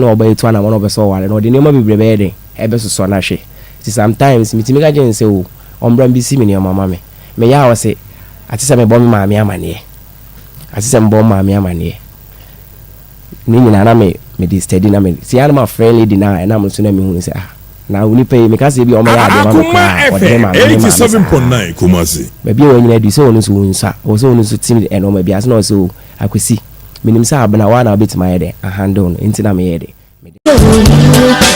na ɔba etu anamɔ na ɔpɛ sɛ ɔware no, ɔde nneɛma bebree bɛyɛ dɛn? Ɛbɛsosɔ no ahwɛ. Nti sometimes metumi ka kyerɛ no sɛ o, ɔmbra mbesi me nneɛma ma me. Meyɛ a ɔse, ate sɛ mebɔ me maame amaneɛ. Ate sɛ mebɔ me maame amaneɛ. Ne nyinaa na me mede steady na me si a na mafrɛ lady no a ɛnam no so na mehu no sɛ ah na onipa yi meka sɛ ebi a ɔmmɛyɛ adeɛ ma me Akoma koraa a ɔde me FM maame me maame saa. 87.9 Kumasi. Baabi a wanyini adu yi sɛ ɔno nso ɔnsua ɔwɔ sɛ ɔno nso te nnoɔma bi ase na ɔsɛ o Akwasi menim sɛ Abena woa na wobɛtumi ayɛ dɛn ahandle no nti na meyɛɛ dɛn mede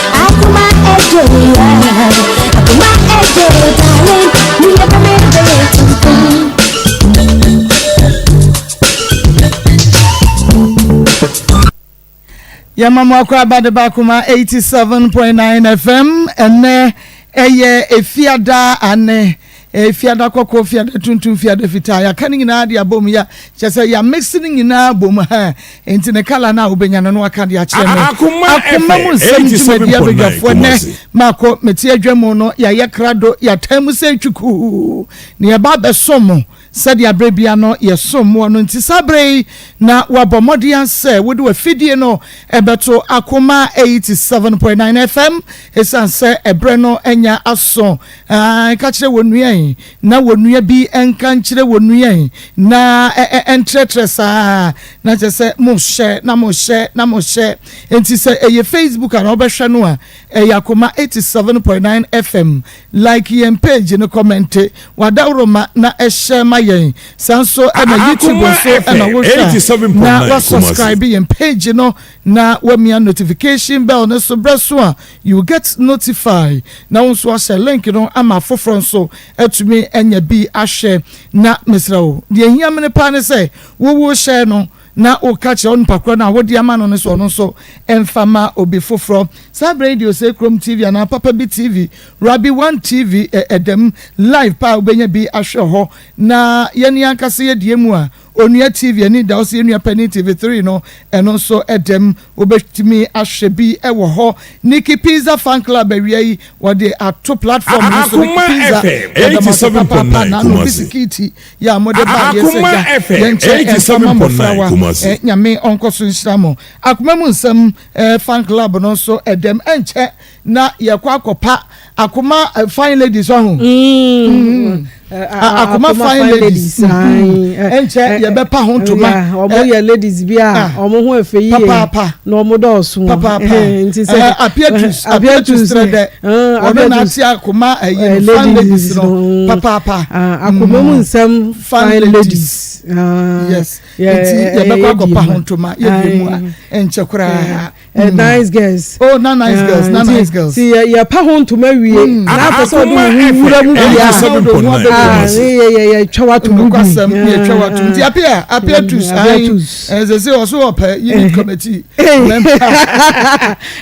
Yɛma mo akwaaba de ba Akoma 87.9 FM. Ɛnnɛ ɛyɛ Efiada ane Efiada kɔkɔɔ, fiada tuntum, fiada fitaa. Yɛaka ne nyinaa de abom ya kyerɛ sɛ yɛamix ne nyinaa bom ha. Enti ne kala no a wobɛnya no na waka de akyerɛ me. Akoma Akoma mu FM nsɛm dwumadi 87.9 abadwafoɔ nnɛ Kumasi. maakɔ mete adwa mu no yɛayɛ krado yɛataa mu sɛ twikuu na yɛba abɛsom mo. Sɛdeɛ berɛ biara no yɛsom moɔ no nti, saa berɛ yi na woabɔ mmɔden ara sɛ wode w'afidie no bɛto Akoma 87.9 FM, ɛsiane sɛ ɛberɛ no anya aso. Ae, ka kyerɛ wɔn nua yi, na wɔn nua bi nka nkyerɛ wɔn nua yi, na ɛntrɛtrɛ saa, na kyerɛ sɛ mohyɛ na mohyɛ na mohyɛ. Enti sɛ ɛyɛ Facebook a na wobɛhwɛ no a, ɛyɛ Akoma 87.9 FM. Like yɛn page no kɔmɛnte w'adaworoma na hyɛ ma yɛn. Saa nso na YouTube Akoma nso na FM wohwɛ a na 87.9 wa Kumasi. subscribe yɛn page no na wamia notification bell no so berɛ so a you will get notify na wo nso ahyɛ link no ama afoforɔ nso atumi anya bi ahwɛ. Na mesrɛ wo deɛ ɛhia mene paa ne sɛ wo wo hyɛ no na woka kyerɛ onipa korɔ no a wode ama no no sɛ ɔno nso mfa ma obi foforɔ. Saa berɛ yi deɛ Osei Kurom TV anaa Papa Bi TV, Rabi One TV ɛdam live paa wobɛnya bi ahwɛ hɔ. Na yɛn ankasa yɛ deɛ mu a, Onua TV ani da hɔ sɛ yɛn nua panin TV 3 no ɛno nso ɛdam wobɛtumi ahwɛ bi wɔ hɔ. Nikki Pizza Fan Club awia yi wɔde ato platform no so. Nikki Akoma Pizza FM yɛda mo ase papaapa 87.9 na ano Kumasi. bisikiti yɛ a mode ba yɛ sɛ Akoma gya FM yɛnkyɛ ɛmfa ma mmɔfra 87.9 wa Kumasi. eh, Nyame ɔnkɔ so nhyira mo. Akoma mu nsɛm eh, fan club no nso ɛdɛm ɛnkyɛ na yɛkɔ akɔpa Akoma eh, fine ladies ɔho. Mm. Akoma fine ladies. Ɛnkyɛ yɛbɛpa ho ntoma. Ɔmo yɛ ladies bi a ɔmo ho ɛfɛ yie. Papaapa. Na ɔmo dɔɔso. Papaapa. Nti sɛ Apiatus Apiatus trɛ dɛ. Ɔno na ate akoma ɛyi no fine ladies no papaapa. Akoma mu nsɛm fine ladies. Yes. Nti yɛbɛkɔ akɔpa ho ntoma yɛbie mu a ɛnkyɛ koraa. Eh, nice girls. Oh, na nice girls, na nice girls. Ti yɛ yɛ pa ho ntoma wie. Mm. Na afɛ sɛ ɔde wo ho wura mu bi a. Ah, yɛ yɛ yɛ twa wato mu bi. Nokwasɛm yɛ twa wato mu. Ti apia apia tus ayi. Ɛsɛ sɛ ɔso ɔpɛ unit committee.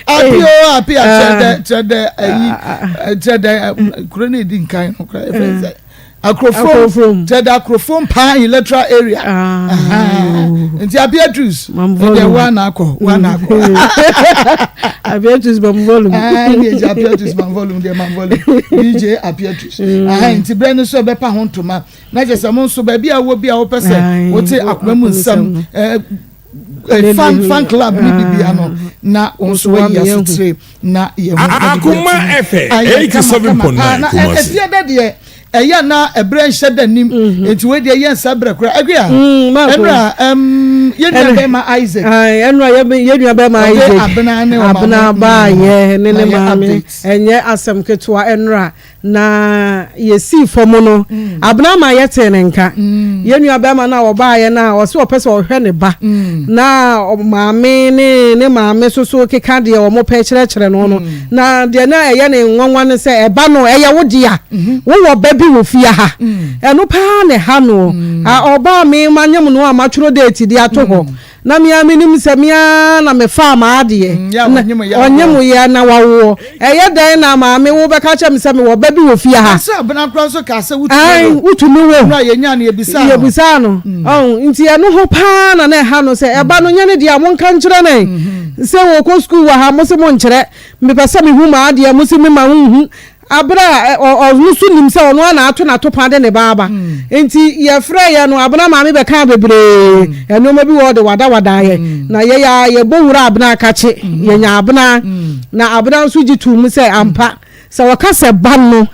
Apia o apia kyerɛ dɛ kyerɛ dɛ ayi kyerɛ dɛ kuro ne di nkan no kura ɛfɛ sɛ. Akrofrom kyɛ dɛ Akrofrom paa electoral area. Ah. Nti Abeatrice ɛdɛ wa na akɔ wa na akɔ. Abeatrice mam volume. Ɛɛ ɛdi Abeatrice mam volume deɛ mam volume DJ Abeatrice. Mm. Nti brɛ no so ɛbɛpa ho ntoma na kyɛ sɛ mo nso baabi a wɔ bi a wɔpɛ sɛ wote akoma mu nsɛm ɛɛ fan fan club ne bibia no na wɔn nso wɔayi asotire na yɛn ho Akoma FM ayɛ kama kama paa 87.9 na Kumasi. ɛfie dɛ deɛ ɛyɛ na ɛbrɛ nhyɛ da nim Mhm. nti wei deɛ yɛn nsa brɛ koraa akua Mm, ɛnura yɛn nua bɛrima Isaac ɛnura yɛn nua bɛrima Isaac abena ne ɔmaame abena baayɛ ne ne na yɛ maame update. ɛnyɛ asɛm ketewa ɛnura Na yɛsii fam no, Abena maa yɛtee ne nka. Yɛn nua barima no a ɔbaeɛ no a ɔse ɔpɛ sɛ ɔhwɛ ne ba, na maame ne ne maame nso so keka deɛ wɔpɛ kyerɛkyerɛ no no. Na deɛ na ɛyɛ ne nwanwa ne sɛ, ɛba no, ɛyɛ wo dea. Wowɔ ba bi wɔ fie ha. Ɛno paa na ɛha noɔ. Ɔbaa me manyem no a matwerɛ date de ato hɔ. Na me ara menim sɛ me ara na mefaa m'adeɛ, Mm, na ɔnyemoeɛ na wawoɔ. Ɛyɛ dɛn na maame wobɛka kyerɛ me sɛ mewɔ ba bi wɔ fie ha? Sɛ abena koraa nso kaa sɛ wotumi Ae, wo. wotumi wo. Mmerɛ a yɛnyaa no yɛbisaa no. Yɛbisaa no. Ɔho, nti ɛno ho paa na na ɛha no sɛ ɛba no nyɛ ne deɛ a monka nkyerɛ no. Sɛ wɔkɔ sukuu wɔ ha, mo se monkyerɛ. Mepɛ sɛ mehu m'adeɛ, mo se mema wonhu. Aberɛ a ɔno nso nim sɛ ɔno ara na ato n'atopa de ne ba aba. Nti yɛfrɛeɛ no, Abena maame bɛkaa bebree. Nnoɔma bi wɔ hɔ de wadawadaa yɛn. Na yɛn ara yɛbɔ wura Abena akakye. Yɛnya Abena. Na Abena nso gye too mu sɛ ampa, sɛ wɔka sɛ ba no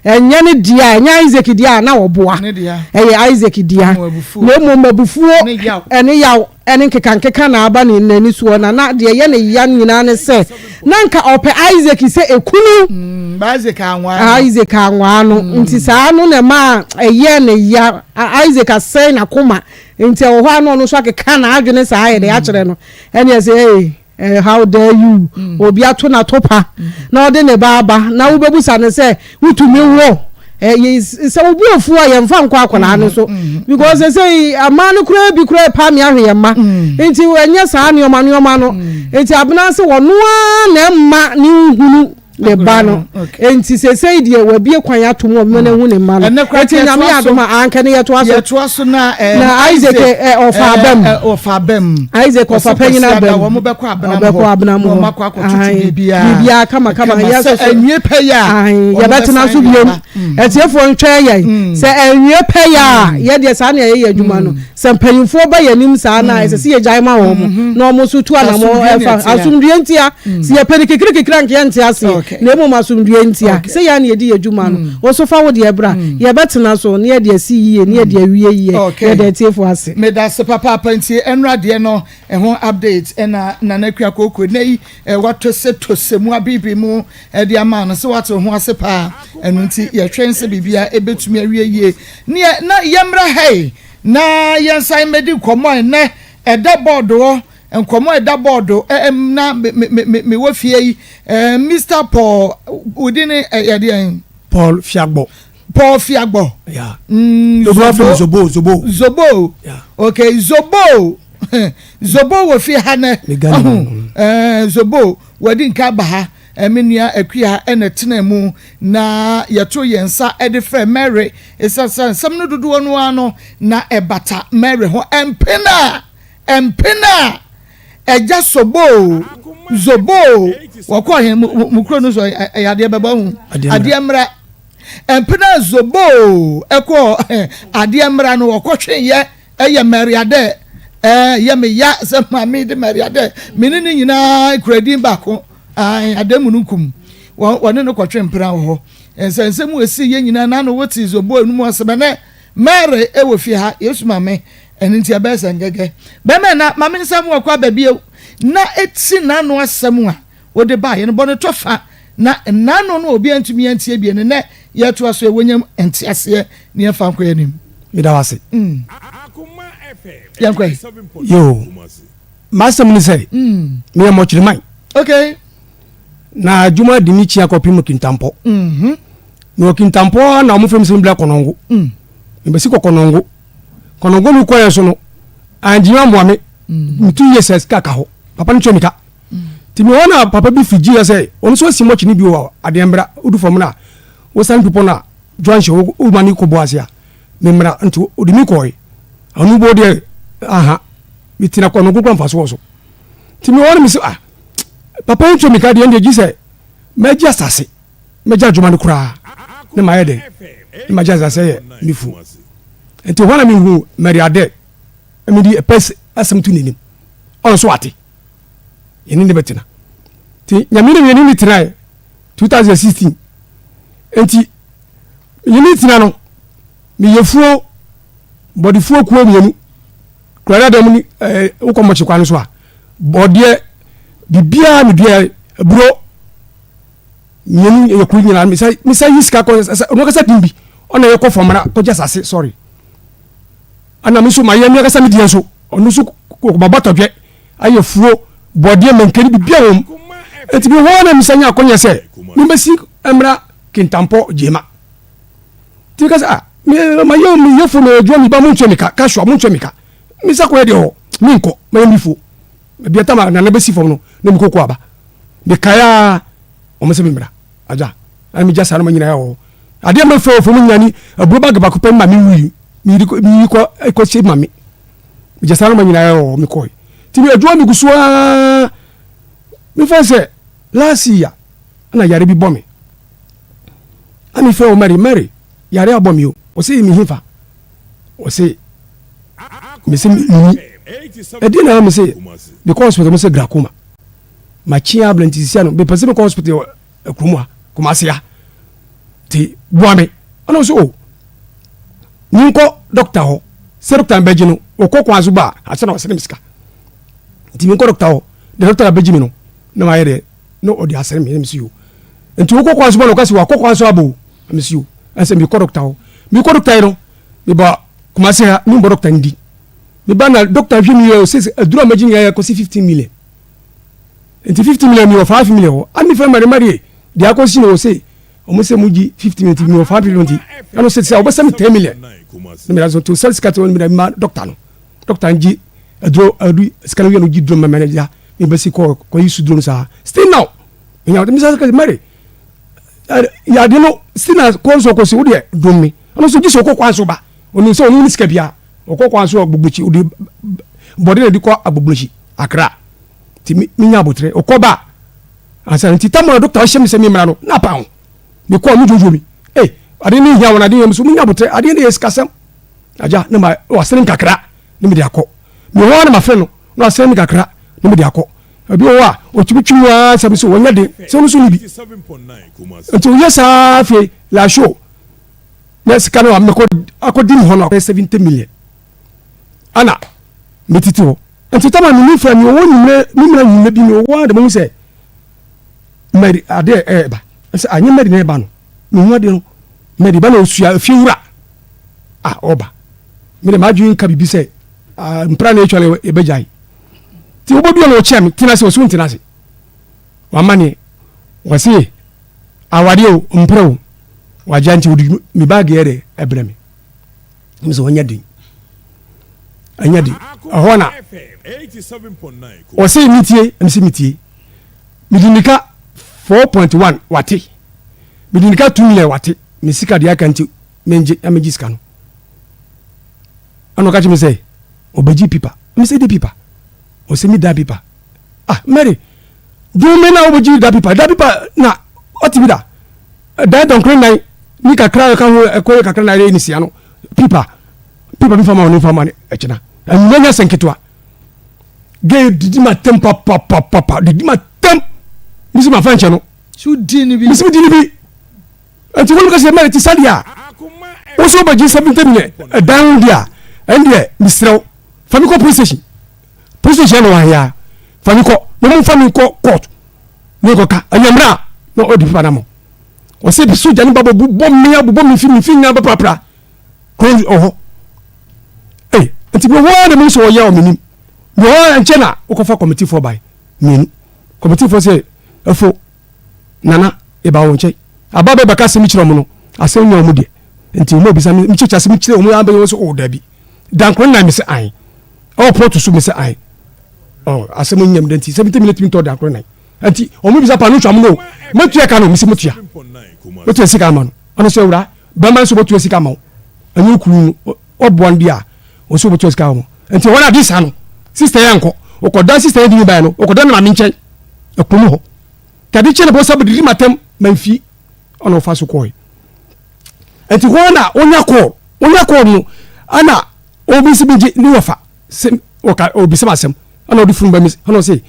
ɛnyɛ ne dea, ɛnyɛ Isaac dea a, na ɔboa. Ɛyɛ Isaac dea. Na mmom abufuo ne yaw. ne nkekankeka na aba ne n'ani soɔ, na na deɛ ɛyɛ ne ya nyinaa ne sɛ na nka ɔpɛ Isaac sɛ ekunu. Mm, ba Isaac anwaa no. Isaac anwaa no. Nti saa no na ɛmaa ɛyɛɛ ne ya. Isaac asɛe n'akoma. Nti ɛwɔ hɔ a na ɔno nso akeka n'adwene saa ayɛ dɛ akyerɛ no. Ɛne ɛsɛ ee. Eh, how dare you? Obi ato n'atopa na ɔde ne ba aba na wobɛbusa no sɛ wotumi wo eh, sɛ wo bo afu a yɛmfa nkɔ akwadaa no so because sɛ amaa no koraa bi koraa pa me ahwe yɛn mma nti ɛnyɛ saa nneɛma nneɛma no nti abena sɛ wɔno ara na ɛmma ne nhunu ne ba no nti sesei deɛ wabie kwan ato mu ɔbɛma no ahu ne mma no nti nyame yɛ adom a anka ne yɛtoa so yɛtoa so na eh, na Isaac eh, ɔfa abam ɔfa abam Isaac ɔfa panyin abam wɔn bɛkɔ abenam hɔ ɔbɛkɔ abenam hɔ wɔn akɔ akɔtutu biribiara biribiara kama kama yɛ sɛ ɛnwie pɛ yɛ a yɛbɛtena so biom atiefoɔ ntwɛn yɛn sɛ ɛnwie pɛ yɛ a yɛdeɛ saa na yɛyɛ adwuma no Sɛ mpanyimfoɔ ba yɛn anim saa no a, ɛsɛ sɛ yɛgyae ma wɔn na wɔn nso tu anammɔn ɛfa asomdwoeɛ ntia. Sɛ yɛpɛ no kikirikikiri a, anka yɛnte aseɛ, na mmom asomdwoeɛ ntia. Sɛ yɛn na yɛdi yɛn dwuma no, wo nso fa wo deɛ bra. Yɛbɛtena so na yɛde asi yie na yɛde awie yie. Yɛda atiefoɔ ase. Medase papaapa nti ɛnora deɛ no ɛho update ɛna Nana Akua Kooko ɛnɛ yi watosɛtosɛ mu abeebee mu ɛde ama no sɛ wate ho ase paa ɛno nti yɛhwɛn sɛ biribia ɛbɛtumi awie yie neɛ na yɛmmra ha yi Na yɛnsan mmɛdi nkɔmmɔ a ɛnnɛ ɛda bɔɔdo hɔ, nkɔmmɔ a ɛda bɔɔdo ɛm na me me me mewɔ fie yi, ɛɛ Mister Paul, wo din ne ɛyɛ deɛn? Paul Fiagbɔ. Paul Fiagbɔ. Yeah. Mm, Zobo. Zobo, Zobo. Zobo. Yeah. Okay, Zobo. Zobo wɔ fie ha nɛ. Ɔho, ɛɛ Zobo, wadi nka aba ha. Me nua Akua na ɛtenaa mu, na yɛtoo yɛn nsa de frɛɛ Mary. Esiane sɛ nsɛm no dodoɔ no ara no na ɛbata Mary ho mpɛn a mpɛn a Agya Soboo, Zoboo, wɔkɔɔ he, mo kuro no so ɛyɛ adeɛ bɛbɔ ho, adeɛ mmra. Mpɛn a Zoboo ɛkɔɔ adeɛ mmra no, wɔkɔhweeɛ Ɛyɛ Maria dɛ ɛɛ yɛ me ya sɛ maame de Maria dɛ me ne ne nyinaa kura din baako ae adan mununkum wɔ wɔne no kɔtwe mpena wɔ hɔ nsɛnsɛm mu esi yɛ nyinaa n'ano wote zobo enum asɛm ɛnɛ Mary ɛwɔ fie ha Yesu maame ɛno nti ɛbɛyɛ sɛ ngɛgɛ bɛmɛ na maame nsɛm wɔ kɔ aba bio na eti n'ano asɛm a wode baeɛ no bɔ no tɔfa na nnaano no obiara ntumi antie bie no nnɛ yɛtoa so ɛwɔ nyam nteaseɛ ne yɛmfa nkɔ yɛn anim. Meda wo ase. Mm. Yɛnkɔ yi. Yoo. M'asɛm ne sɛ, mm. meyɛ mmɔkyerɛman. Okay. Na adwuma de me kyia kɔpem Kintampɔ. Mm -hmm. Mewɔ Kintampɔ na wɔn fɛm sɛ mbla Kɔnɔngo. Mm. Mebɛsi kɔ Kɔnɔngo. Kɔnɔngo mi kɔɛ so no, angyina mmoa me. Mm. Metu yɛ sɛ sika ka hɔ. Papa no tua mi ka. Nti mewɔ hɔ na papa bi fi gyeeɛ sɛ ɔno nso asi mɔkye no bi wɔ adeɛ mbra wodu fam no a wosane bepɔ no a junction woma ne kɔbɔ ase a memmra nti ɔde mi kɔe ɔno bɔ deɛ aha metena kɔ no kokora mfaso wɔ so nti mewɔ hɔ no mesɛ ah papa yi ntua mika deɛ ndeɛ gye sɛ mɛgye asase mɛgye adwuma no koraa ne mayɛ dɛn ne magye asase yɛ me fuo nti hɔ na mehu Mary Adɛ mede ɛpɛ asɛm to n'anim ɔno nso ate yɛne ne bɛtena nti nyame ne yɛne ne tenae 2016 nti yɛne tena no meyɛ fuo bɔdefuo kuo mmienu kurada dɛm ne ɛɛ wokɔ mɔkye kwan so a bɔdeɛ biribiara medua aburo mmienu yɛ kuro nyinaa mesa mesa yi sika kɔ sɛ ɔno kasa din bi ɔna yɛ kɔ famara kɔgye asase sɔre ɛna me nso mayɛ me akasa me deɛ nso ɔno nso baba tɔdwɛ ayɛ fuo bɔdeɛ mankani bibia wɔm nti me hɔ na mesa nya akɔnyɛ sɛ mebɛsi mmra kintampɔ gyema nti ka sɛ ah mayɛ meyɛ fuo meyɛ adwuma meba montua me ka kasua montua me ka mesa kɔyɛ deɛ hɔ menkɔ mayɛ me fuo baabi atama nana bɛsi fam no na mekɔkɔ aba mekae a wɔn sɛ memmra agya na megya saa no ma nyinaa wɔ hɔ adeɛ mɛfɛ wɔ fam nyina ni aburo bag baako pɛ ma me wui meyiri kɔ kɔhyɛ ma me megya saa no ma nyinaa wɔ hɔ mekɔe nti me adwuma megu so aa. Mefa sɛ last year na yare bi bɔ me. Na mefrɛ wo Mary, Mary, yare abɔ me o. Ɔse me hefa? Ɔse mese menni. Ɛdeɛ na mese mekɔ hospital mo sɛ glaucoma. Makye abla nti sisia no mepɛ sɛ mekɔ hospital kurom ha, Kumasi ha. Nti boa me. Ɛna ɔse o menkɔ doctor hɔ sɛ doctor no bɛgye no ɔkɔ kwan so ba a ansa na wasɛne me sika. Nti menkɔ doctor hɔ, deɛ doctor no bɛgye me no na mayɛ dɛ na ɔde asɛne me na mesi o. Nti wokɔ kwan so ba na ɔka sɛ wakɔ kwan so aba o na mesi o. Ɛsɛ mekɔ doctor hɔ. Mekɔ doctor yi no meba Kumasi ha membɔ doctor no di. Meba na doctor hwɛ me yɛ o sɛ aduru a magye nyinaa yɛ kɔsi 15 million. Nti 15 million mewɔ 5 million hɔ. Ana mefrɛ Mary Mary deɛ akɔsi no wɔ se ɔmo sɛ mo gye 50 million nti mewɔ 5 million nti ɛno sɛ sɛ ɔbɛsɛ me 10 million. Na meda so to sɛ sika to meda ma doctor no. Doctor no gye aduro adu sika no wie no gye duro ma manager mebɛsi kɔ kɔyi su duro no saa. Still now menya mesa sɛ Mary yade no still na kɔ nso kɔsi wo deɛ dom me. Ɔno nso gye sɛ ɔkɔ kwan so ba. Ɔnim sɛ ɔno ne sika biara. Ɔkɔ kwan so agbogbochi ɔde bɔde na ɛde kɔ agbogbochi Accra. Nti menya abotrɛ ɔkɔ ba ansa nti tam a doctor ɔhyɛ me sɛ memmra no na apa ho. Mekɔ a mo dwodwo mi. Ei ade no hia wɔn ade yɛ so menya abotrɛ adeɛ no yɛ sikasɛm. Agya na ma wasene me kakra na mede akɔ. Mewɔ hɔ a na mafrɛ no na wasene me kakra na mede akɔ. Ebi wɔ hɔ a ɔtumi twi mu ara sɛ me so wɔnyɛ den sɛ ɔno nso ne bi. Nti woyɛ saa afei la show na sika no a mekɔ akɔdi ne hɔ no akɔyɛ 70 million ana metete hɔ nti tama me nifra mi ɔwɔ nyimire me mmerɛ nyimire bi mi ɔwɔ a de mo sɛ mɛri adeɛ ɛɛba sɛ anyɛ mɛri na ɛba no mehu adeɛ no mɛri ba na osua efie wura a ɔba me de m'adwene nka biribi sɛ mpra na etwa no ebɛgyae ti wobɛdua na ɔkyɛ me tena ase ɔso ntena ase wama neɛ wɔse awadeɛ o mprɛ o wagya nti wode me baage yɛ dɛ ɛbrɛ me me sɛ ɔnyɛ den ɛnyɛ den ɛhɔ na ɔse metie mese metie mede nika 4.1 wate mede nika 2 million wate me sika deɛ aka nti mengye na megye sika no ɛna ɔka kyerɛ me sɛ ɔbɛgye pipa mesɛ de pipa ɔsɛ me da pipa ah Mary dome na wobɛgye da pipa da pipa na ɔte bi da dan dɔnkere nan ne kakra ɛka ho ɛkɔyɛ kakra na ɛyɛ ne sia no pipa pipa bi fama ɔne fama ne ɛkyena ɛnyɛ nyɛ sɛ nketewa gay didi ma tɛm papapapa didi ma tɛm misi ma fa nkyɛn no misi mi di ni bi nti wɔn kɛse mɛri ti sadi a woso bɛgye 70 million ɛdan ho di a ɛn deɛ mesrɛw fa mi kɔ police station, police station na wahea fa mi kɔ na mo fa mi kɔ court ne kɔ ka ɛnyɛ mmerɛ a na ɔdi pipa na mo ɔsɛ bi sogya ne ba bɔ bɔ mmea bɔ mi fi mi fi nyinaa bɛprapra kuro ɔhɔ ee nti mi hɔ na mi sɛ ɔyɛ ɔmo nim mi hɔ nkyɛn na ɔkɔfa committee foɔ ban mmienu committee foɔ sɛ ɛfo nana eba wɔn nkyɛn aba bɛ bɛka asɛm kyerɛ ɔmo no asɛm nyɛ ɔmo deɛ nti ɔmo ebisa mi kyerɛ asɛm kyerɛ ɔmo abɛyɛ wɔn sɛ ɔwɔ dabi dankoro nan mi sɛ ayi ɛwɔ pɔtɔ so mi sɛ ayi ɔ asɛm nyɛ mi dɛ nti 70 million tumi tɔ dankoro nan nti ɔmo bisa pa no twa mo no motua ka no mi sɛ motua motua sika ama no ɔno sɛ ewura bɛrima nso motua sika ama wo ɛnyɛ okuru no ɔboa no bi a ɔsɛ motua sika ama nti wɔn adi sa no sista yɛ nkɔ ɔkɔda sista yɛ di mi ba yɛ no ɔkɔda ne maame nkyɛn ɛkunu hɔ kade kyɛ ne bɔ sɛ bɛdidi matam mamfi ɔna ɔfa so kɔe nti hɔ na onya kɔɔ onya kɔɔ no ana obi si bi gye ne wɔfa sɛ ɔka obi sɛ asɛm ana ɔde funu ba mi ana ɔse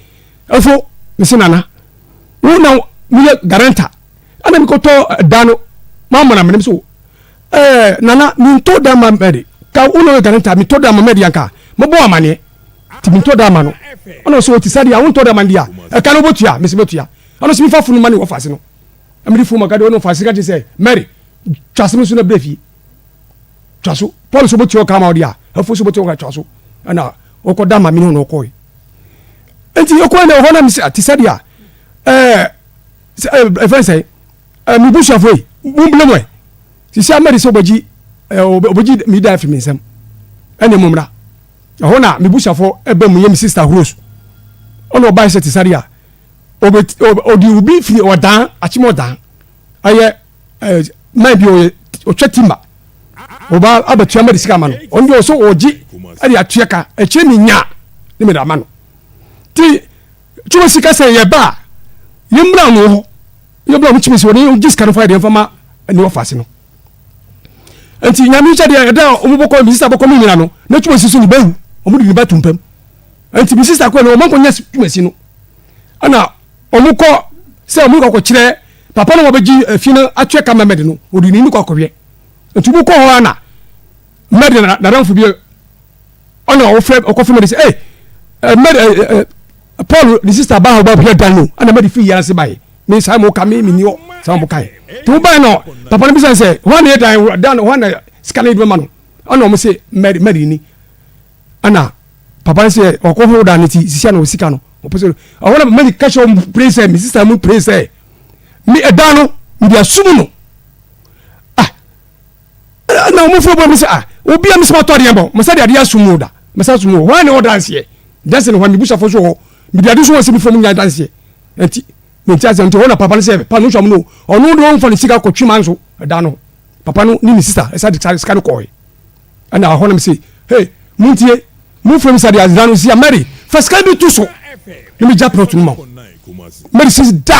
ɛfo mese nana wo na meyɛ guarantor ana mekɔtɔ da no mamɔ na menem so ɛɛ nana mentɔ da ma mɛde ka wo na ɔyɛ guarantor mentɔ da ma mɛde anka mɔbɔ amaneɛ nti mentɔ da ma no ɔna ɔsɛ ɔte sɛ deɛ wontɔ da ma no deɛ a ɛka no wobɛtua mese mɛtua ɔna ɔsɛ mefa funu ma ne wɔfa ase no ɛmede funu ma ka deɛ ɔne ɔfa ase ka kyerɛ sɛ Mary twa asɛm so na brɛ fie twa so Paul sɛ wobɛtua ɔka ma wo deɛ a ɛfo sɛ wobɛtua ɔka twa so ɛna ɔkɔ da ma me ne ɔno ɔkɔe nti ɔkɔe na ɔhɔ na mesɛ te sɛ deɛ ɛɛ ɛfɛn sɛ ɛɛ mebusuafoɔ yi mombile mo ɛ sisi amɛde sɛ ɔbɛgye ɛɛ ɔbɛgye me da afiri me nsam ɛne mo mmra Ɛhɔ na me busuafo ba mu yɛ me sista Rose. Ɔna ɔbae sɛ te sare a ɔde obi firi ɔdan akyem ɔdan ɛyɛ ɛɛ man bi ɔyɛ ɔtwa timba ɔba abɛtua ma de sika ama no ɔno deɛ ɔsɛ ɔgye ɛde atua ka ɛkyerɛ me nya ne me de ama no ti. Twumasi ka sɛ yɛba a yɛmmra no hɔ yɛmmra ɔmo Twumasi hɔ na yɛgye sika no fa yɛ deɛ mfa ma ne wɔfa ase no. Nti nyame nhyɛ deɛ ɛda a ɔmo bɔkɔ mi sista bɔkɔ mi nyina no na Twumasi so ne ba wu ɔmo de ne ba to mpam. Nti mi sista kɔ no ɔmo nkɔnya Twumasi no ɛna ɔmo kɔ sɛ ɔmo kɔ akɔkyerɛ papa no wɔbɛgye efie no atua ka ma mɛde no ɔde ne ni kɔ akɔhwɛ. Nti ɔmo kɔ hɔ a na mɛde na nadamfo bi ɔna ɔfrɛ ɔkɔfrɛ mɛde sɛ ee mɛde ɛ ɛ Paul ne sista ba ha ɔba hwɛ dan no ɛna mɛde fi yɛn ase ba yɛ me saa mo ka me me ni hɔ saa mo ka yɛ nti mo ba yɛ no papa no bisa sɛ hɔn na yɛ dan dan hɔn na sika no yɛ ma no ɛna ɔmo se mɛde mɛde ni ɛna papa no sɛ ɔkɔ ho dan no ti sisi ana ɔsika no ɔpɛ sɛ ɔhɔ na mɛde kahyɛ ɔmo pere sɛ me sista mo pere sɛ me ɛdan no mede asum no. Ah na wɔn fo bɔ mi sɛ ah obi a mi sɛ ma tɔ adeɛ bɔ masa de adeɛ asum o da masa asum o hɔn na ɛwɔ danseɛ danseɛ no hɔn mi busafo so hɔ mi de ade so wɔn sɛ mi fam nya danseɛ nti mi nti asɛm nti hɔ na papa no sɛ pa no sɔm no ɔno de wɔn fa ne sika kɔ twema nso ɛda no papa no ne ne sista ɛsa de sika no kɔɛ ɛna hɔ na mi sɛ hey mo ntie mo fam sa de azira no si a Mary fa sika bi to so na mi gya plot no ma Mary sɛ da.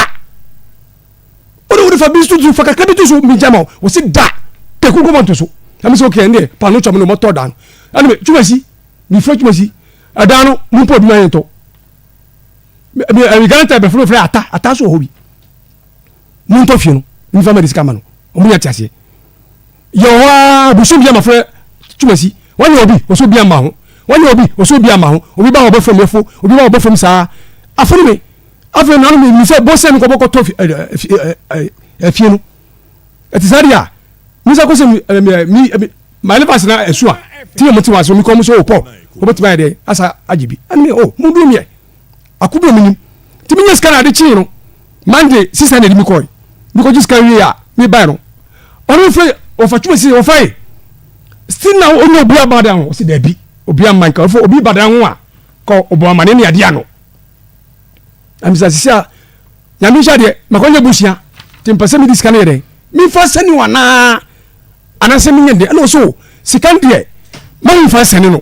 Wode wode fa bi so fa kakra bi to so megya ma wo wɔsi da kɛkɛ kɔma nto so ɛmi sɛ okay ɛndeɛ paano twam no mɔtɔ dan no ɛna me twumasi mefrɛ twumasi ɛdan no mo mpɔ bi ma yɛn tɔ mi ɛmi Ghana ta bɛfrɛ frɛ ata ata so wɔ hɔ bi mo ntɔ fie no mi fa ma de sika ma no ɔmo nya te aseɛ yɛ wɔ hɔ aa bosom bi ama frɛ twumasi wɔnyɛ obi wɔsɛ obi ama ho wɔnyɛ obi wɔsɛ obi ama ho obi ba wɔ bɛfrɛ mi ɛfo obi ba wɔ bɛfrɛ mi saa afɔne mi. Afei na no menim sɛ bosea no kɔbɔkɔtɔ afie no. Ɛte saa deɛ a, misa kɔ sɛ my elevas na ɛso a, ti na mo te wɔ ase, mekɔ mo sɛ, oh Paul, wobɛtumi ayɛ dɛ asa agye bi. Ɛne me, oh, mo duro meɛ. Ako bi a menim. Nti menya sika na ade kyee no, Monday, sisa na ɛde me kɔe. Mekɔgye sika wie a, mebae no, ɔno mfrɛ, wɔfa twuma si, wɔfa ye. Still na ɔnya obi aba dan ho, ɔsɛ daabi, obi amma nka, ɔfo obi ba dan ho a, kɔ ɔbɔ amane ne adeɛ ano. Na misa sisi a nyame nhyɛ deɛ makɔnyɛ busua nti mpɛ sɛ mede sika no yɛ dɛn memfa sɛne wo anaa anaasɛ menyɛ deɛ ɛna ɔsɛ o sika no deɛ ma memfa sɛne no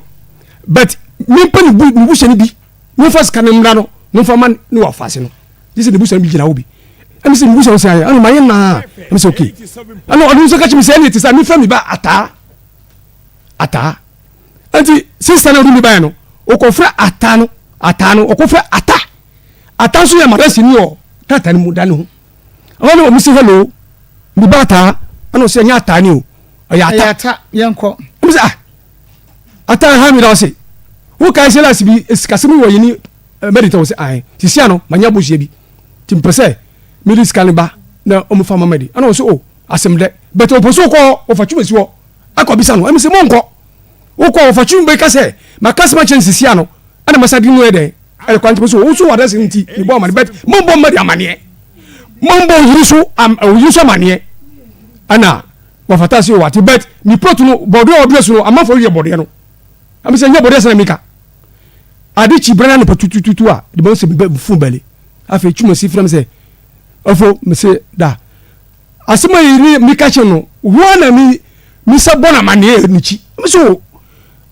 but mempɛ ne bu ne busua no bi memfa sika no mmra no memfa ma ne wɔ afaase no gye sɛ ne busua no bi gyina hɔ bi ɛne sɛ me busua no sɛ ayɛ ɛna mayɛ naa ɛne sɛ okay ɛna ɔno nso ka kyerɛ me sɛ ɛne te sɛ mefa me ba ataa ataa nti sista no ɔde mi baeɛ no ɔkɔfrɛ ata no ata no ɔkɔfrɛ ata ata nso yɛ madasi ni wɔ tata no mu da ne ho ɔno ne ɔmo si hello mi ba ata ɛna ɔsɛ ɛnyɛ ata ni o ɔyɛ ata ɛyɛ ata yɛnkɔ ɔmo sɛ ah ata ha mi da ɔsɛ wo kae sɛ last bi sikasɛm wɔ yɛ ni mɛdita ɔsɛ ae sisi ano ma nya bohyɛ bi ti mpɛ sɛ mi de sika no ba na ɔmo fa ma mɛdi ɛna ɔsɛ o asɛm dɛ bɛtɛ ɔpɔ so kɔ ɔfa twuma si hɔ akɔ bisa no ɛmi sɛ monkɔ wokɔ wɔfa twum bɛka sɛ maka sɛm akyerɛ nsisi ano ɛna masa de mu yɛ dɛn ɛde kwan so wo so wɔ adanse nti mebɔ amane but mombɔ mma de amaneɛ mombɔ oyiri so oyiri so amaneɛ ɛna wɔfata sɛ wɔate but me plot no bɔdeɛ a ɔdurɛ so no amanfoɔ yɛ bɔdeɛ no ɛmi sɛ nyɛ bɔdeɛ sɛ na meka ade kyi brɛ na nipa tutututu a de bɛn sɛ fun bɛle afei twuma si fira mi sɛ ɔfo mese da Asɛm a yei ne meka kyerɛ no, hwan na me misa bɔ no amanneɛ n'akyi? Me so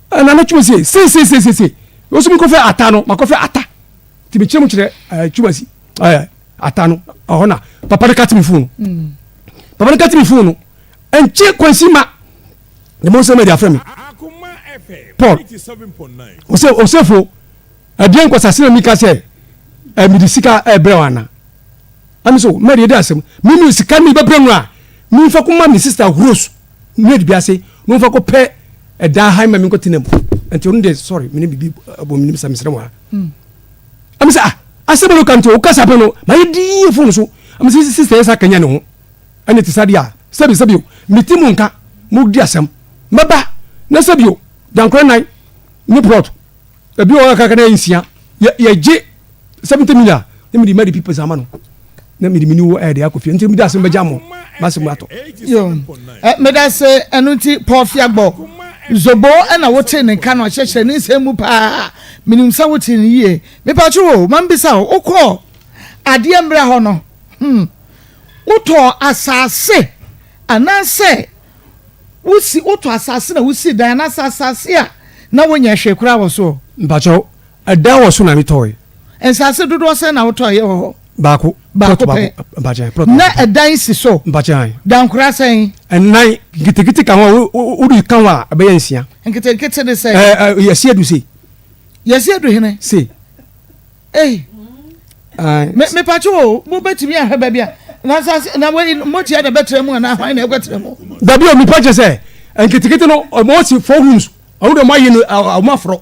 ɛna no twuma se sei sei sei sei sei. Wo so mekɔfɛ ata no, makɔfɛ ata. Nti mekyerɛ mu kyerɛ ɛɛ twuma si ɛɛ ata no ɛhɔ na papa no kate me fon no. Mm. Papa no kate me fon no. Ɛnkyɛ kwansi ma ne mo nsɛm adi afrɛ me. Paul ɔsɛ ɔsɛfo ɛdeɛ nkɔsase na mika sɛ ɛmede sika ɛbrɛ wɔn ana. Ɛmi so mɛri ɛdi asɛm mi mi sika mi bɛbrɛ no a mi nfa ko ma mi sista Rose ne ɛdi bi ase na ɔnfa ko pɛ ɛdan ha ma mi nkɔ tena mu nti ɔno deɛ sorry mi ne bibi ɛbɔ mi nim sa mi srɛ mo ha ɛmi sɛ ah asɛm no ka nti o kasa pɛ no ma yɛ di fone so ɛmi sɛ sista yɛ sa kanya ne ho ɛne te sa deɛ a sɛbi sɛbi o mi ti mu nka mo di asɛm mɛba na sɛbi o dankora nan ne plot ebi wɔ hɔ kakra na yɛ nsia yɛ yɛgye 70 million na mede mɛde pipes ama no na mede mene wo ɛde akɔ fie nti mede asɛm bɛgya mo masɛm atɔ. Yo, eh, meda se ɛno nti Paul Fiagbɔ Zobo ɛna wotee ne nka no akyerɛkyerɛ ne nsɛm mu paa menim sɛ wotee no yie mepatwo wo mambisa wo wokɔɔ adeɛ mmerɛ hɔ no hmm wotɔɔ asase anaasɛ wosi wotɔ asase na wosi dan anaasɛ asase a na wonyɛ hwee koraa wɔ soɔ. Mpakyɛw, ɛdan wɔ so na metɔe. Nsase dodoɔ sɛn na wotɔeɛ wɔ hɔ? Baako. Baako pɛ. Mpakyɛ plot. Na ɛdan si so. Mpakyɛ. Dankora sɛn? Ɛnan nketenkete ka ho a wode ka ho a ɛbɛyɛ nsia. Nketenkete ne sɛn? Ɛɛ yɛsi adu sei. Yɛsi adu hene? Sei. Ei. Me mepatwo o, mobɛtumi ahwɛ baabi a na asase na wei motia na ɛbɛtra mu anaa hwan na ɛkɔtra mu? Dabi o, mepa kyɛ sɛ nketenkete no ɔmo si four rooms ɔmo de ɔmo ayi no ɔmo aforɔ.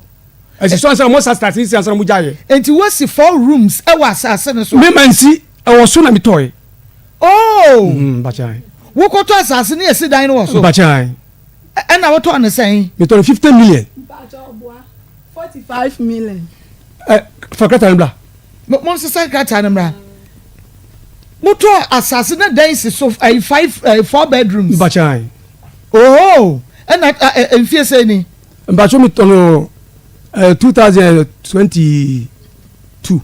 Ɛsi so ansa na ɔmo sa asase si ansa na ɔmo gya yɛ. Nti wosi four rooms ɛwɔ asase no so? Me ma nsi ɛwɔ so na mi tɔɔ yɛ. Oh! Mm, mpakyɛ. Wokɔtɔ asase no yɛsi dan no wɔ so? Mpakyɛ. Ɛna wotɔɔ no sɛn? Metɔ no 50 million. Mpakyɛ ɔboa 45 million. Ɛ fa krataa no bra. Mo nsesa krataa no mmra. Motɔ asase na dan si so ɛyi five ɛyi four bedrooms. Mpakyɛ. Oh! Ɛna ɛ mfie sɛn ni? Mpakyɛ metɔ no ɛ 2022.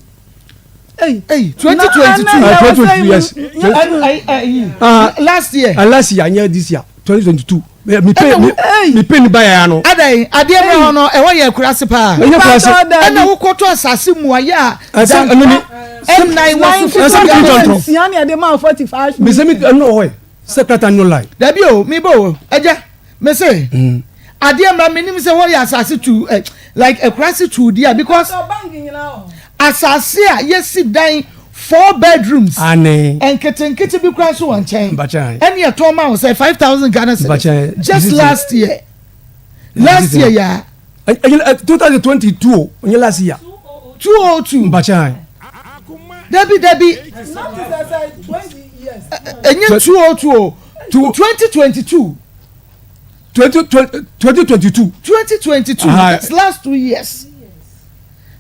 Hey, hey, 2022. 2022 yes. Last year. Last year, yeah, this year, 2022. Mi pe mi mi pe ni ba ya no. Adan adeɛ mmerɛ hɔ no ɛhɔ yɛ akurase paa. Ɛnyɛ kurase. Ɛna wokɔtɔ asase mu ayɛ a. Ɛsɛ ɛno ni. Ɛnan wɔ so Ɛsɛ mi tɔntɔn. Nsia ni ɛde maa 45. Mi sɛ mi ɛno wɔ hɔ yi sɛ krataa no line. Dabi o mi bɔ o ɛgya. Me se adeɛ mma menim sɛ hɔ yɛ asase tu eh, like akurase tu di a because asase a yɛsi dan four bedrooms Ane. nketenkete bi kura nso wɔ nkyɛn Mpakyɛ. ɛne ɛtɔn ma wo sɛ 5,000 Ghana cedis Mpakyɛ. just last year last year ya. Ɛnyɛ 2022 o, ɛnyɛ last year. 202. Mpakyɛ. Dabi dabi. Ɛnyɛ 202 o. 2022. 2022. 2022. That's last 2 years.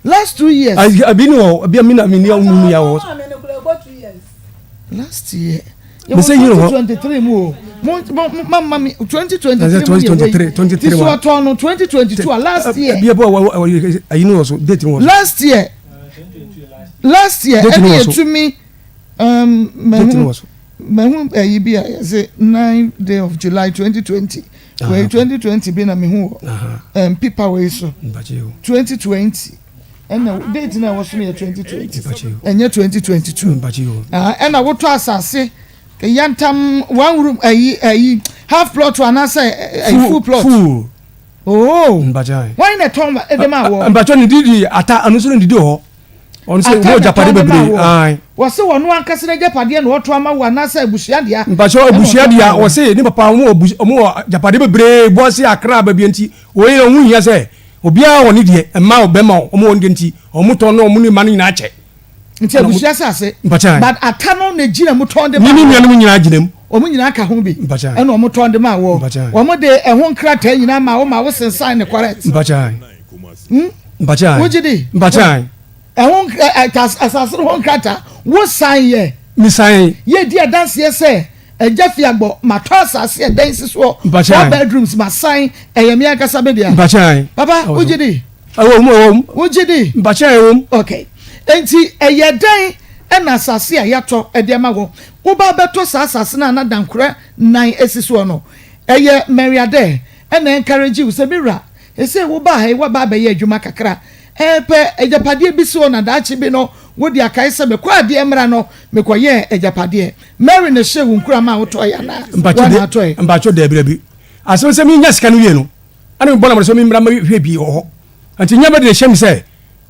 Last 2 years. Abi ni wɔ abi mi na mi ni ɔmu mi ya wɔ. Last year. Mese yi hɔ. 2023 mu o. Mo mo ma ma mi 2023 mu yɛ wei. 2023 Ti so ɔtɔn no 2022 a last year. Ebi ɛbɔ wɔ ayi ni wɔ so date ni wɔ so. Last year. Last year Date ni ɛni wɔ so. etumi Date ni mɛhu wɔ so. Mɛhu ɛyi bi a yɛsɛ 9 day of July 2020. Wei 2020 bi na mehu wɔ paper wei so. Mpakyɛ o. 2020 ɛna date na ɛwɔ so no yɛ 2020. Mpakyɛ o. Ɛnyɛ 2022. Mpakyɛ o. Ah, ɛna wotɔ asase yantam one room ɛyi half plot anaasɛ ɛyi full plot. Full. Oh. Mpakyɛ. Wɔn na ɛtɔn ɛde ma wɔ. Mpakyɛ ne didi ata ɔno nso ne didi wɔ hɔ. Ɔno sɛ Ata ɔmo na japade ɛtɔn de ma bebree. wɔ. Ayi. Wɔsi wɔn ankasa n'agyapadeɛ na wɔtɔ ama wɔ anaasɛ abusua dea. Mpakyɛ abusua dea wɔse ne papa ɔmo wɔ ɔmo wɔ japade bebree Buase Akra baabi nti wɔyɛ ɔmo hia sɛ obiara wɔ ne deɛ mmaa ɔbɛma ɔmo wɔ ne deɛ nti ɔmo tɔn na ɔmo ne mma no nyinaa kyɛ. Nti abusua asase. Mpakyɛ. But ata no na gyina mu tɔn de ma Ne ne wɔ. nuanom nyinaa gyina mu. Wɔn nyinaa ka ho bi. Mpakyɛ. Ɛna wɔn tɔn de ma wɔ. Mpakyɛ. Wɔn de ɛho nkrataa nyinaa ma wo ma wo sensan ne correct. Mpakyɛ. Mpakyɛ. Wogye di? Mpakyɛ. Ɛho ɛ ɛ asase no ho nkrataa wo san yɛ. Mi san. Yɛ di adanseɛ sɛ ɛgya fiagbɔ matɔ asase ɛdan si soɔ. Mpakyɛ. Four bedrooms ma san ɛyɛ mi ankasa mi dea. Mpakyɛ. Papa wogye di? Ɛwɔ mu ɛwɔ mu. Wogye di? Mpakyɛ ɛwɔ mu. Okay. Nti ɛyɛ dɛn ɛna asase a yɛatɔ ɛde ama wɔ woba bɛtɔ saa asase no a na dankora nan esi soɔ no ɛyɛ Mary Adair ɛna encourage wo sɛ mi wura ese woba ha yi waba abɛyɛ adwuma kakra ɛpɛ agyapadeɛ bi si hɔ na daakye bi no wode akae sɛ mekɔ adeɛ mmra no mekɔyɛɛ agyapadeɛ. Mary na ɛhyɛɛ wo nkura maa wotɔeɛ anaa? Mpakyɛ Woa na atɔeɛ? Mpakyɛ daabi daabi. Asɛm sɛ menya sika no wie no ɛna mebɔ no amane sɛ memmra mɛhwɛ bi wɔ hɔ. Nti nyɛ bɛde na ɛhyɛ me sɛ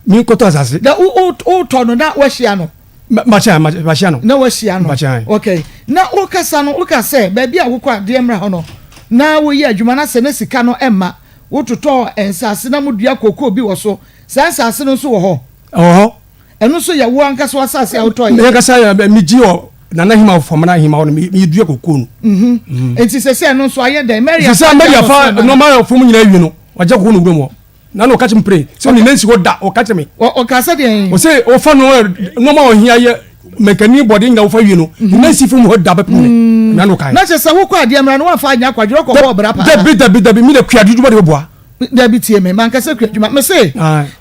menkɔtɔ asase. Na wotɔ no na woahyia no? Mahyia mahyia no. Na woahyia no? Mahyia. Okay. Na wokasa no woka sɛ baabi a wokɔ adeɛ mmra hɔ no na woyɛ adwuma na sɛ na sika no ɛmma wototɔ nsase na modua kokoo bi wɔ so. Saa nsase no nso wɔ hɔ? Ɛwɔ hɔ. Ɛno nso yɛ wo ankasa w'asase a wotɔeɛ? Me ankasa megye wɔ Nana Hima Famana Hima hɔ no medua kokoo no. Nti sɛ ɛno nso ayɛ dɛn? Mary afa sɛ Mary afa nneɛma fam nyinaa wie no wagya kokoo no wuram hɔ. Na na ɔka kyerɛ me pere sɛ ɔne nansi hɔ da ɔka kyerɛ me. Ɔka sɛ deɛn? Ɔsɛ ɔfa nneɛma a ɔhia yɛ mɛnkani bɔde nyinaa wofa wie no ne nansi fam hɔ da bɛpem ne na na ɔkae. Na kyerɛ sɛ wokɔ adeɛ mmara no woamfa anyɛ akwadworɔ kɔbɔɔ bra paa. Dabi dabi dabi mi de kua adwuma de bɛboa. Dabi tie me mankasa kua adwuma me se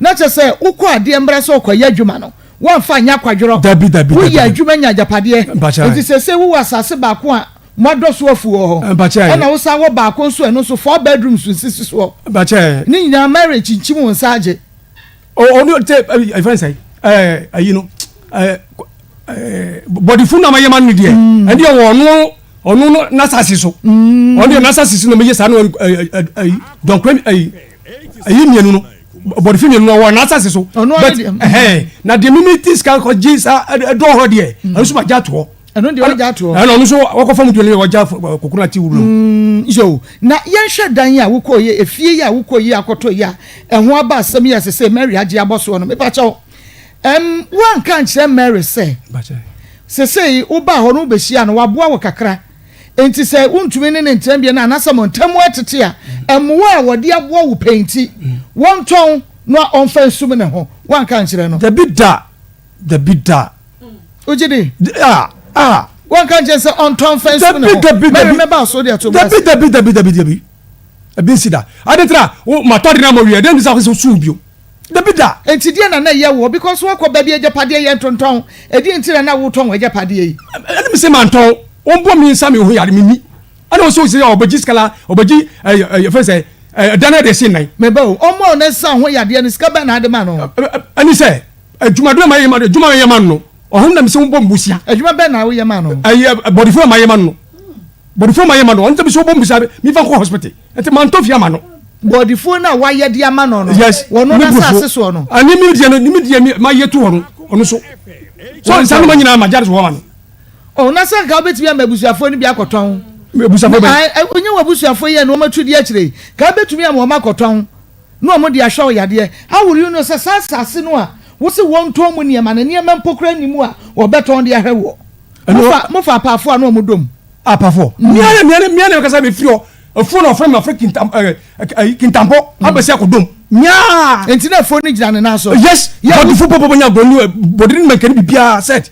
na kyerɛ sɛ wokɔ adeɛ mmara sɛ ɔkɔyɛ adwuma no woamfa anyɛ akwadworɔ. Dabi dabi dabi. Woyɛ adwuma nya agyapadeɛ. Nti sɛsɛ wowɔ asase baako a moadɔ so afu wɔ hɔ. Ɛna wosan wɔ baako nso ɛno nso four bedrooms nsisi soɔ. Ne nyinaa Mary kyinkyim wo nsa agye. Ɔno te ɛfɛn sɛ. Ɛɛ ayi no ɛɛ ɛɛ bɔdifo na ma yɛ ma no deɛ ɛdeɛ wɔ ɔno ɔno no n'asase so ɔno deɛ n'asase so na ma yɛ saa no ɛɛ ɛɛ dɔnkora ɛyi ɛyi mmienu no bɔdifo mmienu no wɔ n'asase so but ɛhɛn na deɛ mimi ti sika kɔ gye saa ɛdɔ hɔ deɛ ɛno nso ma gya toɔ. Ɛno deɛ ɔgya toɔ. Ɛna ɔno nso wakɔ fam deɛ ɔgya kokoro ati wuro. Yo na yɛnhwɛ dan yi a wokɔ yɛ efie yi a wokɔ yi akɔtɔ yi a ɛho aba asɛm yi a ɛsɛ sɛ Mary agye abɔ soɔ no mepa kyɛw ɛm woanka nkyerɛ Mary sɛ sesei wobaa hɔ no wobɛhyia no waboa wo kakra enti sɛ wontumi ne ne ntena bio no anaasɛ mo ntam atete a mmoa a wɔde aboa wo pɛn nti wɔntɔn no a ɔmfa nsum ne ho woanka nkyerɛ no. Dabi da Dabi da. Wogye di? Ah, ah. Wɔnka nkyɛn sɛ ɔntɔn fɛnso ne ho. Dabi, dabi, dabi. Mɛba so de ato Dabi, dabi, dabi, dabi, dabi. Ebi nsi da. Ade tra, wo matɔ de na ma wie. Den bisa sɛ so bio. Dabi da. Enti deɛ na na ɛyɛ wɔ because wakɔ baabi agyapadeɛ yɛ ntontɔn. Ɛdeɛ nti na na wotɔn w'agyapadeɛ yi? Ɛne me sɛ mantɔn. Wɔn bɔ mi nsa mi ho yare mi ni. Ɛna ɔsɛ ɔsɛ ɔbɛgye sika la ɔbɛgye ɛyɛ ɛyɛ fɛn sɛ ɛdan na ɛde ɛsi nnan. Meba o, ɔmo a ɔne nsa ho yadeɛ no sika bɛn na ade ma no? Ɛne sɛ Adwuma dɔn ma yɛ ma adwuma yɛ ma no ɔhɔn na mesɛ wobɔ mbosia. Adwuma bɛn na woyɛ ma no? Ɛyɛ bɔdifo ma yɛ ma no bɔdifo ma yɛ ma no ɔno sɛ wobɔ mbosia mefa nkɔ hospital nti mantɔ fie ama no. Bɔdifoɔ no a wayɛ de ama no no yes wɔno n'asase soɔ no. Ɛne mi deɛ no mi deɛ ma yɛ to hɔ no ɔno so so nsa no ma nyinaa ma gya so hɔ ma no. Oh, na sɛ nka wobɛtumi ama abusuafoɔ no bi akɔtɔn. Abusuafoɔ bɛn? Onye wɔ abusuafoɔ yi a na wɔn atu di akyire yi ka wobɛtumi ama wɔn akɔtɔn. Na wɔn de ahwɛ wo yadeɛ. How will you know sɛ saa asase no a wose wɔntɔn mu nneɛma no, nneɛma mpo koraa nni mu a wɔbɛtɔn de ahwɛ woɔ? Mofa, mofa apaafoɔ a na wɔn dɔ mu. Apaafoɔ? Mmea ne, mmea ne, mmea ne kasa mefiri hɔ. Afuo na ɔfrɛ me ɔfrɛ kintam, ɛɛ, ɛɛ, kintampɔ abɛsi akɔdɔm. Mmea. Nti na afuo no gyina ne nan so. Yes, bɔdefo pɔpɔ nya bɔni, bɔde ne mankani bibiara set.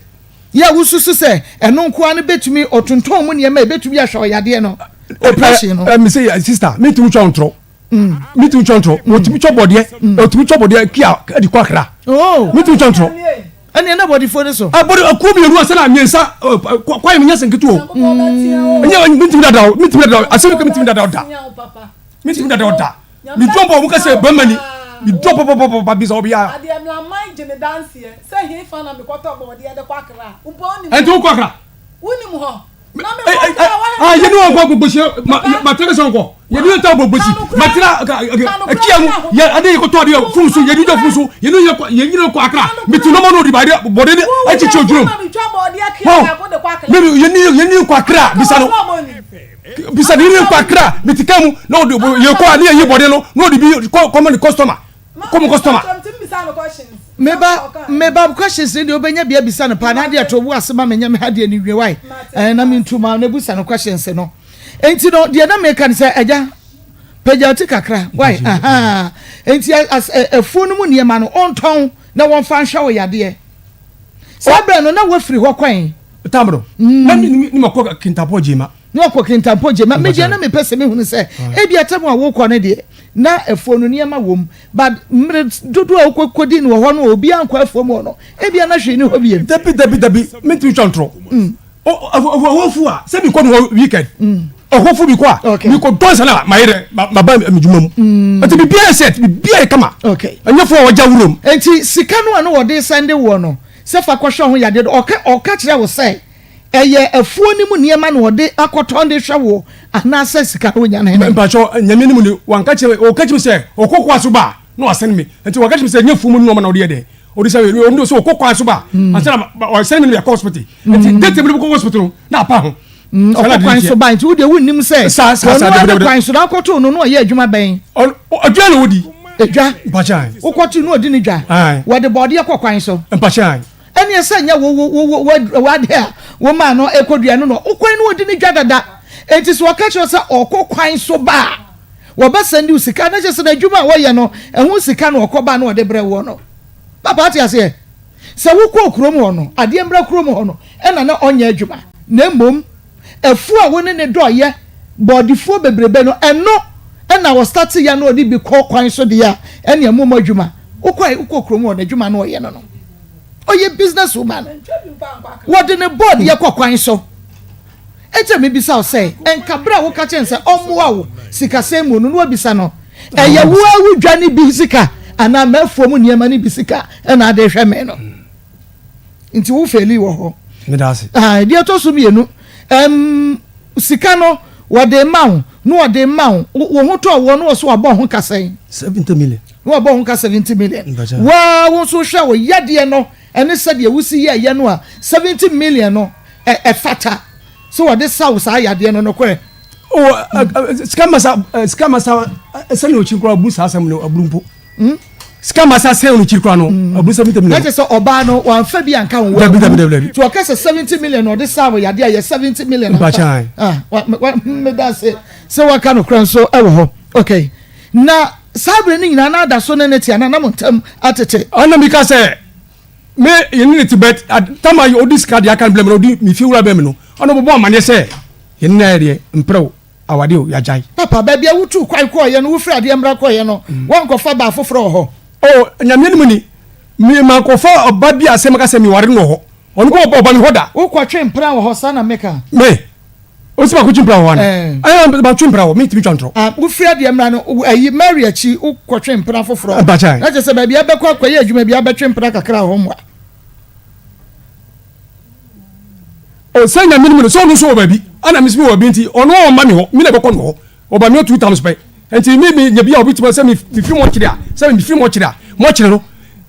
Yɛ a wosusu sɛ ɛno nko ara no bɛtumi, ɔtontɔn mu nneɛma a ɛbɛtumi ahwɛ ɔyadeɛ no, operation no. Ɛɛ, mese, sister, mentumi twa wo ntorɔ. Mi tumi twɛ ntorɔ, otumi twɛ bɔdeɛ, otumi twɛ bɔdeɛ kia ɛde kɔ akra. Mi tumi twɛ ntorɔ. Ɛnni ɛna bɔdefoɔ ne so. Bɔde akuo mmienu asa na mmiɛnsa kwae mi nyɛ sɛ nketewa o. Ɛnyɛ mi tumi dada o, mi tumi dada o, asɛm mi tumi dada o da. Mi tumi dada o da. Mi dɔn bɔ ɔmo kɛsɛ bɛrima ni. Mi dɔn pɔpɔpɔpɔ bisa ɔbi ya. Ɛnti wokɔ akra. Ah, yɛne wɔn kɔ gbogbosi matena sɛ nkɔ yɛne yɛn ta gbogbosi matena kia mu yɛ ade yɛ kɔtɔ adeɛ fun so yɛde dwa fun so yɛne yɛ kɔ yɛn nyina kɔ akra meti nɔmɔ n'o de ba adeɛ bɔde ne akyikyi odwuro hɔ mɛ yɛne yɛne kɔ akra bisa no bisa ne yɛne kɔ akra meti ka mu na ɔde yɛ kɔ a ne yɛ yi bɔde no na ɔde bi kɔ kɔma ne customer. Kɔm customer. Meba meba questions ni deɛ wobɛnya bi abisa no paa na adeɛ to wo ase ma menyɛ me ha deɛ no wie wae ɛɛ na mentu ma na busa no questions no enti no deɛ na meka no sɛ agya pagya ti kakra wae aha enti afuo no mu nneɛma no ɔntɔn na wɔmfa nhwɛ wo yadeɛ saa berɛ no na woafiri hɔ kwan tamro na ne makɔ kintapɔ gyema Na ɔkɔ Kintampo gye ma me deɛ na mepɛ sɛ mehunu sɛ ebia tam a wokɔ no deɛ na afuo no nneɛma wɔ mu but mmerɛ dodoɔ a wokɔ kɔdi no wɔ hɔ no a obiara nkɔ afuo mu hɔ no ebia na hwee ni hɔ biem. Dabi dabi dabi mentumi twa ntorɔ ɔhɔfo a sɛ mekɔ no hɔ weekend ɔhɔfo bi kɔ a mekɔ dɔn sana mayɛ dɛ maba me dwuma mu nti biribiara yɛ set biribiara yɛ kama ɛnyɛ fo a wɔgya wurom. Nti sika no a na wɔde sɛnde woɔ no sɛ fa kɔhwɛ ho yadeɛ no ɔka ɔka kyerɛ wo sɛ Ɛyɛ afuo no mu nneɛma na ɔde akɔtɔn de hwɛ wo anaasɛ sika na ɔnya no hene? Mpakyɛw, Nyame anim ni, wanka kyerɛ me, ɔka kyerɛ me sɛ ɔkɔ kwa so ba a, na wasɛne me. Nti waka kyerɛ me sɛ ɛnyɛ afuo mu nneɛma na ɔde yɛ dɛn? Ɔde sɛ, ɔno sɛ ɔkɔ kwa so ba a, ansa na wasɛne me na yɛakɔ hospital. Nti date a mede bɛkɔ hospital no, na apa ho. Ɔkɔ kwan so ba, nti wo deɛ wonnim sɛ ɔno ara ne kwan so na akɔtoo no na ɔyɛ adwuma bɛn? Adwa na ɔdi. Edwa? Mpakyɛw. Wokɔtoo no ɔdi ne dwa? Wɔde bɔɔdeɛ kɔ kwan so? Mpakyɛw. Ɛneɛ sɛ nyɛ wo wo wo wo w'adeɛ a womaa no kɔdua no no wokwan no ɔdi ne dwa dada enti sɛ ɔka kyerɛ wo sɛ ɔkɔ kwan so ba a wɔbɛsɛnde wo sika na kyerɛ sɛ n'adwuma a wɔyɛ no ɛho sika na ɔkɔ ba na ɔde brɛ woɔ no papa ate aseɛ sɛ wokɔɔ kurom hɔ no adeɛ mmra kurom hɔ no ɛna na ɔnyɛ adwuma na mmom afuo a wo ne ne dɔɔyɛ bɔɔdefuo bebrebe no ɛno ɛna ɔstate yɛ na ɔde bi kɔ kwan so deɛ a ɛne ɛmom adwuma wokɔ wokɔ kurom hɔ no adwuma no ɔyɛ no no Ɔyɛ business woman. Wɔde ne board yɛ kɔ kwan so. Enti na mebisa wo sɛ, nka bere a woka kyerɛ no sɛ ɔmmoa wo sikasɛm mu no, na wabisa no, ɛyɛ wo ara wo dwa no bi sika anaa m'afuo mu nneɛma no bi sika ɛna ade hwɛ me no. Nti wo feli wɔ hɔ. Meda ase. Ah, deɛ ɛtɔ so mmienu, ɛm, sika no wɔde ma wo, na wɔde ma wo, wo ho tɔ woɔ na wɔ so wabɔ ho ka sɛn? 70 million. Na wabɔ ho ka 70 million. Mpakyɛ. Waa, wo nso hwɛ wo yadeɛ no ɛne sɛdeɛ wosi yɛɛyɛ no a, 70 million no ɛ, ɛfata sɛ wɔde sa wo saa yadeɛ no, nokorɛ? Oh, sika masa, sika masa, sɛnea ɔkyi koraa bu saa asɛm no aburu mpo. Sika masa sɛn no kyiri koraa no aburu 70 million. Na kyerɛ sɛ ɔbaa no wamfa bi anka ho. Dabi dabi dabi dabi. Nti ɔka sɛ 70 million na ɔde saa wɔ yadeɛ a yɛ 70 million. Mpakyɛn. Ah, wa wa meda ase sɛ waka no korɛ nso ɛwɔ hɔ. Okay. Na saa bere no nyinaa na ada so ne ne te anaa na mo ntam atete? Ɛna mi ka sɛ me yɛne ne te bɛt tama ɔdi sika deɛ aka no blɛ mi na ɔdi mi fi wura bɛ mi no ɔna ɔbɛbɔ amaneɛ sɛ yɛne ne ayɛ deɛ mprɛw. Awade o, yɛagyae. Papa, baabi a wotuu kwan kɔeɛ no, wofiri adeɛ mmra kɔeɛ no, woankɔfa baa foforɔ wɔ hɔ? O, Nyame anim ni, me, mankɔfa ɔba bi a sɛ mɛka sɛ meware no wɔ hɔ. Ɔno mpo ɔba me hɔ da. Wokɔtwe mpena wɔ hɔ, saa na meka. Me? Ose makɔtwe mpena wɔ hɔ ana? Ɛɛ. Ɛɛ, matwe mpena wɔ, mentumi twa ntorɔ. Ah, wofiri adeɛ mmra no, ayi, Mary akyi, wokɔtwe mpena foforɔ. Mpakyɛ. Na kyerɛ sɛ baabi a bɛkɔ akɔyɛ adwuma bi, abɛtwe mpena kakra wɔ hɔ mmoa. Sɛ Nyame no mu no, sɛ ɔno nso wɔ baabi, ɛna me nso mewɔ baabi nti, ɔno ɔmma me hɔ, me na ɛbɛkɔ no hɔ. Ɔba me hɔ two times pɛ. Nti me me nya bi a obi tuma sɛ me firi mɔkyere a, sɛ me firi mɔkyere a, mɔkyere no,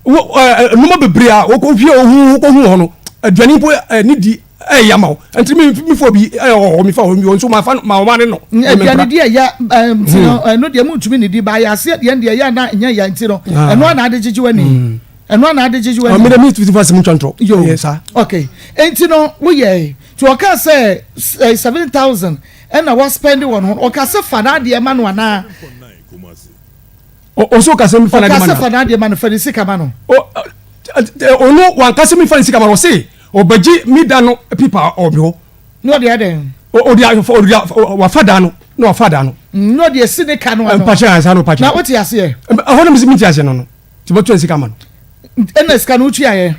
wo ɛɛ nneɛma bebree a wɔkɔ hwie ohu wokɔ hu hɔ no, aduane mpo ɛɛ ne di ɛyɛ ama wo. Nti me me fo bi ɛyɛ wɔ hɔ, me fa hɔ, nso ma fa ma ɔma ne no. Aduane di ɛyɛ ɛɛ nti no, ɛno deɛ muntumi ne di, ba ayɛ aseɛ deɛ deɛ ɛyɛ ana nyɛ ya nti no, ɛno ana ade gyegye w'ani. Ɛno ana ade gyegye w'ani. Ɔmo de mi tutu fa sɛm ntwa ntorɔ. Yo. Ɛyɛ saa. Okay. Enti no woyɛe. Nti ɔkaa sɛ eh, 7,000 ɛna wa spend wɔ no ho. Ɔka sɛ fa n'adeɛ ma no anaa? Ɔsɛ ɔka sɛ mi fa n'adeɛ ma no. Ɔka sɛ fa n'adeɛ ma no, fa ne sika ma no. Ɔno wanka sɛ mi fa ne sika ma no, ɔse ɔbɛgye mi da no pipa ɔmi hɔ. Na ɔde adɛn? Ɔde ɔde wafa da no na wafa da no. Na ɔde asi ne ka no ano. Mpakyɛ ansa no mpakyɛ. Na wote aseɛ? Ɛhɔ na mi ti aseɛ no no. Nti bɛtua sika ama no. Ɛna sika no wotuaeɛ?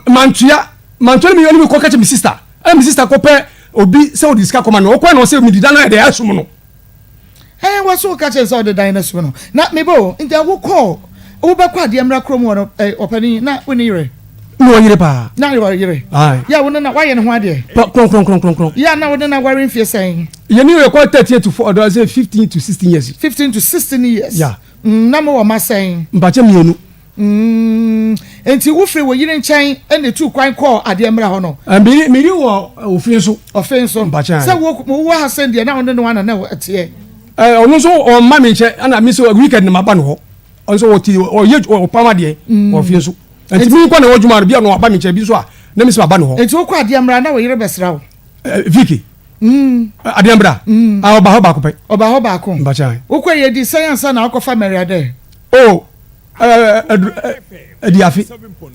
Mantua. Mantua no meyɛ kɔ ka kyerɛ me sister. Ɛna me sister kɔpɛ obi sɛ ɔde sika kɔma no. Ɔkɔɛ na ɔsɛ mede dan no ayɛ dɛ asum no. Ɛɛ wɔ so woka kyerɛ sɛ ɔde dan no asum no. Na mebɔ o, nti wokɔɔ wobɛkɔ adeɛ mmra kurom hɔ no ɛ ɔpanin na wo ne yerɛ? Na ɔyere paa. Na ɔyere. Aye. Yɛ a wo ne na wayɛ ne ho adeɛ? Pa kronkron kronkron kronkron. Yɛ a na wo ne na aware mfie sɛn? Yɛne yɛ kɔ 13 to 4, ɔdɔ sɛ 15 to 16 years. 15 to 16 years. Yeah. Mm, na mowɔ mma sɛn? Mpakyɛ mmienu. Mm, enti wofiri wo yere nkyɛn na etuu kwan kɔɔ adeɛ mmra hɔ no? Eh, me me yere wɔ ofe nso. Ɔfe nso. Mpakyɛ. Sɛ wo wowɔ ha sɛn deɛ na wo ne no ana na ɛteɛ? Eh, ɔno nso ɔmma me nkyɛn ɛna me nso weekend na maba no hɔ. Ɔno nso ɔte ɔyɛ ɔpam adeɛ wɔ ɔfe nso. Nti mi nkɔ na ɛwɔ adwuma no bi a na waba me nkyɛn bi nso a na me nso maba no hɔ. Enti wokɔ adeɛ mmra na wo yere bɛsra wo? Eh, Vicky. Mm. Adeɛ mbra. Mm. Ah, ɔba hɔ baako pɛ. Ɔba hɔ baako. Mbakyɛ. Wokɔ yɛ di sɛn ansa na akɔfa Mary Adɛ? Oh, ɛdi afe.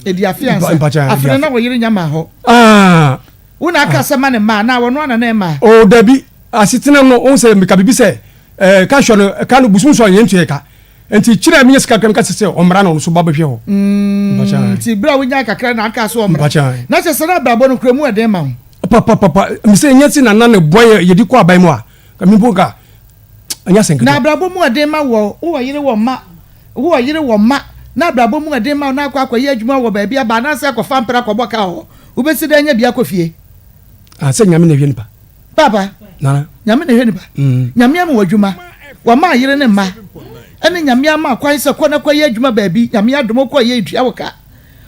Ɛdi afe ansa. Mbakyɛ. Afe no na wɔyere nya ma hɔ. Ah. Wo na aka sɛ ma ne mma na wɔn ana na ɛma. Oh, dabi. Asetena no, ohun sɛ meka bibi sɛ ɛɛ ka hwɛ no ka no busum sɔ yɛn ntua ka. Nti kyerɛ mi nyɛ sika kakra meka sɛ ɔmmra na ɔno so ba bɛhwɛ hɔ. Mm, nti bere a wonya kakra na aka so ɔmmra. Na kyerɛ sɛ na abrabɔ no kura mu ɛden ma wo. Papapapa mesɛ ɛnyɛ se nana ne boa yɛ yɛde kɔ aban mu a ka me mpo nka ɛnyɛ asɛm ketewa. Na abrabɔ mu ɛden ma wɔ wowɔ yere wɔ mma wowɔ yere wɔ mma na abrabɔ mu ɛden ma wo na akɔ akɔyɛ adwuma wɔ baabi aba anaasɛ akɔfa mpra akɔbɔ ka wɔ hɔ wobɛsi dɛn anya bi akɔ fie. Ah sɛ Nyame na ɛhwɛ nipa. Papa Nana. Nyame na ɛhwɛ nipa. Mm. Nyame ama wɔ adwuma wama yere ne mma ɛne Nyame ama kwan sɛ kɔ na kɔyɛ adwuma baabi Nyame adom wokɔ yɛ ntua wo ka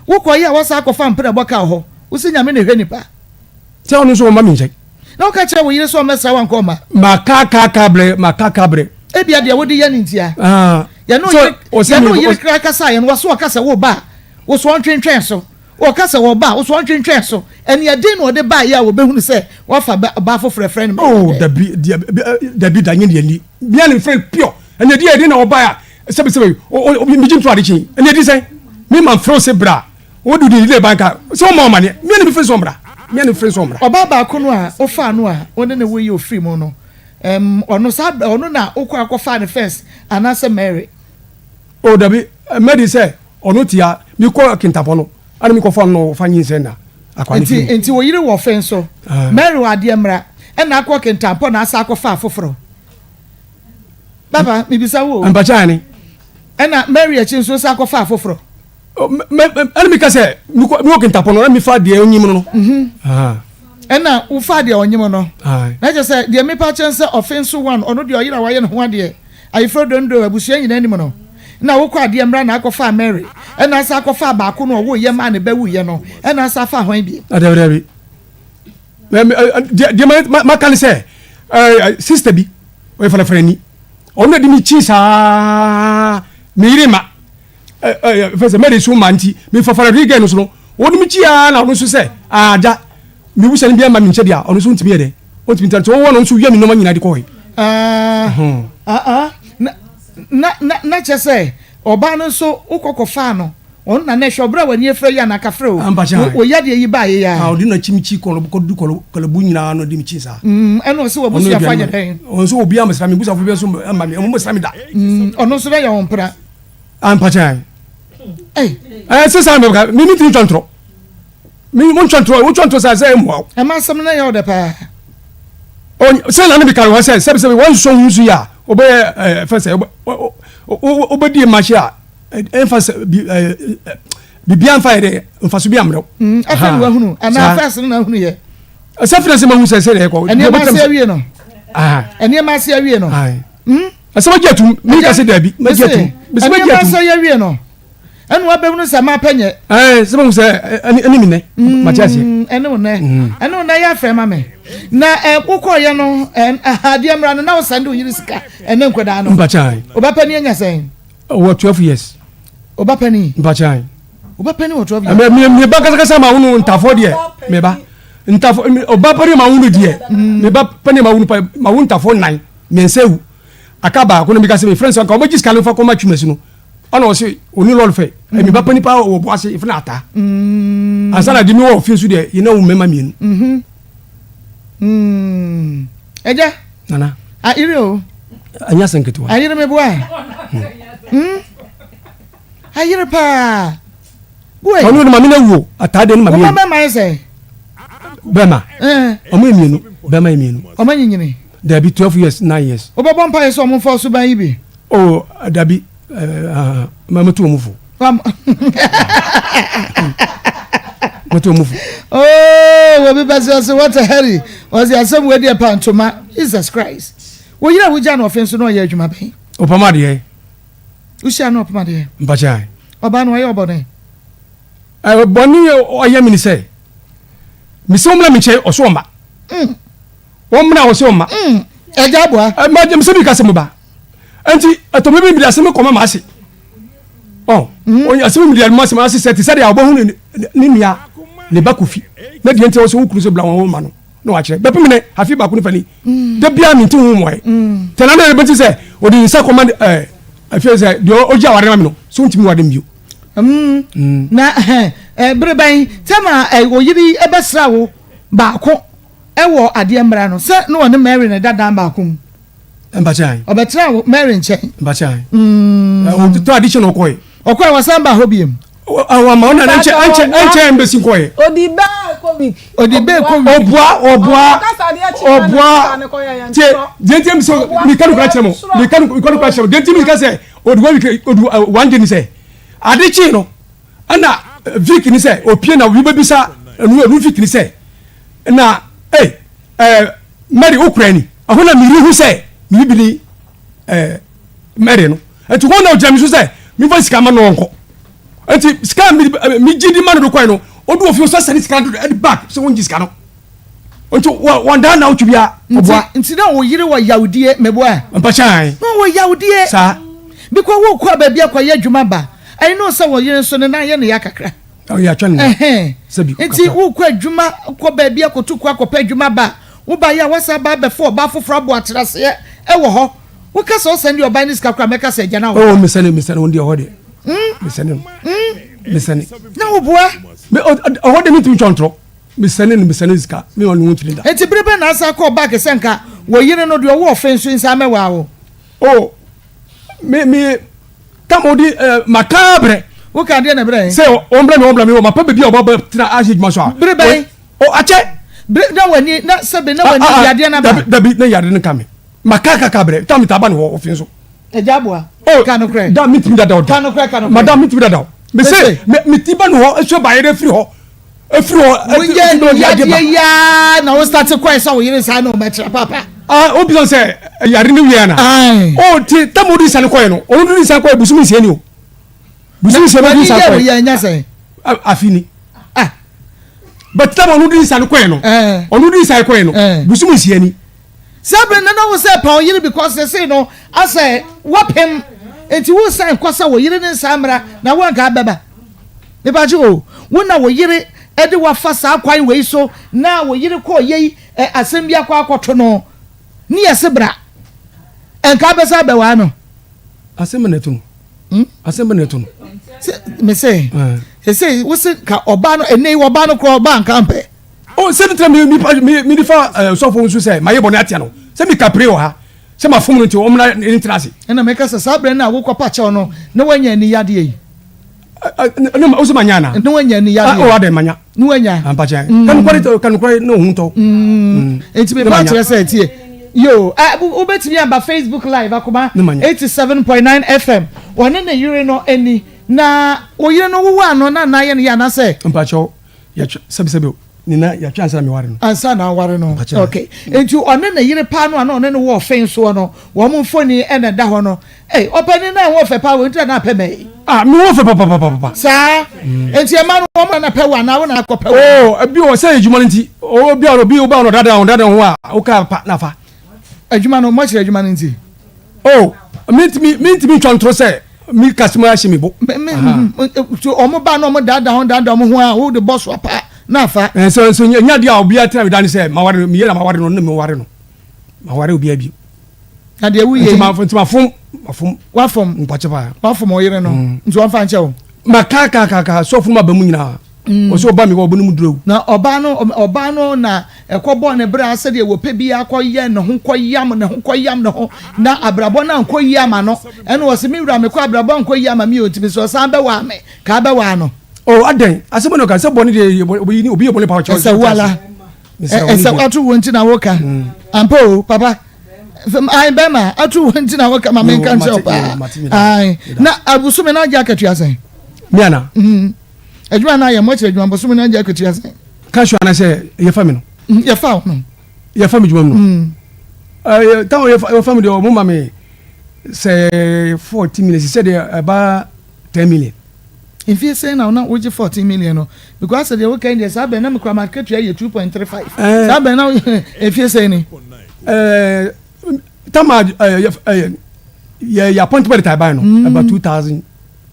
wokɔ yɛ a wasa akɔfa mpra bɔ ka wɔ hɔ. Wo se Nyame na ɛhwɛ nipa. Sɛ ɔno nso ɔmma me nkyɛn. Na woka kyerɛ wo yere sɛ ɔmmɛsra wo anka ɔmma. Maka ka ka brɛ, maka ka brɛ. Ebia deɛ wode yɛ no ntia. Ah. Yɛne wo yere, yɛne wo yere koraa kasaeɛ no, wɔse ɔka sɛ woba a, wo so ɔntwentwɛn so. Ɔka sɛ wɔba a, wo so ɔntwentwɛn so. Ɛnea den na ɔde baeɛ a wɔbɛhunu sɛ wafa ɔbaa foforɔ ɛfrɛ no Maria Oh, dɛ? dabi, deɛ, dabi da, nyɛ deɛ ni. Mia ne mfrɛ pure. Ɛnea di ɛde na ɔbaeɛ a, sɛbi sɛbi, o, o, megye nto ade kyen. Ɛnea di sɛn? Me ma mfrɛ wo se bra. Wo de de ba nka sɛ ɔma ɔmaneɛ mea ne mefiri sɛ ɔmmra mea ne mefiri sɛ ɔmmra. Ɔbaa baako no a wofaa no a wo ne no woeɛ ofiri mu no ɛm ɔno saa ɔno na wokɔ akɔfaa no first anaasɛ Mary? Oh dabi Mary sɛ ɔno tia mekɔ Kintapɔ no ɛna mekɔfa no na ɔfa nyinsɛn na akwa no firi mu. Nti nti wo yere wɔ ɔfe nso Mary wɔ adeɛ mmra ɛna akɔ Kintampɔ na asa akɔfa afoforɔ? Papa mebisa wo o. Mpakyɛ ane. Ɛna Mary akyi nso san kɔfaa foforɔ. Ɛna meka sɛ mewɔ kentapɔ no na mefa deɛ ɔnyim no. Ɛna wofaa deɛ ɔnyim no. Na kyerɛ sɛ deɛ mepa kyɛn sɛ ɔfe nso one ɔno deɛ ɔyere a wayɛ ne ho adeɛ ayeforɔ dondo abusua nyinaa anim no na wokɔ adeɛ mmra na akɔfaa Mary ɛna asa akɔfaa baako no ɔwo yɛ maa ne ba wuyɛ no ɛna asa afaa hwan bi. Dabi dabi deɛ maka ne sɛ sister bi ɔyɛ falafalani ɔno na di me kyi saa me yere ma fɛ sɛ mɛde so ma nti mefa falafalani gɛ no so no ɔno me kyi aa na ɔno nso sɛ agya me wusa no bi ama me nkyɛ deɛ ɔno nso ntumi yɛ dɛ ɔntumi ntra nti ɔwɔ no nso wia me nneɛma nyinaa de kɔɛ. Na na na kyɛ sɛ ɔbaa no nso wokɔ kɔfaa no Ɔno na na ɛhwɛ ɔbrɛ a w'ani afira yi anaa kafrɛ o. Ampa kyɛ Wo yadeɛ yi baeɛ yi ara. Ah, ɔde n'akyi me kyi kɔ kɔdu kɔlɛbu nyinaa na ɔde me kyi saa. Mm, ɛna ɔse w'abusuafo ayɛ dɛn? Ɔno nso obiara mmɛsra me, busuafo biara nso mma me, ɔmo mmɛsra me da. Mm, ɔno nso na yɛ wɔn mpena. Ampa kyɛ. Ɛy. Ɛɛ sɛ saa mɛka, me me tiri ntwa ntorɔ. Me mo ntwa ntorɔ, wotwa ntorɔ saa sɛ ɛmmoa wo. Ɛma asɛm no na yɛ ɔdɛ paa. Sɛ na ne bi ka hɔ sɛ sɛbi sɛbi wɔn nsɔ ho nsu yi a, wobɛyɛ ɛɛ fɛ sɛ wobɛdi mmahyɛ a. Ɛnfa sɛ bi ɛɛ biribiara nfa yɛ dɛ nfaso bi amrɛw. Mm, afei na wahunu anaa fɛs no na ahunu yɛ. Ɛsɛ fina sɛ mahu sɛ sɛ deɛ ɛkɔ. Nneɛma ase awie no. Nneɛma ase awie no. Ɛsɛ ma gye atum mi ka se dɛbi ma gye atum. Bisi ma gye atum. Nneɛma ase awie no. Ɛna wabɛhunu sɛ ma pɛ nyɛ. Ɛɛ sɛ mahu sɛ ɛne ɛne mi nɛ. Ma te aseɛ. Ɛne wo nɛ. Ɛne wo nɛ yɛ afɛ ma me. Na ɛ wokɔɔyɛ no ɛ adeɛ mmra no na wosan de wo yere sika ɛne nkwadaa no. Mpakyan. Wobɛpɛ ne anya sɛn. Ɔwɔ 12 years. Ɔba panin. Mpakyɛn. Ɔba panin wɔ 12 years. Mɛ mɛ mɛ ba kasakasa ma wunu ntafo deɛ mɛ ba ntafo ɔba panin ma wunu deɛ mɛ ba panin ma wunu pa ma wunu ntafo nan mmiɛnsa ewu aka baako na mi ka se mi fɛn sɛ nka ɔbɛgye sika no fa kɔma twumasi no ɔna ɔse oni lɔri fɛ mm. mi ba panin pa wɔ bo ase efina ata mm. ansa na di mi wɔ fi nso deɛ yɛn na wo mɛma mmienu. Ɛgya. Nana. Ayere o. Ɛnyɛ asɛm ketewa. Ayere me boa. Hmm. Ayere paa. Boy. Ɔno ne maame na wuo. Ataade ne maame. Wo bɛma yɛ sɛ. Bɛma. Ɔmo yɛ mmienu. Bɛma yɛ mmienu. Ɔmo anyinyini. Dabi 12 years 9 years. Wobɛbɔ mpa yɛ sɛ ɔmo nfa ɔso ban yi bi. Oh dabi. Ma mo tu ɔmo fo. Mo tu ɔmo fo. Oh, obi bɛ sɛ ɔsɛ what a hurry. Ɔsɛ asɛm wɔ deɛ pa ntoma. Jesus Christ. Wo yere a wogya no ɔfe nso na ɔyɛ adwuma bɛn? Ɔpam adeɛ. Wohyia no ɔpam adeɛ? Mpakyɛ. Ɔbaa no ɔyɛ ɔbɔne? Bɔne ɔyɛ me ne sɛ mesɛ ɔmmra me nkyɛn ɔso ɔmma. Ɔmmra ɔsɛ ɔmma. Ɛgya aboa. Mesɛ bi ka sɛ mo ba. Nti ɛtɔ mi bi mi de asɛm kɔma maa se. Ɔ asɛm mi de asɛm ase sɛ te sɛ deɛ ɔbɛhu ne nua ne ba kofi na deɛ nti ɔsɛ wo kunu sɛ bla wɔn ma no. Na wakyerɛ bɛpem nɛ afe baako ne fa ni mm. da biara mente ho mmuae mm. tɛna na ɛbɛti sɛ ɔde nsa kɔma ɛɛ afei sɛ deɛ ɔgye aware ma me no so ntumi wade bio mm. na ɛɛ bere bɛn tɛma ɛɛ oyiri ɛbɛsra wo baako ɛwɔ adeɛ mmara no sɛ na ɔne Mary na ɛda dan baako mu Mpakyɛ. Ɔbɛtena wo Mary nkyɛn. Mpakyɛ. Mm. Ɔtɔ adi kyɛ na ɔkɔɛ. Ɔkɔɛ wasan ba hɔ biem. Ɔwɔ ma ɔna nkyɛn nkyɛn nkyɛn mbɛsi nkɔɛ. Odi bɛɛ kɔ week. Odi bɛɛ kɔ week. Ɔboa ɔboa ɔboa tie deɛ nti mi sɛ mi ka nukura kyerɛ mo mi ka nukura kyerɛ mo deɛ nti mi ka sɛ odi one week odi one day ni sɛ ade kye no ɛna vic ni sɛ opie na obi bɛ bisa ɛnu ɛnu vic ni sɛ na ee ɛɛ Mary wo kura ni ɛhɔ na miri hu sɛ miri bi ni ɛɛ Mary no nti hɔ na ɔgyina mi so sɛ mi fa sika ma no ɔnkɔ nti sika mi mi gyi di ma no do kɔɛ no ɔdu ofie ɔsɛ sɛ ne sika do ɛde back sɛ wɔn gyi sika no nti wɔ wɔn dan na ɔtwi bia ɔboa. Nti na wo yere wɔ yawdie meboa. Mpakyɛn. Na ɔwɔ yawdie. Saa. Bikɔ wo kɔ baabi akɔ yɛ adwuma ba I know sɛ wɔ yere nso ne nan yɛ ne ya kakra. Ɔyɛ atwa ne nan. Sɛbi kakra. Nti wokɔ adwuma kɔ baabi akɔtu kɔ akɔpɛ adwuma ba a, woba yɛ a woasan aba abɛfa ɔbaa foforɔ abɔ atenaseɛ wɔ hɔ. Woka sɛ ɔsɛn deɛ ɔbaa ne sika koraa mɛka sɛ agya na woboa. Oh mesɛne mesɛne wo deɛ ɔhɔ deɛ. Mesɛne no. Mesɛne. Na woboa. Me ɔhɔ deɛ mentumi ntwa ntorɔ. Mesɛne no mesɛne sika me ɔne ho nkyiri da. Nti bere bɛn na asan kɔɔ back sɛ nka wɔ yere no deɛ ɔwɔ ɔfe nso nsan mɛwaa wo? Oh me me tam odi eh, maka brɛ. Wo ka deɛ na brɛ. Sɛ wɔn brɛ mi wɔn brɛ mi wɔ ma pɛ beebi a ɔba bɛ tena ahyɛ adwuma so a. Bere bɛn. O akyɛ. Bere na wani na sɛbi na wani ah, ah, yadeɛ na ba. Dabi dabi na yadeɛ no ka mi maka kaka brɛ tam ta ba ne hɔ ɔfi nso. Agya aboa. Oh, Ka nokorɛ. Da mi timi dada o da. Ka nokorɛ, ka nokorɛ. Madam mi timi dada o. Me se me me ti ba no hɔ esu ba yɛrɛ firi hɔ. Efiri hɔ. Woyɛ no yadeɛ yaa na wo start kɔɛ sɛ wo yere saa na ɔmɛkyerɛ papa. Ah, o bisa sɛ yare ne wia na. Aye. O ti tam o di sani kɔɛ no. Ɔno di sani kɔɛ busumi nsia ni o. Busumi nsia bɛ di sani kɔɛ. Wani yɛ nya sɛn. Afi ni. Ah. But tam ɔno di sani kɔɛ no. Ɔno di sani kɔɛ no. Busumi nsia ni. Saa bere no na wo sɛ pa wo yere because sesei no asɛ wapem nti wo san kɔ sɛ wo yere ne nsa mmra na wo anka abɛba. Mepakye o, wo na wo yere de wafa saa kwan wei so na wo yere kɔɔ yei ɛ asɛm bi akɔ akɔto no ne yɛse bra ɛnka abɛsa abɛwaa no. Asɛm bɛ na ɛto no. Hmm? Asɛm bɛ na ɛto no. Sɛ me se, sesei wo se ka ɔbaa no ɛnɛ yi ɔbaa no korɔ ɔbaa nka mpɛ. Oh, sɛ ne tena mi mi mi nifa eh, sɔfo nso sɛ mayɛ bɔne atia no sɛ mi kapire wɔ ha sɛ ma fom no nti ɔmena ne ntena ase. Ɛna meka sɛ saa berɛ no a wokɔpa kyɛw no na wanya ani yadeɛ yi. Ne ma wosɛ manya ana? Na wanya ani yadeɛ. Oh, adɛn manya. Na wanya. Ampakyɛ. Kanukware kanukware ne ohun tɔ. Nti mepa kyerɛ sɛ tie. Yo, wobɛtumi aba Facebook live akoma 87.9 FM. Wɔne ne yere no ani na wo yere no wowɔ ano na na yɛ no yɛ anasɛ. Mpakyɛw. Yɛtwe sɛbi sɛbi o ne na yɛtwe ansa na meware no. Ansa na aware no. Okay. Nti ɔne ne yere paa no a na ɔne no wɔ ɔfen soɔ no wɔn mfoni ɛna ɛda hɔ no. Ei ɔpanin na ɛho ɔfɛ paa wɔ nti na apɛ mɛ yi. Ah me ho ɔfɛ papapapapa. Saa. Nti ɛma no wɔn na pɛ wɔ anaa wo na akɔ pɛ wɔ. Oh ebi wɔ sɛ adwuma no nti obi a obi wo ba no dada ho dada ho a woka pa na fa. Adwuma no mɔkyerɛ adwuma no nti. Oh mintimi mintimi ntwa ntoro sɛ mi kasima ahyɛ mi bo. Me me so wɔn ba na wɔn daadaa ho daadaa wɔn ho a wo de bɔ so apa na afa. Nso nso nya deɛ a obiara tena mi da ne sɛ ma ware no mi yɛ na ma ware no ne mi ware no ma ware obiara bi. Na deɛ woyɛ yi. Nti ma fom ma fom. Wafom. Mpakyɛ paa. Wafom ɔyere no nti wɔn fa nkyɛ wo. Ma kaa kaa kaa kaa sɔfo no ma ba mu nyinaa. Ɔsɛ ɔba mi hɔ ɔbɔ ne mu duro awu. Na ɔbaa no ɔbaa no na ɛkɔ bɔɔ ne bra sɛdeɛ wɔpɛ biara kɔ yɛ ne ho kɔ yam ne ho kɔ yam ne ho na abrabɔ no ankɔ yie ama no ɛna ɔse me wura mekɔ abrabɔ ankɔ yie ama me o nti mesɛ ɔsan bɛwaa me kaa bɛwaa no. Oh adɛn asɛm na ɔka sɛ bɔne deɛ obi obi yɛ bɔne pa ɔkyɛ ɛsɛ wo ala ɛsɛ ato wo nti na woka ampa o papa ayi bɛma ato wo nti na woka ma menka nkyerɛ wo paa ayi na abosome na agye akatua sɛn. Me ana. Adwuma na ayɛ mɔkyerɛ adwuma bosome no agye akatua sɛn. Cash ana sɛ yɛfa mi no. Mm, yɛfa wo no. Yɛfa mi dwuma mu no. Mm. Ɛɛ táwọn yɛfa yɛfa mi deɛ ɔmo ma mi sɛ 14 million sisɛ deɛ ɛba 10 million. Mfie sɛn na na wogye 14 million no because asɛ deɛ woka yi deɛ saa bɛn na mekura ma akatua yɛ 2.35 saa bɛn na mfie sɛn ni. Ɛɛ tama ɛɛ yɛ yɛ yɛ appointment ta ɛban no ɛba 2000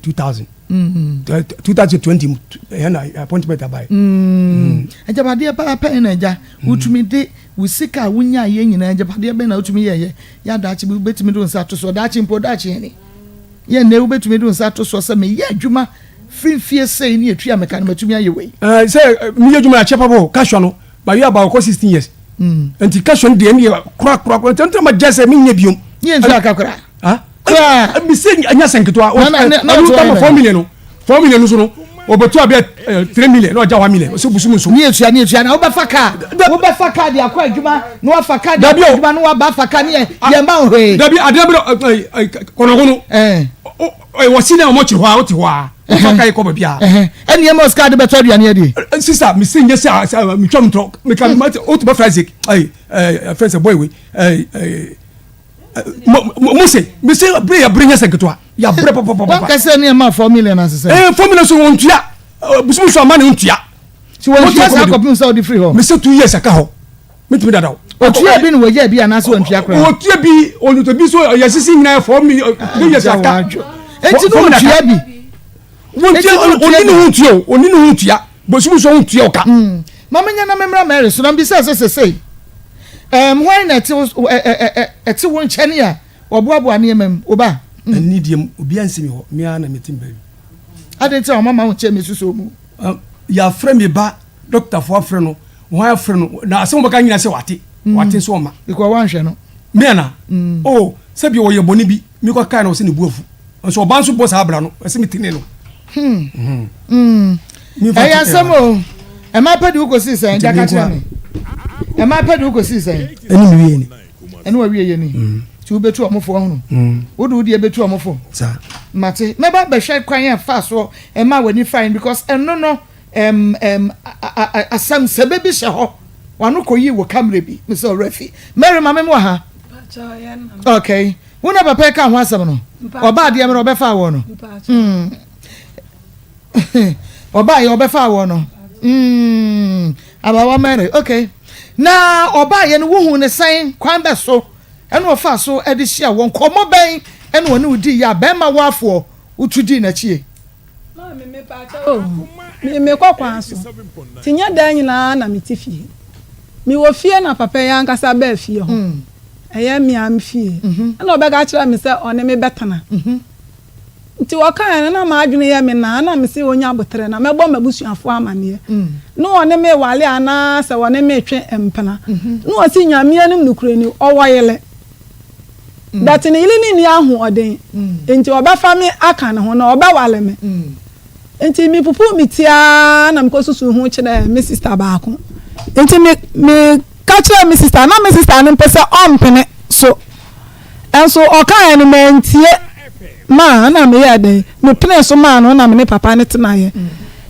2000. 2020 mu ɛyɛ na appointment abae. Agyapadeɛ paa pɛn na agya wotumi de wo sika a wonya yɛ nyinaa agyapadeɛ bɛn na wotumi yɛyɛ yɛ adaakye bi wobɛtumi de wo nsa ato soɔ daakye mpo daakye yɛne yɛ nnɛ wobɛtumi de wo nsa ato soɔ sɛ meyɛ adwuma firi mfie sei ne ɛtua meka no matumi ayɛ wei. Sɛ meyɛ adwuma akyɛ papa o kasua no mayɛ about kɔ 16 years nti kasua no deɛ ɛne kora kora kora nti ɛnti ma gya sɛ menyɛ biom. Yɛ ntua ka koraa. Ah? Koraa. Mese anya sɛ nketewa. Na na na na ɔtu 4 million no. 4 million no so no. Ɔbɛtu abɛ 3 million na ɔgya 1 million. Ɔsɛ busum nso. Ni etua ni etua na wobɛfa kaa. Wobɛfa kaa de akɔ adwuma na wafa kaa de akɔ adwuma na waba afa kaa ne yɛ yɛn ba hwee. Dabi adeɛ bi kɔnɔko no. Wɔ si na ɔmɔ kyerɛ hɔ a wote hɔ a. Wofa kaa yi kɔ baabi a. Ɛni ɛma ɔsika de bɛtɔ aduane adi. Sisa mese nyɛ sɛ metwa mu tɔ meka wotu bɛfra Isaac ɛɛ ɛɛ fɛn sɛ boy wei ɛɛ mose mese bere yɛ bere nyɛ sɛ nketewa yɛ bere papapapa. Wɔn kɛse ne ɛma 4 million asesɛ. 4 million so wɔn ntua busum so ama ne ntua. Si wɔn ntua saa kɔpem sɛ ɔde firi hɔ. Mese 2 years aka hɔ metumi dada o. Otua bi na wɔgya bi anaasɛ wɔn ntua koraa. Otua bi onuto bi so yɛ sisi nyinaa 4 million 2 years aka. Eti no otua bi. Wɔn tua oni ne ho tua o oni ne ho tua bosom so ho tua ɔka. Maame nyɛ na memmra Mary so na mbisa sɛ sesei hwan na ɛte wo ɛte wo nkyɛn a wɔboaboa nneɛma mu wo ba. Ɛnni deɛ mu obiara nsi mi hɔ me ara na mete baabi. Adɛn nti na wɔama wo nkyɛn mesusuo mu. Yɛafrɛ me ba dɔktafoɔ afrɛ no wɔn afrɛ no na asɛm wɔbɛka nyina sɛ wate wate nso ɔma. Because wanhwɛ no. Me ana? Oh sɛbi ɔyɛ bɔne bi mekɔ kae na ɔsɛ ne bu afu nso ɔba nso bɔ saa abira no ɛsɛ me tene no. Ɛyɛ asɛm o ɛma pɛ de wokɔsii sɛn gya ka kyerɛ me ɛma pɛ de wokɔsii sɛn. Ɛne me wie ni. Ɛne wa wie yɛ ni. Nti wobɛtu ɔmo fo ɔhono? Wode wo deɛ bɛtu ɔmo fo? Saa. Mate. Mɛba bɛhwɛ kwan a ɛfaa soɔ ɛmaa w'ani firae no because ɛno no ɛm ɛm asɛm sɛbɛ bi hyɛ hɔ. W'ano kɔyii wo kamera bi. Mesɛ ɔwerɛ afi. Mary ma me wɔ ha. Okay. Wo na papa yi ka ho asɛm no? Ɔbaa deɛ mmerɛ ɔbɛfaa wɔ no. Mm. Ɔbaa yɛ ɔbɛfaa wɔ no. Mm. Abawa Mary. Okay. Na ɔbaa yɛ no wohu ne sɛn kwan bɛ so ɛna ɔfaa so de hyia wɔ nkɔmmɔ bɛn ɛna ɔne wo dii yɛ a bɛrima wafoɔ wotu dii n'akyie. Maame mepaakyɛw o, me mekɔ kwan so, nti nyɛ daa nyinaa na mete fie. Mewɔ fie na papa yi ankasa baa fie hɔ, ɛyɛ me ara me fie, ɛna ɔbɛka kyerɛɛ me sɛ ɔne me bɛtena. Nti ɔkaeɛ no na m'adwene yɛ me naa, na mese ɔnya aboterɛ na mɛbɔ m'abusuafoɔ amaneɛ ne ɔne me rewale anaa sɛ ɔne me retwe mpena. Na ɔse Nyame anim nokorɛ ni, ɔwɔ yere. But ne yere no nni ahoɔden, nti ɔbɛfa me aka ne ho na ɔbɛware me. Nti mepupuu me ti ara na mekɔsusuu ho kyerɛɛ me sista baako. Nti me meka kyerɛɛ me sista, na me sista no mpɛ sɛ ɔmpene so. Nso ɔkaeɛ no mantie ma na meyɛɛ dɛn, mepenee so maa no na me ne papa no tenaeɛ.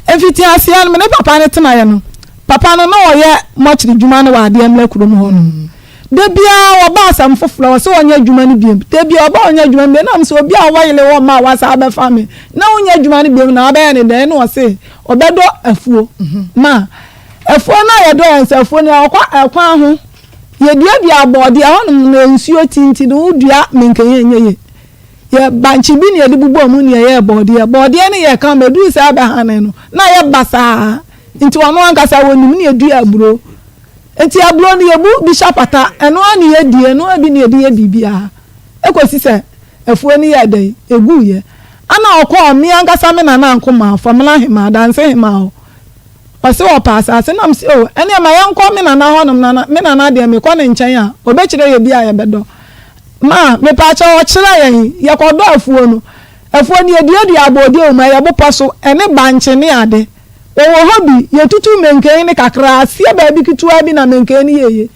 Mfitiaseɛ no me ne papa no tenaeɛ no, papa no na ɔyɛ mɔkyere dwuma no wɔ Adeɛmmerɛ kurom hɔ nom. Da biara wɔba asɛm foforɔ, ɔsɛ ɔnyɛ adwuma no biom. Da biara ɔba ɔnyɛ adwuma no biom. Ɛna mesɛ obi a ɔwɔ yere wɔ mma a wasan abɛfa me na wonyɛ adwuma no biom na wabɛyɛ ne dɛn? Ɛna ɔse ɔbɛdɔ afuo. Ma afuo no a yɛdɔ yɛn sɛ afuo no ɔkɔ ɛkwan ho yɛduadua abɔɔdeɛ ɛhɔnom no nsuo ti nti no wodua menkɛnyɛ nyɛ yie. Yɛ bankye bi na yɛde bobɔɔ mu na yɛyɛɛ bɔɔdeɛ. Bɔɔdeɛ no yɛɛ kama ɛduru sɛ abɛhane no na ayɛ basaa nti ɔno ankasa wɔnim na yɛdua aburo. Nti aburo no yɛbu bi hyɛ apata, ɛno ara na yɛdi, ɛno ara bi na yɛde yɛ biribiara. Ɛkɔsi sɛ afuo no yɛɛ dɛn? Ɛguiɛ. Ɛna ɔkɔɔ me ankasa me nana Nkomaa, Famena Hemaa, Adanse Hemaa hɔ. Ɔse ɔpɛ asase. Na mese oh, ɛneɛ ma yɛnkɔ me nana hɔnom na me nana deɛ mekɔ ne nkyɛn a, ɔbɛkyerɛ yɛ bi a yɛbɛdɔ. Ma, mepaakyɛw ɔkyerɛɛ yɛn, yɛkɔdɔɔ afuo no. Afuo no yɛduadua abɔɔdeɛ wɔ mu, ɛyɛ bepɔ so, ɛne bankye ne ade. Wɔwɔ hɔ bi, yɛtutu mmenkɛn no kakra, aseɛ baabi ketewa bi na mmenkɛn no yɛɛye.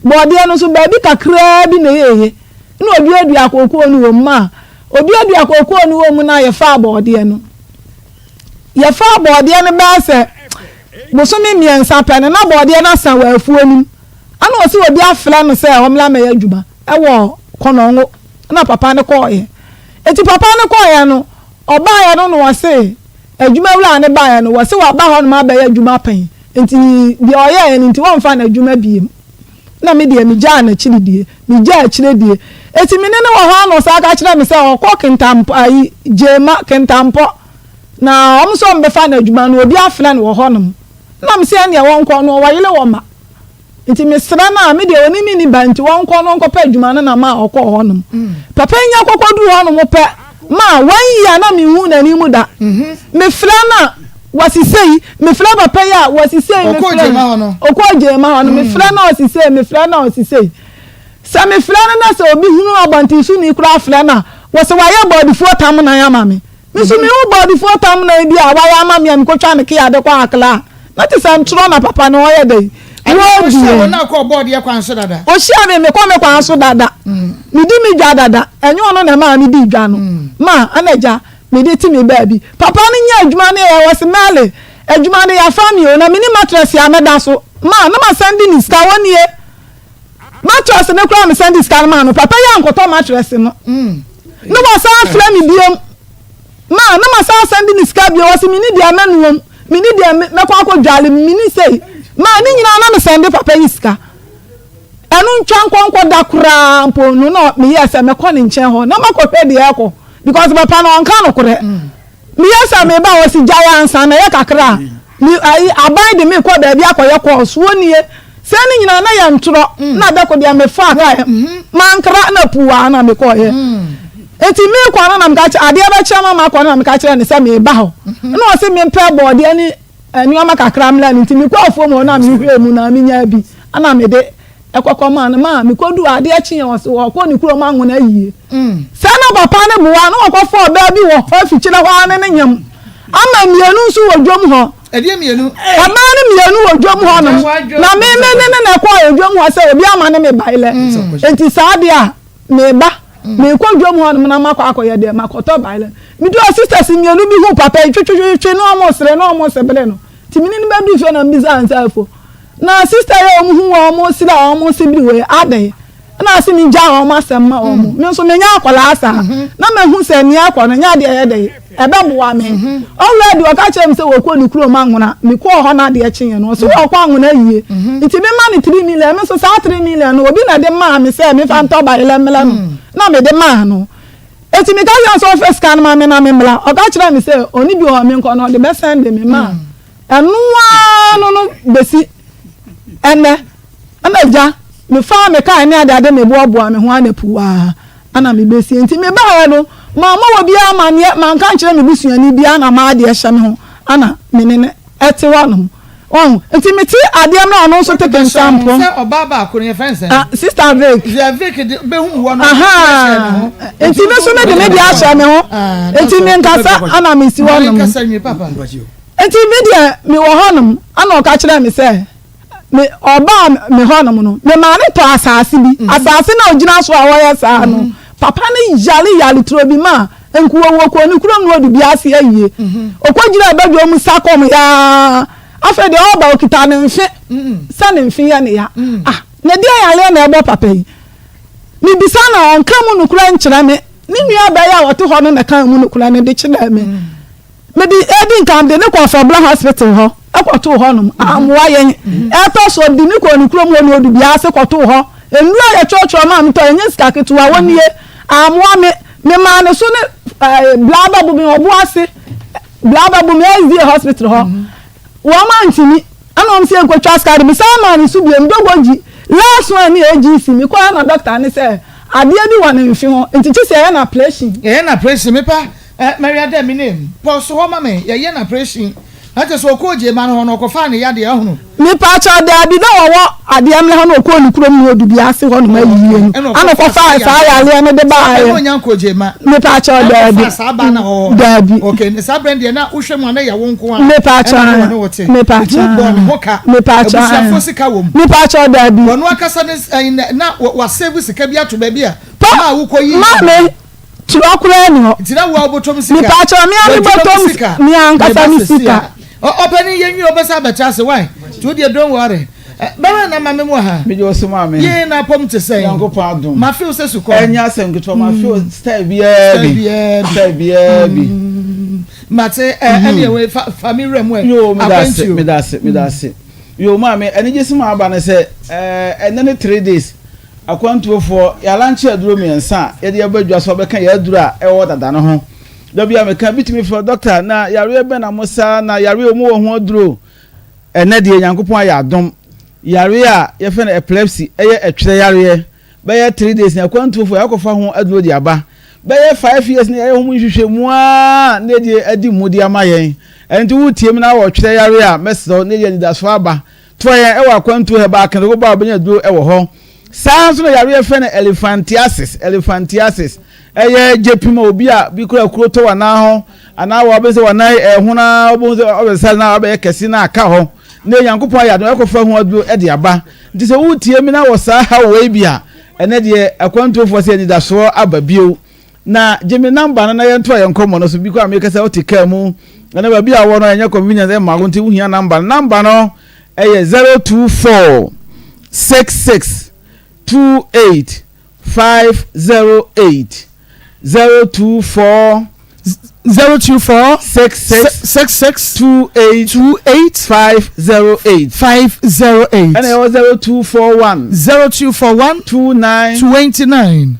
Bɔɔdeɛ no nso, baabi kakraa bi na ɛyɛɛye. Ɛna ɔduadua kookoo no wɔ mu ma ɔduadua kookoo no wɔ mu na yɛfaa bɔɔdeɛ no. Yɛfaa bɔɔdeɛ no bɛyɛ sɛ bosome mmiɛnsa pɛ no, na bɔɔdeɛ no asa wɔ afuo no mu. Ɛna ɔse obi afrɛ no sɛ ɔmmra mmɛyɛ adwuma wɔ Kɔnɔngo. Ɛna papa no kɔɔeɛ. Enti papa no kɔɔeɛ no, ɔbaeɛ no na ɔse Adwuma wura no baeɛ no, wɔse waba hɔnom abɛyɛ adwuma pɛn, nti deɛ ɔyɛeɛ no nti wɔmfa no adwuma biom. Na me deɛ megyaa no akyiri die, megyaa akyire die. Enti me ne no wɔ hɔ ara na ɔsan ka kyerɛɛ me sɛ ɔkɔ Kintampo, ayi, Gyema, Kintampɔ, na wɔn nso wɔbɛfa no adwuma no, obi afrɛ no wɔ hɔnom. Na mese ɛnneɛ wɔnkɔ, no ɔwɔ yere wɔ mma. Nti mesrɛ no a, me deɛ ɔne me nni ba nti ɔnkɔ na ɔnkɔpɛ adwuma no na maa ɔkɔɔ hɔnom. Papa yi nya kɔkɔduu hɔnom pɛ maa one year na menhuu n'anim da. Mefrɛ no a, wɔse sei, mefrɛ papa yi a, wɔse sei, mefrɛ no, ɔkɔɔ Gyema hɔ no, mefrɛ no a ɔse sei, mefrɛ no a ɔse sei. Sɛ mefrɛ no na sɛ obi hunu abɔntensoni koraa frɛ no a, wɔse wayɛ bɔɔdefoɔ tam nan ama me. Me nso mehu bɔɔdefoɔ tam nan bi a wayɛ ama me a mekɔtwa no kea de kɔ Accra a, na te sɛ ntorɔ na papa no ɔyɛ dɛn? Ɔhyia wo Wɔdie. na ɔkɔ bɔɔdeɛ kwan so dada. Ɔhyia me, mekɔ me kwan so dada. Medi me dwa dada. Ɛnyɛ ɔno na ɛmaa medii dwa no. Ma, ɛna agya, mede te me baabi. Papa no nya adwuma no yɛ, ɔse Mɛle, adwuma no yɛafa me o, na menni mattress a mɛda so. Ma, na masan de ne sika, ɔnnie. Mattress no koraa mesan de sika no maa no. Papa yi ankɔtɔ mattress no. Na wasan afrɛ me biom. Ma, na masan asan de ne sika bio. Ɔse menni deɛ mɛnoam, menni deɛ mɛkɔ akɔdwale, menni sei. Ma, ne nyinaa na mesan de papa yi sika. Ɛno ntwa nkɔnkɔ da koraa mpo no na meyɛɛ sɛ mɛkɔ ne nkyɛn hɔ na makɔhwɛ deɛ ɛkɔ. Because papa no ɔnka nokorɛ. Meyɛ sɛ meba a ɔse gyae ansa na ɛyɛ kakra a me ayi aban de me kɔ baabi akɔyɛ course wo nie sɛ ne nyinaa na yɛ ntorɔ na dako deɛ me fa kaa mankra na puwaa na me kɔɔyɛ nti me kɔ no na meka kyerɛ adeɛ bɛkyɛ ma makɔ no na meka kyerɛ ne sɛ meba hɔ na ɔse mempɛ bɔɔdeɛ ne nneɛma kakra mmra no nti mekɔ afuom hɔ na mehwɛɛ mu na menya bi na mede ɛkɔkɔ maa no maa mekɔduu adeɛ kyeeɛ ɔse ɔkɔ ne kurom anwona ayie sɛ na papa no boa na ɔkɔfa ɔbaa bi wɔ hɔ afikyire hɔ ara ne ne nyam ama mmienu nso wɔ dwam hɔ Ɛdeɛ mmienu. Ɔbaa no mmienu wɔ dwam hɔ nom na me me ne ne na ɛkɔɔ dwam hɔ sɛ obi ama ne me baelɛ nti saa deɛ a. Meba, merekɔ dwam hɔnom na makɔ akɔyɛ deɛ, makɔtɔ bayerɛ. Meduu hɔ, sisters mmienu bi huu papa yi twetwetwetwe na wɔresere na wɔresebere no. Nti me ne no bɛduu fie na mebisaa no sɛ, Afo, na sister yi a wɔhu a wɔresere a wɔresebere wei, adɛn? Ɛna ɔse mengyaa wɔn asɛm ma wɔn. Me nso menyɛ akwadaa saa. Na mahu sɛ nea ɛrekɔ no nyɛ adeɛ a ɛyɛ dɛn, ɛbɛboa me. Already ɔka kyerɛɛ me sɛ wɔkɔ ne kurom Anwona. Mekɔɔ hɔ na adeɛ kyeeɛ no, ɔse ɔrekɔ Anwona ayie. Nti mema no 3 million. Me nso saa 3 million no, obi na ɛde maa me sɛ memfa ntɔ bayerɛ mmrɛ no. Na mede maa no. Enti meka kyerɛɛ no sɛ ɔmfa sika no ma me na memmra. Ɔka kyerɛɛ me sɛ ɔnni bi wɔ hɔ, menkɔ na ɔde bɛsɛnde me ma ɛno ara no no bɛsi ɛnnɛ. Ɛna agya, mefaa me kaa ne adeade meboaboaa me ho anapuu ara na mebɛsie. Nti mebaeɛ no, mammɔ obiara amanneɛ, manka ankyerɛ me busuani biara na m'adeɛ hyɛ me ho na me ne no te hɔnom. Wahu? Nti mete adeɛ no a ɔno nso tete nsampɔ. Sɛ ɔbaa baako no yɛfrɛ no sɛn? Ah, Sister Vic. Sister Vic de bɛhu wɔ no. Ahaa. Nti me nso mede me deɛ ahyɛ me ho. Nti menkasa ana mesi hɔnom. Nti me deɛ mewɔ hɔnom ana ɔka kyerɛɛ me sɛ me ɔbaa me hɔnom no, memaa no tɔɔ asaase bi. Mhm. Asaase no a ɔgyina so a ɔyɛ saa no, mhm. papa no yare yare turo bi ma nkuwowɔ kɔɔ ne kurom na ɔde bi ase ayie. Mhm. Ɔkɔgyina badwa mu sa kɔm yaa. Afei deɛ ɔba ɔkita ne mfe sɛ ne mfe yɛ ne ya. Ah, na deɛ yareɛ na ɛbɔ papa yi. Mebisa na ɔnka mu nokorɛ nkyerɛ me. Ne nua bɛyɛ a ɔte hɔ no na ɛka mu nokorɛ no de kyerɛ me. Mede edi nkan mede no kɔɔ Fɔbla Hospital hɔ kɔtoo hɔnom. Ammoa yɛn. Ɛtɔ so mede no kɔɔ ne kurom hɔ na ɔdu bea ase kɔtoo hɔ. Nnuru a yɛtwerɛtwerɛ maa me tɔe, ɛnyɛ sika ketewa, wɔnie. Ammoa me. Memaa no so ne eh, Blaba Bumi, ɔbo ase, Blaba Bumi SDA Hospital hɔ. Wɔn antumi. Ɛna wɔn sɛ yɛnkɔtwa sika de, mesan maa no so biom, Dogogyi. Last one ne AGC, mekɔɔ na dɔkta ne sɛ adeɛ bi wɔ ne mfe ho, nti kye sɛ yɛyɛ no aprehyɛn. Yɛyɛ no aprehyɛn, mepa Eh Maria dɛ me name pɔ so hɔ ma me yɛyɛ no aprehyɛn na kyerɛ sɛ ɔkɔɔ gyema no hɔ no ɔkɔfaa ne yadeɛ ɔhono. Mepakyɛw daabi na ɔwɔ adeɛ mmerɛ hɔ na ɔkɔɔ ne kurom na ɔdu bi ase hɔ nom ayiyie no ana ɔkɔfaa saa yareɛ no de baeɛ. Ɛna ɔnya nkɔɔ gyema. Mepakyɛw daabi. Ɛna ɔkɔfaa saa baa na ɔwɔ hɔ. Daabi. Okay ne saa berɛ no deɛ na wohwɛ mu a na ɛyɛ wo nko ara. Mepakyɛw ɛna na ɔne wo te. Mepakyɛw. Nti wobɔɔ ne ho ka. Mepakyɛw. Abusuafoɔ sika wɔ mu. Mepakyɛw daabi. Ɔno ankasa ne na wa save sika bi ato baabi a. Pa ma wokɔ yi. Maame. Twerɛ koraa nni hɔ. Nti na wo a wobɔtɔm sika. Mepaakyɛw me a mebɔtɔm sika. Me ankasa me sika. Ɔpɛni yɛ nwi ɔbɛsa abɛtra ase why? Nti wo deɛ don't worry. Bɛrɛ na maame mu wɔ ha. Megye wo so maame. Yee na apɔm te sɛn? Nyankopɔn adom. Ma feel sɛ sukɔm. Ɛnyɛ asɛm ketewa ma feel style biara bi. Style biara bi. Style biara bi. Mate ɛne ɛwɔ fa fa mi wura mu ɛ. Yoo meda ase meda ase meda ase. Yoo maame anigye sɛm a aba ne sɛ ɛnɛ ne 3 days. Akwantuofoɔ, yɛalankye aduro mmiɛnsa a yɛde aba dwa so abɛka yɛn aduro a ɛwɔ hɔ dada no ho. Da bi a meka, bi tumi frɛ, Dɔkta, na yareɛ bɛn na mosa, na yareɛ a wɔwɔ ho aduro? Ɛnnɛ deɛ, Nyankopɔn ayɛ adom. Yareɛ a yɛfrɛ no epilepsy, ɛyɛ ɛtwerɛ yareɛ. Bɛyɛ 3 days ni, akwantuofoɔ, yɛakɔfa ho aduro de aba. Bɛyɛ 5 years ni, yɛayɛ ho nhwehwɛmu ara na yɛde adi mu de ama yɛn. Ɛno nti, woretie me na wowɔ twerɛ yareɛ a, mɛsrɛ wo, na yɛde anidasoɔ aba. Toa yɛn wɔ akwantuo herbal clinic wo ba a wobɛnya aduro wɔ hɔ. Saa nso na yareɛ yɛfrɛ no elephantiasis, elephantiasis, ɛyɛ gyepim a obi a bi kura kuro tɔ w'anan ho anaa wɔ abɛsɛ w'anan ɛhono ara wobɛhu sɛ ɔbɛsɛ na abɛyɛ kɛse na aka hɔ na Nyankopɔn ayɛ adom ɛkɔfa ho aduro de aba. Nti sɛ wotie me na wɔ saa haw wei bi a, ɛnɛ deɛ akwantuofoɔ sɛ anidasoɔ aba bio. Na gye me number no na yɛntoa yɛn nkɔmmɔ no so. Bi koraa meka sɛ wote kaa mu na baabi a wɔ no ɛnyɛ convenience ɛmma wo nti wohia number no. Number no ɛyɛ 024 66 28 508 024 024 66 66 28 28 508 508. Ɛna ɛwɔ 0241 0241 29 29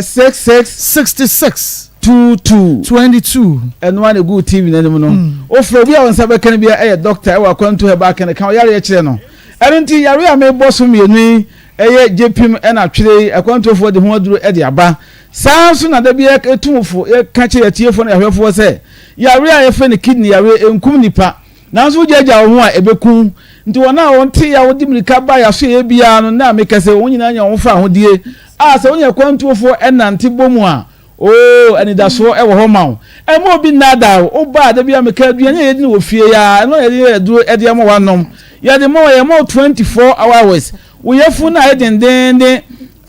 66 66 22 22. Ɛno ara na ɛgu TV no anim no. Wofrɛ obi a wo nsa bɛka no biara ɛyɛ dɔkta ɛwɔ akwantu herbal clinic ka wo yareɛ kyerɛ no. Ɛno nti yareɛ a mebɔ so mmienu yi ɛyɛ gyepim ɛna twere yi akwantuofoɔ de ho aduro de aba. Saa ara nso na da biara yɛtu mo fo yɛka kyerɛ yɛn atiefoɔ ne yɛn ahwɛfoɔ sɛ yareɛ a yɛfrɛ no kidney yareɛ ɛnkum nipa nanso wogyaagyaa wo ho a ɛbɛku wo. Nti wɔn a wɔte yaw de mmirika ba yɛn asoɛeɛ biara no na meka sɛ wɔn nyinaa nya wɔn fawohodie a sɛ wo ne akwantuofoɔ nante bɔ mu a Oo, anidasoɔ wɔ hɔ ma wo. Mma obi nnaadaa wo. Wo ba a, da biara meka, aduane a yɛdi no wɔ fie yi ara, ɛno na yɛde yɛ aduro de ama woanom. Yɛde ma wo a, yɛma wo 24 hours. Wo yafunu no ayɛ dendeenden.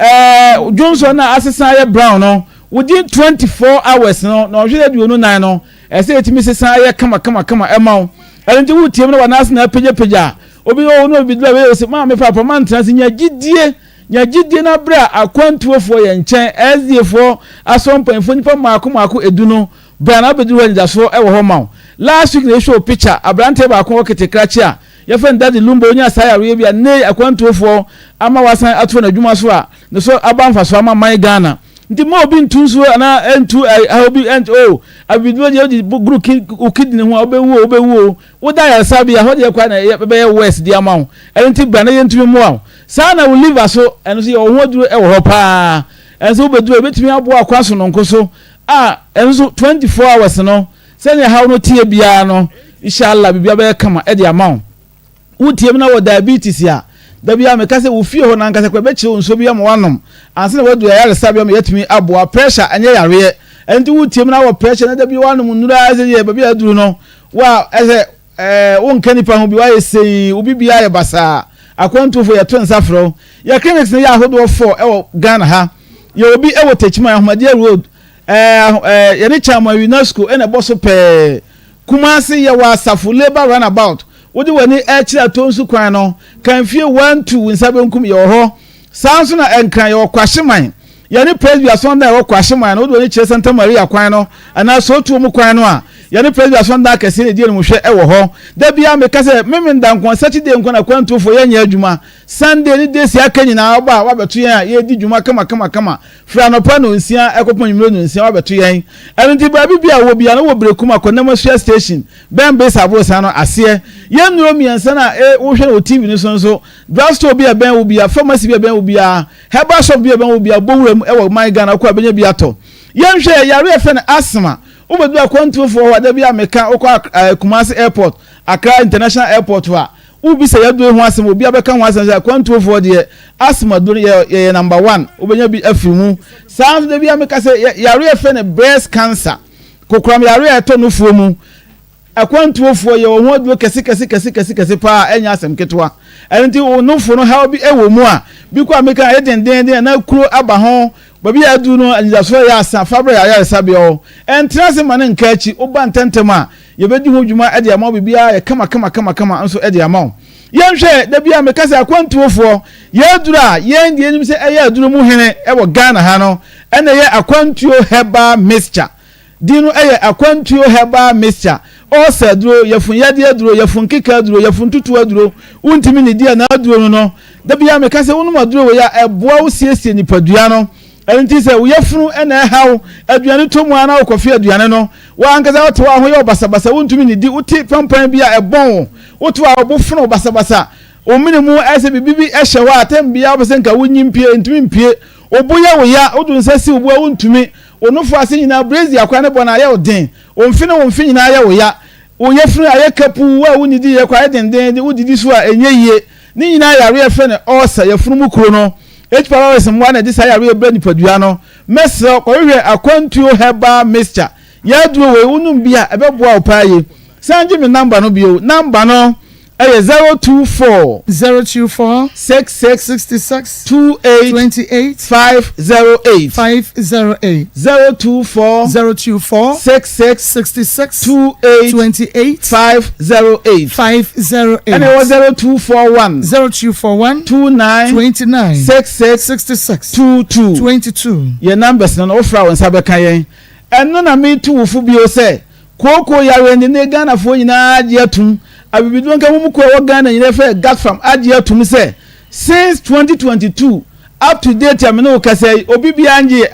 Ɛɛ dwonsɔ no a asesa ayɛ brown no, within 24 hours no, nnɔnhwere 24 no, ɛsɛ ɛtumi sesa ayɛ kama kama kama ɛma wo. Ɛno nti wotie mu na w'anan ase na apagyapagya a, obi wɔ hɔ na obi duru a wei ɔse maame paapa mantena ase, nya gyidie, nya gyidie na bra akwantuofoɔ yɛn nkyɛn, SDA foɔ, asɔre mpanyinfoɔ, nnipa mmaako mmaako edu no, bra na wobɛduru hɔ anidasoɔ ɛwɔ hɔ ma wo. Last week na yɛhwɛ wo picture, aberanteɛ baako wɔ ketekrakye a yɛfrɛ no Daddy Lumba, ɔnyaa saa yareɛ bi a nnɛ yi akwantuofoɔ ama wasan atoa n'adwuma so a ne so aba mfasoɔ ama man Ghana. Nti mma obi ntu nsuo anaa ntu ɛha obi ɛnt o abibiduro deɛ wode guru ki wo kidney ho a wobɛwu o wobɛwu o woda ayaresabea hɔ deɛ koraa na ɛyɛ bɛyɛ worse de ama wo ɛno nti bra na yɛntumi mmoa wo saa na wo liver so ɛno nso yɛwɔ ho aduro ɛwɔ hɔ paa ɛno nso wobɛduru a yɛbɛtumi aboa kwan sononko so a ɛno nso 24 hours no Sɛnea haw no teɛ biara no, Inshallah biribiara bɛyɛ kama de ama wo. Wotie me na wɔ diabetes a, da biara meka sɛ wo fie hɔ no ankasa koraa bɛkyerɛ wo nsuo bi ama woanom ansa na woadu ayaresabea ma yɛatumi aboa. Pressure ɛnyɛ yareɛ. Ɛno nti wotie me na wɔ pressure na da biara woanom nnuro ara sɛ deɛ baabi a aduru no, wo a ɛsɛ ɛɛ wonka nipa ho bi, woayɛ sei, wo biribiara yɛ basaa. Akwantufoɔ yɛto nsa frɛ wo. Yɛ clinics no yɛ ahodoɔ four ɛwɔ Ghana ha. Yɛwɔ bi ɛwɔ Techiman, Ahomadeɛ Road, Ɛɛ ɛɛ yɛne Chairman UNESCO na ɛbɔ so pɛɛ. Kumasi yɛwɔ Asafo Labour Runabout. Wode w'ani rekyerɛ Atonsu kwan no, Kanfie 1, 2 wo nsa benkum yɛwɔ hɔ. Saa nso na Nkran yɛwɔ Kwahyeman. Yɛne Presby Asɔndan a ɛwɔ Kwahyeman no, wode w'ani kyerɛ Santa Maria kwan no anaa Sootuo mu kwan no a, yɛne Presby Asɔndan akɛseɛ na ɛdi animhwɛ wɔ hɔ. Da biara meka sɛ, Memenda nko, Saturday nko na akwantuofoɔ yɛnyɛ adwuma. Sunday ne days a aka nyinaa woba a woabɛto yɛn a yɛredi dwuma kamakamakama. Firi anɔpa nnɔnsia kɔpem anwummerɛ nnɔnsia woabɛto yɛn. Ɛno nti baabi biara a wowɔ biara no wowɔ Berekum Akɔnnam Asua Station, bɛn Base Aborosan no aseɛ. Yɛn nnuro mmiɛnsa no a e wohwɛ no wɔ TV no so nso, drug store bi a ɛbɛn wo biara, pharmacy bi a ɛbɛn wo biara, herbal shop bi a ɛbɛn wo biara, bɔ wuram wɔ man Ghana wokɔ a bɛnya bi atɔ. Yɛnhwɛ yareɛ a yɛfrɛ no asthma. Wobɛduru akwantuofoɔ hɔ a, da biara meka, wokɔ Kumasi Airport, Accra International Airport a, Wobisa yɛn aduro yi ho asɛm, obiara bɛka ho asɛm sɛ akwantuofoɔ deɛ asthma aduro no yɛ yɛyɛ number one, wobɛnya bi afiri mu. Saa nso da biara meka sɛ yareɛ a yɛfrɛ no breast cancer, kokoram yareɛ a ɛtɔ nufoɔ mu, akwantuofoɔ yɛwɔ ho aduro kɛse kɛse kɛse kɛse kɛse paa a ɛnyɛ asɛm ketewa. Ɛno nti wo nofo no haw bi wɔ mu a, bi kɔ a meka ɛyɛ dendeenden anaa kuro aba ho, baabi a aduru no anidasoɔ yɛ asa, fa brɛ ayaresabea hɔ. Ɛntena ase ma no nka akyi, woba ntɛmntɛm a, Yɛbɛdi ho dwuma de ama wo, biribiara ayɛ kama kama kama kama nso de ama wo. Yɛnhwɛ, da biara meka sɛ akwantuofoɔ, yɛn aduro a yɛn deɛ yɛnim sɛ ɛyɛ aduro mu hene wɔ Ghana ha no, ɛna ɛyɛ akwantuo herbal mixture. Din no yɛ akwantuo herbal mixture. Ulcer aduro, yafunyadeɛ aduro, yafunkeka aduro, yafuntutuo aduro, wontumi nnidi a na aduro no no. Da biara meka sɛ wonom aduro wei a, ɛboa wo siesie nipadua no. Ɛno nti sɛ wo yafunu na ɛha wo, aduane tɔ mu ara na wokɔfe aduane no, wo ankasa wote hɔ a ho yɛ wo basabasa, wontumi nnidi, wote pampan bi a ɛbɔn wo, wote hɔ a wo bo fono wo basabasa, wo mene mu ayɛ sɛ biribi bi hyɛ hɔ a tɛm biara wopɛ sɛ nka wonyi mpue, ntumi mpue, wo bo yɛ wo ya, wode wo nsa si wo bo a wontumi, wo nofo ase nyinaa brezi akora ne bɔ no ayɛ wo den, wo mfe ne wo mfe nyinaa yɛ wo ya, wo yafunu ayɛ kapuu a wonnidi yɛ koraa ayɛ dendeenden, wodidi so a ɛnyɛ yie. Ne nyinaa yare a yɛfrɛ no ulcer, yafunu mu kuro no. H. Pylori mmoa na ɛde saa yareɛ yi brɛ nipadua no. Mɛsrɛ wo, kɔhwehwɛ Akwantuo Herbal Mixture. Yɛ aduro wei, wonom bi a, ɛbɛboa wo paa yie. San gye me number no bio. Number no yɛ 024. 024. 66. 66. 28. 28. 508. 508. 024. 024. 66. 66. 28. 28. 508. 508. Ɛna ɛwɔ 0241. 0241. 29. 29. 66. 66. 22. 22. Yɛn numbers no no wofra wo nsa bɛka yɛn. Ɛno na metu wo fo bio sɛ kooko yareɛ ne ne Ghanafoɔ nyinaa agye atum. Abibiduro nka mu kuo a ɛwɔ Ghana nyinaa fɛ GATFAM agye atum sɛ since 2022 up to date a me ne wo kasa yi obi biara ngye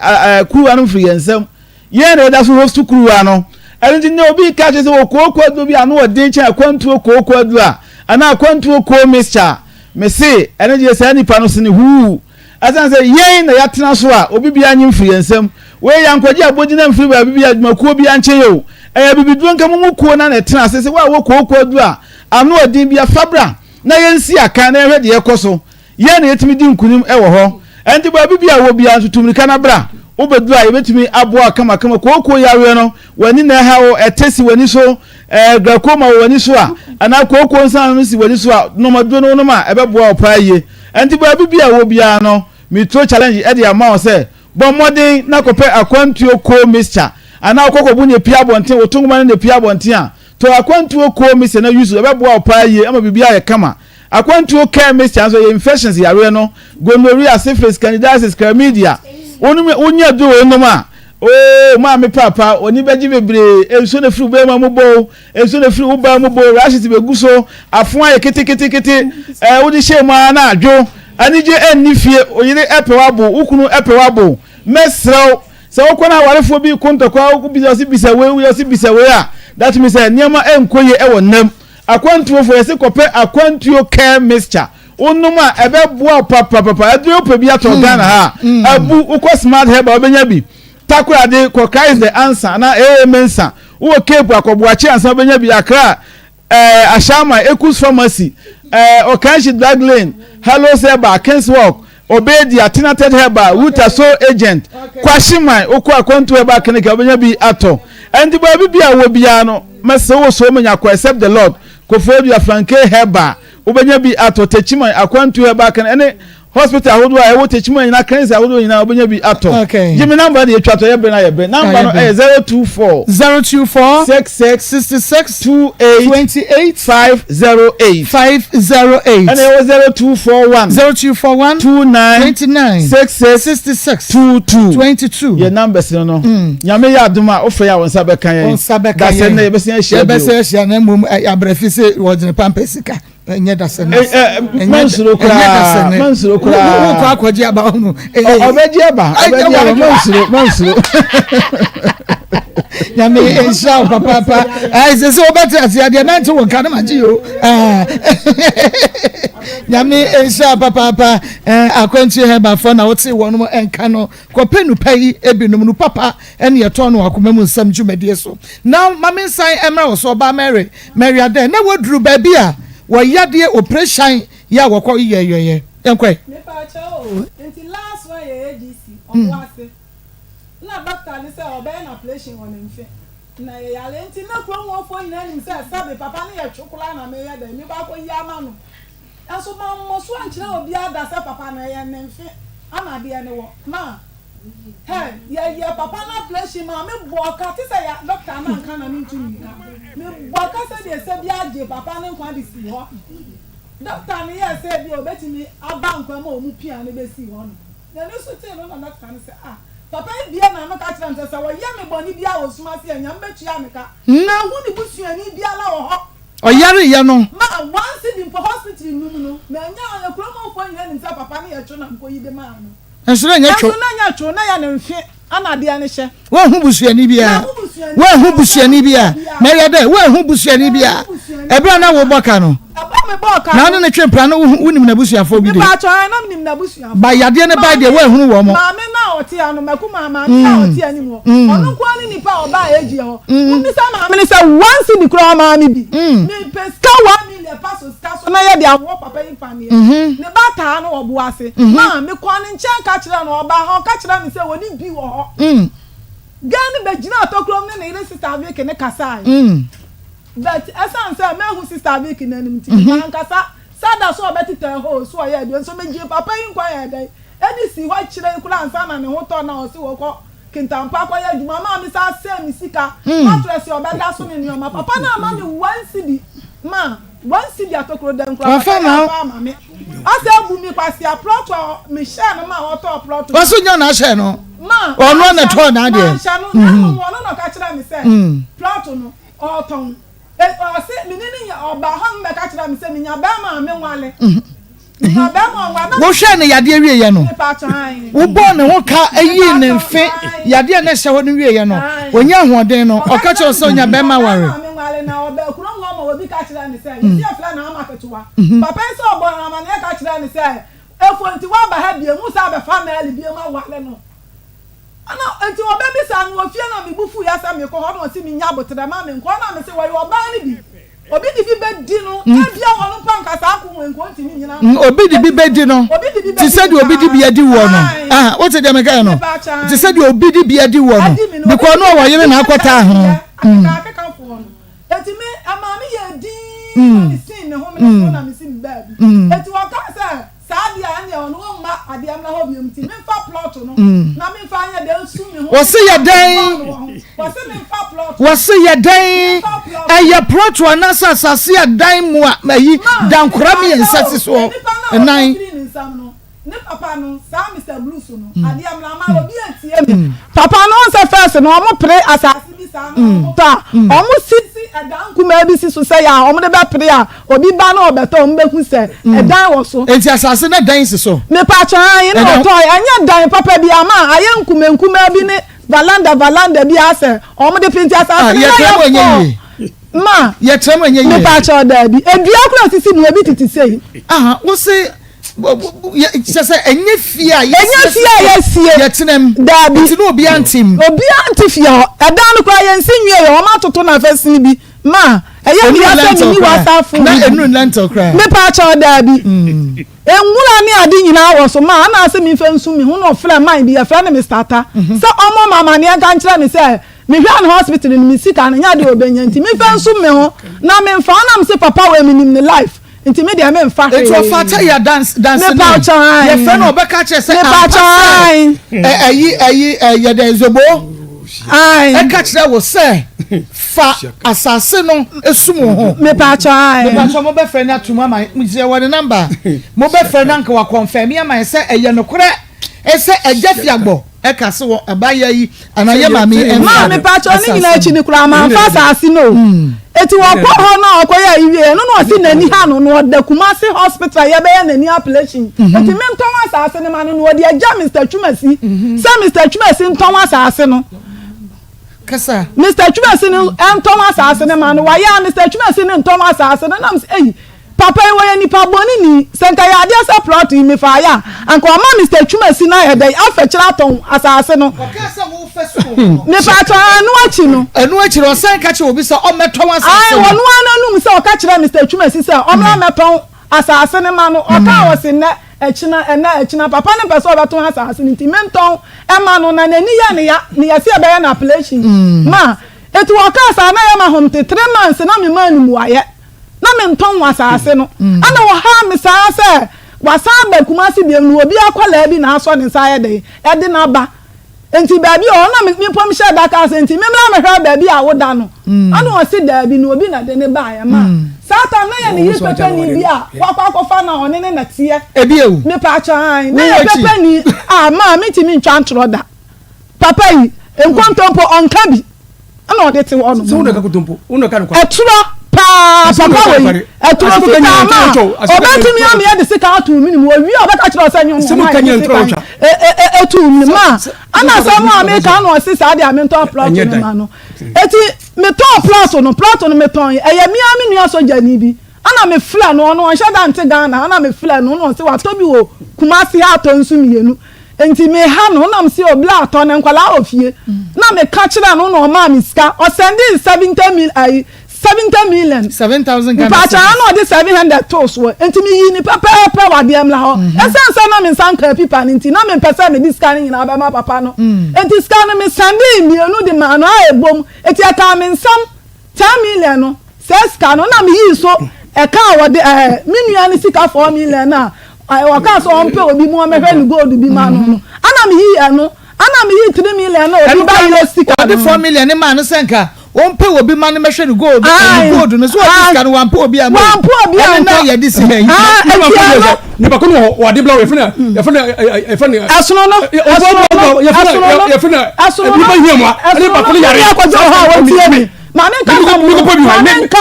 kuruwa no mfiri yɛn nsam. Yɛn na yɛda so host kuruwa no. Ɛno nti nnɛ obi reka kyerɛ sɛ wɔ kooko aduro bi a ano wɔ den kyɛn akwantuo kooko aduro a anaa akwantuo koo mixture a, mese ɛno deɛ saa nipa no sene huu. Ɛsiane sɛ yɛn na yɛatena so a obi biara nye mfiri yɛn nsam. Wei yɛankɔgye abɔdin amfiri baabi biara, adwumakuo biara nkyɛn o. Ɛyɛ abibiduro nka mo mu kuo no ara na ɛtena ase sɛ wo a wɔ kooko aduro a ano wɔ den biara fa bra na yɛnsi akan na yɛnhwɛ deɛ ɛrekɔ so. Yɛn na yɛtumi di nkonim wɔ hɔ. Ɛnti baabi biara a wɔ biara nso tu mmirika na bra. Wobɛduru a yɛbɛtumi aboa wo kamakama. Kooko yareɛ no, w'ani na ɛha wo, ɛtɛ si w'ani so, ɛɛ glaucoma wɔ w'ani so a, anaa kooko nsa no si w'ani so a, nom aduro no wonom a, ɛbɛboa wo paa yie. Ɛnti baabi biara a wɔ biara no, Metro challenge de ama wo sɛ bɔ mmɔden na kɔpɛ akwantuo coal mixture anaa wokɔ kɔbu na epue abɔnten, wo to nwoma no na epue abɔnten a, tɔ akwantuo coal mixture na use, ɛbɛboa wo paa yie ama biribiara ayɛ kama. Akwantuo care mixture nso ɛyɛ infections yareɛ no, gonorrhea, syphilis, candidiasis, chlamydia. Wonom, wonya aduro wei nom a, oo maame paapa, w'ani bɛgye bebree, nsuo na efiri wo bɛrima mu bɔ o, Nsu na firi wo baa mu bo, rashes bɛgu so, afo ayɛ keteketekete, ɛɛ wode hyɛɛ mu ara na adwo, anigye nni fie, wo yere pɛ w'abo, wo kunu pɛ w'abo. Mɛsrɛ wo, sɛ wokɔ na awarefoɔ bi reko ntɔkwa, wobisa ɔse bisa wei, woyɛ ɔse bisa wei a, that means sɛ nneɛma nkɔ yie wɔ nnam. Akwantuofoɔ, yɛse kɔpɛ akwantuo care mixture, wonom a ɛbɛboa wo papapapa. Aduro wopɛ bi atɔ Ghana ha a, abu, wokɔ Smart Herbal wobɛnya bi. Takoradi, kɔ Christ the Answer anaa AA Mensa. Wowɔ Cape a, kɔ Boakye ansa wobɛnya bi. Accra, eh, Ashaiman, Ekus Pharmacy, eh, Okaishie Drug Lane, Hallows Herbal, Kings Walk, Obedia, Tinated Herbal, Ruta Soul Agent, Kwashiman, wokɔ Akwantu Herbal Clinic a wobɛnya bi atɔ. Ɛnti baabi bi a wɔ biara no, mɛsrɛ wo so menya kɔ except the Lord, Koforidua, Franke Herbal, wobɛnya bi atɔ, Techiman, Akwantu Herbal Clinic, ɛne Hospital ahodoɔ a ɛwɔ Techiman nyinaa, clinics ahodoɔ nyinaa wobɛnya bi atɔ. Okay. Gye me number no yɛtwa tɔ yɛ bere na yɛ bere. Number no ɛyɛ 024. 024. 66. 66. 28. 28. 508. 508. Ɛna ɛwɔ 0241. 0241. 29. 29. 66. 66. 22. 22. Yɛ numbers no no. Nyame yɛ adom a wofrɛ yɛ a wo nsa bɛka yɛn. Wo nsa bɛka yɛn. Dasɛ nnɛ yɛbɛsan ahyia bio. Yɛbɛsan ahyia na mmom abrɛfi sɛ wɔgyene pampa sika. Ɛnyɛ dasɛ no. Mansuro koraa. Mansuro koraa. Wokɔ akɔgye aba hɔ no. Ɔbɛgye aba. Ɔbɛgye aba. Mansuro. Mansuro. Nyame nhyira wo papaapa. Ɛɛ sɛ sɛ wobɛte ase adeɛ mɛnte wo nka no magye yo. Nyame nhyira wo papaapa. Akwantuo hɛbafoɔ na wote wɔn nka no. Kɔpɛ nupa yi ebinom nu papa ɛne ɛtɔn no akoma mu nsɛm dwumadie so. Na ma me nsan mmra wo so ɔbaa Mary. Mary Adɛ na waduru baabi a wɔ yadeɛ oprehyɛn yɛ a wɔkɔ yɛ yɔyɛ. Yɛnkɔ ɛ. Mepaakyɛw o, nti last one yɛ ADC, ɔbo ase. Nna doctor no sɛ ɔbɛyɛ no aplation wɔ ne mfe. Na yɛ yare nti na kurom hɔ foɔ nyinaa nim sɛ sɛbe papa no yɛ two koraa na meyɛ dɛn mekɔ akɔ yi ama no. Nso mammɔ so ankyerɛ obiara da sɛ papa no ɛyɛ ne mfe ana adeɛ no wɔ. Ma Hey, yɛyɛɛ papa no aplehyin maa me bɔɔ ka te sɛ ya dɔkta no anka na mentumi nka. Me bɔɔ ka sɛdeɛ sɛ bi agye papa no nkwa de sii hɔ. Dɔkta no yɛɛ sɛ ebia obetumi aba nkwa mu a wɔn pia no bɛsii hɔ no. N'ani so tee no na dɔkta no sɛ, ah, papa yi bue n'ano ka kyerɛɛ me sɛ sɛ wɔyɛ me bɔne biara wɔ sum ase a Nyame bɛtua me ka. Manhu ne busuani biara wɔ hɔ. Ɔyareeɛ no. Ma one cedi mpo hospital nnum no, mannya. Kurom hɔfoɔ nyinaa nim sɛ papa no yɛ two na mekɔyi de maa no. Nso na ɛnyɛ two. Nso na ɛnyɛ two, na ɛyɛ ne mfe ana adeɛ no hyɛ. Woanhu busuani biara. Woanhu busuani biara. Mɛyɛ dɛ, woanhu busuani biara. Ɛberɛ a na wobɔ ka no. Na wo ne no twe mpena no, wonim n'abusuafoɔ bi de. Ba yadeɛ no bae deɛ, woanhunu wɔn. Maame no a ɔte ha no, mako maa maame no a ɔte anim hɔ. Ɔno nko ara ne nipa a ɔbaa AG hɔ. Wommisa maame no sɛ one cedi koraa ɔmaa me bi. Mepɛ sika 1 million pa so sika so na yɛde awɔ papa yi paneɛ. Ne ba taa no wɔ bo ase. Maa mekɔɔ ne nkyɛn ka kyerɛɛ no, ɔbaa ha ɔka kyerɛɛ me sɛ wɔne bi wɔ hɔ. Girl no bɛgyinaa tokurom ne ne yere Sister Vicky ne kasae. But ɛsiane sɛ manhu Sister Vicky no anim nti, mankasa. Sɛ da so a ɔbɛtetɛɛ hɔ o, so ɔyɛɛ deɛ nso megyee papa yi nkwa yɛɛ dɛn? Ɛde sii hɔ akyire yi koraa ansa na ne ho tɔɔ no a ɔse ɔkɔ Kintampo akɔyɛ adwuma maa me san sɛɛ me sika, mattress a ɔbɛda so ne nneɛma. Papa no amma me one cedi ma one cedi atokuro dɛn koraa papa yi amfa amma me. Ɔsɛ abu me kwasea plot a mehyɛɛ no ma ɔtɔɔ plot no. Ɔso nyɛ ɔna ahyɛ no. Ma ɔno na ɛtɔɔ n'adeɛ. Manhyɛ no na mmom ɔno na ɔka kyerɛɛ me sɛ plot no ɔretɔn. Ɔse me ne no nya ɔbaa hɔ no bɛka kyerɛɛ me sɛ menya bɛrima a menwale. Wohwɛɛ no yadeɛ wieeɛ no, wobɔɔ ne ho ka yii ne mfe yadeɛ a na ɛhyɛ hɔ no wieeɛ no, ɔnya ahoɔden no, ɔka kyerɛ wo sɛ ɔnya bɛrima aware. Obi de bi bɛdi no, ebia wɔn mpo anka saa ko wei nka ɔntumi nnyina ano. Obi de bi bɛdi no, te sɛ deɛ obi de bi adi woɔ no. Ah, wote deɛ mekaeɛ no? Te sɛ deɛ obi de bi adi woɔ no. Because ɔno a wɔyere na akɔtaa ho. Akekafoɔ no. Eti me, ɛmaa me yɛɛ dinn na me sii me homene so na me si me baabi. Eti wɔkaa sɛ, saa deɛ a ɛneɛ. hɔ no wɔmma adeɛ mmra hɔ biom nti memfa plot no na memfa nyɛ dɛn nsu me ho. Wɔse yɛ dɛn? Wɔse memfa plot no. Wɔse yɛ dɛn? Memfa plot no. Ɛyɛ plot anaasɛ asase a dan mu a ayi Ma, dankora mepakyɛw, mmiɛnsa si soɔ, nnipa no a nnan. wɔtɔ firii ne nsam no, Ne papa no saa Mister Blues no adeɛ mmra ma obi antie me papa no wohu sɛ first no ɔmo pere asase bi saa na ɔmo tɔ a ɔmo sisi ɛdan nkumaa bi si so sɛ yɛ a ɔmo de bɛ pere a obi ba na ɔbɛtɔ ɔmo bɛ hu sɛ ɛdan wɔ so. Enti asase no dan si so? Mepakyɛ ae na ɔtɔe ɛnyɛ dan papa bi ama ayɛ nkumaa nkumaa bi ne valanda valanda bi asɛ ɔmo de pere nti asase no na yɛ fɔɔ ma Yɛtra mu ɛnyɛ yie. Mepakyɛ daabi edua koraa esisi mu ebi tete sei. Aha wose kyerɛ sɛ ɛnyɛ fie a Ɛnyɛ fie a yɛasie. Yɛtena mu. Daabi. Nti na obiara nte mu. Obiara nte fie hɔ. Ɛdan no koraa yɛnsi nwiee ɛ, wɔatoto no afasini bi ma ɛyɛ me ya sɛ menni WhatsApp phone Na bi. ɛnuru lentil koraa. Mepaakyɛw, daabi. Nwura ne ade nyinaa wɔ so ma anaasɛ memfa nsu me ho na ɔfrɛ man bi, yɛfrɛ no Mister Atta, sɛ ɔmmɔ me amaneɛ nka nkyerɛ me sɛ mehwɛɛ no hospital no me sika no nyɛ adeɛ a ɔbɛnya nti memfa nsu me ho na memfa. Ɛna mese papa wei menim ne life. Nti me deɛ me nfa hwee. Nti ɔfata yɛ dans danseni. Mepa kyɛw ayi. Yɛfrɛ no ɔbɛka kyerɛ sɛ Mepa ampa kyɛw sɛ ayi. ɛ ɛyi ɛyi ɛ yɛ dɛ zobo. Ayi. Ɛka kyerɛ wo sɛ fa asase no esum wo ho. Mepa kyɛw ayi. Mepa kyɛw mo bɛ frɛ no atum ama sɛ wɔ ne number mo bɛ frɛ no anka wa confirm ama yɛ sɛ ɛyɛ nokorɛ ɛsɛ ɛgya fiagbɔ. Ɛka se wɔ abaayewa yi anaa yɛ maame yi ɛmfa Maa mepakyɛw ne nyinaa akyi no koraa manfa asaase no o. Eti wɔkɔ hɔ no a ɔkɔyɛ ayi wieɛ no na ɔse n'ani ha no na ɔda Kumasi hospital a yɛbɛyɛ n'ani apletion eti mentɔn asaase no ma no na ɔde agya Mister Twumasi sɛ Mister Twumasi ntɔn asaase no. Kasa. Mister Twumasi no ntɔn asaase no ma no wayɛ a Mister Twumasi no ntɔn asaase no nam sɛ eyi Papa yi wɔyɛ nipa bɔne ni, sɛ nka ɛyɛ adeɛ sɛ plot yi mefaeɛ a, anka ɔma Mister Twumasi no ayɛ dɛn afɛkyerɛ atɔn asaase no. Ɔkaa sɛ wofɛ so wɔ hɔ. Mepakyɛw, ɛno akyi no. Ɛno akyi no, ɔsan ka kyerɛɛ obi sɛ ɔmmɛtɔn asaase Ae, no. ɔno ara n'anum sɛ ɔka kyerɛɛ Mister Twumasi sɛ ɔmmra mmɛtɔn asaase no ma no. Ɔkaa ɔse nnɛ, ɛkyena, ɛnnɛ, ɛkyena. Papa no mpɛ sɛ ɔbɛtɔn asaase no nti mentɔn mma no, na n'ani yɛ no ya, na yɛse yɛbɛyɛ no appellation ma. Enti ɔkaa saa na ɛyɛ me ahomte, 3 months na memaa no mmuaeɛ. na mentɔn wɔ asaase no. Ɛna wɔhaa me saa sɛ wasan aba Kumasi biom no obi akwadaa bi na asɔ ne nsa ayɛ dɛn ɛde no aba. Nti baabi a ɔwɔ na me mpo mehyɛɛ da kaa sɛ nti memmra mehwɛ baabi a woda no. Ɛna ɔse daabi na obi na de ne baeɛ ma saa time na yɛ ne yere pɛpɛni bi a wakɔ akɔfa no a ɔne ne na teɛ. Ebi ewu. Mepaakyɛw ae na yɛ pɛpɛni a maa mentumi ntwa ntorɔ da. Papa yi nkontompo ɔnka bi. Ɛna ɔde te hɔ nom. Ɛtorɔ paa papa wei ɛtorɔ fitaa ma ɔbɛtumi amea de sika ato mene mu owie a ɔbɛka kyerɛ sɛ nyɛ ɔno na yɛde sika ɛtu mene ma ɛna sɛ mo a meka na ɔse saa deɛ a mentɔn plot no ma no eti metɔn plot no plot no metɔn ɛyɛ mea me nua sogyani bi ɛna mefrɛ no ɔno ɔnhyɛ da nte Ghana ɛna mefrɛ no na ɔse watɔ bi wɔ Kumasi ha atɔ nso mmienu Nti me ha no na mese o bla tɔ ne nkwadaa wɔ fie na me ka kyerɛ no na ɔmaa me sika ɔsɛndee 70 mil ayi 70 million. 7000 Ghana Mpakyɛ cedis. ana ɔde 700 too soɔ nti me yii ne pɛpɛɛpɛ wɔ adeɛ mmla hɔ ɛsiane sɛ na me nsa nkaa pipa no nti na me mpɛ sɛ mede sika no nyinaa bɛma papa no nti sika no me sɛndee mmienu de maa no a ɛbom nti ɛkaa me nsam 10 million no, saa sika no na meyii so ɛka a wɔde ɛɛ me nua no sika 4 million no a ɔkaa sɛ ɔmpɛ obi mu ɔmɛhwɛ ne gold bi ma no no, ana meyii ɛno, ana meyii 3 million na obi ba yɛ sika no. Ɔde 4 million ne maa no sɛ nka ɔmpɛ obi ma no mɛhwɛ ne gold ne gold no so ɔde sika no wampɛ obi ama wampɛ obi ɛne na yɛde si ha yi. Ɛti ɛno nipa ko no wɔ ɔde bila yɛfrɛ no yɛfrɛ no yɛfrɛ no ɛsono no ɛsono no ɛsono no yɛfrɛ no ɛsono no nipa hia mu a ɛne ɛsono nipa ko no no yare ne akɔgye wɔ hɔ a wɔntie mi maame nkasa mu maame nka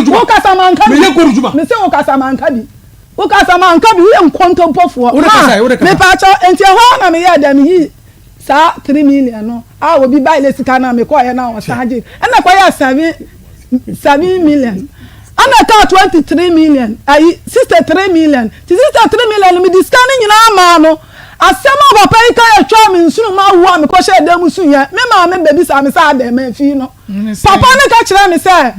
wokasa ma nka bi mese wokasa ma nka bi wokasa ma nka bi woyɛ nkontompofoɔ ma mepaakyɛw nti ɛhɔ na meyɛɛ dɛ meyi saa 3 million no a obi ba ile sika no a mekɔɔyɛ no a ɔsan gye ɛna kɔyɛ 7 7 million ɛna ɛkaa 23 million ayi 63 million ti 63 million no mede sika no nyinaa maa no. Asɛm a papa yi ka yɛ twaa me nsono mu awoɔ a mekɔhyɛɛ dan mu suiɛ. Me maame bɛbisaa me sɛ adɛn mamfii no. Papa no ka kyerɛɛ me sɛ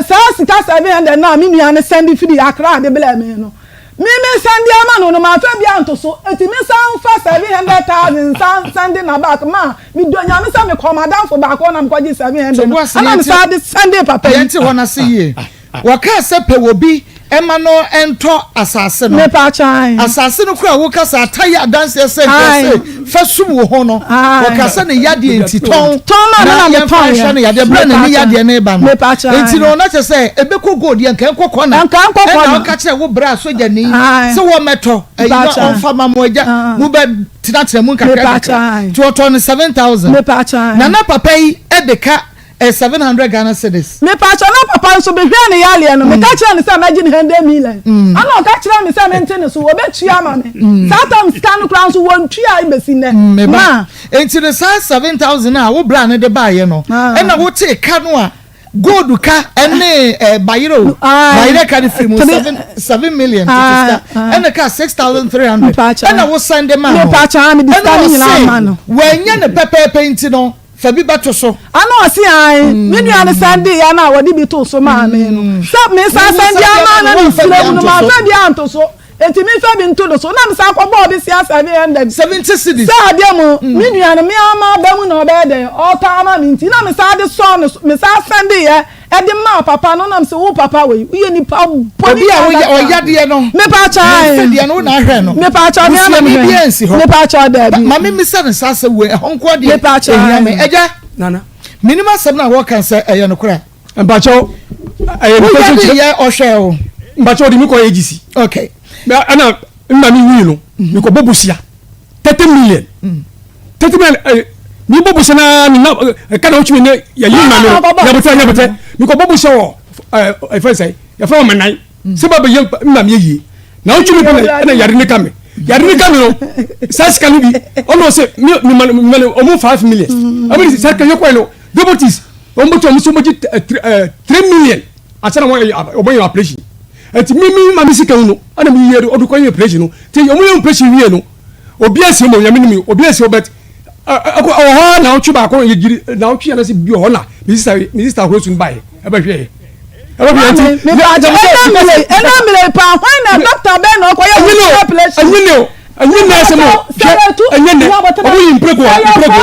saa sika 700 no a me nua no sɛnde firi Accra de brɛɛ me no, me mesɛnde ama no no mamfa bi anto so. Enti mesan mfa 700,000 nsan nsɛnde na back ma medɔ Nyame sɛ mekɔɔ m'adamfo baako hɔ na mekɔgyee 700 no Toboase ɛna mesan de sɛndee papa yi. Yɛnte hɔ no ase yie. Wɔkaa sɛ pɛ obi. Ɛma no ntɔ asase no. Mepaakyɛw ae. Asase no koraa woka sɛ ata yɛ adanseɛ sɛ nka sɛ fa sum wo ho no. Wɔka sɛ ne yadeɛ nti tɔn. Tɔn ma no na na yɛmfa metɔn nhwɛ no yadeɛ berɛ a n'ani yadeɛ no reba no. Mepaakyɛw ae. Nti no na kyerɛ sɛ ɛbɛkɔ gold yɛ nka ɛnkɔ kɔna. Nka ɛnkɔ kɔna. Ɛna ɔka kyerɛ wo bra sogyani sɛ wɔmmɛtɔ ayi na ɔmfa ma mo agya mo bɛ tenatena mu nkakra nkakra. Nti ɔtɔn no 7000. Mepaakyɛw ae. Na na papa yi de ka Ɛyɛ 700 Ghana cedis. Mepakyɛw, na papa nso mehwɛɛ ne yareɛ no, meka kyerɛɛ no sɛ mɛgye no hundred million. Ɛna ɔka kyerɛɛ me sɛ mente ne so, wɔbɛtua ama me. Saa tam sika no koraa nso wɔntuae bɛsi nnɛ. Me ba, Ma. enti no saa 7,000 a wo bra no de baeɛ no, ɛna wotee ka no a gold ka ne eh, bayerɛ o, bayerɛ ka no firi mu, 7 million tete sika, ɛna ka 6,300, ɛna wo san de maa no. Mepakyɛw, mede sika Ɛna no nyinaa ma ɔse no. wanya no pɛpɛɛpɛ nti no, Fa bi bɛto so. Ana ɔse ae, me nua no san dii ana a wɔde bi too so maa me no, sɛ me san san de ama na ne tiri mu no mamfa bi anto so, enti memfa bi nto no so, na mesan kɔbɔɔ bi sia 700. 70 cedis. Sɛ adeɛ mu, me nua no, me ara m'aba mu na ɔbɛyɛ dɛn, ɔretɔ ama me nti, na mesan de sɔɔ no so, mesan sɛndeeɛ de maa papa no, na mese wo papa wei, woyɛ nipa bɔne Obi a woyɛ ɔyadeɛ no, Mepaakyɛw ne ae. mfedeɛ no, wo na ahwɛ no. Mepaakyɛw, me ara na Busuani mehwɛ. biara nsi hɔ. Mepaakyɛw, daabi. Ma me mmisa no saa asɛm wei, ɛhɔ nko ara deɛ Mepaakyɛw ɛhia me. ae. Agya, Nana. menim asɛm no a wɔka sɛ ɛyɛ nokorɛ a. Mpakyɛw, ɛyɛ Wo nokorɛ sɛ yadeɛ yɛ ɔhwɛɛ wo. Mpakyɛw, ɔde me kɔ AGC. Okay. Ɛna mma me wui no, mekɔbɔ bosea. 30 million 30 million eh, mi bɔ bosɛ naa mi na ɛka na wotumi ne yɛyi ma mi nyabotɛ nyabotɛ mi kɔ bɔ bosɛ wɔ ɛɛ ɛfɛ sɛ yɛfɛ wɔn nan sɛ ba bɛ yɛ mma mi yɛ yie na wotumi pɛ na ɛna yare ne ka mi yare ne ka mi no saa sika no bi ɔno sɛ mi mi ma mi ma ɔmo 5 million ɛmi ni sɛ kɛyɛ kɔɛ no devotees wɔn bɛ tu ɔmo so wɔn gye 3 million asɛ na wɔn yɛ wɔn yɛ operation ɛti mi mi ma mi sika no ɛna mi yɛ ɔdo kɔ yɛ operation no ti wɔn yɛ operation wie no obi esi mo nyame ni mi obi esi ɔbɛt ɛkɔ ɛwɔ hɔ na ɔtwe baako yɛ gyiri na ɔtwe yɛn ase bi wɔ hɔ na mi sista mi sista ahorow sun ba yɛ ɛbɛ hwɛ yɛ ɛbɛ hwɛ yɛ ti ɛna mele pa hwan na dɔkta bɛn na ɔkɔ yɛ wo operation ɛnyɛ ne o ɛnyɛ ne asɛm o hwɛ ɛnyɛ ne ɔmo yi mprego a mprego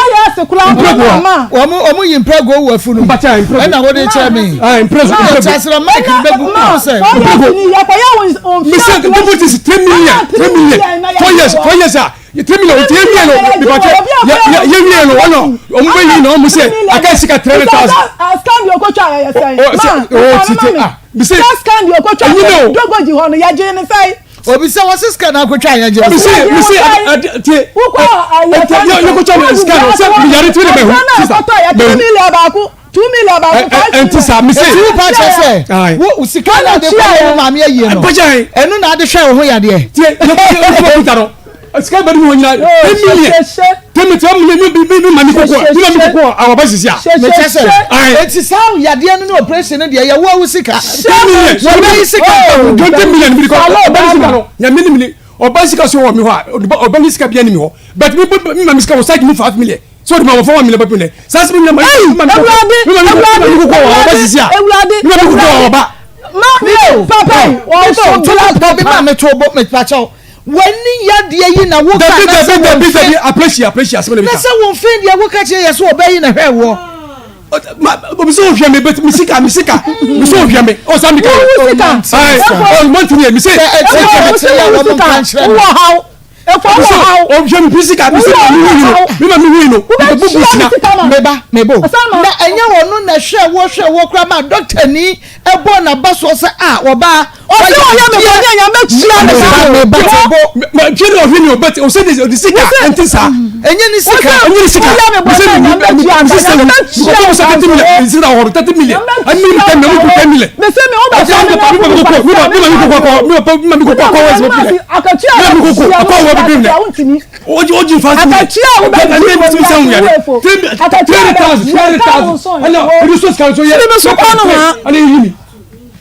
mprego a ɔmo yi mprego wɔ afunu mu ɛna wɔde kyerɛ mi mprego mprego kyasira mike bɛ gu kuru sɛ mprego mesi deputy si 3 million 3 million 4 years 4 years a 3 million ti yɛ wie no nipa kyɛ yɛ yɛ wie no ɔnà ɔmo bɛ yi na ɔmo sɛ aka sika 300,000. Scan di okotwa yɛ yɛ sɛn ma o ti ti ah bisi scan di okotwa yɛ dogoji hɔ no yɛ gye ne sɛn. Obi sɛ wɔsi sika na akotwa yɛ gye. Misi misi ɛ tie. Wokɔ ayɛ sɛ yɛ kotwa mi sika no sɛ mi yare ti mi de bɛ hu sisan. 2 million baako 2 million baako 5 million. Ɛnti sa misi. Eti wo pa kyerɛ sɛ wo sika na ade kɔ wo maame ayie no. Ɛno na ade hwɛ wo ho yadeɛ. Tie yɛ kɔ kuta no sika bɛ di mi hɔ nyina 10 million 10 million 10 million mi mi ma mi koko mi ma mi koko awɔ ba sisi a. Mekyɛ sɛ eti saa yadeɛ no ne operation no deɛ yɛ wo awo sika. 10 million Wɔn bɛ yi sika. 20 million mi kɔ ɔba ni sika no nyame ni mi ni ɔba sika so wɔ mi hɔ a ɔba ni sika bi ɛni mi hɔ but mi mi ma mi sika wɔ side mi 5 million so ɔdi ma wɔ fɔ 1 million bɛ pinɛ saa sɛ mi ma mi ma mi koko mi ma mi koko mi ma mi koko wɔ ɔba sisi a mi ma mi koko wɔ ɔba. Ma mi papa yi wɔn so bila papa ma mi to bɔ mi pakyɛw w'ani yadeɛ yi na woka dabi na sɛ dabi wɔn dabi fɛ dabi appreciate appreciate asɛm na mi na ka sɛ wɔn fɛ deɛ woka kyerɛ yɛ sɛ ɔbɛ yi na hwɛ wɔ. Ma obi sɛ ohwɛ mi but mi sika mi sika mi sɛ ohwɛ mi ɔ sa mi ka Wo sika. ayi ɔ mɔntini yɛ mi sɛ Sɛ ɛti ohwɛ mi ɛti yɛ wɔn nka nkyerɛ mi. Wɔ haw efo mi wɔ sɛ haw. ohwɛ mi sika mi sɛ mi wi no mi ma mi wi no mi bɛ bubu sika Meba mebo na ɛnyɛ wɔn no na hwɛ wɔ hwɛ wɔ kora ma dɔkta ni ɛbɔ n'aba soɔ sɛ a ɔbaa. Ɔsɛ ɔyɛ mi bɔ ne nyame kyia ne sa. Meba te bo. ma twɛ ne ɔhwɛ ni o but ɔsɛ de ɔde sika ɛnti saa Ɛnyɛ ne sika. ɛnyɛ ne sika Woyɛ me bɔ mi sɛ ne mi nyame mi kyia mi sɛ ne mi kyia kɔ sɛ 30 million mi sika wɔ hɔ 30 million ɛmi mi 10 million mi kɔ 10 million. Mese mi wo bɛ Ɛti sɛ mi mi pa mi ma mi koko mi ma mi ma mi koko akɔ mi ma mi ma mi koko akɔ wɔ ɛsɛ mi Akatua mi ma mi koko akɔ wɔ bɛ mi wontumi. oji oji fa Akatua a wobɛ ɛni mi mi sɛ wuyɛ 300,000 300,000 ɛna ebi so sika so yɛ Sini mi so kɔ no ha. ɛna eyi mi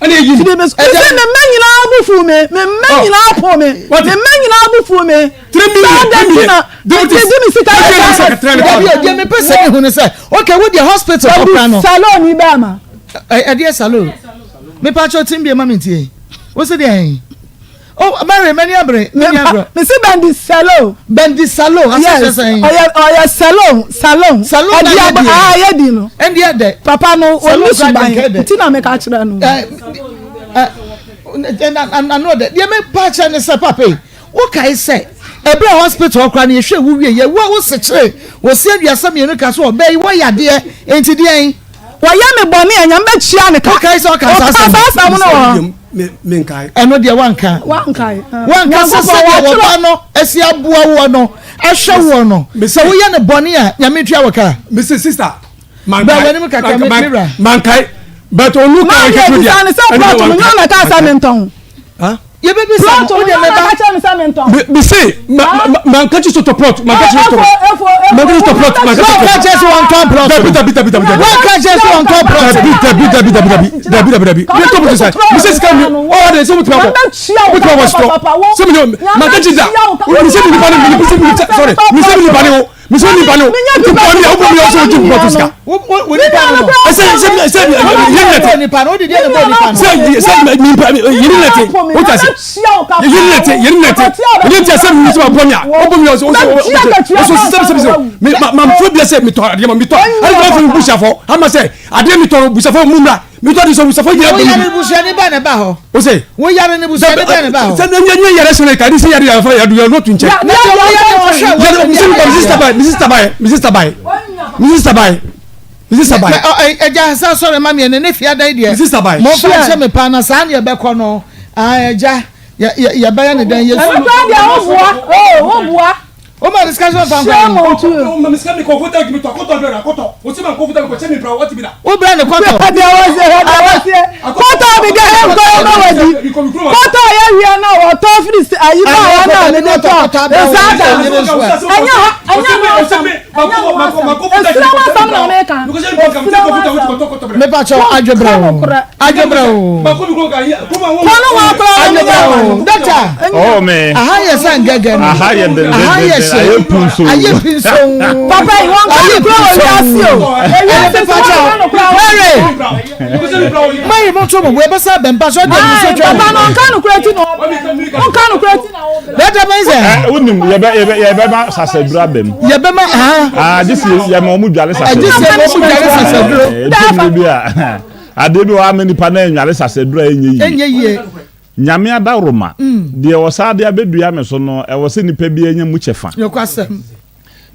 ɛna eyi mi Mese me mma nyinaa bo fu me me mma nyinaa po me What? me mma nyinaa bo fu me. 3 million Saa 3 dɛn nti million na deputies di mi sika three million sika three Dabi hundred o deɛ mepɛ sɛ mehu ne sɛ okay wo deɛ hospital hɔ kora no Salon yi bɛɛ ma. Ɛdeɛ salon mepa kyɛw tim bie ma me ntie wo se deɛ ɛn oh Mary mani abere mani abere. Mese Bɛndi salon. Bɛndi salon ase kyerɛ Yes sɛn. ɔyɛ ɔyɛ salon salon. Salon na Ɛdi yɛ aba die. aa yɛ di no. Ɛndi ɛdɛ. Papa no Salon oni kora suban deɛ nkɛ dɛ. nti na meka kyerɛ no. Ɛ ɛ Ano ɔdɛ. Deɛ mepa akyerɛ ne sɛ papa yi, wokae sɛ ɛberɛ a hospital hɔ koraa no yɛhwɛ wo wie yɛ wo wo sekyere wɔ si 32 ka so ɔbaa yi wɔyɛ adeɛ enti deɛn? Wɔyɛ me bɔne a Nyame bɛtua ne ka. Wokae sɛ ɔka saa asɛm no wɔ hɔ? Menkae. Ɛno deɛ wanka. Wankae. Wanka sɛ sɛdeɛ wɔba no asi aboa woɔ no ahwɛ woɔ no sɛ woyɛ no bɔne a Nyame tua wo ka. Mese sister mankae. Bra w'anim kakra me wura. Mankae but onu ka ɛhwɛ deɛ. Maame ebisa ne sɛ plot no nyɛ ɔna kaa sɛ mentɔn. Yɛbɛbisa no wo deɛ mɛba. Mese manka kyi sotɔ plot manka kyi sotɔ manka kyi sotɔ plot manka kyi sotɔ. Wanka kyerɛ sɛ wɔntɔn plot. Dabi dabi dabi dabi dabi. Wanka kyerɛ sɛ wɔntɔn plot. Dabi dabi dabi dabi dabi dabi dabi dabi. Mi tɔ plot sa mi se sika mi ɔwɔ de se mo tuma bɔ mo tuma bɔ sitɔ se mi manka kyi da mi se mi nipa ne mi se mi sorry mi se mi nipa ne o. Muso nipa no nti bɔ mi a wobɔ mi a ɔsɛ ɔgye bɔ to sika. Ɛsɛ sɛ sɛ yiri nɛte. Sɛ sɛ nipa yiri nɛte o ta se yiri nɛte yiri nɛte yiri nɛte sɛ mi sɛ bɔ mi a ɔbɔ mi a ɔsɛ ɔsɛ ɔsɛ sɛ sɛ sɛ mi ma ma fo bi sɛ mi tɔ adeɛ ma mi tɔ hali ma fo mi busafɔ ama sɛ adeɛ mi tɔ busafɔ mu mra mi tɔ de sɛ busafɔ nyina bɛ mi. Woyare busuani bɛn na ɛba hɔ? O se. Woyare ne busuani bɛn na ɛba hɔ? Sɛ ne nye yɛrɛ sɔrɔ ka ni se yɛrɛ yɛrɛ fɔlɔ yɛrɛ yɛrɛ n'o tun cɛ. Na sɛ woyare ɔhwɛ wɔ sɛ misi ba misi saba misi saba misi saba misi saba misi saba. Ɛgya sɛ sɔrɔ ma mi ɛnɛ ne fia dan deɛ. Misi saba. Mo fa nhyɛ mi paa na saa ne yɛbɛkɔ no ɛgya yɛbɛyɛ ne dɛn yɛ su. Ɛno koraa deɛ woboa oo woboa. O ma discussion fa nkwa. Shame on you. O ma misika mi kɔ kota mi tɔ kɔtɔ bɛrɛ kɔtɔ o se ma kɔ kota mi kɔ cɛ mi pra waati bi la. O bɛrɛ ni kɔtɔ. Deɛ wɔ se deɛ wɔ se kɔtɔ mi deɛ yɛ nkɔ yɛ ma wɔ di kɔtɔ yɛ wia na wɔtɔ firi ayi ba wa na mi de tɔ nsa da ɛnyɛ hɔ ɛnyɛ hɔ asɛm ɛnyɛ hɔ asɛm esira wa asɛm na mi ka esira wa asɛm. Mepa kyɛw adwebrɛ o adwebrɛ o. Kɔnɔ wa kura wa mi yɛ o. Doctor. Oh me. Aha yɛ sɛ ngɛgɛ no. Aha yɛ dendenden. Aha yɛ hyɛ. Ayɛ pinso. Ayɛ pinso. Papa yi wɔn kɔ kura wɔ wiase o. Ɛyɛ mepa kyɛw. Mary. Mary mo nso mo bo ɛbɛsɛ abɛn pa so ɛdi ɛmu nso twɛ. Papa no nka no kura ti na ɔbɛ. Nka no kura ti na ɔbɛ. Dɔkta bɛn sɛ. Ɛ wonim yɛbɛ yɛbɛ yɛbɛma sasaduro aba mu. Yɛbɛma ha. Aa gye si yɛma wɔn dwale sasaduro. Gye si yɛma wɔn dwale sasaduro. Ɛɛ bi a adeɛ bi wɔ ama nipa na ɛnwale sasaduro a ɛnyɛ yie. Ɛnyɛ yie. Nyame adaworoma, deɛ ɔsan de abɛdua me so no, ɛwɔ sɛ nipa biara nya mu kyɛfa. Nokwasɛm.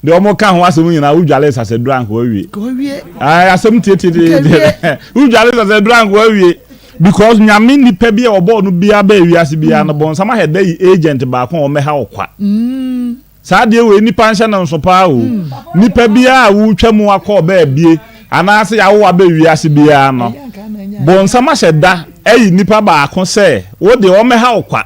Deɛ wɔn ka ho asɛm nyinaa, wodwale sasaduro anka wawie. Ayi asɛm tietietie. Wodwale sasaduro anka wawie. Because Nyame nipa bi a ɔbɔɔ no biara bɛɛ wiase biara no, bɔnsam ahɛ da yi agent baako a ɔmmɛha wo kwa. Saa adeɛ wei nipa nhyɛ no nso paa o. Nipa biara a wotwa mu akɔ baabie anaasɛ yɛawo aba wiase biara no, bonsam ahyɛ da ayi nipa baako sɛ wo deɛ ɔmmɛha wo kwa.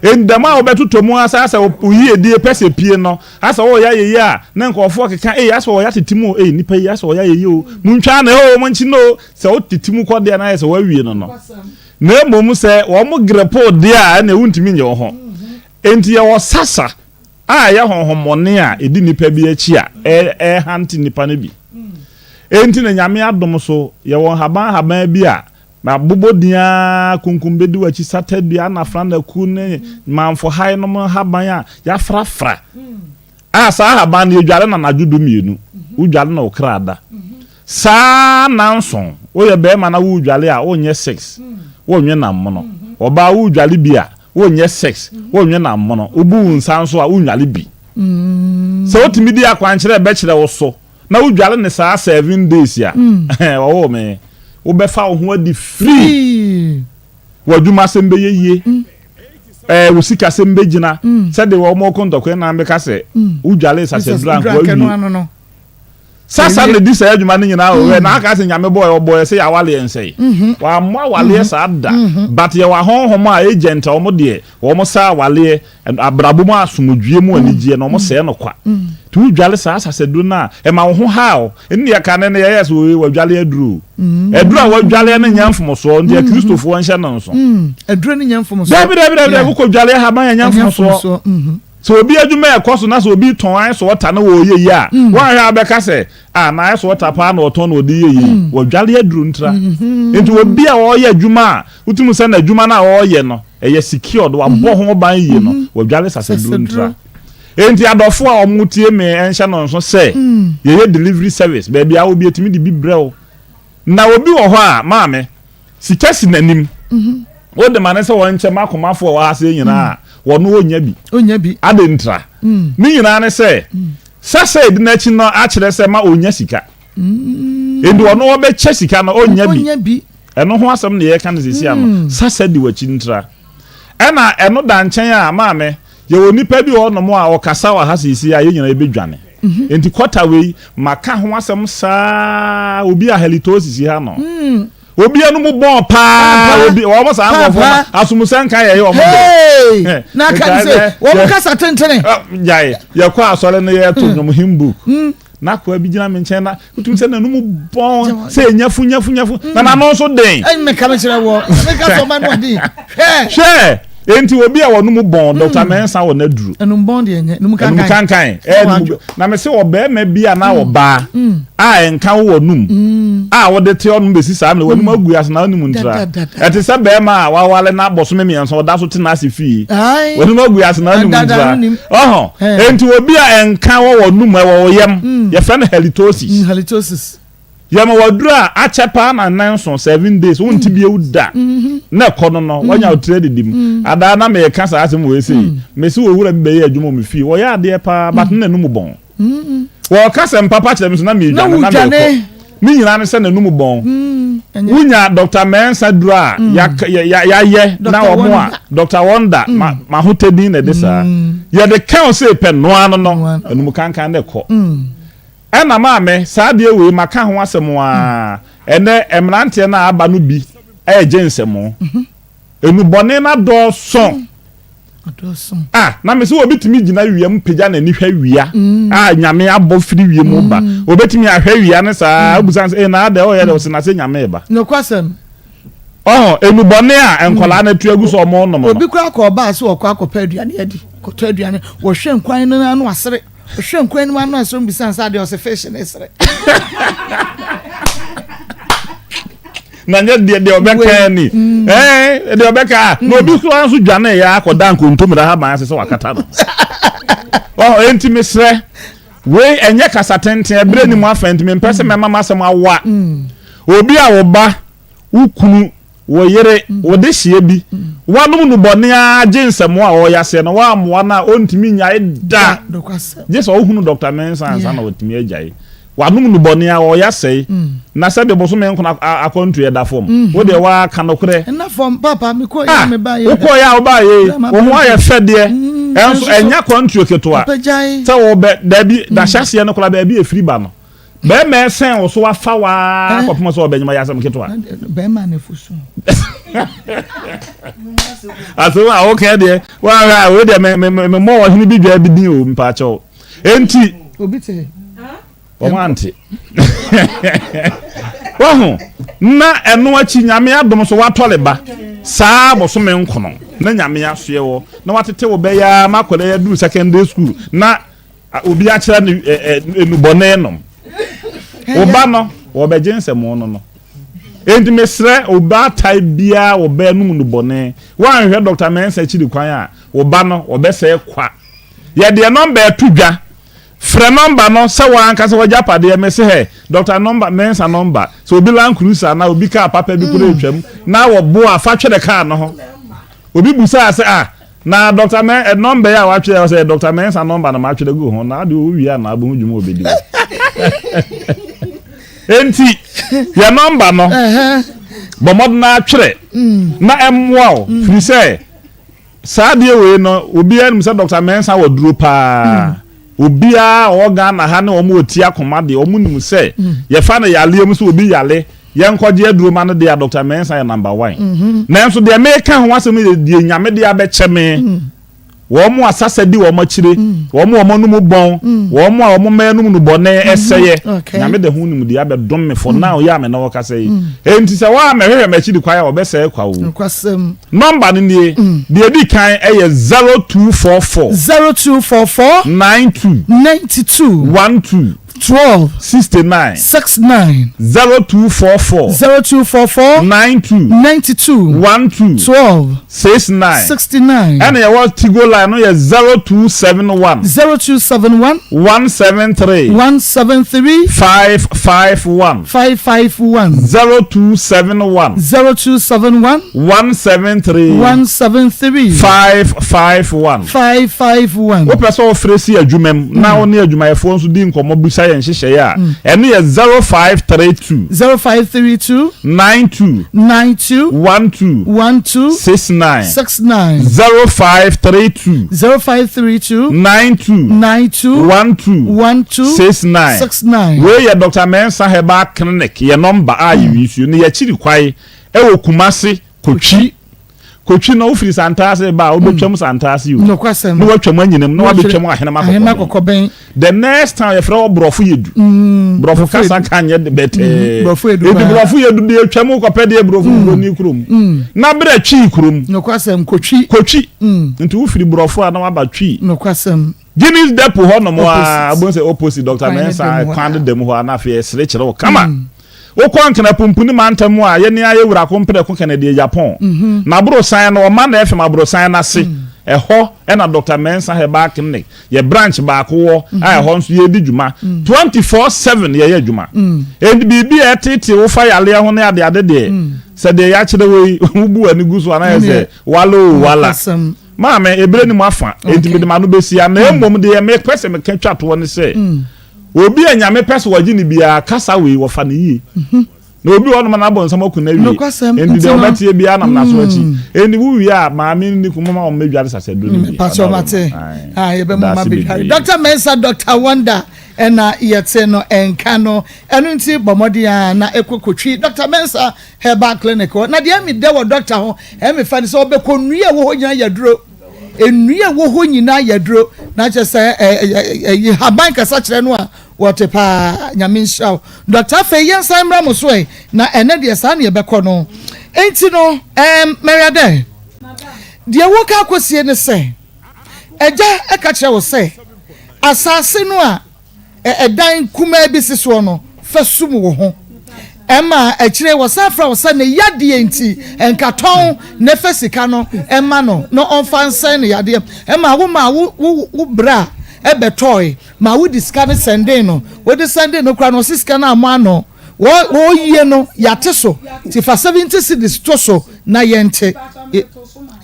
Enti dɛm a wobɛtotɔ mu ara sɛ asɛ wo yiedie pɛ sɛ pie no, asɛ woreyɛ ayɛyie a na nkurɔfoɔ keka ei asɛ ɔyɛ atete mu o, ei nipa yi asɛ ɔyɛ ayɛyie o, montwa no o, monkye no o. Sɛ wotete mu kɔ deɛ na ayɛ sɛ woawie no no. Na mmom sɛ wɔn grepo wo deɛ a ɛnneɛ wontumi nyɛ wo ho. Enti yɛwɔ sasa a ɛyɛ honhommɔne a ɛdi nnipa bi akyi a ɛrehante nnipa no bi. Enti na Nyame adom so, yɛwɔ nhaban nhaban bi a mabobɔ din ara, kunkum bɛdi w'akyi, satadua, anafranaku ne manfohae nom nhaban a yɛafrafra. A saa ahaban no yɛdware no anadwo dumienu, wodware no wo kra da. Saa nnanson, woyɛ barima na woredware a wonyɛ sex, wonwe nam mono. Ɔbaa woredware bi a, wonyɛ sex, wonwe nam mono. Wobu wo nsa nso a, wonnware bi. Sɛ wotumi di akwankyerɛ a ɛbɛkyerɛ wo so na wodware no saa 7 days a, ɔwoo me, wobɛfa wo ho adi free. W'adwumasɛm bɛyɛ yie, ɛɛ wo sikasɛm bɛgyina. Sɛdeɛ wɔn reko ntɔkwa nyinaa bɛka sɛ wodware sasaduro a nka woawie. Sasa na di saa adwuma no nyinaa o. Na aka sɛ Nyame bɔɔ yɛ, ɔbɔɔ yɛ sɛ yɛawaleɛ nsɛe. Wammɔ awaleɛ saa da. But yɛwɔ ahonhom a agent a wɔn deɛ wɔn saa awaleɛ, abrabɔ mu asomdwie mu anigyeɛ no wɔn sɛe no kwa. Nti wodwale saa sasaduro no a, ɛma wo ho haw. Ɛne deɛ kane no yɛyɛ sɛ wei wadwale aduro o. Aduro a wadwaleɛ no nyɛ mfomsoɔ, nti akristofoɔ nhyɛ no nso. Aduro no nyɛ mfomsoɔ. Dabi dabi dabi, wokɔ dwale ahaban ɛnyɛ mfomsoɔ. Sɛ obi adwuma rekɔ so na sɛ obi tɔn ice water na wɔreyɛ yie a, woanhwɛ a wobɛka sɛ, Ah, na ice water paa na ɔtɔn na ɔde yɛ yie. Wadwale aduru ntra. Nti obi a ɔreyɛ adwuma a wotumi sɛ n'adwuma no a ɔreyɛ no, ɛyɛ secured, wabɔ ho ban yie no, wadwale sasaduru ntra. Enti adɔfo a wɔtie me nhyɛ no nso sɛ yɛyɛ delivery service, baabi a wɔ bi yɛtumi de bi brɛ wo. Na obi wɔ hɔ a, maame, sika si n'anim. Wode ma no sɛ wɔnkyɛ ma akomafoɔ a wɔwɔ ha sɛɛ nyinaa a, wɔno wɔnnya bi. Ɔnnya bi. Adɛn ntira? Ne nyinaa ne sɛ, sasa a ɛdi n'akyi no akyerɛ sɛ ma ɔnnya sika. Enti ɔno ɔbɛkyɛ sika no, ɔnnya bi. Ɔnnya bi. Ɛno ho asɛm na yɛreka no seesei ano. Sasa di w'akyi ntira. Ɛna ɛno da nkyɛn a, maame, yɛwɔ nipa bi wɔ hɔnom a ɔkasa wɔ ha seesei a yɛn nyinaa yɛbɛdwane. Enti kɔta wei, maka ho asɛm saa, obi a halitosis ha no. Obi anum bɔn paa obi wɔn saa nkurɔfoɔ no asomusɛnka yɛ yɛ wɔn dɛ. Na aka ne sɛ wɔn kasa tentene. Gyae yɛkɔ asɔre no yɛto hmm. nnwom hymn book. Hmm. Na akoa bi gyina me nkyɛn na wotum sɛ n'anum bɔn sɛ nyafu nyafu nyafu na hmm. n'ano nso den. Ɛyi meka me kyerɛ wɔ meka sɛ ɔma no ɔden. Hwɛ enti obi a wɔn mu bɔn Dr. Mensah wɔ n'aduru. Enum bɔn deɛ nyɛ enum kankan. Enum kankan ɛɛ na mɛ sɛ ɔbɛrima bi a na ɔbaa. A ɛnka wo w'anum a wode te ɔnom bɛsi saa mmerɛ w'anim agu ase na wonim ntra. Ɛte sɛ bɛrima a wawale na bɔsome mmiɛnsa ɔda so te n'ase fie. W'anim agu ase na wonim ntra. Ɔhɔ. Enti obi a ɛnka wɔ w'anum ɛwɔ wo yam yɛfrɛ no halitosis. Halitosis. Yɛma waduru a akyɛ paa na nnanson, 7 days, wonte bio da. Na ɛkɔ no no, wanya wo tiri adidi mu. Adaa na meka saa asɛm wei sei. Mese owura bi bɛyɛ adwuma wɔ me fie. Ɔyɛ adeɛ paa but na n'anum bɔn. Wɔka sɛm papa kyerɛ me so na meredwane na merekɔ. Ne nyinaa ne sɛ n'anum bɔn. Wonya Dr. Mensah duro a yɛayɛ na wɔn a Dr. Wonder mahotɛ din na ɛde saa. Yɛde ka wo sɛ pɛ noa no no anum kankan na ɛkɔ. Ɛna maame saa adeɛ wei maka ho asɛm aa ɛnɛ mmeranteɛ no a aba no bi ɛregye nsɛmo. Nnubɔne no adɔɔso. Ah, na me sɛ obi tumi gyina wia mu pagya n'ani hwɛ wia mm. a nyame abɔ firi wie mu ba. Mm. Obetumi ahwɛ wia no saa, mm. obusa sɛ, eh, na adɛ ɔyɛ dɛ ɔsɛ na sɛ nyame ba. Nokwasɛm. Ɔho, nnubɔne a nkwadaa no atu agu so ɔmo nom no. Obi kora kɔ ɔbaa sɛ ɔkɔ akɔpɛ aduane adi, kɔtɔ aduane, wɔhwɛ nkwan no ano asere. Ɔhwɛ nkwan no mu ano asɛm bisa nsa adeɛ ɔsɛ fish ne sere. Na nyɛ deɛ deɛ ɔbɛka ni mm. ɛɛ deɛ ɔbɛka a na obi kura nso dwane yɛ akɔda nkontomire ahaban ase sɛ wakata no ɔ enti mesrɛ wei ɛnyɛ kasa tenten ɛberɛ ni mu afɛ nti mempɛ sɛ mɛma m'asɛm awa mm. obi a ɔba wo kunu, wo yere, wo dehyeɛ bi, wanom nnubɔne ara gye nsɛmmoa a ɔreyɛ aseɛ no, woammoa no a ɔntumi nnyae da. Gye sɛ ɔhunu Dɔkta Mensah ansa na watumi agyae. Wanom nnubɔne ara, ɔreyɛ asɛe. Na sɛdeɛ bosome nkron akwantuo ɛda fam. Wo deɛ woa ka nokorɛ. Ah, wokɔeɛ a wobaeɛ yi, wo ho ayɛ fɛ deɛ, ɛnso ɛnyɛ akwantuo ketewa. Sɛ wobɛ, dabi, n'ahyɛaseɛ no koraa baabi a ɛfiri ba no. Bɛrima ɛsɛn wo so afa wo ara eh. kɔpem sɛ ɔbɛnyima yɛ asɛm ketewa. Bɛrima na efu so. Asɛm a woka deɛ woahwɛ a wei deɛ memmɔ ɔhene bi dwa bi din o mpaakyɛw. Enti. Obi te. Wɔn ante. Wahu na ɛno akyi nyame adom so watɔle ba saa bosome nkono na nyame asoɛ wɔ na watete wo bɛyɛ ma akɔda yɛduru secondary school na Obi akyerɛ no nnubɔne nom. Wo ba no, wɔbɛgye nsɛmmo no no. Enti mesrɛ obaatae biara wo ba anum nnubɔne. Woanhwɛ Dɔkta Mensah akyiri kwan a, wo ba no, wɔbɛsɛe kwa. Yɛdeɛ nɔmba ɛto dwa. Frɛ nɔmba no sɛ w'ankasa w'agyapadeɛ. Mese hɛ, Dɔkta nɔmba, Mensah nɔmba. Sɛ obi Land Cruiser anaa obi kaa papa bi koraa retwam na wɔbo a, fa twere kaa no ho. Obi busaa sɛ, ah, Na Doctor Mɛ eh, nɔmba yi a watwerɛ ɔsɛ yɛ Doctor Mensah nɔmba na matwerɛ gu ho na ade owie a na abɛhu dwuma obɛdi wɔ. Enti yɛ nɔmba no bɔ mmɔden atwerɛ mm. na ɛmmoa wo mm. firi sɛ saa adeɛ wei no obiara nim sɛ Doctor Mensah wɔ duro paa. Mm. Obiara a ɔwɔ Ghana ha ne wɔn a wɔti akoma deɛ, wɔn nim sɛ yɛfa no yareɛ mu sɛ obi yare, yɛnkɔgye aduro ma no deɛ a, Doctor Mensah yɛ number one. Nanso deɛ meka ho asɛm yɛ deɛ Nyame de abɛkyɛ me. Wɔn a sasa di wɔn akyire, wɔn a wɔn anum bɔn, wɔn a wɔn mma anum nnubɔne ɛsɛeɛ, Nyame de ho nimdeɛ abɛdom me for now yi a me ne wo kasa yi. Enti sɛ woammɛhwehwɛ m'akyiri kwan a, wɔbɛsɛe kwa o. Nɔmba no nie, Deɛ ɛdi kan yɛ 0244. 0244. 92. 92. 12. 12. 69. 69. 0244. 0244. 92. 92. 12. 12. 69. 69. Ɛna yɛwɔ Tigo line no yɛ 0271. 0271. 173. 173. 551. 551. 0271. 0271. 173. 173. 551. 551. Wopɛ sɛ wofrɛ si adwuma mu na wo ne adwumayɛfoɔ nso di nkɔmmɔ bisa yɛn nhyehyɛeɛ a, ɛno yɛ 0532. 0532. 92. 92. 12. 12. 69. 69. 0532. 0532. 92. 92. 12. 12. 69. 69. Wei yɛ Dr. Mensah Herbal Clinic yɛ nɔmba a yɛyi no yɛkyiri kwae ɛwɔ Kumase Kotwi. Kotwi no wofiri Santase ba a wobɛtwam Santase o. Nokwasɛm. Na woatwam Anyinam na woabɛtwam Ahenema Ahenema Kɔkɔbɛn. Kɔkɔbɛn. The next town yɛfrɛ hɔ Borɔfo Yedu. Borɔfo kasa ka nyɛ bɛtɛɛ. Borɔfo Yedu Enti paa. Borɔfo Yedu deɛ atwam wokɔpɛ deɛ Borɔfo buroni kurom. Na berɛ Twi kurom. Nokwasɛm, Kotwi. Kotwi. Nti wofiri Borɔfo a na woaba Twi. Nokwasɛm. Guinness Depot hɔ nom a, Opposite. wobɛhu sɛ opposite Doctor Kwan no Mensah da mu hɔ kwan no a. da mu hɔ a na afei ɛsere kyerɛ wo kama. Wokɔ Nkenapumpuni mantam a, yɛne ayɛ Wura Kompreko Kennedy Agyapong. N'aborosan no, ɔma na ɛfem aborosan no ase. Ɛhɔ na Doctor Mensah Herbal Clinic, yɛ branch baako wɔ a ɛhɔ nso yɛdi dwuma. 24/7 yɛyɛ adwuma. Enti biribi a ɛtetee wo fa yareɛ ho ne adeade deɛ, sɛ deɛ yɛakyerɛ wo yi, wobu w'ani gu so a na ayɛ sɛ wala o wala. Maame, ebere ni mu afa, enti mede m'ano bɛsi ha. Na mmom deɛ mepɛ sɛ meka twa toɔ ne sɛ, Obi a Nyame pɛ sɛ ɔgye no biara, kasa wei, wɔfa no yie. Na obi wɔ hɔnom a n'abɔnsam aku no awie, enti deɛ ɔbɛteɛ biara nam n'aso akyi. Enti wo wie a, maame ne ne kunu, momma wɔn mmɛdware sasaduro no bi. Mpakyɛw mate. Ah, yɛbɛma Daase wɔn abɛdware. bebree. Dr. Mensah, Dr. Wonder ɛna yɛte no nka no. Ɛno nti bɔ mmɔden ara na ɛkɔ kɔtwi Dr. Mensah Herbal Clinic hɔ. Na deɛ ɛmi dɛ wɔ doctor ho, ɛmi fɛ ne sɛ ɔbɛkɔ nnua a ɛwɔ hɔ nyinaa yɛ aduro. Nnua a ɛwɔ hɔ nyinaa yɛ aduro. Na kyerɛ sɛ ɛyi haban kasa kyerɛ no a wɔte paa. Nyame nhyira wo. Doctor afei yɛnsan mmra mo so ɛ. Na ɛnɛ deɛ saa ne yɛbɛkɔ no. Enti no ɛɛm Mary Adɛ, deɛ woka akɔsie ne sɛ, agya ɛka kyerɛ wo sɛ asase no a ɛdan kumaa bi si soɔ no fa sum wo ho. Ɛma akyire wɔsan frɛ wo sɛ ne yadeɛ nti nka tɔn na fa sika no ma no na ɔmfa nsɛn ne yadeɛ. Ɛma wo maa wo wo wo bra bɛtɔe ma wode sika no sɛndee no. Wode sɛndee no koraa no ɔse sika no ammɔ ano. Wɔ wɔyie no yɛate so nti fa 70 cedis to so na yɛnte.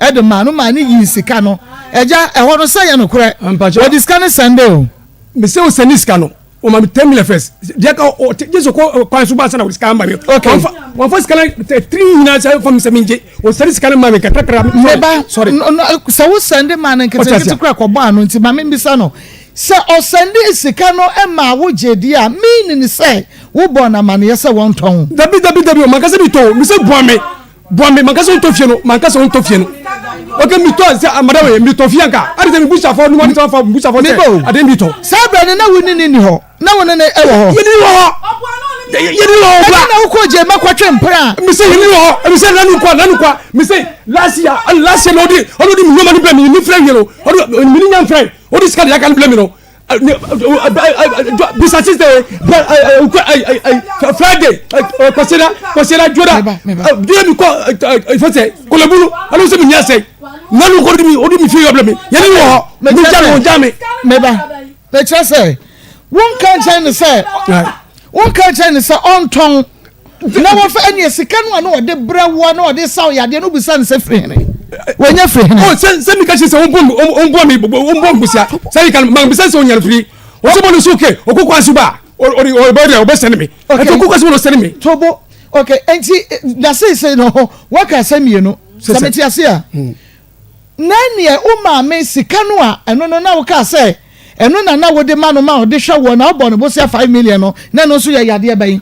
Ɛde maa no maa no yii sika no. Agya ɛhɔ no sɛ yɛ nokorɛ? Wɔde sika no sɛndee o. Me se o sɛni sika no o ma mi 10 million first deɛ ka o te jesu ko kwan so ba sanna o sika ma mi. Okay. Wɔn fa sika na tiri nyinaa sɛ fam sɛ mi ngye o sɛni sika no ma mi kakrakra. Me ba sorry sɛ wo sɛnde ma no nketenkete kora kɔbɔ ano nti ma me mbisa no sɛ ɔsɛnde sika no ma wo gye deɛ a meaning sɛ wobɔ no amaneɛ sɛ wɔntɔn. Dabi dabi dabi o mankasa mi tɔn o mi sɛ bua mi. Bua me manka sɛ wontɔ fie no manka sɛ wontɔ fie no ok mitɔ sɛ ah, madam eh, mitɔ fie anka ade sɛ mebusafo no ade sɛ wafa mebusafo sɛ ade mitɔ saa berɛ no na wo ne ne ni hɔ na wo ne ne ɛwɔ hɔ yɛne wɔ hɔ yɛne wɔ hɔ ɛne na wokɔ gye mɛkɔtwe mpena mesɛ yɛne wɔ hɔ mesɛ nanu kwa nanu kwa mesɛ last year last year na ɔde ɔde ɔde me nneɛma no brɛ me me frɛ wie no ɔde me ne nya mfrɛ ɔde sika de aka no brɛ me no bisa sisan friday kwasida kwasida joda diɲɛ mi kɔ fɛsɛ kɔlɛbulu alo se mi ɲɛ sɛ nanu ko mi o di mi fi yɔ bila mi yanni wɔ mi ja mi o ja mi. meba mekyerɛ sɛ wonka nkyɛn ne sɛ wonka nkyɛn ne sɛ ɔntɔn na wɔfa ɛneɛ sika no a na ɔde brɛ woɔ na ɔde saw yadeɛ no wobisa no sɛ firi hene wɔnyɛ firi hene. Ɔ sɛ sɛ mi ka se sɛ ɔnbɔ mi ɔnbɔ mi ɔnbɔ mi bosia sɛ yi ka ma bisa sɛ ɔnyɛ firi ɔsɛ bɔ ne so kɛ ɔkɔ kwan so ba ɔde ɔbɛ de ɔbɛ sɛne mi ɛti ɔkɔ kwan so ba ɔsɛne mi. Tobo ok nti na seesei no waka sɛ mmienu sɛ mete ase a. Na ɛnneɛ wo maame sika no a ɛno no na wokaa sɛ ɛno na na wode ma no ma ɔde hwɛ woɔ na wobɔ no bosea 5 million no, na ɛno nso yɛ yadeɛ bɛn?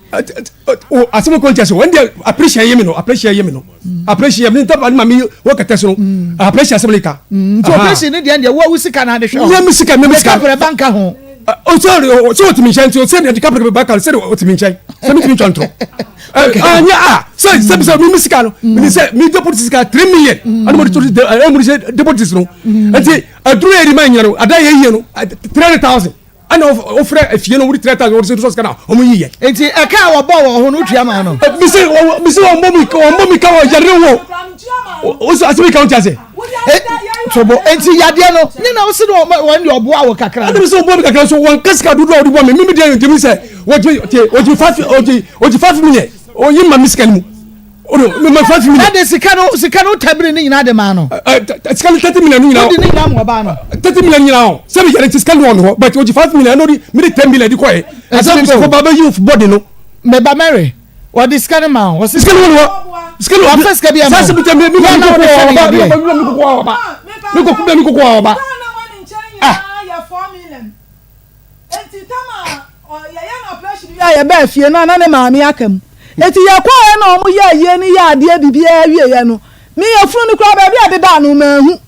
Asɛm kɔ nkyɛ so wɔn deɛ appreciate yɛ mi no appreciate yɛ mi no appreciate mi ntaba ne maame wɔ kɛtɛ so no appreciate asɛm ne ka. Nti operation ne deɛ deɛ wo a wo sika na ade hwɛ wo. Nyɛ mi sika nyɛ mi sika. Ne kaprɛ ba nka ho. Ɔsɛ ɔsɛ ɔtumi nkyɛn nti ɔsɛ de kaprɛ ba ka sɛ ɔtumi nkyɛn sɛ mi tumi ntwa ntorɔ. Anya a sɛ sɛ sɛ mi mi sika no mi sɛ mi deposit sika 3 million ɛna mo de to ɛna mo de sɛ deposit no nti aduro yɛ di ma nyina no ada yɛ yie no 300,000 ɛna. Ɛna wofrɛ efie no wode 3000 wode sɛ sika na ɔmo yi yɛ. Nti ɛka a wɔbɔ wɔ ho no wotua maa no. Mese mese wɔn bɔ mi wɔn bɔ mi ka wɔ yare wo. O sɛ asɛm yi ka wo ti ase. Tobo nti yadeɛ no ne na wosi no wɔn deɛ ɔboa wo kakra. Ɛna mese wɔn bɔ mi kakra so wɔn ka sika dodoɔ a wɔde bɔ mi mi mi deɛ ntumi sɛ wɔgye tie wɔgye five wɔgye wɔgye 5 million oyi ma mi sika no mu. Odo mi ma 5 million. Ɛde sika no sika no tabiri ne nyinaa de maa no. Ɛ sika no 30 million no nyinaa. Wodi ne nyinaa ma ɔbaa no. 30 million nyinaa o sɛbi yɛrɛ ti sika no wɔ mi hɔ but wɔgye 5 million ɛna ɔde mi de 10 million di kɔ yɛ. Asɛm sɛ kɔ ba bɛ yi bɔdi no. Mɛba Mary wɔde sika no ma wo. Sika no wɔ hɔ. Sika no wɔfɛ sika bi ama wo. Sase bi tɛ mi mi mi koko wɔ ɔba mi mi koko wɔ ɔba mi koko mi koko wɔ ɔba. Ah. A yɛbaa fie no a na ne maame aka mu. Enti yɛkɔeɛ na wɔyɛɛ ayie no yɛɛ adeɛ biribiara wieeɛ no, me yafunu no koraa baabi a ɛdedaa no manhu.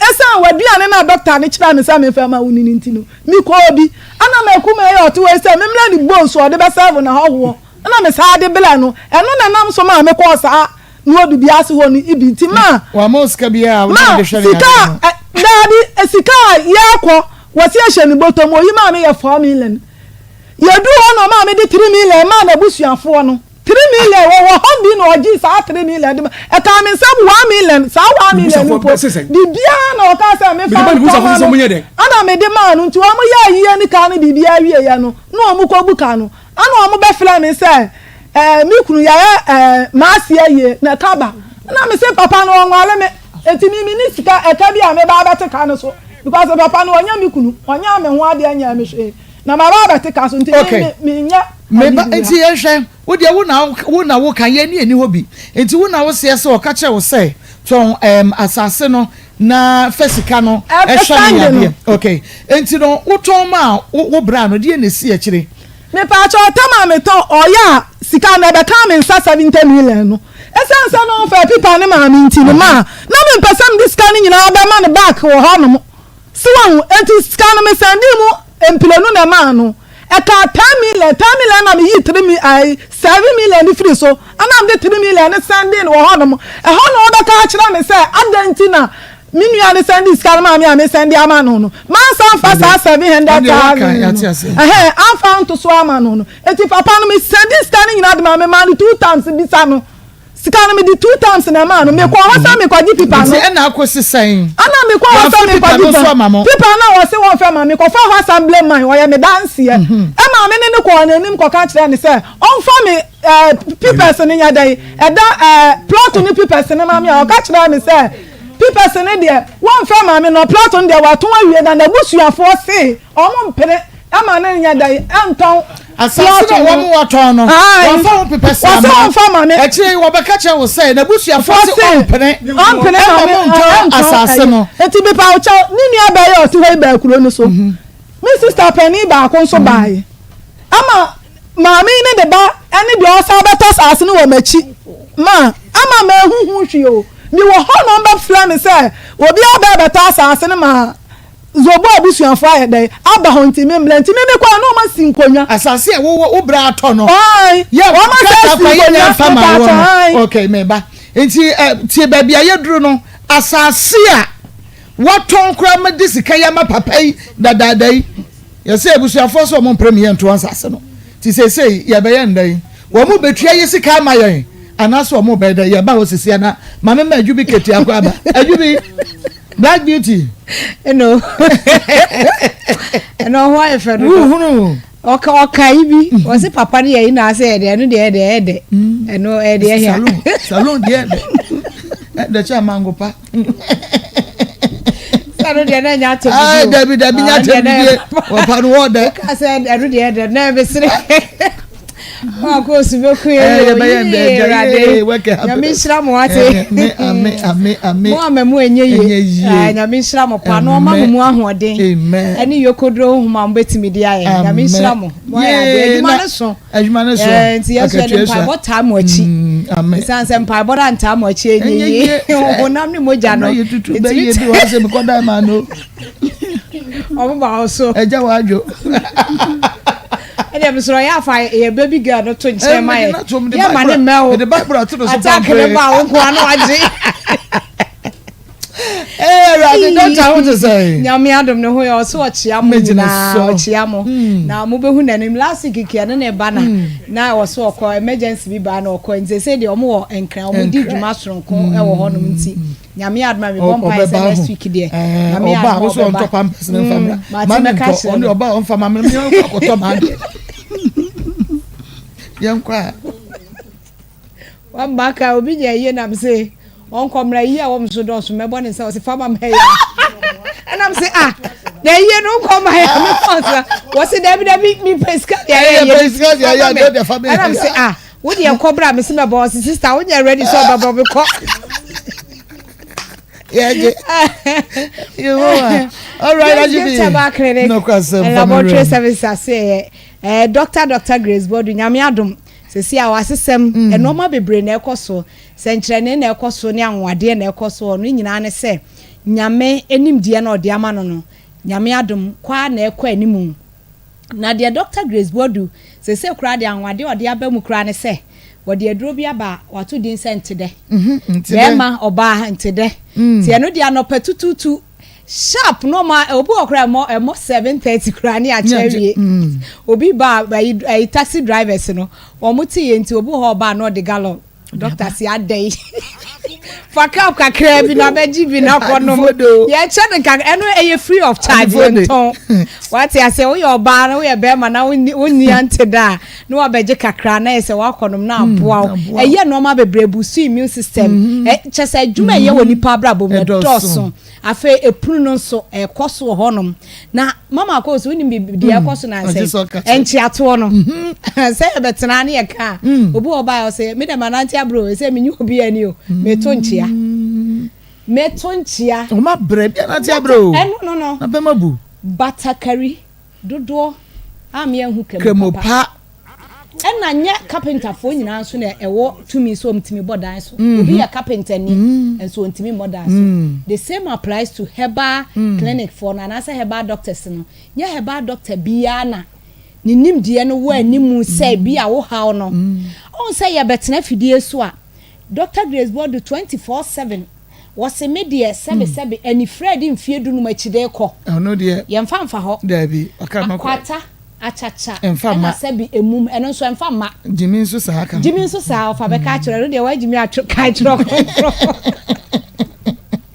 Ɛsiane w'aduane no a dɔkta no kyerɛɛ me sɛ memfa mma wo no nti no, mekɔɔ bi. Ɛna m'akumaa yi a ɔte hɔ yi sɛ memmrɛ no bowls a ɔde bɛsɛɛvo n'ahɔhoɔ. Ɛna mesan de brɛɛ no. Ɛno na ɛnam so maa mekɔɔ saa na obi bi ase hɔ no bi nti ma. Wama wo sika biara a wode Ma de hwɛ ne sika yadeɛ no. a daabi sika a yɛkɔ wɔsi ɛhyɛ ne bɔtɔ mu oyi maa me yɛ 4 million yɛduru hɔ na ɔmaa me de 3 million maa n'abusuafoɔ no 3 million wɔwɔ hɔ bi na ɔgye saa 3 million de ma ɛkaa me nsam 1 million saa 1 million no mpo biribiara na ɔkaa sɛ mefa ntɔma no ɛna mede maa no nti wɔn yɛ ayie ne kaa no biribiara wieɛ no na wɔn kɔ bu ka no. Ɛna wɔn bɛfrɛɛ me sɛ, ɛɛ me kunu yɛayɛ ɛɛ m'ase ayie na ɛka ba. Ɛna me se papa no ɔnware me, enti me menni sika ɛka bi a meba abɛte ka no so because papa no ɔnyɛ me kunu, ɔnyɛɛ me ho adeɛ nyɛɛ me hwee na maba abɛte ka so nti me Okay. me menyɛ Me ba, ade nti biara. yɛnhwɛ, wo deɛ wo na wo na woka, yɛn ani nni hɔ bi. Nti wo na woseɛ sɛ ɔka kyerɛɛ wo sɛ tɔn ɛɛm asase no na fa sika no Ɛ hwɛ ne Sunday no. yadeɛ. Okay. Nti no wotɔn maa wo wo bra no, deɛn na ɛsii akyire? Mepaakyɛw tam a metɔn ɔyɛ a sika no ɛbɛkaa me nsa 70 million no ɛsiane sɛ na ɔmfaa pipa no maa me nti no maa na mempɛ sɛ mede sika no nyinaa bɛma no back wɔ hɔ nom so wahu enti sika no me sɛndee mu mprenu na ɛmaa no ɛkaa 10 million 10 million na meyii 3 mi ayi 7 million no firi so ɛna mede 3 million no sɛndee no wɔ hɔ nom ɛhɔ na ɔbɛka akyerɛ me sɛ adɛn nti na Me nua no sɛnde sika no maa me a me sɛnde ama no no, mansan mfa saa 700,000 no, ɛhɛn, amfa anto so ama no no. Enti papa no, me sɛnde sika no nyinaa de maa me maa no two times, bisa no. Sika no, mede two times na ɛmaa no. Mekɔɔ hɔ sɛ mekɔgye pipa no. Nti ɛna akɔsi sɛn? Ɛna mekɔɔ hɔ sɛ Wɔamfa pipa mekɔgye no nso ama mo? pipa no a wɔse wɔmfa ma me, kɔfaa hɔ assembly man, ɔyɛ me danseɛ. Ɛmaa me ne no kɔɔ n'anim kɔka kyerɛɛ no sɛ ɔmfa me ɛɛ pipɛs no nyɛ dɛn, ɛda ɛɛ plot no pipɛs no ma me a, ɔka kyerɛɛ me sɛ Pipɛs no deɛ wɔmfɛ maa me na ɔplato no deɛ watɔn awie na n'abusuafoɔ se wɔn mpene ma no nyɛ dɛn ɛntɔn Asase plot no a no. wɔn watɔn no, Ae. wɔmfa ho pipɛs Wɔse amma. wɔmfa ma me. Akyire yi wɔbɛka kyerɛ wo sɛ n'abusuafoɔ se Wɔse wɔmpene ɔmpene ma mma me montɔn ɛntɔn asase ɛyi. no. Enti mepawokyɛw, ne nua baa yi a ɔte hɔ yi baa kuro no so. Me sista panin baako nso baeɛ. Ama Maame yi ne ne ba ne deɛ ɔresan bɛtɔ asase no wɔ m'akyi ma ama manhu ho hwee o. Mewɔ hɔ na wɔbɛfrɛ me sɛ obi aba rebɛtɔ asase no ma Zobo abusuafoɔ ayɛ dɛn aba hɔ nti memmrɛ. Nti me mekɔɛ na wɔasi nkonnwa. Asase a wowɔ wo bra atɔ no. Ae, Yɛ wɔn asɛ krataa asi kwan yɛ nkonnwa nyɛ mfa ma mepatɔ woɔ no. ae. Okay, meba. Nti eh, tie baabi a yɛduru no, asase a wɔatɔn koraa ma de sika yi ama papa yi dadaada yi. Yɛsɛ abusuafoɔ sɛ wɔn mpere me yɛn ntoa nsase no nti seesei yɛbɛyɛ no dɛn? Wɔn bɛtua yɛ sika ama yɛn anaasɛ wɔn bɛyɛ dɛn? Yɛba hɔ sisi ana maame ma Adwubi ketewa kɔ aba. Adwubi, Black Beauty. Ɛno ɛno ɔho ayɛ fɛ dodo. Wohunu. Ɔka ɔka yi bi ɔsi papa no yɛ yi na asɛ ɛdɛ ɛno deɛ ɛdɛ ɛdɛ ɛno ɛdɛ ɛhia. Salon salon deɛ ɛdɛ ɛdɛ kyɛ amango pa. Sɛ deɛ na nya atɛm didie. Dabi dabi nya atɛm didie. Wɔpa no wɔ dɛ. Woka sɛ ɛno deɛ dɛ na ɛbɛsere. Wakɔ osu bɛku yɛ yɛ bɛyɛ ndɛ ɛgya yɛ wɛkɛ happiness. Nyame nhyira mo ate. Ame ame ame ame. Mo ama mu ɛnyɛ yie. Nyame nhyira mo pa na ɔma mo mu ahoɔden. Amen. Ɛne yokoduro honhom a mobɛtumi de ayɛ. Nyame nhyira mo. Mo ayɛ adeɛ adwuma no so. Adwuma no so. Ɛɛ nti yɛn nso yɛde mpaebɔ taa mo akyi. Ɛsiane sɛ mpaebɔ da ntaa mo akyi ɛnyɛ yie. Honam ne mogya no. Ɛnna yɛtutu bɛyɛ bi wɔ sɛ mekɔ dan maa no. Ɔmo ba wo so. Ɛgya wɔ adwo. Ɛdeɛ mesrɛ yɛ afa yɛ baby girl no to nkyɛn ma yɛ. Yɛ ma ne mmɛ o. Mede Bible ato no so Attack ne ba wo nko ano agye. Ɛɛ. Awurade dɔkta ho te sɛ. Nyame adom ne ho yɛ ɔso ɔkyea mo nyinaa ɔkyea mo hmm. na mobɛhu n'anim last week kɛ ne ne ba na hmm. na ɔso ɔkɔ emergency bi baa na ɔkɔ nti sɛ deɛ ɔmo wɔ nkran ɔmo di dwuma soronko hmm. ɛwɔ hɔnom nti Nyame adom a mebɔ mpae sɛ next week deɛ Nyame adom a ɔbɛba. Ɔba pampers ne nfa mra. Ma ne ntɔ ɔne ɔba ɔnfa ma me me akɔtɔ ma adeɛ. Yɛn kɔ a. Wamba ka obi nyɛ yie nam se ɔnkɔ mmra yie a wɔn so dɔɔso mɛbɔ ne nsa ɔse fa ma mɛ ya ɛnam se ah na yie no nkɔ ma ya me fɔ nsa wɔse dabi dabi mi pɛ sika deɛ ayɛ yie fa ma me ɛnam se ah Wo deɛ kɔ bra mese mɛbɔ ɔse sister wo nyɛ ready sɛ ɔbɛbɔ me kɔ. Yɛgye. Yehowa. All right, Grace Gift Herbal Clinic and Laboratory Service ase yɛ eh, Dr. Dr. Grace Bodu Nyame adom sɛsi a wasesɛm mm. nneɛma bebree na ɛkɔ so sɛnkyerɛnne na ɛkɔ so ne anwanwadeɛ na ɛkɔ so ɔno nyinaa ne sɛ Nyame animdeɛ na ɔde ama no no Nyame adom kwaa na ɛkɔ animu. Na deɛ Dɔkta Grace Boadu seesei koraa deɛ anwanwadeɛ a ɔde aba mu koraa ne sɛ, wɔde aduro bi aba a wɔato din sɛ Ntedɛ. Bɛrima, ɔbaa, Ntedɛ. Nti ɛno deɛ anɔpa tutuutu sharp na ɔma obi wɔ koraa ɛmɔ ɛmɔ 7:30 koraa ne akyɛ awie. Obi ba a ayi ayi taxi drivers no wɔn te yɛ nti obi wɔ hɔ ɔba a na ɔde gallon. Doctor si adɛn fa cup kakraa bi na bɛgye bi na kɔ nom yɛkyɛ no kakra ɛno ɛyɛ free of charge yɛntɔn wate ase woyɛ ɔbaa na woyɛ bɛrima na wonni ante da a na wabɛgye kakra na yɛ sɛ wakɔ nom na hmm, aboa wo ɛyɛ nneɛma bebree busu immune system hmm. kyɛ sɛ adwuma ɛyɛ wɔ nipa abrabɔ mu ɛdɔɔso Afei epunu no nso ɛkɔ so wɔ hɔnom. Na mama akɔ so wonim biribi deɛ ɛkɔ so na nsɛ nkyeatoɔ no. Mhm. Sɛ yɛbɛtena ne yɛka a, mm. obi wɔ ɔbaa ɔsɛ me dɛm anante aburo sɛ menye obi ani o, meto nkyea. Mm. Meto nkyea. Ɔma brɛ bi anante aburo. Ɛno no no. Na bɛma bu. Batakari dodoɔ a meanhu kramo papa. Ɛna nyɛ kapentafoɔ nyinaa nso na ɛwɔ tumi sɛ wɔtumi bɔ dan so. Mm-hmm. Obi yɛ kapentani mm-hmm. nso ɔntumi mmɔ dan so. Mm. The same applies to herbal mm. clinic foɔ no anaasɛ herbal doctors no. Nyɛ herbal doctor biara na ne nimdeɛ no wɔ anim sɛ bi a wohaw no. Ɔn sɛ yɛbɛtena fidie so a, Dr. Grace Boadu 24/7 wɔse me deɛ sɛbesɛbe anifira di mfeɛ dunum akyi de kɔ. Ɛno deɛ. Yɛmfa mfa hɔ. Daabi, ɔka no kɔ. Akwata akyakya Ɛmfa mma. ɛna sɛbi emum ɛno nso ɛmfa mma. Gyimi nso saa ka ho. Gyimi nso saa ɔfa bɛka akyerɛ ɛno deɛ wagyimi atwe ka akyerɛ ɔkɔmforɔ.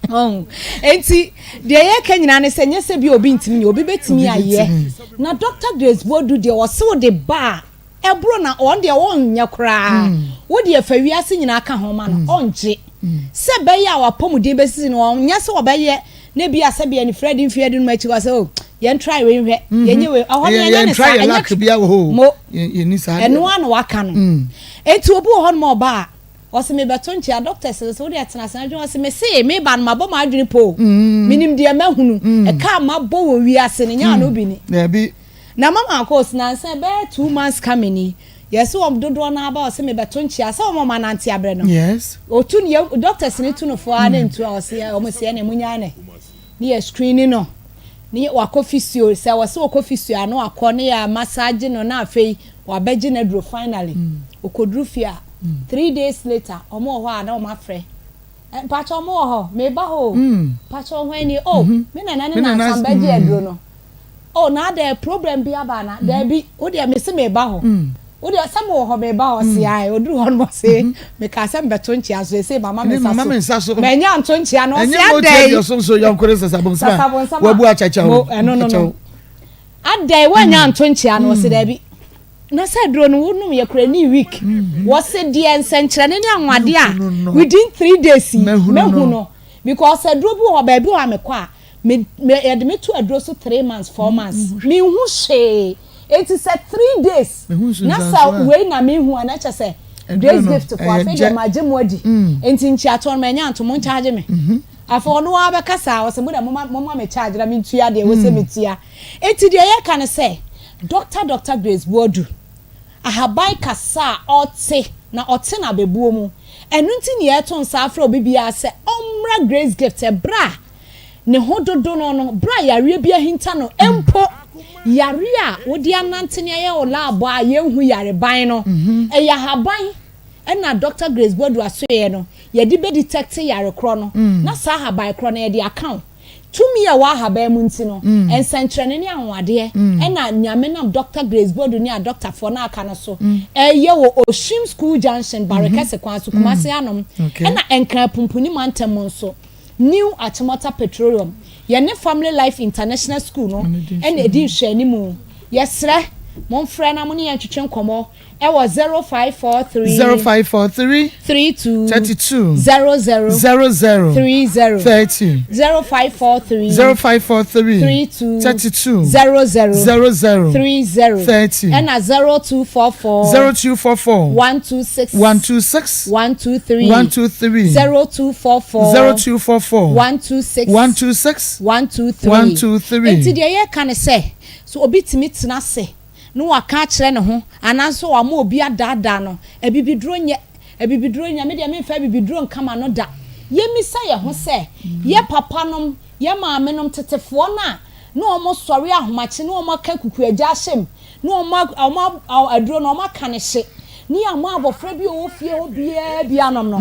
Ɔn enti deɛ yɛka nyinaa ne sɛ nyɛ sɛ bi obi ntumi nyɛ obi bɛtumi ayɛ na Dr. Grace Boadu deɛ ɔse wode ba a Ɛboro na ɔn deɛ ɔnyɛ koraa. Wo deɛ fa wiase nyinaa ka ho ma no, ɔngye. Sɛ ɛbɛyɛ a w'apɔmuden bɛsisi no, ɔnyɛ sɛ ɔbɛyɛ na ebia sɛdeɛ anifira di mfeɛ aduonum akyi hɔ sɛ oh, yɛn try wei nhwɛ, yɛnyɛ wei. Ɛhɔ no yɛnyɛ ne saa, ɛnyɛ mo. Ɛno ara na waka no. Enti obi wɔ hɔnom a ɔba a, ɔse mebɛto nkyea, doctors no sɛ wo deɛ tena ase na dwene, ɔse mese meba no mabɔ m'adwene po o, menim deɛ mahunu, ɛka a mabɔ wɔ wiase no, nyɛ ano bi ni. Daabi. Na mama akɔ osi nansa ɛbɛyɛ 2 months coming ni yɛsi wɔn dodoɔ naa ba ɔsi mebɛto nkyia sɛ wɔn ɔmo anante abrɛ no. Yes. Otu ne yɛ doctors ne tu no fo ara ne ntu a ɔsi wɔn si ɛna emu nyaa ne ne yɛ screening no ne yɛ wakɔ physio sɛ wɔsi wɔkɔ physio ano akɔ ne yɛ massage no na afei wabɛgye n'aduro finally okoduru fie a 3 days later wɔn wɔ hɔ a na wɔn afrɛ. Mpakyɛw mo wɔ hɔ? Meba hɔ o. Mpakyɛw hwan ni? Oh, me nana ne nansa bɛgye aduro no. Oh, na adɛn problem bi aba ana? Daabi, wo deɛ mese meba hɔ. Wo deɛ sɛ mo wɔ hɔ meba hɔ ɔse ae. Oduru hɔ no ɔse mekaa sɛ mebɛto nkyea so ɛsei mama me nsa so. Manya anto nkyea no ɔse adɛn? Sasabonsam a Mo, ɛno no no. Adɛn woanya anto nkyea no ɔse daabi. Na sɛ aduro no wonom yɛ kora ni week. Wɔse deɛ nsɛnkyerɛnne ne anwadeɛ a within 3 days yi mɛhu no because aduro bi wɔ hɔ baabi wɔ a mekɔ a me me yɛde me to aduro so 3 months 4 months menhu hwee eti sɛ 3 days na sɛ wei na mehu a na kyɛ sɛ Grace Gift fo afei deɛ magye mo adi nti nkyiatoɔ no manya nto mo nkyagye me afei ɔno ara bɛka saa ɔsɛ mo deɛ moma moma me charge na mentua deɛ ɛwɔ sɛ metua eti deɛ yɛka ne sɛ Doctor Doctor Grace Boadu, ahaban kasa a ɔte na ɔte no abɛbuo mu. Ɛno nti na yɛreto nsa afrɛ obi biara sɛ ɔmmra Grace Gift ɛberɛ a ne ho dodo no no, berɛ a yareɛ bi ahinta no, mpo yareɛ a wode anante ne ayɛ wo laabɔ a yɛnhu yareban no, ɛyɛ ahaban ɛna Doctor Grace Boadu asoɛeɛ no, yɛde bɛ detect yare korɔ no, na saa ahaban korɔ no yɛde aka wo. Tumi a ɛwɔ ahaban mu nti no, nsɛnkyerɛnne ne anwanwadeɛ na Nyame nam Dɔkta Grace Boadu ne adɔktafoɔ no a aka no so reyɛ wɔ Oshim School Junction, Barekɛse kwan so, Kumasi anom, ɛna Nkran Pumpuni mantam mu nso, New Achimota Petroleum. Yɛne Family Life International School no na ɛdi nhwɛanimu. Yɛsrɛ, momfrɛ na mo ne yɛn ntwetwe nkɔmmɔ Ɛwɔ 0543. 0543. 32. 32. 00. 00. 30. 30. 0543. 0543. 32. 32. 00. 00. 30. 30. Ɛna 0244. 0244. 126. 126. 123. 123. 0244. 0244. 126. 126. 123. 123. Nti deɛ yɛka ne sɛ, so obi tumi tena ase na waka akyerɛ ne ho anaasɛ wama obi adaadaa no, abibiduro nyɛ, abibiduro nyɛ, me deɛ memfa abibiduro nka m'ano da. Yɛmmisa yɛn ho sɛ, yɛ papanom, yɛ maamenom, tetefoɔ no a na wɔsɔre ahomakye na wɔaka kukuagya ahyɛ mu, na wɔn wɔn aduro no wɔaka no hye, ne yɛama abɔfra bi a ɔwɔ fie hɔ biara bi anom no,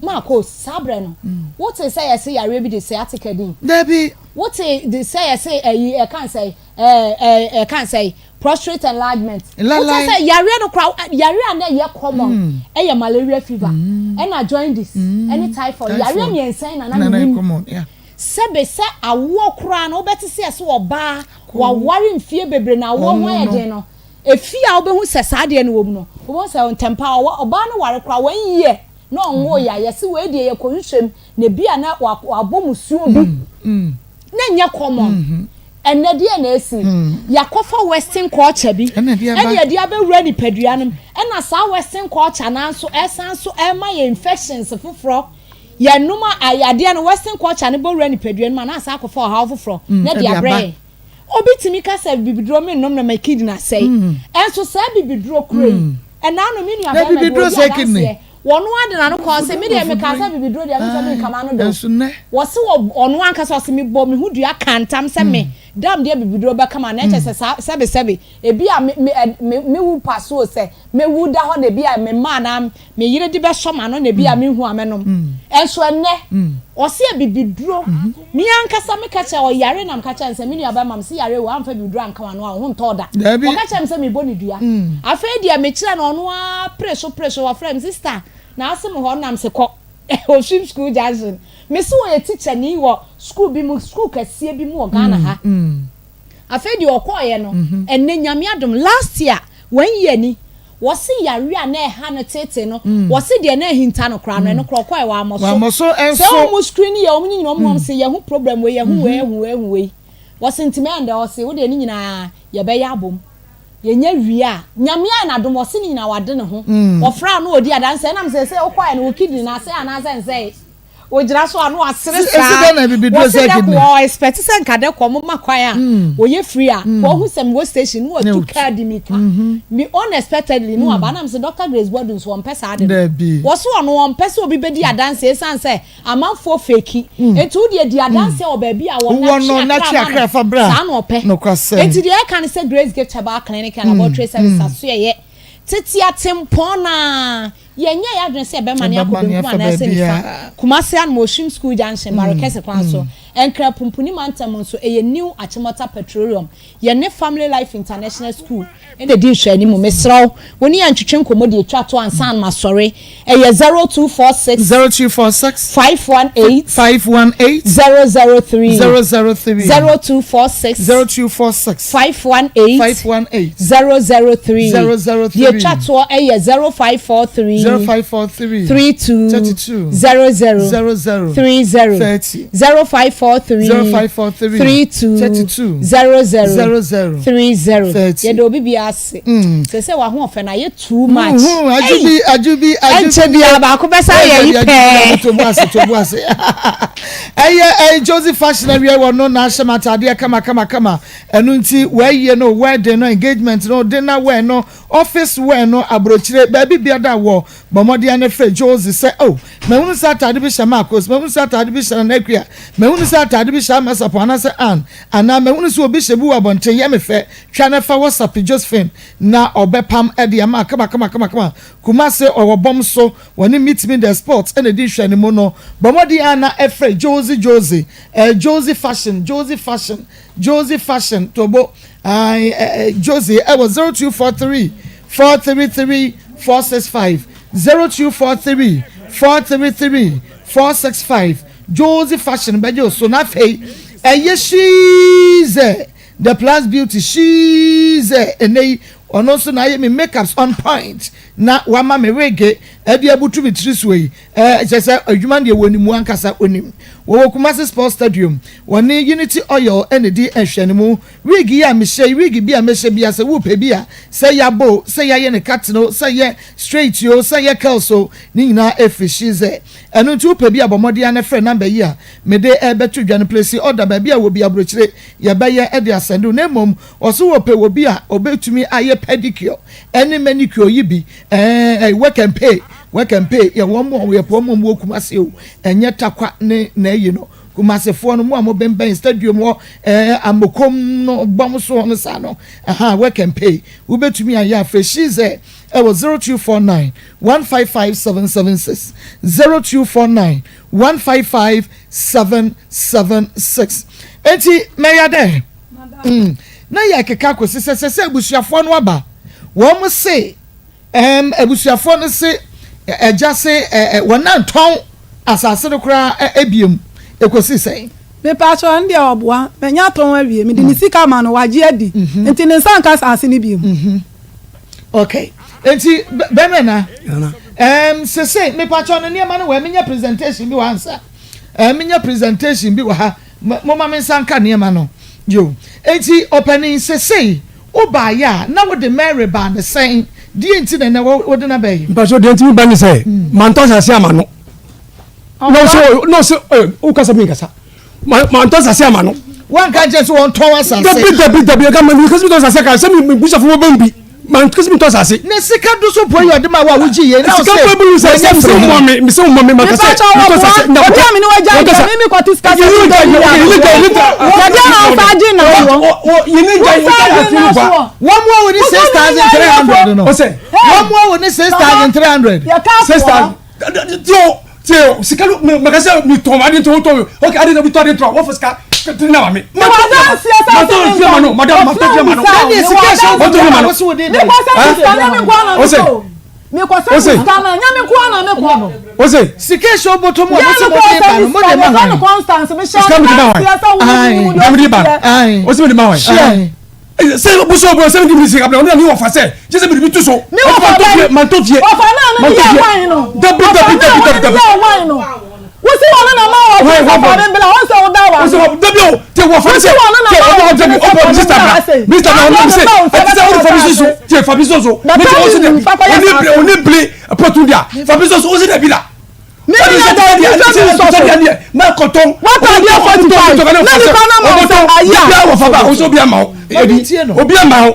Marcos, saa berɛ no, wotee sɛ yɛse yareɛ bi de sciatica din? Dabi. Wotee de sɛ yɛse ayi, ɛka nsɛe? ɛɛ ɛka nsɛ prostrate enlargement. Wotɛ sɛ yareɛ no kora yareɛ a na ɛyɛ common mm. ɛyɛ malaria fever mm. ɛna jaundice mm. ɛne typhoid yareɛ mmiɛnsa yi na na menim sɛbe sɛ awoɔ koraa no wobɛte sɛ ɛsɛ ɔbaa waware mfie bebree na awoɔ ho ayɛ den no efi a wobɛhu sɛ saa adeɛ no wɔ mu no wobɛhu sɛ ntɛmpa ɔbaa no ware koraa wɔn yie na ɔnwo yɛ a yɛse wei deɛ yɛkɔhwehwɛ mu na ebi a na wabɔ musuo bi na ɛnyɛ common. Ɛnnɛ deɛn na asi? Yɛakɔfa western culture bi ɛna yɛde abɛwura nipadua no mu, ɛna saa western culture no ara nso ɛsan nso ɛrema yɛn infections foforɔ. Yɛnom a adeɛ no western culture no bɔwura nipadua no mu a na asan akɔfa ɔhaw foforɔ na ɛde abrɛ yɛn. Obi tumi ka sɛ bibiduro mennom na me kidney asɛe. Ɛnso saa bibiduro korɔ yi, ɛna ano me nua bɛrima bi ɔdi adanseɛ, wɔno ara de n'ano kɔɔ se, me deɛ mekaa sɛ bibiduro deɛ memfa bi nka m'ano da o. Wɔse wɔ ɔno ankasa ɔse mebɔ me ho dua kaa ntam sɛ me dam deɛ bibiduro bɛka m'ano, ɛkyɛ sɛ saa sɛbe sɛbe ebi a me me me me wu pa so o sɛ mɛwu da hɔ na ebi a me mma anaa Me yere de bɛsɔ m'ano na ebia menhu a mɛnom. Nso ɛnnɛ, ɔse abibiduro. Me ankasa meka kyerɛ, ɔyare na meka kyerɛ no sɛ, me nuabarima, mese yare wei, woamfa abibiduro anka w'ano a, wo ho ntɔ wo da. Ɔka kyerɛɛ me sɛ mebɔ no dua. Afei deɛ mekyerɛ no, ɔno ara pere so pere so, ɔfrɛ me, sister, na ase me hɔ? Nam se kɔ Osuim School Junction. Mese ɔyɛ tikyani wɔ sukuu bi mu, sukuu kɛseɛ bi mu wɔ Ghana ha. Afei deɛ ɔkɔeɛ no, ɛnnɛ Nyame adom, last year, one year ni, wɔse yareɛ a na ɛha no teetee no, wɔse deɛ na ahinta no koraa no, ɛno koraa ɔkɔeɛ wammɔ so. Sɛ wɔn screen yɛ wɔn ne nyinaa, wɔn wɔn se yɛhu problem wei, yɛhu wei, yɛhu wei, yɛhu wei. Wɔse nti mɛyɛ ndɛ, ɔse wodeɛ ne nyinaa yɛbɛyɛ abom. Yɛnya wie a, Nyame ayɛ no adom, ɔse ne nyinaa wade ne ho. Wɔfrɛ a na ɔdi adanseɛ, ɛnam sɛ sɛ wokɔeɛ no wo kidney no asɛe anaasɛ nsɛe. Ogyina so a na wasere saa. Wɔsi dɛ ko ɔ expect sɛ nka dɛ kɔ ɔmo ma kwan a wɔyɛ free a kɔ ɔhu sɛ mewɔ station na watu car di mirika. Me unexpectedly na waba na mese Doctor Grace Boadu nso ɔmpɛ saa ade no. Wɔse ɔno ɔmpɛ sɛ obi bɛdi adanseɛ esiane sɛ amanfoɔ fake nti wo deɛ di adanseɛ wɔ baabi a wɔ na twe akra ma no saa na ɔpɛ. Nti deɛ ɛka ne sɛ Grace Gift Herbal Clinic and Laboratory Service asoɛeɛ tete atempɔn no ara. Yɛnyɛɛ yɛn adwene sɛ yɛbɛmane akɔ benkum anaasɛ nifa. Kumasi Anum, Oshim School Junction, Barekɛse kwan so. Nkran Pumpuni Mantam nso, ɛyɛ New Achimota Petroleum. Yɛne Family Life International School na ɛdi nhwɛanimu. Mesrɛ wo, wo ne yɛn ntwetwe nkɔmmɔ deɛ ɛtwa to ansa na masɔre. Ɛyɛ 0246. 0246. 518. 518. 003. 003. 0246. 0246. 518. 518. 003. 003. Deɛ ɛtwa toɔ yɛ 0543. 0543. 32. 32. 00. 00. 30. 30. 0543. 0543. 32. 32. 00. 00. 30. 30. Yɛda obi biara ase. Sɛ sɛ w'ahoɔfɛ no ayɛ too much. Ajubi, ajubi, ajubi. Ɛnkyɛ biara baako bɛsa yɛ yi pɛɛ. Tobu ase, tobu ase. Ɛyɛ ɛyɛ Josie fashion awie wɔ no na ahyɛ m'ataadeɛ kama kama kama. Ɛno nti wɔayie no, wedding no, engagement no, dinner wear no. Office wear no abrokyire baabi biada wɔ bɔ mmɔden ara na frɛ Josie sɛ oh mahunu sɛ ataade bi hyɛ Marcos, mahunu sɛ ataade bi hyɛ Nana Akua, mahunu sɛ ataade bi hyɛ Amasapɔn anaasɛ Ann anaa mahunu sɛ obi hyɛ bi wɔ abɔnten yɛ me fɛ twa na fa WhatsApp Josephine na ɔbɛpam de ama kama kama kama kama Kumasi ɔwɔ bɔm so wɔne Meet Me The Sport na ɛdi nhwɛanimu no bɔ mmɔden ara na frɛ Josie Josie eh Josie Fashion Josie Fashion Josie Fashion Tobo Ae eh Josie ɛwɔ 0243 433 465 0243 433 465 Josie Fashion bɛgye wo so na afei ɛyɛ She's The Plus Beauty She's ɛnɛ yi ɔno nso na ayɛ me makeups on point na wama me wig ɛde abutu me tiri soɔ yi Ɛɛ kyerɛ sɛ adwuma no deɛ wɔnim mu ankasa wɔnim. Wɔwɔ Kumasi Sports Stadium. Wɔne Unity Oil na ɛdi nhwɛanimu. Wig yi a mehyɛ yi, wig bi a mɛhyɛ biara sɛ wopɛ bi a, sɛ yɛabɔ o, sɛ yɛayɛ no cutting o, sɛ ɛyɛ straight o, sɛ ɛyɛ curls o, ne nyinaa ɛfiri Shize. Ɛno nti wopɛ bi a bɔ mmɔden ara na frɛ number yi a mede rebɛto dwa no. Place order baabi a wɔ bi aburokyire yɛbɛyɛ de asɛnde wo. Na mmom wɔse wɔpɛ obi a ɔbɛtumi ayɛ pedicure ne manicure yi bi, ɛɛ work and pay. Work and pay yɛ wɔn a wɔyɛ pɔn mu wɔ Kumasi o, ɛnyɛ Tarkwa ne n'ayi no. Kumasefoɔ no, mo a mobɛnbɛn stadium hɔ, ɛɛ Amokom no bɔm so hɔ no saa no, aha, work and pay. Wobɛtumi ayɛ afrɛ Shize ɛwɔ 0249 155 776, 0249 155 776. Enti mɛya dɛ, mm, na yɛkeka kɔsi sɛ sɛ sɛ abusuafoɔ no aba, wɔn se, Ɛɛm, abusuafoɔ no se agya se ɛ wɔn antɔn asase no koraa ɛ biom. Ɛkɔsii sɛn? Mepaakyɛw, ɛno deɛ ɔboa. Manya atɔn awie. Mede ne sika ama no, wagye adi. Nti ne nsa nka asase no biom. Ok. Nti bɛmɛ na? Ɛɛm, sesei, mepaakyɛw no nneɛma no wɔ ɛ, menyɛ presentation bi wɔ ha ansa. Ɛɛm, menyɛ presentation bi wɔ ha. Momma me nsa nka nneɛma no. Yo. Enti, ɔpanin, sesei wobaeɛ a, na wode Mary baa no sɛn? Deɛn nti na ɛnnɛ wode no aba yi? Mpakyɛw, deɛ nti meba ne sɛ, mantɔ asase ama no. Na ɔsɛ, na ɔsɛ, ɛ, wokasa mi nkasa. Mantɔ asase ama no. Wanka nkyɛn sɛ wɔntɔn asase. Dabi, dabi, dabi, ɛka ma mi kasi mi tɔ asase ka, sɛ mi busafo bɛ bɛn bi. Mankasa mi tɔ asase. Ne sika do so po yi ɔde ma wo a wogye yie na ɔsɛ Sika po bi sɛ sɛ sɛ mo mi mi sɛ mo mi ma kasa mi tɔ asase. Na obi a mi ni wagya nka mi mi kɔte sika sɛ mi tɔ yi a. Yɛde a nsa agye na wɔ. Yɛne gya yi nsa agye na wɔ. Wɔn mu a wɔn ni 6,300 no. Wɔn mu a wɔn ni 6,300. 6,000. Tiɛ sika no mɛ mɛ kasa mi tɔn adi tɔn tɔn ok adi mi tɔn adi tɔn wɔfɔ sika tiri na ma mi. Mi wa dan si ɛsɛ sɛ mi ntɔn ma madam ma tɔn ma no. Ɛni sika ɛsɛ ɔtɔn ɔtɔn ma ma no. Mi kɔ sɛ sika nyɛ mi nkɔ na mi kɔ. Mi kɔ sɛ sika na nyɛ mi nkɔ na mi kɔ. Ose. Sika ɛsɛ ɔbɔtɔ mu a mo sɛ mo de ba no mo de ma hwan. Sika mi de ma hwan. Mi de ba. Ose mi de ma hwan. Sɛ boso bɔ sɛ mi sika bila ɔno na mi wɔ fa sɛ jɛ sɛ mi bi tu so. Mi wɔ fa bɛ mantɔ fie. Ɔfa naa no mi yɛ wan no. Dabi dabi dabi dabi dabi. Ɔfa naa wɔn mi yɛ wan no. Wosi wɔn na ma wɔ fi sɛ fɔmi bila wɔn sɛ ɔda wa. Wosi wɔ dabi o te wɔ fa sɛ te ɔbɔ ɔbɔ dabi ɔbɔ mista bla mista bla ɔno mi sɛ ɛti sɛ ɔdi fa mi soso te fa mi soso ne ti ɔsi dabi ɔni bile ɔni bile pɔtu di a fa mi soso ɔsi dabi la. Mi ni yɛ dɛ mi fɛ mi sɔsɔ. Wata deɛ 45 na nipa na ma sɛ ayi a. Obi ama wo obi ama wo obi ama wo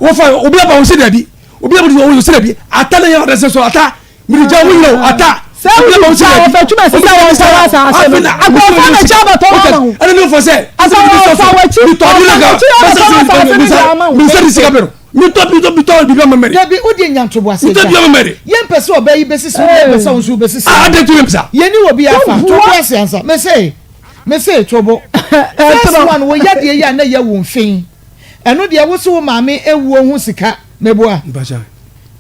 wofa obi ama wo si dabi obi ama wo si dabi ata na yɛ ɔdɛ sɛ so ata mirigya wo nyina o ata. Sɛ wo gya wɔ fɛ twuma sisi a wɔn nsa wɔ asaase no akɔnfɔ na kyɛ abɛtɔ wɔn ama wo. Ɛna mi fɔ sɛ akɔnfɔ wɔ akyi ɔfɔ akyi abɛtɔ wɔn asaase no de ama wo. Mi nsa di sika bɛrɛ. Mitɔ mitɔ mitɔ bibi ama mɛri. Dabi o de nya ntoboase Mitɔ bibi ama mɛri. Yɛn pɛ sɛ ɔbaa yi bɛsisi wo yɛn pɛ sɛ wo nso wobɛsisi. Ah adi tu yɛn bisa. Yɛn ni wɔ bi afa tobo ase ansa mese mese tobo. First one wo yadeɛ yi a na yɛ wo mfin ɛno deɛ wo se wo maame ewuo ho sika meboa.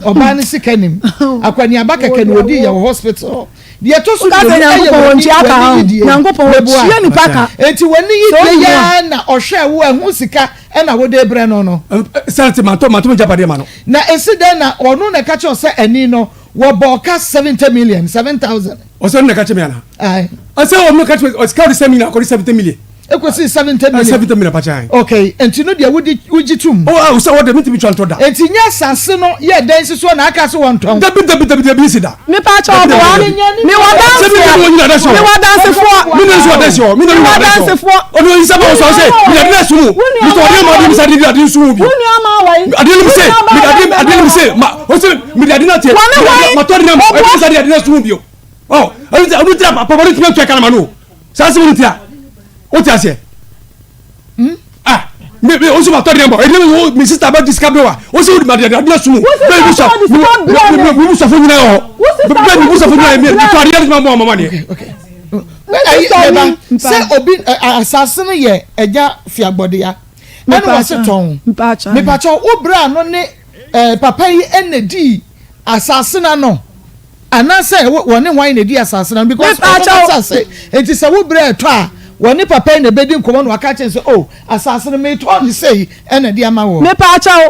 Ɔbaa no sika nim akwaniaba kɛkɛ na odi yɛ wɔ hospital. Deɛ ɛtɔ so mmienu ɛyɛ w'ani w'ani yidie meboa. Eti w'ani yidie yɛ na ɔhwɛ wo ɛho sika ɛna wode brɛ no no. Sante mantɔ mantɔ me gyapadeɛ ma no. Na esi dɛn na ɔno na ɛka kyerɛ wo sɛ ɛni no wɔbɔɔ ka 70 million, 7,000. Ɔsɛ ɔno na ɛka kyerɛ me anaa? Ae. Ɔsɛ ɔno na ɛka kyerɛ me sika ɔde sɛ me nyinaa akɔde 70 million. Ekosi 70 million. 70 million pakyɛ ae. Okay, nti no deɛ wodi wogye tom. Oh ah sɛ wɔde mentumi twa ntɔ da. Nti nyɛ asase no yɛ dɛn si soɔ na aka sɛ wɔntɔn. Dabi dabi dabi dabi nsi da. Mepa kyɛw boa me wɔ danseɛ me wɔ dansefoɔ me na nso wɔ danseɛ me na wɔ dansefoɔ ɔno nsa bɛ wɔ sɔ sɛ mi na de na sumu mi tɔ ɔde ma ɔde mi sa de de nsumu bi. Wo nua ma wɔ yi. Adeɛ no mi se mi adeɛ adeɛ no mi se ma o se mi de adeɛ no ateɛ. Wɔne wɔn. Ma tɔ de na ma ɛbi sa de adeɛ no so bio. Ɔ ɛnu ti ɛnu ti a papa no tumi atua kalama no saa sɛ wɔn ti a o ti aseɛ. Hmm? Ah mi mi o se ma tɔ de na ma ɛdi mi mi sista bɛ di sika bi wa o se o de ma de adeɛ no so mu. Bɛɛ mi sa mi mi mi musafo nyina wɔ hɔ. Bɛɛ mi musafo nyina mi mi tɔ adeɛ no ma mɔ ɔmɔ ma deɛ. Sɛ obi asase no yɛ ɛgya fiagbɔdea. Ɛna wɔse tɔn. Mepakyɛw, wo bra no ne eh, papa yi ɛna dii asase no ano? Anaasɛ wɔne hwan na ɛdi asase no ano? Because ɔmo asase, nti sɛ wo bra ɛtɔ a, wɔne papa yi na ɛbɛdi nkɔmɔ na waka kyerɛ sɛ, oh, asase no metɔn no sei ɛna ɛde ama wɔ. Mepakyɛw,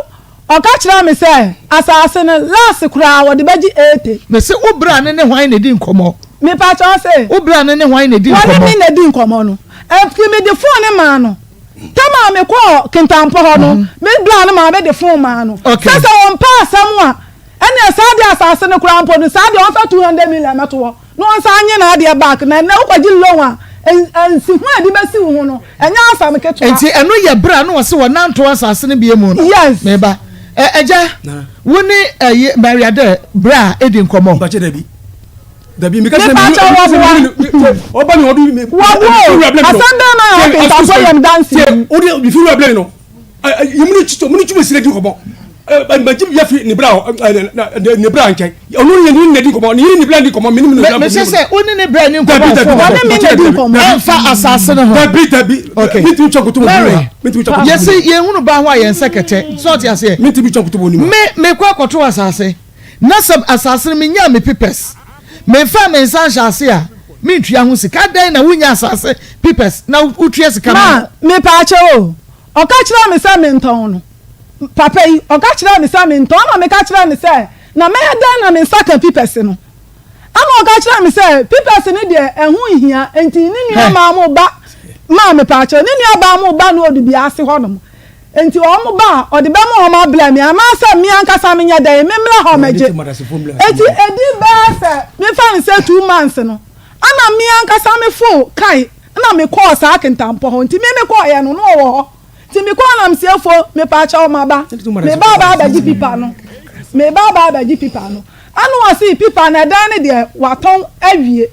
ɔka kyerɛɛ me sɛ asase no last koraa wɔde bɛgye 80. Mese wo bra no ne hwan na ɛdi nkɔmɔ? Mepakyɛw ɔse. Wo bra no ne hwan na ɛdi nkɔmɔ? Wɔne me na ɛdi nkɔmɔ no. Ɛfiri mede phone no maa no. Tam a mekɔɔ Kintampo hɔ no, me bra no maame de fon maa no. Sɛ sɛ wɔmpɛ asɛm a, ɛneɛ saa deɛ asase no koraa mpo no, saa deɛ ɔmfa 200 million mmɛto hɔ na ɔnsan nye n'adeɛ back. Na ɛnnɛ wokɔgye loan a, nsiho a ɛde bɛsi wo ho no, ɛnyɛ asɛm ketewa. Nti ɛno yɛ berɛ a na wɔse wɔnanto asase no bie mu no? Yes. Meba. Ɛ, agya, wo ne ɛyi Maria dɛ berɛ a ɛdi nkɔmmɔ? Mpakyɛ dabi. Dabi mi ka sɛ mi mi ɔba mi ɔbi mi. Wɔbo asɛm bɛn na yɛ ɔkentafo yɛm dansi. Tiɛ o de mi fi wura bilen nɔ yɛ mu ni tso mu ni tso mi sire di kɔbɔ ɛ mɛ ji yɛ fi ne bra ɛ ne bra nkyɛn ɔno ni ni ne di kɔbɔ ni yiri ne bra di kɔbɔ mi ni mi ni. Mɛ sɛ sɛ o ni ne bra ni nkɔmɔ fɔ wɔne mi na di nkɔmɔ. Ɛnfa asase ne ho. Dabi dabi. Ok mi ti mi tɔ kutu mo Mary mi ti mi tɔ kutu. Yɛsi yɛn hunu ba ho a yɛn nsa kɛtɛ sɛ ɔte aseɛ. Mi ti mi tɔ kutu mo ni mu. Me me kɔ akɔto asase. Na sɛ asase no menyaa me pipɛs, memfaa me nsa nhyɛ ase a, mentua ho sika. Adɛn na wonnya asase pipɛs na wotua sika ma Ma, no? mepaakyɛw o, ɔka kyerɛɛ me sɛ mentɔn no. Papa yi, ɔka kyerɛɛ me sɛ mentɔn, ɛnna meka kyerɛɛ no sɛ, Na mɛyɛ dɛn na me nsa ka pipɛs no? Ɛnna ɔka kyerɛɛ me sɛ, Pipɛs no deɛ, ɛho nhia, enti ne nuammaa mo ba, ma, mepaakyɛw, ne nuabaa mo ba no ɔdubiase hɔnom. Enti wɔn ba a, ɔde bɛma wɔn abrɛ me, anaasɛ me ankasa menyɛ dɛn, memmra hɔ mmɛgye. Enti ɛdi bɛyɛ sɛ memfa no sɛ 2 months no, ɛna me ankasa mefoo kae na mekɔɔ saa Kintampo hɔ. Nti me mekɔeɛ no, na ɔwɔ hɔ. Nti mekɔɔ na mese, Efo, mepaakyɛw maba, meba aba abɛgye pipa no, meba aba abɛgye pipa no. Ɛna ɔse pipa no, ɛdan no deɛ watɔn awie.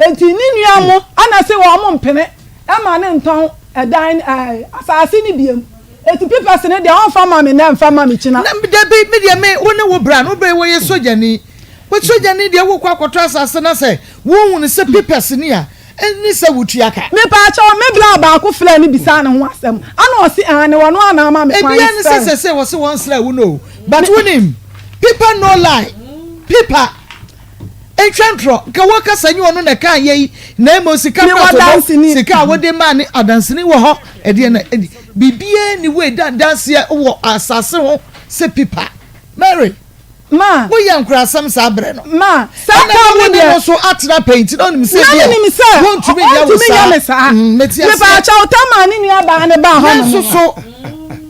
Enti ne nua mo ɛna se wɔn mpene ɛma no ntɔn ɛdan ɛɛ asaase no biom. Eti pipɛs no deɛ ɔnfa ma me nɛ nfa ma me kyina. Na dabi me deɛ me wo ne wo bra no wo bra yi wɔyɛ sogyani wo sogyani deɛ wokɔ akɔtɔ asase na sɛ wohunu sɛ pipɛs ni a ɛne sɛ wotua ka. Mepaakyɛw me bra baako frɛɛ no bisaa ne ho asɛm ɛna ɔse aane ɔno ara na ama me kwan Ebia ne sɛ sɛ. sɛsɛ wɔse wɔnsrɛ wo no o but wonim pipa no lie pipa. Ntwa ntorɔ, nka wɔkasa nyɛ ɔno na ɛkaa yei, na mmom sika Mewɔ kora to hɔ, danseni. sika a wode maa ne adanseni wɔ hɔ, ɛdeɛ na ɛdi, biribiara nni hɔ a ɛda adanseɛ wɔ asase ho sɛ pipa. Mary, Ma. woyɛ nkorasɛm saa berɛ no. Ma, saa Ɛna na tam no wo ne deɛ. no nso atena pɛn nti na ɔnim sɛ Na ebia menim sɛ wɔntumi nyɛ wo ɔntumi nyɛ saa. me saa. Mm, mete aseɛ. Mepaakyɛw, Tamar ne nuabaa no baa hɔnom Nanso no. so.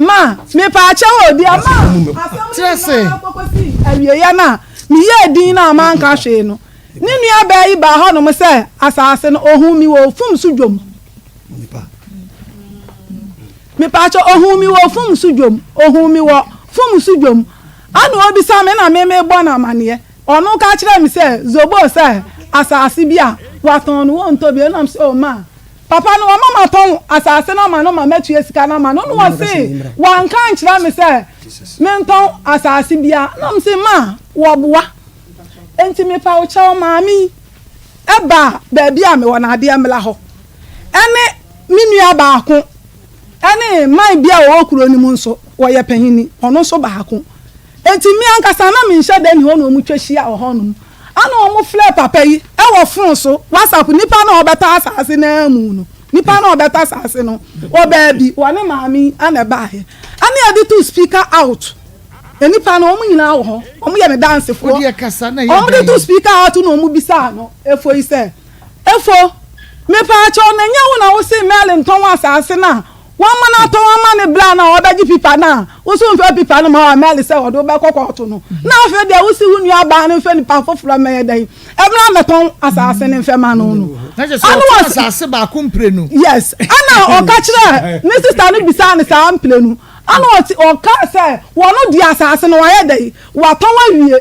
Ma, mepaakyɛw o, deɛ ma asɛm no Tena ase. nyinaa kɔkɔsii awieeɛ no a, Meyɛɛ dinn na manka hwee no, ne nuabaa yi baa hɔnom sɛ asase no, ohuu me wɔ ofum so dwom. Mepaakyɛ, ohuu me wɔ ofum so dwom, ohuu me wɔ fum so dwom. Ana obisa me na me mebɔ no amaneɛ. Ɔno ka kyerɛɛ me sɛ, Zobo sɛ asase bi a watɔn no wɔntɔ bio. Ɛna mese, oh ma. Papa no wama matɔn asase no ama no ma matua sika no ama no. Ɛna ɔse wanka ankyerɛ me sɛ mentɔn asase biara. Ɛna mese ma wɔboa. Enti mepa wo kyɛw maame yi baa baabi a mewɔ no adeɛ mmra hɔ. Ɛne me nua baako ɛne man bi a ɔwɔ kuro no mu nso wɔyɛ panyini ɔno nso baako. Enti me ankasa na menhyɛ da nni hɔ na wɔtwa hyia wɔ hɔnom. Ɛna wɔfrɛɛ papa yi wɔ fon so, WhatsApp, nipa no a ɔbɛtɔ asaase no ara mu no, nipa no a ɔbɛtɔ asaase no wɔ baabi, wɔne maame yi na ɛbaeɛ. Ɛna yɛde too speaker out, nnipa no wɔn nyinaa wɔ hɔ, wɔyɛ me dansefoɔ. Wɔde too speaker out na wɔbisaa no, Efo yi sɛ, Efo, mepaakyɛw na ɛnyɛ wo na wose Merlin tɔn asaase no a Wɔama no atɔn ama no berɛ a na ɔrebɛgye pipa no a, wo nso womfa pipa no mma Mary sɛ ɔde wo bɛkɔ kɔɔto no. Na afei deɛ wosi wo nuabaa no mfa nipa foforɔ mmɛyɛ dɛn? Mmra mmɛtɔn asase no mfɛ ma no no. Na kyerɛ sɛ Ɛna ɔtɔn ɔse asase baako mprenu. Yes. Ɛna ɔka kyerɛɛ ne sista no bisaa no saa mprenu. Ɛna ɔte ɔkaa sɛ wɔn deɛ asase no wayɛ dɛ watɔn awie.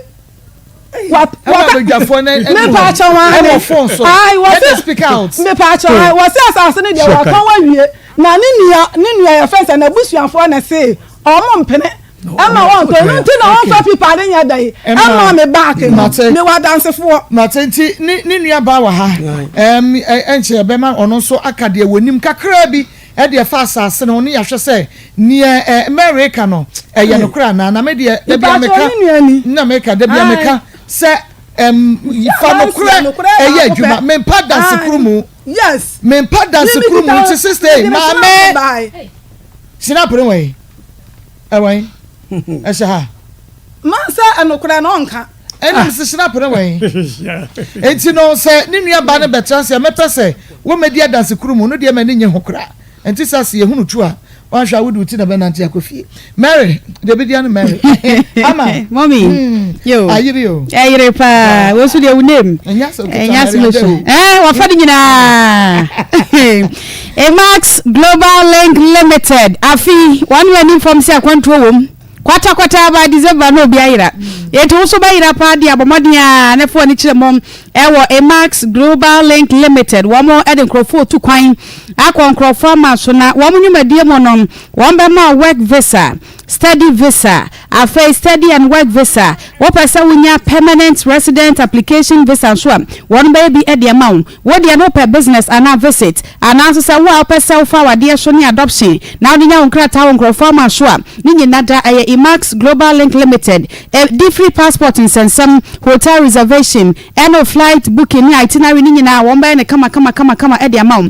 Ɛwɔ abadwafoɔ no anim hɔ ɛwɔ phone so let them speak out. Mepaakyɛw ae wɔse asase no deɛ watɔn awie na ne nua ne nua yɛfrɛ sɛ n'abusuafoɔ na ɛse ɔmo mpene ɛma wɔntɔ ɛno nti na ɔmfa pipa no nyɛ dɛn ɛma me back no mewɔ adansefoɔ. Mate nti ne ne nua baa wɔ ha ɛm ɛnkyɛ yɛbɛma ɔno nso aka deɛ wɔnim kakraa bi ɛde ɛfa asase no ho ne yɛahwɛ sɛ neɛ ɛ Mary reka no ɛyɛ nokorɛ anaa na me deɛ da bia meka na meka da bia meka sɛ ɛm fa nokorɛ ɛyɛ adwuma mempa danse koro mu mempa danse koro mu nti sista yi maame sinapere wɔ yi ɛwɔ yi ɛhyɛ ha. Ma sɛ ɛnokorɛ no ɔnka. Ɛna mese hyena pene wɛn? Enti no sɛ ne nua baa no bɛtra ase a mɛpɛ sɛ wɔmmɛdi adanse koro mu no deɛ m'ani nnye ho koraa. Ɛnte saa sɛ yɛhunu tu a woanhwɛ a wode wo ti na bɛnante akɔ fie. Mary, deɛ bɛdi ano Mary. Ama. Mommy. Hmm. Yo. Ayere o. Ayere paa. Wo nso deɛ wo name. Ɛnyɛ asɛm ketewa. Ɛnyɛ asɛm so. Eh, wɔfa no nyinaa. Emax Global Link Limited. Afi, wɔn anim fam sɛ akwantuo wom. Kwatakwata by December na obi ayera. Enti wo nso bɛyera paa de a, bɔ mmɔden ara na fa w'ani kyerɛ mmom wɔ Emax Global Link Limited. Wɔn de nkurɔfoɔ retu kwan akɔ nkurɔfoɔ aman so na wɔn nnwumadie mu no, wɔn bɛma wo work visa, study visa, afei study and work visa. Wopɛ sɛ wonya permanent resident application visa nso a, wɔn bɛyɛ bi de ama wo. Wo deɛ no wopɛ business anaa visit, anaa nso sɛ wo a wopɛ sɛ wofa awadeɛ so ne adoption na wode nya wo nkrataa wɔ nkurɔfoɔ ama so a, ne nyina da ɛyɛ Emax Global Link Limited. Ɛdi firi passport nsɛnsɛm, hotel reservation, ɛne wo flight booking ne itinerary ne nyinaa wɔn bɛyɛ no kama kama kama kama de ama wo.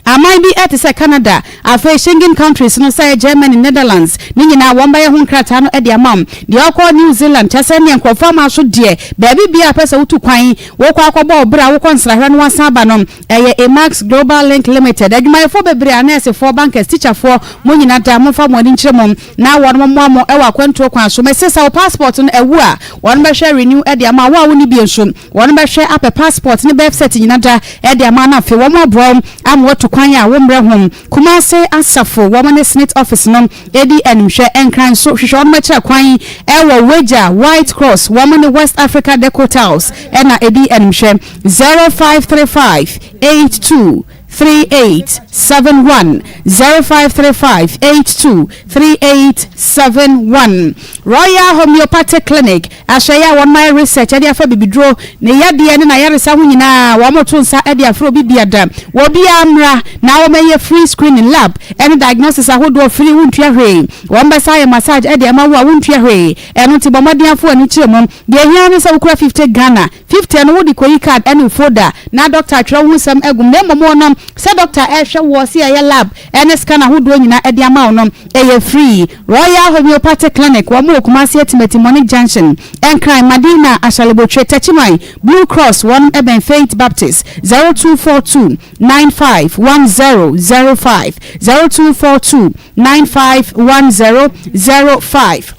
Aman bi te sɛ Canada, afei Schengen countries no sɛ Germany, Netherlands, ne nyinaa wɔn bɛyɛ ho nkrataa no de ama wo. Deɛ ɔkɔ New Zealand, kyerɛ sɛ neɛ nkurɔfoɔ ama so deɛ, baabi biara a wopɛ sɛ wotu kwan, wokɔ akɔbɔ wo bra, wokɔ nsrahwɛ na woasan aba no, ɛyɛ Emax Global Link Limited. Adwumayɛfoɔ bebree, anɛɛsefoɔ, bankers, tikyafoɔ, mo nyina da, momfa mo ani nkyerɛ mu na wɔn mmoa mo wɔ akwantuo kwan so. Mese sɛ wo passport no awu a, wɔn bɛhwɛ renew de ama wo, wo a wonni bi nso, Wɔn bɛhwɛ apɛ passport ne birth cert nyina da de ama na afei wɔn aboa wo ama watu kwan a wo mmerɛ ho. Kumase asafo wɔn ne SSNIT office no di animhwɛ. Nkran nso hwehwɛ wɔn akyira kwan wɔ Wagya, White Cross, wɔn ne West Africa Deco Tiles na ɛdi animhwɛ. 0535 82 3871 0535 82 3871 Royal Homeopathic Clinic Ahwɛeɛ a wɔn ayɛ research de afa bibiduro, ne yadeɛ ne n'ayaresa ho nyinaa wɔn to nsa de afrɛ obi biada. Wɔ obiara mmra na wɔn ɛyɛ free screening, lab ne diagnosis ahodoɔ free wontua hwee. Wɔn bɛsan ayɛ massage de ama wo a wontua hwee. Ɛno nti bɔ mmɔden afa w'ani kyerɛ mu. Deɛ ɛhia ara ne sɛ wokura 50 Ghana. 50 no wode kɔyi card ne wo folder na doctor atwerɛ wo ho nsɛm agu mu na mmom wo no sɛ doctor ɛrehwɛ woɔ sɛ yɛyɛ lab ne scan ahodoɔ nyinaa de ama wo no ɛyɛ free. Royal Homeopathic Clinic wɔn wɔ Kumasi Atimati Monique Junction, Nkran, Madina, Ashalebotwe, Techiman, Blue Cross wɔn bɛn Faith Baptist, 0242 95 1005, 0242 95 1005.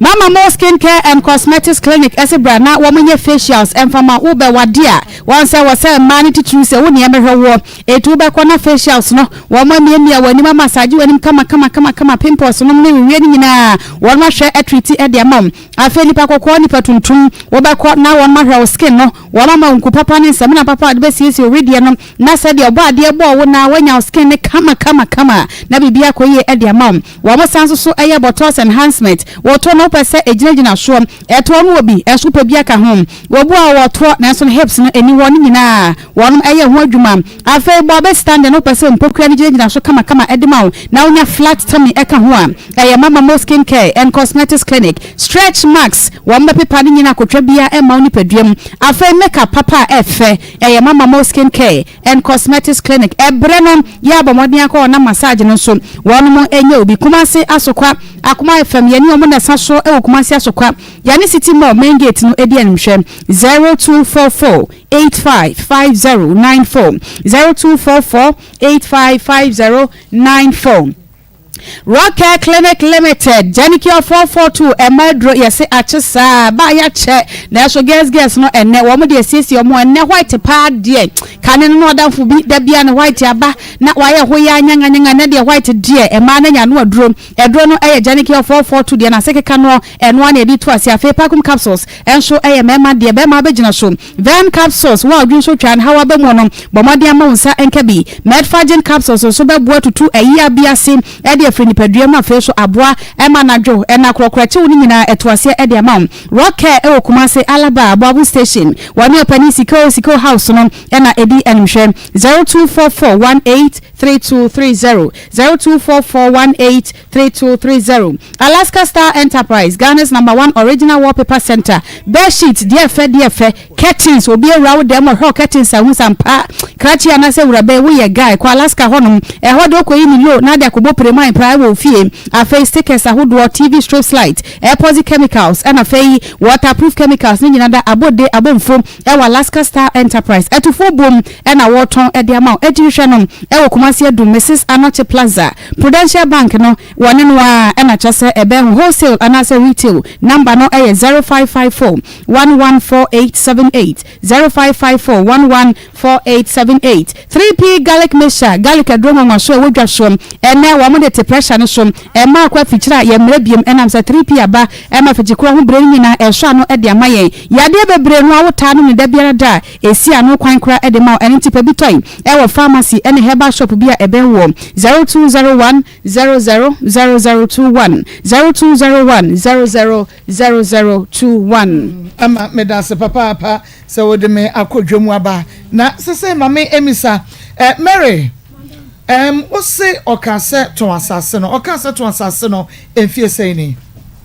Mama Mo Skin Care and Cosmetics Clinic se bra na wɔn nyɛ facials mfa ma wo bɛ wade a wɔn sɛ wɔ sɛ mmaa no titiriw sɛ wo nea mɛhwɛ woɔ eti wo bɛkɔ na facials no wɔn amiamia w'anim a massage w'anim kama kama kama kama pimples nom ne weweɛ no nyinaa wɔn ahwɛ atriti de ama wo afei nipa kɔkɔɔ nipa tuntum wo bɛkɔ na wɔn ahwɛ wo skin no wɔn ama wo nku papa ne nsamina papa a wɔde bɛsiesie wo wedeɛ no na sɛdeɛ ɔbɔ adeɛ bɔɔ wo na wanya wo skin no kama kama kama na biribi akɔ yie de ama wo. Wɔn san nso so yɛ buttocks enhancement, wo to no wopɛ sɛ ɛgyinagyina soɔ, ɛtoɔ no wɔ bi, ɛnso wopɛ bi aka ho. Wɔbu a wɔwɔ toɔ nanso no hips no ɛni hɔ, ne nyinaa wɔnom yɛ ho adwuma. Afei bɔbe standing no wopɛ sɛ mpokua no gyinagyina so kamakama de ma wo na wonya flat tummy ɛka ho a, ɛyɛ Mama Mo Skin Care and Cosmetics Clinic. Stretch marks, wɔn bɛpepa ne nyinaa akotwa biara ɛmma wo nipadua mu. Afei makeup papa a ɛfɛ, ɛyɛ Mama Mo Skin Care and Cosmetics Clinic. Ɛbrɛ no yɛ abɔ mmɔden akɔ hɔ na massage no nso wɔnom nyɛ obi. Kumasi Asokwa, Akoma FM, yɛne wɔn na ɛsa so wɔ Kumasi Asokwa. Yɛne City Mall main gate no di animhwɛ. 0244 85 50 94 0244 85 50 94. Rockcare Clinic Limited, Genicure 442, ɛma aduro yɛse akye saa, ba yɛakyɛ, nanso girls girls no ɛnɛ wɔn de asiesie wɔn ɛnɛ white paa deɛ, kane no na ɔdamfo bi da bia ne white aba na wayɛ ho yɛ anyanganyanga, ɛnɛ deɛ white deɛ ɛmaa no anya ano aduro, aduro no ɛyɛ Genicure 442 deɛ n'ase keka noɔ ɛno ara na yɛde to ase, afei Pacum capsules ɛnso ɛyɛ mmarima deɛ, bɛrima abɛgyina so. Vern capsules, wo a wodwen so twa nhaw aba mu no, bɔ mmɔden ama wo nsa nka bi. Medfargin capsules nso bɛboa atutu ayia bi ase de afiri nipadua mu afei nso aboa ma anadwo nna korɔkorɔ kyew no nyinaa ɛto aseɛ de ama wo. Rock Care wɔ Kumasi, Alaba, Aboabo Station. Wɔne ɔpanin Sikeo Sikeo House no na ɛdi animhwɛ. 024418 3230 024418 3230 Alaska Star Enterprise, Ghana's number one original wallpaper center Bed sheet, deɛ ɛfɛ deɛ ɛfɛ, curtains, obi awura wo dan mu ɔhwɛ wo curtains a hu sɛ ampa krakye anaasɛ awuraba yi woyɛ guy, kɔ Alaska hɔnom, ɛhɔ deɛ wokɔyi ne low na ade akɔbɔ pireman paa wɔ wo fie, afei stickers ahodoɔ, TV strips light, epoxy chemicals ɛna afei waterproof chemicals ne nyina da abɔde abɔmfo ɛwɔ Alaska Star Enterprise, atufoɔ bom na wɔretɔn de ama wo. Enti hwehwɛ no wɔ Kumasi Adum, Mrs Anokye Plaza, Prudential Bank no, wɔne no ara na kyerɛ sɛ ɛbɛn ho. Wholesale anaasɛ retail, number no yɛ 0554 114878, 0554 114878. 3P Garlic Mixture, garlic aduro nwanwaso a ɛwɔ dwa soɔ ɛnnɛ, wɔde te pressure no so, ɛmma akɔ afikyire a yɛmmrɛ biom ɛnam sɛ 3P aba ɛma afikyikora ho brɛ no nyinaa ɛresɔ ano de ama yɛn. Yadeɛ bebree no a wotaa nom no da biara da a, Esi ano kwan koraa de ma wo, ɛno nti pɛ bi tɔe wɔ pharmacy ne herbal shop bi a ɛbɛn woɔ. 0201 00 0021, 0201 00 0021. Ama medase papaapa sɛ wode me akɔ dwa mu aba na sesei ma me emisa eh, Mary ehm wose ɔka sɛ tɔn asase no ɔka sɛ tɔn asase no mfie sɛn ni?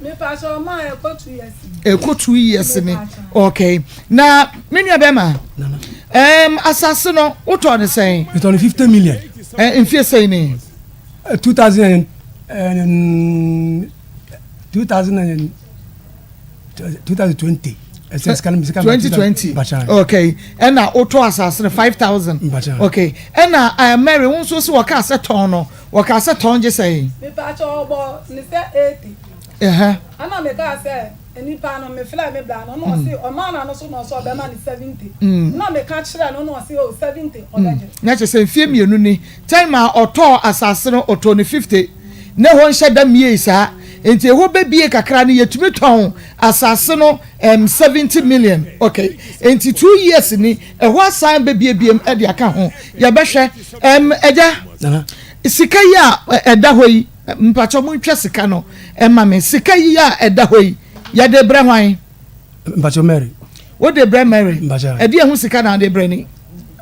Mepakyɛ ɔmaa ɛkɔ 2 years ni. Ɛkɔ 2 years ni okay Na me nua bɛma, ɛɛm asase no wotɔɔ no sɛn? Metɔɔ no 50 million. Ɛ mfie sɛn ni? 2000 and 2000 and 2020. Ɛsɛ sika no sika 2020. Okay. Ɛna wotɔ asase no 5000. Okay. Ɛna uh, Mary wo nso sɛ wɔka sɛ tɔn no, wɔka sɛ tɔn gye sɛn? Mepaakyɛ ɔbɔ ne sɛ 80. Ɛhɛ. Ɛna meka sɛ Nipa no, mefrɛɛ me bra no, na ɔse ɔmaa n'ano so na ɔse ɔbɛma no 70. Na meka kyerɛɛ no na ɔse oh 70 ɔbɛgye. Na kyerɛ sɛ mfeɛ mmienu ni, time a ɔtɔɔ asase no ɔtɔɔ no 50, na ɛhɔ nhyɛ da mmiei saa, nti ɛhɔ bɛbie kakra no yɛtumi tɔn asase no ɛm 70 million, ok, nti two years ni ɛhɔ asan bɛbie biem de aka ho, yɛbɛhwɛ ɛm agya, sika yi a ɛda hɔ yi. Mpakyɛw montwa sika no mma me. Sika yi a ɛda hɔ yi, yɛde brɛ hwan? Mpakyɛw Mary. Wode brɛ Mary? Mpakyɛw. Ɛdeɛ ho sika na wode brɛ ni?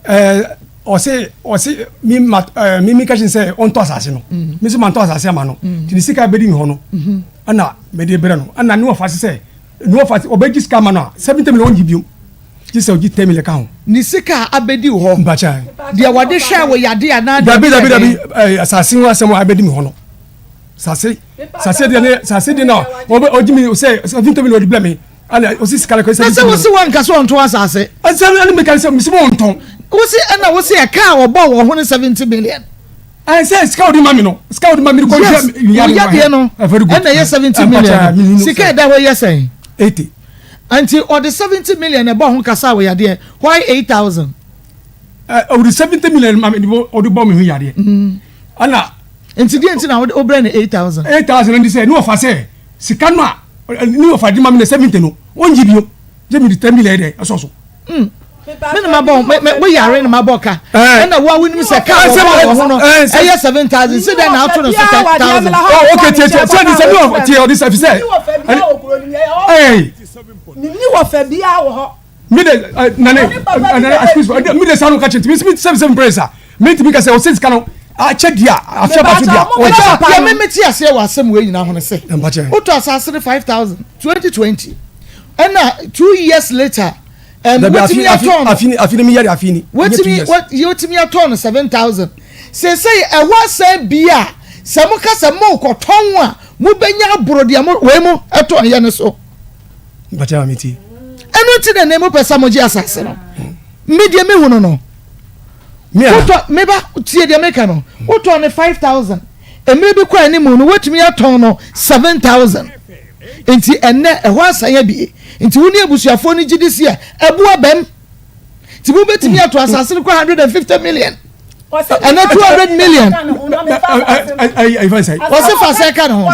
Ɛɛ ɔse ɔse mi ma ɛɛ mi mi ka kyerɛ sɛ ɔntɔ asase no. Mm. Mi nso ma ntɔ asase ama no. Mm. Ti ne sika bɛdi mi hɔ no. Mm-hmm. Ɛna mede brɛ no. Ɛna ne wɔfa se sɛ ne wɔfa se ɔbɛgye sika ama no a 70 million ɔngye bio. Gye sɛ ɔgye 10 million ka ho. Ne sika a abɛdi wo hɔ. Mpakyɛw. Deɛ wɔde hwɛɛ wo yadeɛ anaa deɛ Dabi dabi dabi ɛɛ asase ho asɛm a abɛdi mi hɔ no. Sase sase deɛ ne sase deɛ na ɔbɛ ɔgye mi sɛ 70 million ɔde brɛ mi. Ɛna ɔsi sika no kɔ Na sɛ wosi wɔn nka so ɔnto asase. Ɛsɛ ɛna mi ka sɛ mi si mo ntɔn. Wosi ɛna wosi ɛka a ɔbɔ wɔ ho ne 70 million. Ɛsɛ sika ɔde ma mi no sika ɔde ma mi kɔ Yes, wo yadeɛ no ɛna ɛyɛ 70 million no. Sika ɛda hɔ yɛ sɛn? 80. Nti ɔde 70 million ɛbɔ ho kasa wɔ yadeɛ why 8000? Ɔde 70 million ma mi ɔde bɔ mi ho yadeɛ. Ɛna. Nti deɛ nti na wobrɛ no 8000? 8000 nti sɛ ne wɔfa sɛ sika no a ne wɔfa de ma mi na 70 no ɔngye bio gye mi de 10 million dɛ ɛsɔ so. Me na ma bɔ me me wo yare na ma bɔ ka. Ɛna wo a wonim sɛ ka wɔ bɔ wɔ ho no ɛyɛ 7000 si dɛn na ato no so 10000. Oh okay tie tie sɛ de sɛ ne wɔ tie ɔde sɛ fi sɛ. Ɛɛ. Menni wɔfa biara wɔ hɔ. Mi de nane nane excuse me mi de sanu ka kyerɛ mi mi sɛbi sɛbi pere sa mi ntumi ka sɛ ɔsɛ sika no akyɛ di a afi aba so di a ɔgya. Deɛ mi mi ti aseɛ wɔ asɛm wei nyinaa ho ne sɛ wotɔ asase no 5000 2020 ɛna 2 years later wotumi atɔn no afi afi ni mi yɛ de afi ni wotumi wotumi atɔn no 7000 sese ɛhɔ asɛn bi a sɛ mo ka sɛ mo kɔtɔn a mo bɛnya aboro deɛ mo wei mo ɛtɔn yɛ no so. Mpakyɛ ma mi ti. Ɛno nti na ne mo pɛ sɛ mo gye asase no. Me deɛ me hunu no. Wotɔ me ba tie deɛ meka no. Wotɔ ne 5000. Mmerɛ bi kɔ anim no, woatumi atɔn no 7,000. Nti ɛnnɛ ɛhɔ asan abie. Nti wo ne abusuafoɔ no gye di sɛ ɛbo abam. Nti mobɛtumi ato asase no kɔ 150 million. Ɛnɛ 200 million. Wɔse fa sɛ ka ne ho.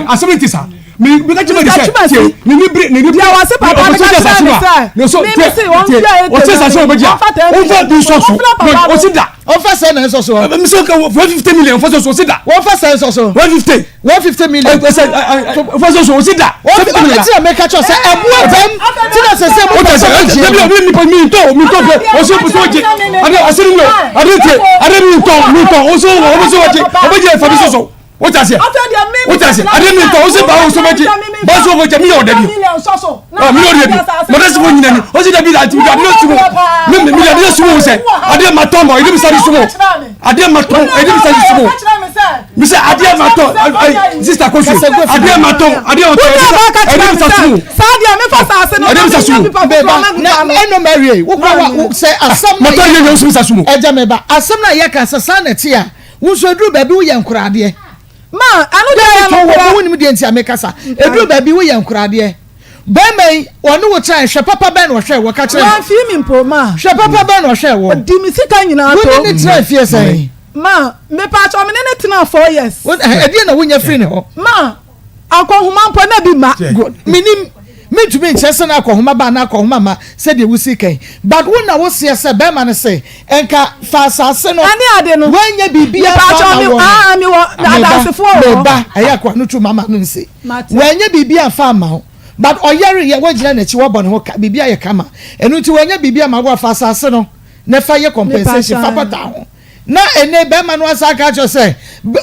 Asɛm ti sa. Mi ka kyerɛ sɛ tie ne ni bere ne ni bere. Wɔse papa no ka kyerɛ ne sɛ mi mi se wɔn tua ete na wɔse asase wɔn bɛ gye a wɔn fa bi nsɔ so wɔsi da. Ɔnfa sɛ na nsɔ so. Mi sɛ ka 150 million nfa sɔ so ɔsi da. Wɔnfa sɛ nsɔ so. 150. 150 million. Ɛsɛ nfa sɔ so ɔsi da. Wɔn ti na meka kyerɛ sɛ ɛboa bɛm ti na sɛ sɛ mo pɛ sɛ mo gye. Dabi obi nipa mi ntɔ mi ntɔ fɛ ɔsi ɔsi ɔgye ade ɔsi ni mi ade tie ade mi ntɔ mi ntɔ ɔsi ɔsi ɔgye ɔbɛgye fa bi sɔ so. O ti aseɛ o ti aseɛ ade mi ntɔ o se ba o so bɛ gye ba so bɛ gye mi yɛ o dabi o mi yɛ o dabi mɔdɛ si fo nyina ni o si dabi la ti mi ade sumo mi mi ade sumo sɛ ade ma tɔn ma ede mi sa di sumo ade ma tɔn ede mi sa di sumo mi sɛ ade ma tɔn ayi sista kosu ade ma tɔn ade ma tɔn ede mi sa sumo ede mi sa sumo. Beba na ɛnɔ mɛ wie wokura wa sɛ asɛm na yɛ matɔ yɛ yɛ o si mi sa sumo. Ɛgya mɛ ba asɛm na yɛ ka sɛ san na ti a. Wo nso ɛduru baabi woyɛ nkoradeɛ. Ma ɛno deɛ yɛ nokorɛ. Wo nim deɛ nti a mekasa. Ɛduru baabi woyɛ nkoradeɛ. Bɛrima yi ɔne wo trae hwɛ papa bɛn na ɔhwɛɛ wɔ ka kyerɛ me. Wamfii me mpo ma. Hwɛ papa bɛn na ɔhwɛɛ wɔ. Ɔdi me sika nyinaa to. Wo ne ne tena fie sɛn? Ma mepaakyɛw me ne ne tena 4 years. Ɛdeɛ na wonya firi ne hɔ? Ma Akɔnhoma mpo na bi mma. Good. Menim, mentumi nkyerɛ sɛ na akɔnhoma ba anaa akɔnhoma mma sɛdeɛ wosi kan. But wo na woseɛ sɛ bɛrima no se nka fa asase no. Ɛne ade no. Woanyɛ biribiara fa ama wɔn. Aa, mewɔ adansefoɔ wɔ hɔ. Meba, ɛyɛ akoa no tu mama no nse. Mate. Wanyɛ biribiara amfa amma wo. But ɔyareeɛ, woagyina n'akyi, woabɔ ne ho ka, biribiara yɛ kama. Ɛno nti wanyɛ biribiara amma wo a, fa asase no na fa yɛ compensation, fa bata ho. Na ɛnnɛ barima no asan aka akyerɛ wo sɛ,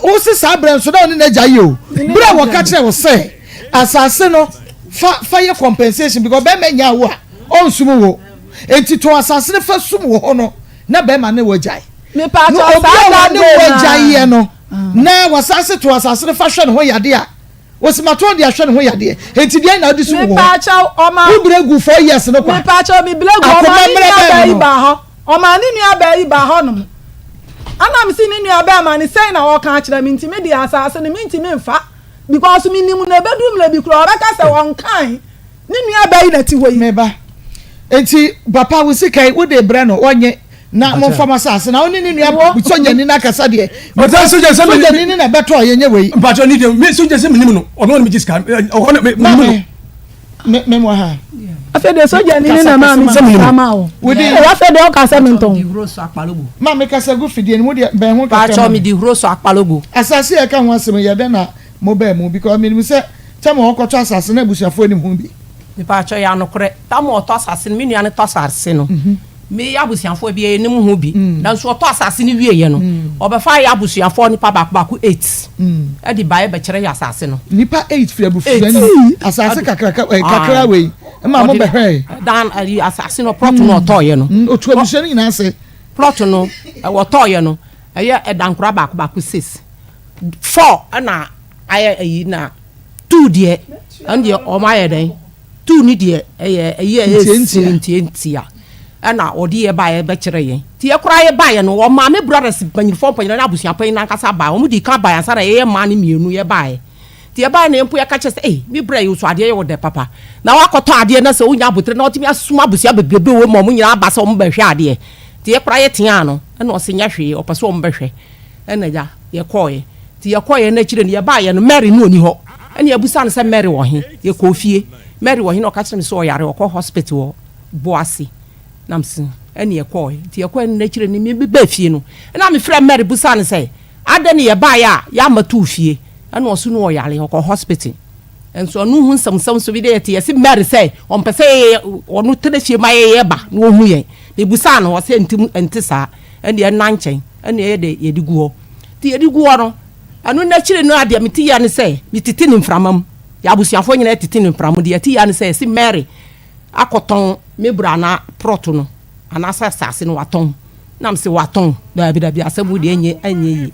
Wose saa berɛ nso na ɔne n'agya yɛ o. Berɛ a wɔka kyerɛɛ wo sɛ asase no fa fa yɛ compensation because barima nyaa wo a ɔnsum wo. Enti tɔn asase no fa sum wɔ hɔ no na barima ne wo agyae. Na obi a wɔne wo agyaeɛ no na wasan se tɔn asase no fa hwɛ ne ho yadeɛ a, Ɔsi matɔn de ahwɛ ne ho yadeɛ enti deɛn na wode sum wo hɔ? Wo brɛ gu 4 years no kwa. Mepaakyɛw me brɛ gu Akoma ɔmaa ne mmerɛ nua bɛn baa no yi no? baa hɔ ɔmaa ne nua baa yi baa hɔ nom ɛna me si ne nua bɛɛma no sɛn na ɔka akyerɛ me nti me deɛ asaase no me ntumi nfa because me nim no ɛbɛduru mmerɛ bi koraa ɔbɛka sɛ ɔnkae ne nua baa yi na ti hɔ yi. Meba enti papa wo sika yi wode brɛ no ɔnye na momfa mo asase na wo ne ne nua sogyani no akasa deɛ sogyani no na ɛbɛtɔ yɛnyɛ wei. Mpatsɔ ni deɛ me sogya sɛ menim no ɔno na megye sika ɔhɔ na menim no. Me me mo ha. Afei deɛ sogyani no na maa me sika maa wo. Afei deɛ ɔka sɛ mentɔn. Ma me kasa gu fidie no mu deɛ bɛn ho kakra. Mpatsɔ me di huro so akpalogo. Asase a ɛka ho asɛm yɛ dɛn na mo bɛn mu because menim sɛ tam a wɔkɔtɔ asase no abusuafoɔ nim ho bi. Mepaakyɛw ɛyɛ anokorɛ tam a ɔtɔ asase no me nua no tɔ asase no me yɛ abusuafoɔ bi yɛnim ho bi nanso ɔtɔ asase no wie yɛ no ɔbɛfa yɛ abusuafoɔ nipa baako baako eight ɛde baeɛ bɛkyerɛ yɛ asase no. Nipa eight firi abusua no mu asase kakraka ɛɛ kakra wei ɛma mo bɛhwɛɛ. Dan ɛyi asase no plot no ɔtɔɔ yɛ no. Otu abusua no nyinaa ase. Plot no ɔtɔɔ yɛ no ɛyɛ ɛdankora baako baako six four ɛna ayɛ ɛyi na. Tuu deɛ, ɛno deɛ wɔn ayɛ dɛn? Tuu no deɛ ɛyɛ ɛyi a ɛyɛ sini ntiantia ɛna wɔde yɛ baeɛ bɛkyerɛ yɛn. Nti yɛ koraa yɛ baeɛ no, wɔn maame brothers mpanyinfoɔ mpanyinfoɔ ne abusua panyin no ankasa baeɛ. Wɔn dii kan baeɛ ansa na yɛyɛ mmaa no mmienu yɛ baeɛ. Nti yɛ baeɛ no yɛn mpo yɛka kyerɛ sɛ, ei me bra yi so adeɛ yɛ wo dɛ papa. Na wakɔtɔ adeɛ na sɛ wonya abotere na watumi asoma abusua bebrebe wei ma wɔn nyinaa aba sɛ wɔn bɛhwɛ adeɛ. Nti yɛ koraa yɛteaa no ɛna ɔse nyɛ hwee ɔpɛ sɛ wɔn bɛhwɛ. Ɛna agya, yɛkɔeɛ. Nti yɛkɔeɛ no akyire no, yɛbaeɛ no, Mary no ɔnni hɔ. Ɛna yɛbisaa no sɛ Mary wɔ he? Yɛkɔɔ fie. Mary wɔ he? Na ɔka kyerɛɛ me sɛ ɔyare, ɔkɔ hospital wɔ Boase. Na mese, ɛne yɛkɔeɛ. Nti yɛkɔeɛ no akyire no, mebaa fie no, ɛna mefrɛɛ Mary bisaa no sɛ, adɛn na yɛbaeɛ a yɛammɛto wo fie? Ɛna ɔse no ɔyare, ɔkɔ hospital. Nso ɔno hu nsɛmnsɛm nso bi dɛ yɛte yɛse Mary sɛ ɔmpɛ sɛ yɛyɛ ɔno tena fie ma yɛyɛ ba na ɔhu yɛn. Mebisaa no, ɔse ɛnte ɛnte saa. Ɛnneɛ ɛnna nkyɛn. Ɛnna ɛyɛ dɛ yɛde gu hɔ. Nti yɛde gu hɔ no, ɛno n'akyiri no a deɛ mete yɛ ne sɛ metete ne mframa mu. Yɛn abusuafoɔ nyinaa tete ne mframa mu. Deɛ yɛte yɛ ne sɛ yɛse Mary akɔtɔn me bra anaa prɔto no anaasɛ asase no watɔn. Na mese watɔn? Daabi daabi asɛm wei deɛ ɛnyɛ ɛnyɛ yie.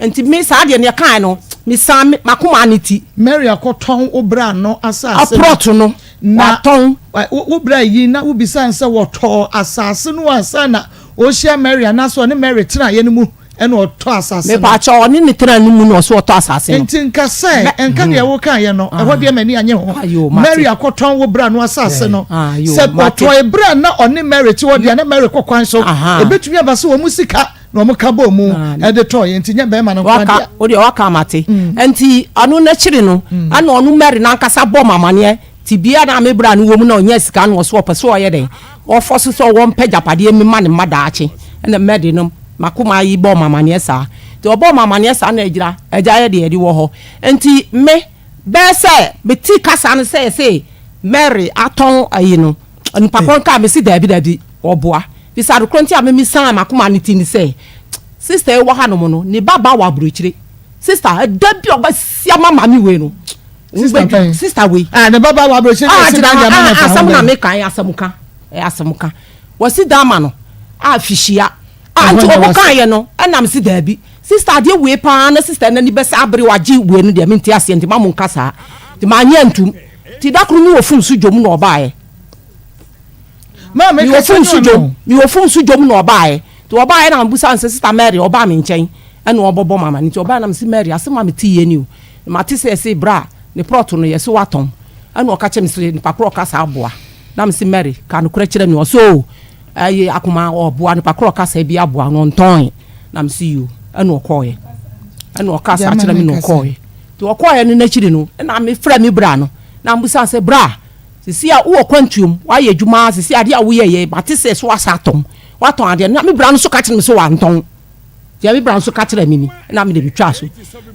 Nti me saa deɛ no yɛkaeɛ no mesan me m'akoma ano ti. Mary akɔtɔn wo bra no asase no. Aprɔto no Na watɔn. wo bra yi na wobisaa no sɛ wɔtɔɔ asase no ansa na. ɔhyia Mary anaasɛ ɔne Mary tenaeɛ no mu ɛna ɔtɔ asase no. Mepaakyɛw, ɔne ne tena no mu na ɔso ɔtɔ asase no. Nti nka sɛ, nka deɛ wokaeɛ no, ɛhɔ deɛ m'ani anye ho. Mary akɔtɔn wo bra no asase no. Sɛ ɔtɔe berɛ a na ɔne Mary te hɔ deɛ, na Mary kɔ kwan so. Ɛbɛtumi aba sɛ wɔn sika na wɔn ka bɔɔ mu de tɔeɛ, nti nyɛ bɛrima no nko ara dea. Wo deɛ waka mate. Nti ɔno n'akyiri no, ɛna ɔno Mary no ankasa bɔɔ me amaneɛ, tebea no a me bra no wɔ mu na ɔnya sika no, ɔso ɔpɛ sɛ ɔyɛ dɛn? Ɔfɔ so sɛ ɔwɔ mpɛ agyapadeɛ mma ne mma daakye. Ɛna Mary no M'akoma yi bɔɔ me amaneɛ saa. Nti ɔbɔɔ me amaneɛ saa na agyira, agya yɛ deɛ yɛde wɔ hɔ. Nti me, bɛyɛ sɛ metee kasa no sɛ yɛse Mary atɔn ayi no, nipa korɔ no kaa mese daabi daabi, ɔboa. Firi sɛ adekorɔ nti a me mesaa m'akoma no ti ne sɛ, sister yi wɔ hanom no, ne ba ba wɔ aburokyire. Sister, ɛda bi a ɔbɛsi ama maame wei no, Sister bɛn? Sister wei. Ah, ne ba ba wɔ aburokyire na ɔsi dan de ama no ɛfa ho bɛn? Asɛm na meka, ɛyɛ asɛm ka, ɛyɛ asɛm ka. Wɔsi dan ama no a fihyia. Ah nti ɔmo kaa yɛ no ɛna me se daabi sister adeɛ wei paa na sister nani bɛsɛ abere wagye wei no deɛ mente aseɛ nti ma mo nka saa nti manyɛ antum nti da koro me wɔ fum so dwom na ɔbaeɛ me wɔ fum so dwom me wɔ fum so dwom na ɔbaeɛ nti ɔbaeɛ na mebusa no sɛ sister Mary ɔbaa me nkyɛn ɛna ɔbɔbɔ mama no nti ɔbaeɛ na me se Mary asɛm a mete yɛ ni o mate sɛ ɛse bra ne prɔto no yɛse watɔn ɛna ɔka kyerɛ me sɛ nipa korɔ ɔka saa aboa na me se Mary ka nokorɛ kyerɛ me ɔse o Ɛye akoma ɔboa nipa korɔ ɔkasa bi aboa no ɔntɔn na me si yo ɛna ɔkɔɔyɛ ɛna ɔkasa kyerɛ me na ɔkɔɔyɛ nti ɔkɔɔyɛ no n'akyiri no ɛna me frɛ me bra no na mbusa sɛ bra sisi a wowɔ kwantuom wayɛ adwuma sisi adeɛ a woyɛ yɛ mate sɛ so wasa atɔn watɔn adeɛ na me bra no so ka kyerɛ me sɛ wantɔn deɛ me bra no so ka kyerɛ me ni ɛna me de metwa so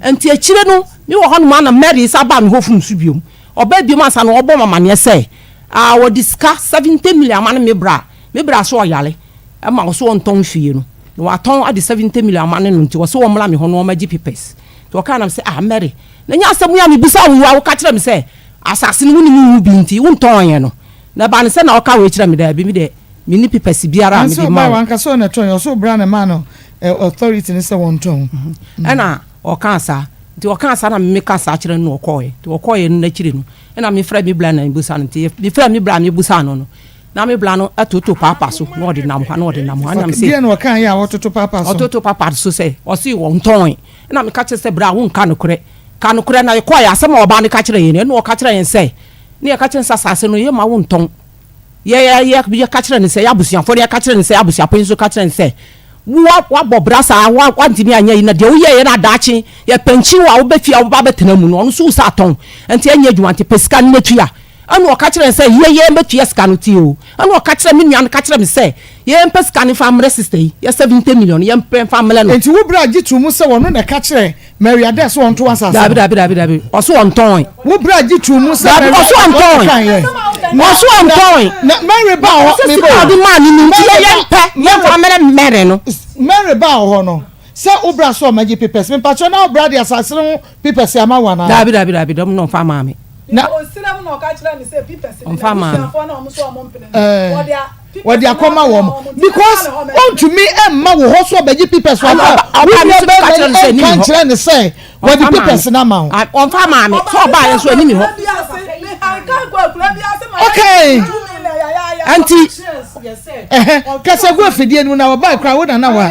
nti akyire no me wɔ hɔ nom ana Mary sa ba me hɔ fum so biom ɔbaa biom ansa na ɔbɔ mamaneɛ sɛ Ah wɔde sika 70 million ama no me bra me bra so ɔyare ɛma ɔso ɔntɔn fie no na watɔn ade 70 million ama no no nti ɔse ɔmmra me hɔ na ɔmɛgye papers nti ɔkaa na me sɛ ah Mary na nyɛ asɛm yi a mebisa wo yi a woka kyerɛ me sɛ asase no wonim ho bi nti wontɔn yɛ no na ɛbaa no sɛ na ɔka wei kyerɛ me daabi me deɛ menni papers biara a mede ma wo. Wanka sɛ ɔna tɔn yɛ ɔso bra na maa no authority no sɛ wɔntɔn. Ɛna ɔkaa saa nti ɔkaa saa na me meka saa kyerɛ no na ɔkɔɔɛ nti ɔkɔɔɛ no n'akyiri no Ɛna me frɛ me bra na me busa no nti me frɛ me bra me busa no no na me bra no ɛtoto paapa so na ɔde nam hɔ na ɔde nam hɔ ɛna me se deɛ na ɔka yɛ a ɔtoto paapa so ɔtoto paapa so sɛ ɔse ɔntɔn ɛna me ka kyerɛ sɛ bra wo nka nokorɛ ka nokorɛ na yɛkɔɔ yɛ asɛm a ɔbaa no ka kyerɛ yɛn ɛna ɔka kyerɛ yɛn sɛ ne yɛka kyerɛ sɛ asase no yɛ ma wo ntɔn yɛ yɛ yɛ ka kyerɛ no sɛ yɛ abusuafoɔ no yɛka kyerɛ no sɛ abusuapanyin nso ka kyerɛ no sɛ Wo woabɔ bra saa, wo woantumi anyɛ yi na deɛ woyɛeɛ no adaakye yɛpɛnkyin wo a wobɛ fie a wobɛba abɛtena mu no ɔno nso wo sɛ atɔn nti ɛnyɛ adwuma nti pɛ sika no na tua. Ɛna ɔka kyerɛɛ no sɛ yɛ yɛn bɛtua sika no tie o. Ɛna ɔka kyerɛɛ me nua no ka kyerɛɛ me sɛ yɛn mpɛ sika no mfa mmrɛ sister yi, yɛ 70 million no yɛn mpɛ mfa mmrɛ no. Nti wo bra gye too mu sɛ ɔno na ɛka kyerɛɛ Mary Adair sɛ ɔnto asase no? Dabi dabi dabi dabi, ɔse ɔntɔn. Wo bra gye too mu sɛ Mary Adair ɔse ɔntɔn. Ɔse ɔntɔn. Na Mary baa hɔ, Ɔse sika a ɔde maa no no nti yɛ yɛn pɛ yɛn fa mmrɛ Mary no. Mary baa hɔ no, sɛ wo bra sɛ ɔmɛgye papers, mepakyɛw na wo bra de asase no ho papers ama wo anaa? Dabi dabi dabi, dɛm na ɔmfa maa me. Na. Ɔmfa maa me. Wɔde akɔma wɔn because ɔntumi mma wo hɔ so ɔbɛgye papers wɔ abira wo nua bɛrima yi nka nkyerɛ ne sɛ wɔde papers no ama wo. Ɔmfa maa me sɛ ɔbaa yɛ nso ɛni mi hɔ. Okay. Nti. Ɛhɛ kasa gu afidie no mu na ɔbaa kura wo nana wa.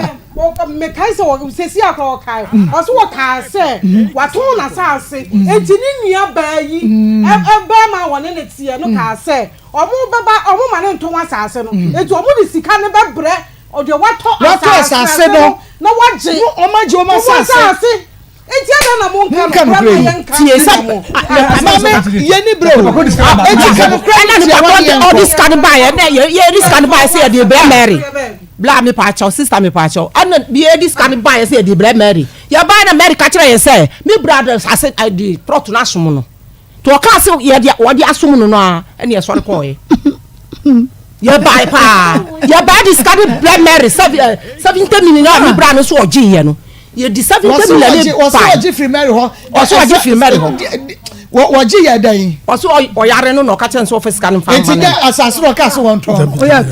Mekae sɛ sɛsi akora ɔkae ɔso wɔkaa sɛ watɔn n'asaase nti ne nua baa yi bɛrima a wɔne ne teɛ no kaa sɛ Ɔmo bɛba, ɔmo ma no ntɔn asaase no. Enti ɔmo de sika no bɛbrɛ deɛ watɔ asaase no na wagye ɔmo agye ɔmo asaase. Enti adɛn na monka nokorɛ ma yɛnka Tie sɛ ma mo? Maame, yɛnni berɛ o. Enti ka nokorɛ no tia Ɛna ma nipa yɛnkɔ. ɔde sika no baeɛ ɛna yɛ yɛde sika no baeɛ sɛ yɛde brɛ Mary. Bla mepa kyɛw, sister mepa kyɛw. Ɛna yɛde sika no baeɛ sɛ yɛde brɛ Mary. Yɛbaeɛ na Mary ka kyerɛ yɛn sɛ me bra de asase de plot no asom no. Nti ɔkaa sɛ yɛde wɔde asom no no ara ɛna yɛsɔre kɔɔɛ. Yɛbae paa. Yɛbae de sika de brɛ Mary 70 million a me bra no nso ɔgyeeɛ no. Yɛdi 70 million ne bae. Ɔsɛ ɔgye firi Mary hɔ. Ɔsɛ ɔgye firi Mary hɔ. Wɔgye yɛ dɛn? Ɔsɛ ɔyare no na ɔka kyerɛ no sɛ ɔfa sika no mfa mma no. Enti dɛ asase na ɔka sɛ wɔntɔn.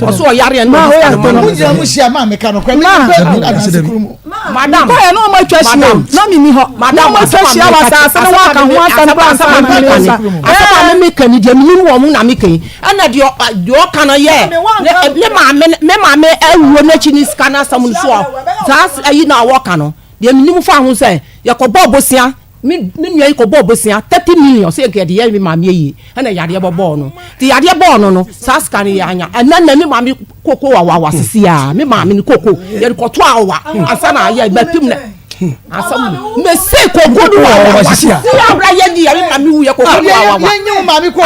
Ɔsɛ ɔyare no na ɔde sika no ma no. Mo nyinaa mo hyia maa meka no korɛ. Me nipa adanse kuru mu. Madam. Mekɔɛ na ɔmo atwa ahyia o, na menni hɔ. Na ɔmo atwa ahyia wɔ asaase no ho aka ho asɛm koraa ansa na me nsa. Asɛm a me meka ni deɛ menim wɔ ho na meka yi. Ɛna deɛ deɛ ɔka no yɛ ne maame me maame awuo n'akyi ne sika no asɛm no so a saa ayi no a wɔka no deɛ menim fa ho sɛ yɛkɔbɔɔ bosea Me me nua yi kɔbɔɔ bosea 30 million sɛ nka yɛde yɛ me maame ayie ɛna yadeɛ bɔbɔɔ no nti yadeɛ bɔɔ no no saa sika no yɛanya ɛnɛ na me maame koko wawawa sisi a me maame no koko yɛde kɔto awa ansa na yɛ bɛpem na asɛm mese koko no wawawa sisi a abra yɛ di yɛ me maame wu yɛ koko no wawawa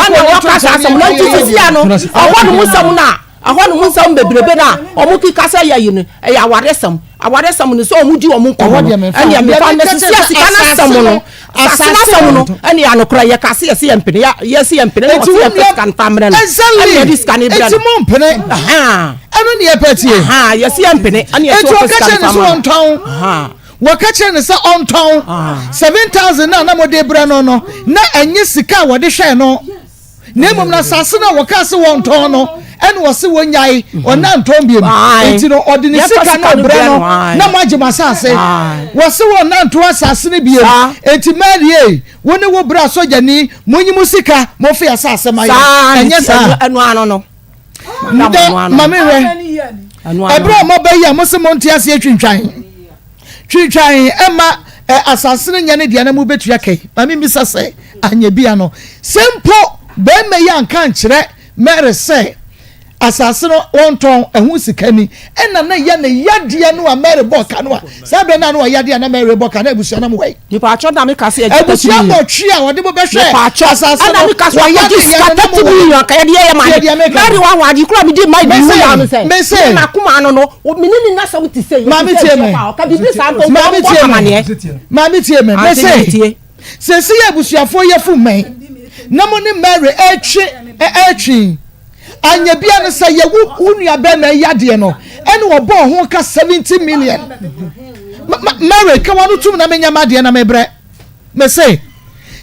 ɛna wɔka saa asɛm no nti sisi a no ɔhɔ no mu nsɛm no a Ɛhɔ nom nsɛm bebrebe no a wɔn keka sɛ yɛyi no, ɛyɛ awaresɛm. Awaresɛm no, sɛ wɔn di wɔn nkɔmɔ no, ɛnneɛ mefa no sisi a sika no asɛm no, asase no asɛm no, ɛnneɛ anokorɛ yɛka se yɛse yɛmpene, yɛse yɛmpene, na wɔse yɛmfa sika no fa mmerɛ no, ɛnneɛ yɛde sika no brɛ no. Enti mo mpene. Ɛno ne yɛpɛ tie. Yɛse yɛmpene, ɛnneɛ yɛse wɔmfa sika no fa mmerɛ no. Wɔka kyerɛ no sɛ ɔntɔn 7000 no a na mode brɛ no no, na ɛnyɛ sika a wɔde hwɛɛ no. Na mmom na asase no a wɔkaa sɛ wɔntɔn no ɛna wɔse wɔnyae ɔna ntɔn biom nti no ɔde ne sika no brɛ no na moagye mo asase. Wɔse wɔnna nto asase no biom nti Mary ei wo ne wo bra sogyani monyi mo sika momfe asase ma yɛn. Ɛnyɛ saa? Ndɛ ma me hwɛ ɛberɛ a moaba yi a mose monte aseɛ twintwan twintwan ɛma ɛ asase no nyɛ ne deɛ na mobɛtua kɛi. Ma me mmisa sɛ anyɛ bia no sɛ mpo bɛrima yi anka ankyerɛ Mary sɛ asase no wɔntɔn ɛho sika ni ɛna na yɛ ne yadeɛ no a Mary bɔ ka no a saa berɛ no a na ɔyadeɛ a na Mary bɔ ka na abusua no mo wɔ Mepatwɔ na meka sɛ yɛgye Abusua 30 million. nwɔtwe a wɔde mo bɛhwɛ Mepatwɔ asase ɛna no, meka sɛ wɔyɛ wakɔgye de sika yɛ no na 30 mo wɔ million ka yɛde yɛyɛ ma Tie ade. deɛ meka Mary no. wahu ade koro a medi ma Mese, wu ya no sɛ mese. me makoma ano no wo- me ne ne nasɛm te sɛ Maame tie me. ɔka biribi saa mpo Maame nkɔ tie me. amaneɛ. Maame tie me. Ante Mese, metie. sɛsi yɛ abusuafoɔ yɛfu mmɛn na mo ne Mary ɛretwe ɛretwe Anyɛ bia no sɛ yɛ wo wo nua bɛrima yi adeɛ no ɛna ɔbɔɔ ho ka 70 million. Ma ma Mary ka wano tum na menyɛ m'adeɛ na mebrɛ. Mese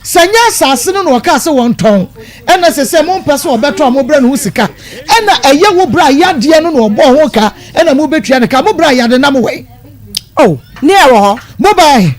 sɛ nyɛ asase no na ɔkaa sɛ wɔntɔn ɛna sɛ sɛ mompɛ sɛ ɔbɛtɔ a mobrɛ ne ho sika ɛna ɛyɛ wo bra yadeɛ no na ɔbɔɔ ho ka ɛna mobɛtua ne ka mo bra yade na mowɔ Oh, ne ɛwɔ hɔ. Mo bae.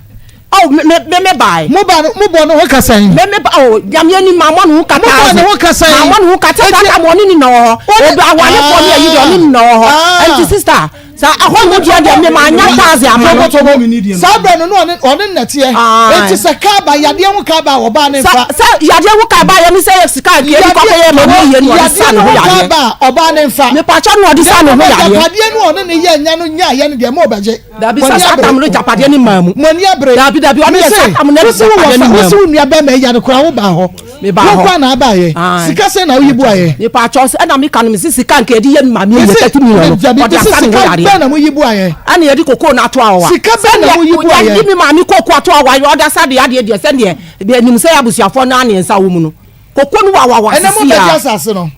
Oh, me me me me bae. Mo ba no mo bɔ ne ho ka sɛn? Me me ba oh, nyame anim maa mɔ ne ho ka Mo bɔ ne ho ka sɛn? Maa mɔ ne ho ka sɛ saa tam ɔne ne na wɔ hɔ. Obi awarefoɔ ne ayi deɛ ɔne ne na wɔ hɔ. Ɛnti sister, saa ɛhɔ no deɛ deɛ me maa nya taase ama no. Tobo tobo. Saa berɛ no na ɔne ɔne nnɛteɛ. Enti sɛ kaa ba yadeɛ ho kaa ba a ɔbaa ne nfa. Sɛ yadeɛ ho kaa ba yɛ ne sɛ yɛ sika nka ebi kɔkɔ yɛ ma ne yie no ɔde sa ne ho yadeɛ. Yadeɛ no ho kaa ba a ɔbaa ne nfa. Mepakyɛ no ɔde sa ne ho yadeɛ. Agyapadeɛ no ɔne ne yɛ nya no nyaayɛ no deɛ mo bɛgye. Dabi sɛ saa tam no gyapadeɛ ne maa mu. Mo ani abere. Dabi dabi ɔno yɛ saa tam no gyapadeɛ ne maa mu. Wosi wo nua bɛrima yi yare koraa wo baa hɔ. Me baa hɔ. Wo kɔ na aba yɛ. Sika sɛn na woyi bu ayɛ. Me pa kyɛw sɛ ɛna mi ka no mi si sika nka yɛde yɛ maame yɛ 30 million no. Ɔde asa ne ho yareɛ. Sika bɛn na mo yi bu ayɛ. Ɛna yɛde koko no ato awa. Sika bɛn na mo yi bu ayɛ. Yɛde mi maame koko ato awa yɛ ɔde asa de adeɛ deɛ sɛdeɛ deɛ nim sɛ abusuafoɔ no aneɛ nsa wɔ mu no. Koko no wawawa sisi ya. Ɛnɛ mo bɛgye asase no.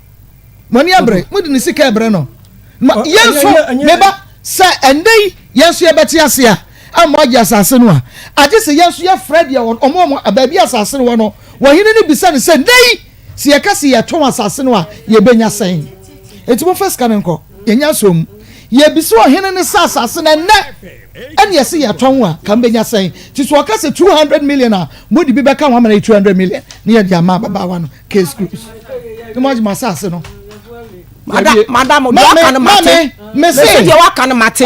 Mo ani abere. Mo de ne sika ɛbrɛ no. Yɛn nso meba sɛ ɛnɛ yi yɛn nso yɛbɛte ase a ama agye asase no a agye sɛ yɛn nso yɛfrɛ deɛ wɔn ɔmo ɔmo baabi asase no wɔ no wɔhene no bisa no sɛ nnɛ yi sɛ yɛka sɛ yɛtɔn asase no a yɛbɛnya sɛn eti mo fɛ sika no nkɔ yɛnya nso mu yɛbisa ɔhene no sɛ asase no ɛnɛ ɛne yɛsɛ yɛtɔn a ka mbɛnya sɛn ti so ɔka sɛ 200 million a mo de bi bɛka ho ama no yɛ 200 million ne yɛde ama ababaawa no Case closed. Ne mo agye mo asase no. Madam, madam, deɛ waka no mate. Mese deɛ waka no mate.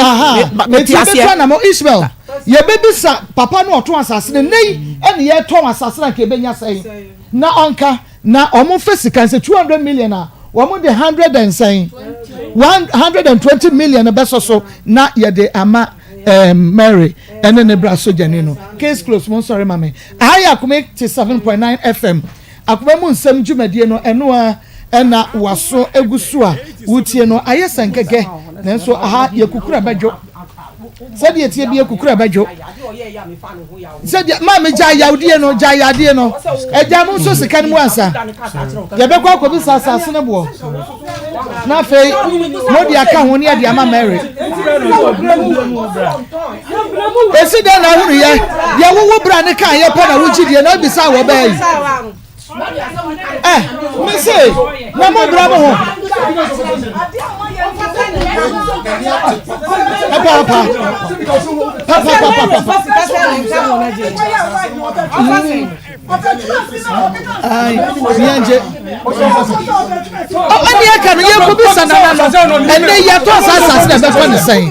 Mete aseɛ. Eti na mo Ishmael yɛbɛbisa papa no ɔtɔn asase no nnɛ yi ɛne yɛtɔn asase no anka yɛbɛnya sɛn na ɔnka na wɔn fɛ sika nsɛ 200 million a wɔn de 100 and sɛn 120 million bɛsɔ so na yɛde ama um, Mary ɛne ne bra sogyani no. Case closed. Mo nsɔre ma me. Aha yɛ Akome te 7.9 FM. Akoma mu nsɛm dwumadie no ɛno ara na waso gu so a wotie no ayɛ sɛ nkɛkɛ nanso aha yɛ kukura bɛdwo sɛdeɛ tie bi yɛ kukura bɛdwo sɛdeɛ maame gya yawdie no gya yadeɛ no ɛgya mo nso sika no mu ansa yɛbɛkɔ akɔbisa asase no boɔ na afei mode aka ho ne ɛde ama Mary Esi dɛn na ahunu yɛ deɛ wowo bra ne kaa yɛ pɛ na wogye deɛ na wobisa wɔ bɛɛ yi ɛ me se na mo bra mo ho. Papaapa. Papapapapa. Yɛngye. Ɔne ɛka no yɛnkɔ bisa nana no. Ɛnɛ yɛtɔ saa asase na ɛbɛfa ne sɛn.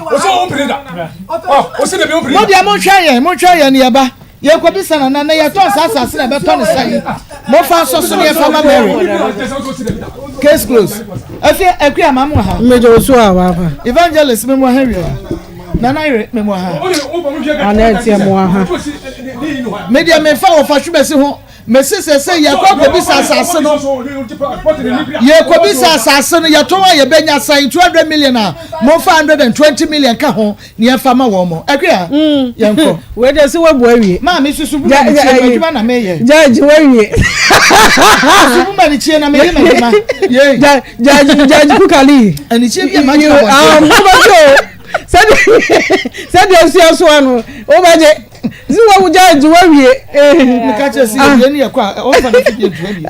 Mo deɛ monhwɛ yɛn monhwɛ yɛn yɛba. Yɛkɔbisa nana na yɛtɔn saa asase na ɛbɛtɔ ne sɛn? Momfa nsɔ so na yɛmfa ma Mary. Case close. Afei Akua ma mo ha. Mmegye wo so a waba. Evangelist me mo ha wie. Nana yere me mo ha. Ana ɛteɛ mo ha. Me deɛ mefa wɔfa hwebɛsi ho. Mese sɛ sɛ yɛkɔ akɔbisa asase no yɛkɔbisa asase no yɛtɔn a yɛbɛnya sɛn 200 million a momfa 120 million ka ho na yɛmfa ma wɔn mo akua mm. yɛnkɔ. Wei de sɛ wabu awie. Maa me susu bu ma ne kyie no adwuma na meyɛ. Judge wawie. Susu bu ma ne kyie na meyɛ m'adwuma. Yei. Judge Judge Kukali. Anikyie bi a ma gyina wɔn. Mobɛgye o. Sɛdeɛ nsuasoa no wobɛgye. Si wa wugya agye wa wie. Meka kyerɛ sɛ yɛwie ne yɛkɔ a ɔmfa no fidie ntoa bi.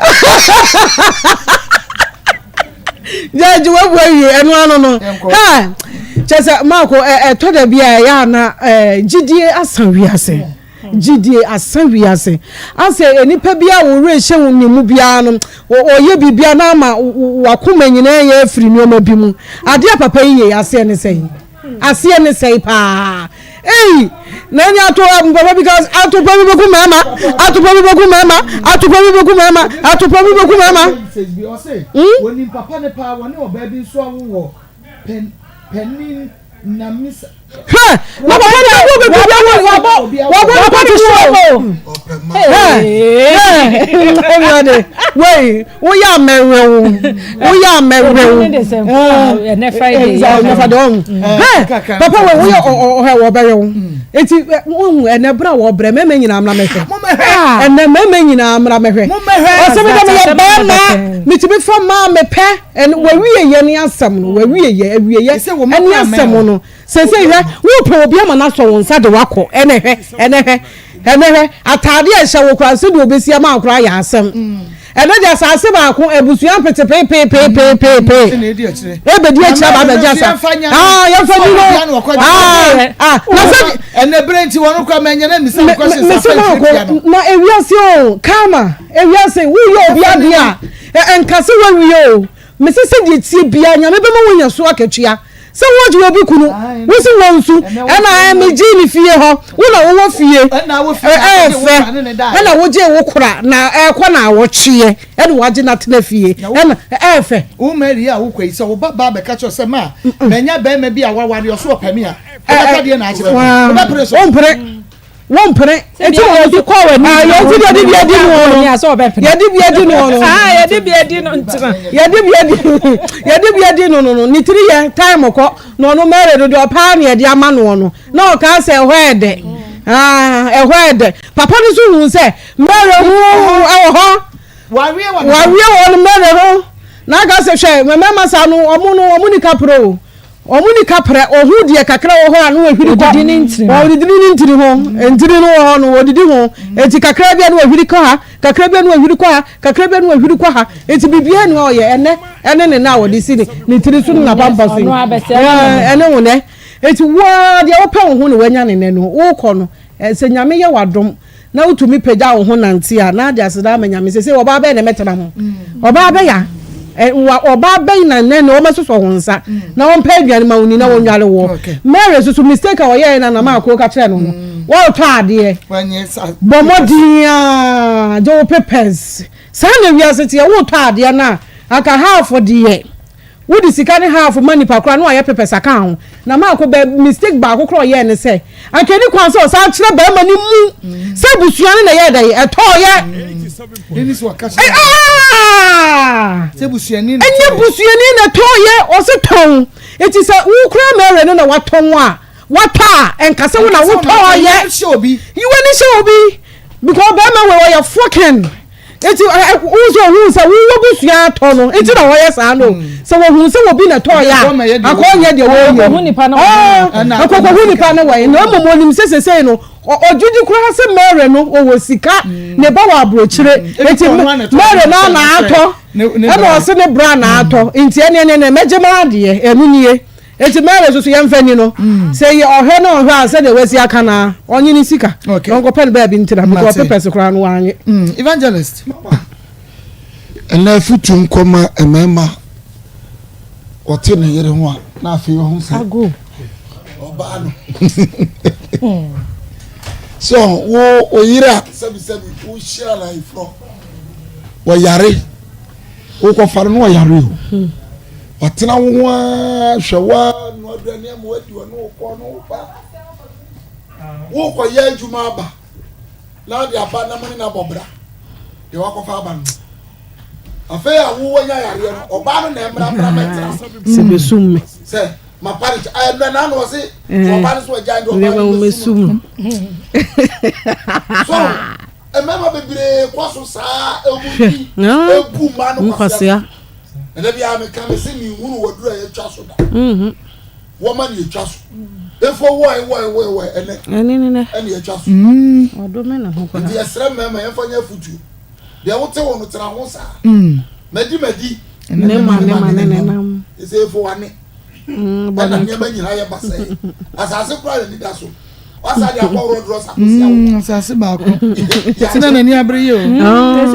Gya agye wa bu awie ɛno ano no. Ha kyɛ sɛ Marko ɛtɔ da bi a ɛyɛ ana gyidie asa wiase. Gyidie asa wiase. Asɛ nipa bi a wo werɛ hyɛ wo ne mu biara no ɔyɛ biribi a na ama wakoma nyinaa yɛ afiri nneɛma bi mu. Adeɛ papa yi yɛ aseɛ ne sɛn? Aseɛ ne sɛe paa. Ei! Na ɛnyɛ ato papa bi ka atopa bi bɛku mmarima, atopa bi bɛku mmarima, atopa bi bɛku mmarima, atopa bi bɛku mmarima. Hmm? Wɔnim papa ne paa wɔne ɔbaa bi nso awo wɔ panin na misa. Hwɛ! Na papa ne awo bɛku bi awo wɔbɔ wɔbɔ nipa ti so. Ɛwurade wei woyɛ amɛwɛ wo woyɛ amɛwɛ wo. Ɛnɛ Friday ɛnɛ Friday ɔn. Hɛ papa wei woyɛ ɔhɛ wɔbɛwɛ wo. Eti wohu ɛnɛ bere a wɔbrɛ mɛmɛ nyinaa mra mɛhwɛ. Ɛnɛ mɛmɛ nyinaa mra mɛhwɛ. Ɔsɛ mi dɛ meyɛ bɛrima mitumi fa maa mepɛ ɛn wɔwie yɛ ne asɛm no wɔwie yɛ awie yɛ ɛne asɛm no. Seesei hwɛ, worepɛ obi ama no asɔ wo nsa de wo akɔ, ɛnɛ hwɛ, ɛnɛ hwɛ, ɛnɛ hwɛ, ataade a ɛhyɛ wo koraa, sɛdeɛ obesi ama wo koraa yɛ asɛm. Ɛnɛ deɛ asase baako, abusua mpete peepeepeepeepee, ɛbɛdi akyire aba abɛgye asa. Ah, yɛmfa ni no. Ah, ah, na sɛ. Ɛnɛ bere nti wɔn koraa mɛnyɛ na misa nkɔhyɛ sɛ afɛn firi no. Na ewiase o, karma, ewiase, woyɛ obi adeɛ a, ɛnka sɛ woawie o. Mese sɛdeɛ ɛteɛ biara, Nyame bɛma woanya so akatua. Sɛ wogye obi kunu, wo se wɔnsu, ɛna ɛɛ megyee ne fie hɔ, wo na wowɔ fie, ɛɛ fɛ, ɛna wogyee wo kora na ɛɛkɔ na awɔtweɛ, ɛna wagye no atena fie, ɛna ɛɛ fɛ. Wo Mary a wokɔ yi, sɛ wo ba baa bɛka kyerɛ wo sɛ, Ma, manya barima bi a waware, ɔso ɔpɛ me a, wobɛka deɛn na akyerɛ no? Wobɛpere so? Wompere. Wompere. Eti na obi kɔ w'anim. Ah, yɛn ti yɛde bi adi no no. Yɛde bi adi no no. Ah, yɛde bi adi no ntina. Yɛde bi adi yɛde bi adi no no no. Ne tiri yɛ time kɔ na ɔno Mary no deɛ ɔpaa na yɛde ama no no. Na ɔkaa sɛ ɛhɔ ɛdɛ. Ah, ɛhɔ ɛdɛ. Papa no nso hu sɛ Mary ho ɛwɔ hɔ. Wawie wɔ no Mary ho. Na aka sɛ hwɛ mmarima saa no ɔmo no ɔmo ni kapre o. Wɔn ni kaprɛ, ɔhu deɛ kakra wɔ hɔ a na wahwiri kɔ. Ɔdidi ne ntini ho. Ɔdidi ne ntini ho. Ntini no wɔ hɔ no, ɔdidi ho. Enti kakra bi a na wahwiri kɔ ha, kakra bi a na wahwiri kɔ ha, kakra bi a na wahwiri kɔ ha. Enti biribiara nni hɔ a ɔyɛ. Ɛnnɛ, ɛne ne nan a ɔde si ne ne tiri so ne n'apampa so yi. Ɔno abɛsɛe ama ne ho. Ɛne wo nnɛ. Enti wo ara deɛ wopɛ wo ho na woanya ne nnɛ no, wokɔ no, sɛ Nyame yɛ wo adom na wotumi pagya wo ho nante a, na ade aseda ama Nyame. Seesei ɔbaa bɛn na ɛmɛtena ho? Ɔbaa bɛn a? Wa, ɔbaa bɛn na nnɛ na wɔmɛsosɔ wo nsa na wɔmpɛ aduane ma wo ni na wɔnware woɔ? Mary nso so mistake a ɔyɛɛ na Nana Akoo ka kyerɛɛ no no, wɔretɔ adeɛ, bɔ mmɔden a gye wo papers. Saa na wiase teɛ, woretɔ adeɛ no a, anka half deɛ. Wode sika ne half ma nipa koraa na wayɛ papers aka ho. Na maako bɛ mistake baako koraa ɔyɛɛ ne sɛ anka ɛni kwan sɛ ɔsan kyerɛ barima no mu sɛ abusua no na ɛyɛɛ dɛn ɛtɔɔyɛ. Ɛnyɛ busuani na ɛtɔɔyɛ ɔse tɔn eti sɛ wo koraa Mary no na watɔn a watɔ a ɛnka sɛ wo na wotɔɔyɛ. Yi w'ani hyɛ obi because barima wei ɔyɛ fucking. Eti ɛ wo sɛ ohun sɛ wowɔ busua atɔ no nti na wɔyɛ saa no sɛ wɔhun sɛ obi na ɛtɔɔ yɛ a akɔ nyɛ deɛ wɔyɛ akɔkɔhu nipa no wɔyɛ na mmom onim sɛ sesei no ɔgye di koraa sɛ Mary no ɔwɔ sika ne ba wɔ aburokyire eti Mary no na atɔ ɛna ɔse ne bra na atɔ nti ɛne ɛne ɛne mɛgye m'adeɛ ɛno nie. Eti Mary nso so yɛmfa ni no. Mm. Sɛ yɛ ɔhwɛ na ɔhwɛ a sɛdeɛ wasi aka no a, ɔnye ne sika. Okay. Na ɔnkɔpɛ no baabi ntena because papers koraa no wanye. Mm. Evangelist. Ɛnna afutu nkɔma mmarima ɔte ne yere ho a na afei ɔho sɛ ɔbaa no so wo oyere a sɛbisɛbi wohyia no ayeforɔ wɔyare wokɔfa no na ɔyare o hmm. watena wo ho ara hwɛ wo ara noa aduane ama wadi ɔne wo kɔ ne wo ba wokɔyɛ adwuma aba na ade aba na mo ne no abɔ bra deɛ wakɔfa aba no afei a wowɔ nya yareɛ no ɔbaa no na ɛmmra mmra mɛtena sɛ bɛsum me sɛ mapa ne kyɛ ɛnɛ na na ɔse sɛ ɔbaa no so agya nde ɔbaa no bɛsum no so mmarima bebree kɔ so saa emu di ebu mmaa no kwasea ɛnɛ bi a meka me se menhunu waduru a yɛatwa so da mhm. wɔma ne yɛtwa so efo wɔe wɔe wɔe wɔe ɛnɛ ɛne yɛtwa so mm. nti yɛsrɛ mmarima yɛmfa nyɛ afotuo deɛ wote wo no tena ho saa mm. madi madi ne ma ne ma ne nenam ɛsɛ efo wane mm, ɛna nneɛma nyinaa yɛ basɛe asase koraa na nida so wasa de akɔ worɔdorɔ sa kɔsi awo mm, asase baako nti na n'ani abere yɛ o mm.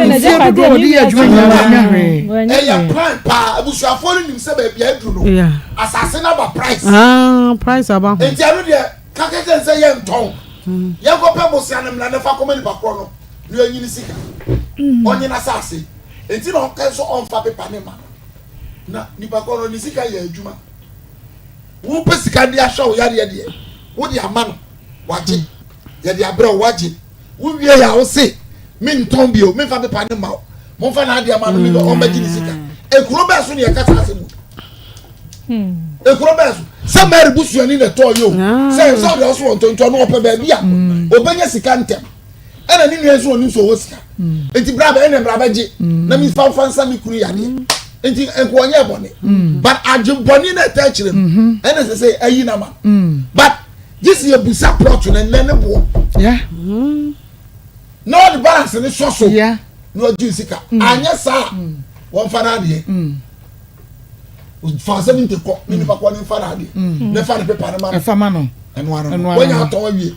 mfie dodoɔ wɔde yɛ adwuma nyinaa wɔanya hwee ɛyɛ plan paa abusuafoɔ no nim sɛ baabi aduru no asase no aba price ah, price aba ho nti ɛno deɛ kakɛkɛ nsɛ yɛ ntɔn mm. yɛnkɔpɛ bosea no mmra ne fa kɔma nipa korɔ no na yɛnyini sika ɔnye n'asase nti na ɔka nso ɔmfa pepa ne ma na nipa korɔ no ne sika yɛ adwuma Wopɛ sika de ahwɛ wo yareɛ deɛ, wode ama no, wagye. Yɛde abrɛ wo, wagye. Wowie yɛ a wose, mentɔn bio, memfa pepa no mma wo. Momfa n'adeɛ ma no, mm. ɔmmɛgye ne sika. Ekuro bɛɛ so ne yɛka saa asɛm yi. Ekuro bɛɛ so. Sɛ Mary busuani na ɛtɔɔ yɛ o, sɛ sɛ ɔde ɔso wɔ ntontɔ no ɔpɛ baabi a ɔbɛnya sika ntɛm. Ɛna ne nua nso ɔnim sɛ ɔwɔ sika. Nti bra bɛ ɛna bra bɛgye na mi fa fa nsa mi kunu yadeɛ. Nti nka ɔnyɛ bɔne. But adwe bɔne na ɛtɛ akyire no mm-hmm. ɛna sɛ sɛ ayi na ma. But gye sɛ yɛbusa plot no ɛnɛ ne boɔ. Na ɔde balance ne sɔ so na ɔgye sika. Anyɛ saa wɔmfa no adeɛ. Fa asɛm nte kɔ ne nipa kɔ ne nfa n'adeɛ ne fa ne pepa ne ma no. Ɛfa ma no. Ɛno ano no wɔnya atɔn awie.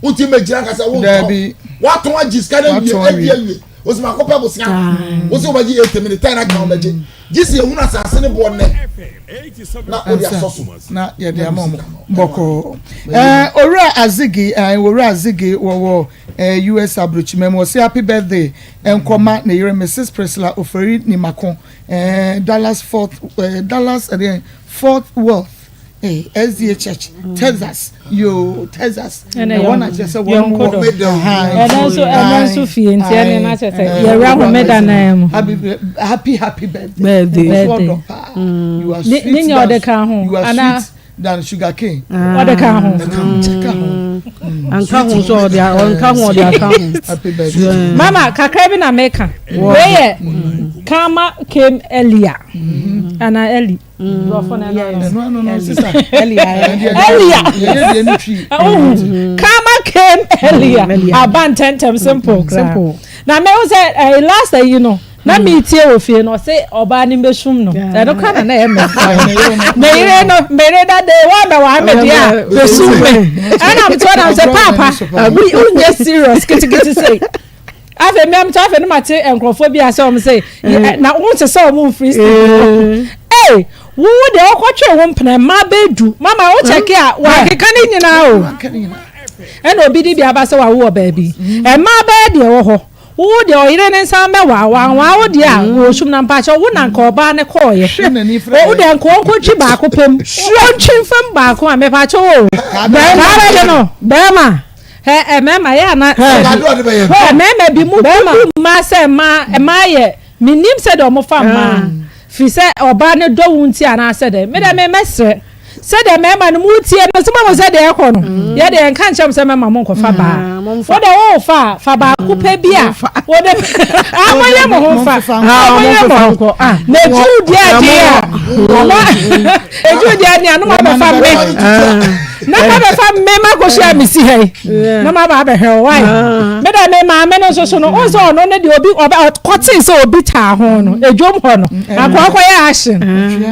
Wotie mɛ gyina kasa wontɔn. Watɔn agye sika no awie adi awie. Wosi ma kɔpɛ bosia. Wosi wɔbɛgye eight minute ten aka wɔbɛgye. Gye si ehunu asase ne boɔ nnɛ na wode asɔ so. Na yɛde ama wɔn bɔkɔɔ. Ɛɛ Owura Azigi ɛɛ Owura Azigi wɔwɔ ɛɛ US aburokyima mu ɔsi happy birthday nkɔma ne yere Mrs Priscilla Ofori Nimako. Eh, Dallas Fort eh, Dallas eh, Fort Worth eh, SDA Church, mm. Texas, yo Texas. Ɛhɔ na kyerɛ sɛ wɔn wɔ. Ɛno nso ɛno nso fie nti ɛne na kyerɛ sɛ yɛwura homeda nan mu. Happy happy birthday. Birthday. You are sweet. Ne nya ɔde ka ho. You are sweet than sugar cane. Ɔde ka ho. Ka ho. Anka ho so ɔde ɔnka ho ɔde aka ho. Happy birthday. Mama kakra bi na meka. Wei yɛ karma came earlier. Ana early. Brɔfo na ɛno ano no sisa. Earlier. Karma came earlier. Aba ntɛntɛm simple kra. Na mehu sɛ last ayi no. Na meretie wɔ fie no, ɔse ɔbaa no mbɛsum no. Ɛno koraa na na ɛyɛ me. Me yere no, me yere da de woabɛware me deɛ a, bɛsum me. Ɛna mete hɔ na mesɛ paapa, wonyɛ serious ketekete sei. Afei mmea mete afei no mate nkurɔfoɔ bi a sɛ wɔn sɛ na wɔn sɛ sɛ wɔn mfiri studio. Ee, wo deɛ wɔkɔtwe wo mpena mmaa bɛdu mama wo kyɛke a wɔakeka ne nyinaa o. Ɛna obi de bi aba sɛ wawo wɔ baabi. Mmaa bɛyɛ deɛ wɔ hɔ. Wo deɛ ɔyere ne nsa mɛwaa wanwaa wo deɛ a wɔ sum na mpakyɛw wo na nka ɔbaa ne kɔɔyɛ wo deɛ nka ɔnkɔ twi baako pɛm ɔntwi nfam baako a mepakyɛw o kaa bɛgye no bɛɛma ɛ ɛ mɛɛma yɛ ana ɛ mɛɛma bi mu bu mmaa sɛ mmaa mmaa yɛ menim sɛ deɛ ɔmo fa mmaa firi sɛ ɔbaa ne dɔ wo nti anaasɛ dɛ me dɛ me mɛsrɛ Sɛdeɛ mmarima no motie no sɛ moahu sɛ deɛ ɛkɔ no mm. yɛ deɛ nka nkyɛm sɛ mɛma mo nkɔfa mm, baa wode wofa a fa baako pɛ bi a wode ah, monyɛ mo ho fa ah, monyɛ mo ho na ɛduru deɛ adeɛ a ɛduru deɛ adeɛ a no mabɛfa me. Na ma bɛfa me ma kɔhyia me si ha yi na ma ba abɛhwɛ wo wae. Me dɛ me maame no nso so no wo sɛ ɔno ne deɛ obi ɔbɛ ɔkɔtee sɛ obi taa ho no edwom hɔ no anka ɔkɔyɛ action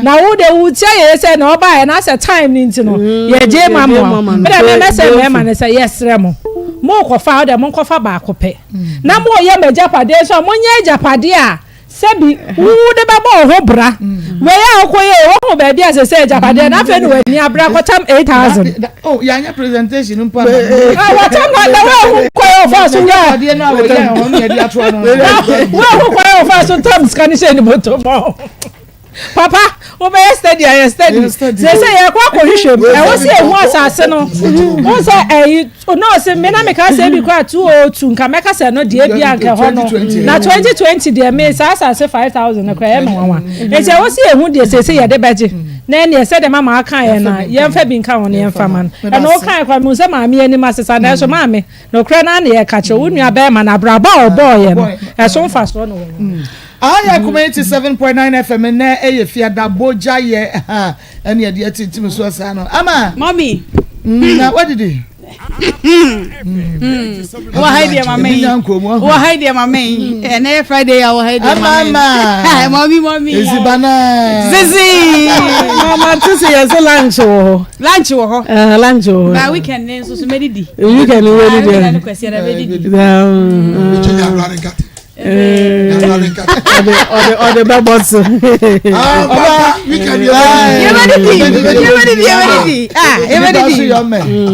na wo de wo tia yɛ sɛ na ɔbaeɛ na asɛ time no nti no yɛgye ma mo me dɛ me mɛsɛ mmarima no sɛ yɛsrɛ mo mokɔfa wo dɛ monkɔfa baako pɛ na moyɛ mo agyapadeɛ nso a monyɛ agyapadeɛ a Sɛbi, wo de bɛbɔ wo ho bra. Wei a wokɔ yɛ wohu baabi a sɛsɛ agyapadeɛ no afei na w'ani abere akɔtam 8000. Oh, yɛanyɛ presentation mpo ama. Ah, wɔtam na na woahu kwan a ɔfaa so wura. Agyapadeɛ no a wɔyɛ hɔ no yɛde atoa no. Woahu kwan a ɔfaa so tam sika no hyɛ ne bɔtɔ mu. Papa, wobɛyɛ steady ayɛ steady. Sɛsɛ yɛkɔ akɔhwehwɛ mu. Ɛwɔ sɛ yɛhu asase no. Wo sɛ ɛyi nɔɔse me na meka sɛ ebi koraa 202 nka mɛka sɛ no deɛ bi anka ɛhɔ no. Na 2020 deɛ me saa asase 5000 no koraa ɛyɛ me nwanwa. Nti ɛwɔ sɛ yɛhu deɛ sɛsɛ yɛde bɛgye. Na ɛneɛ sɛdeɛ mama aka yɛn na yɛmfa bi nka ho na yɛmfa ma no. Ɛna wokae koraa mehu sɛ maame anim asesa nanso maame nokorɛ no ara na yɛka kyerɛ wo nua bɛrima no abrabɔ a ɔbɔɔyɛ no ɛso mfasoɔ na wɔwɔ. Aha yɛ Akoma 87.9 FM nnɛ ɛyɛ fiada bogya yɛ ha ɛne ɛde atintim soɔ saa no ama. Mommy. Na wadidi. Wɔ ha deɛ ma mɛn. Wɔ ha deɛ ma mɛn. Ɛnɛ yɛ Friday ya wɔ ha deɛ ma mɛn. Ama. Mommy mommy. Ezibana. Zizi. Mama ti sɛ yɛ sɛ lunch wɔ hɔ. Lunch wɔ hɔ. Ɛɛ lunch wɔ hɔ. Ba weekend ne nso so mɛ didi. Weekend ne wɛ didi. Weekend ne kwasi ɛdɛ mɛ didi. Ɔde bɛbɔ so.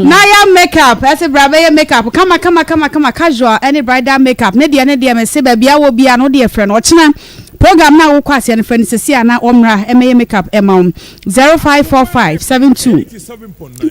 Na ya makeup ɛsɛ bra bɛyɛ makeup kama kama kama kama casual ɛne bridal makeup ne deɛ ne deɛ mɛse baabi awɔ bia no deɛ frɛ no ɔkyena program na wokɔ aseɛ no frɛ no sɛsi a na ɔmmra ɛmɛyɛ makeup ɛma wo 0545 72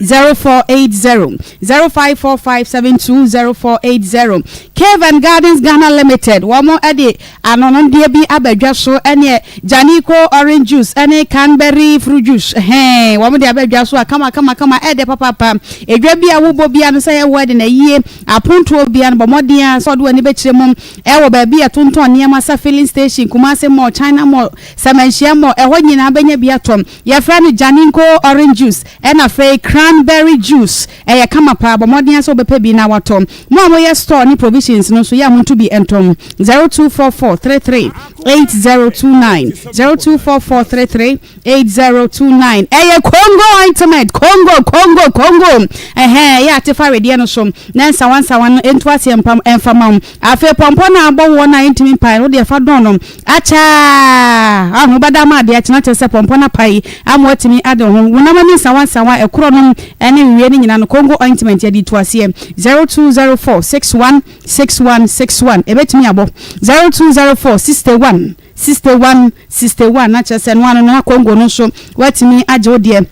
0480 0545 72 0480 Cave and Gardens Ghana Limited wɔn de anonondeɛ bi aba dwa so ɛneɛ Janico orange juice ɛne cranberry fruit juice hɛn wɔn de aba dwa so a kama kama kama ɛdɛ papaapa edwa bi a wobɔ bia no sɛ yɛ wedding ayie apontoɔ bia no bɔ mmɔden a sɛ ɔde w'ani bɛkyerɛ mu ɛwɔ baabi a tontɔn nneɛma sɛ filling station Kumasi mall China mall Sɛmɛnhyia mall ɛhɔ nyinaa bɛnya bi atɔ yɛfrɛ no Janinco orange juice ɛna afei cranberry juice Ɛyɛ kama paa, bɔ mmɔden ara sɛ wobɛpɛ bi na woatɔ. Mo a moyɛ store ne provisions no nso, yɛ a monto bi ntɔ. 0244 33 8029, 0244 33 8029. Ɛyɛ Congo ointment, Congo, Congo, Congo. Ɛhɛn, ɛyɛ a te fa wedeɛ no so na nsawansawa no ntu aseɛ mpa mfa ma wo. Afei pɔmpɔ no a abɔ woɔ no a ɛntumi mpae no, wo deɛ fa dɔn no. Akyɛ a, aho bɛda ama adeɛ akye na kyerɛ sɛ pɔmpɔ no apae ama woatumi ade wo ho. Wonam ani nsawansawa, ɛkorɔ nom ne nweɛ no nyinaa no, Congo ointment yɛde tu aseɛ. 0204 61 61 61 Ɛbɛtumi abɔ 0204 61 61 61 na kyerɛ sɛ ɛno ano no na Congo no nso woatumi agye wo deɛ.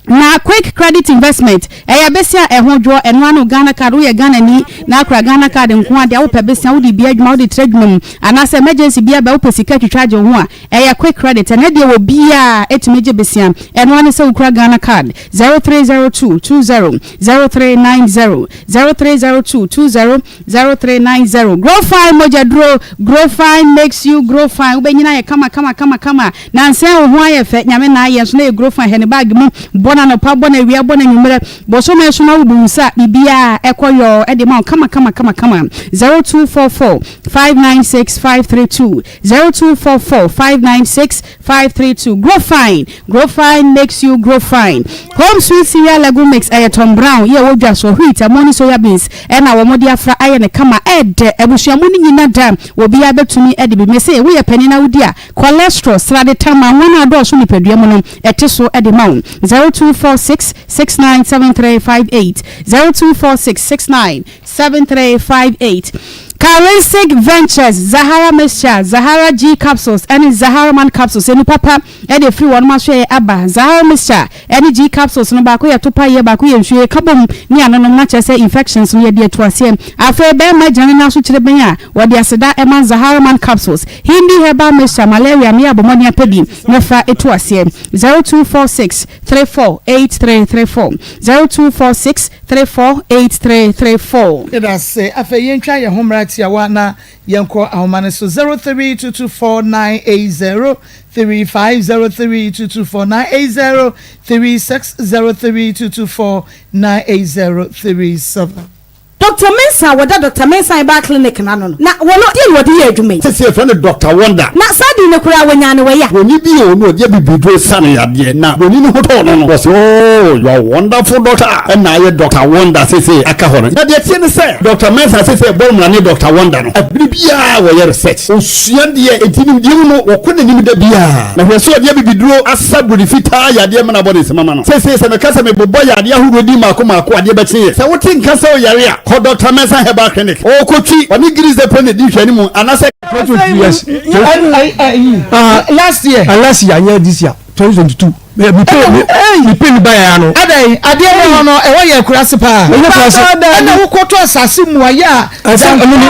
Na Quick Credit Investment, ɛyɛ besia a ɛho dwoɔ, ɛno ara ne wo Ghana card, woyɛ Ghanani na akura Ghana card nko ara deɛ, wopɛ besia, wode bia adwuma, wode tra adwuma mu, anaasɛ emergency bi aba, wopɛ sika twitwa agye wo ho a, ɛyɛ Quick Credit. Ɛnnɛ deɛ obiara tumi gye besia, ɛno ara ne sɛ wokura Ghana card, 0302 20 0390, 0302 20 0390. Grow Fine mogyaduro, Grow Fine makes you grow fine, wobɛnyini ayɛ kama kama kama kama. Nansa yi wo ho ayɛ fɛ, Nyame na ayɛ nso na yɛ grow fine, hyɛ ne bag mu, bɔ no anɔpa, bɔ no awia, bɔ no anwummerɛ, bosome so na wobu wo nsa a, biribiara ɛkɔ yɔɔ de ma wo kama kama kama kama. 0244 596 532, 0244 596 532. Grow fine, grow fine makes you grow fine. Home sweet cereal legume mix ɛyɛ Tom Brown yɛ ɛwɔ dwa soɔ, wheat, ɛmo ne soya beans ɛna wɔn de afra ayɛ no kama, ɛɛdɛ, abusua mu no nyina da, obiara bɛtumi de bi. Mese woyɛ panin na wodi a, Cholesterol, srade tam, anwa no a ɛdɔɔso nipadua mu no, ɛte so de ma wo. 0246 69 7358, 0246 69 7358. Karinsic Ventures, Zahara Mixture, Zahara G Capsules ne Zahara Man Capsules, enu papa de afiri wɔnom asoɛeɛ aba. Zahara Mixture ne G Capsules no, baako yɛ topaeɛ, baako yɛ nsuo, yɛka bom ne anonom na kyerɛ sɛ infections no yɛde atu aseɛ. Afei bɛrima gyina ne nan so kyerɛ bɛn a, wɔde aseda ma Zahara Man Capsules. Hindi herbal mixture, malaria no yɛ abɔ mmɔden apɛ bi na fa tu aseɛ. 0246 34 8334, 0246 34 8334. Yɛda ase. Afei yɛntwa yɛn ho mmra. tiawa na yɛnkɔ ahoma no so 03224980 35 03224980 36 0322498037. Doctor Mensah a wɔda Doctor Mensah Herbal Clinic no ano no, na wɔno deɛn na wɔde yɛ adwuma yi? Sese yɛfrɛ no Doctor Wonder. Na saa din no koraa wɔnyaa no wɔ ya? Broni bi o na ɔde abibiduro sa no yadeɛ na broni no ho tɔɔ no no wɔse oh you are wonderful doctor ɛna ayɛ Doctor Wonder sese aka hɔ no. Na deɛ ɛteɛ ne sɛ Doctor Mensah sese ɛbɔ mmara ne Doctor Wonder no ɛbere biara wɔyɛ research ɔsua deɛ enti nimdeɛ mu no wɔkɔ n'anim da biara na hwɛ sɛ ɔde abibiduro asa broni fitaa yadeɛ ma no abɔ ne nsam ama no. Sese sɛ meka sɛ mebobɔ yadeɛ ahodoɔ din mmaako mmaako adeɛ bɛkye yɛ sɛ wote nka sɛ woyare a kɔ Doctor Mensah Herbal Clinic ɔwɔ Kotwi ɔne Greece Depot na ɛdi nhwɛanimu anasɛ Yes. Last year. Last year, yeah, this year, 2022. Me pay me me pay me buy ya no. Adan adeɛ no hɔ no ɛhɔ yɛ akurase paa. Ɛyɛ akurase. Ɛna wokɔtɔ asase mu ayɛ a. Ɛsɛ ɛno ni.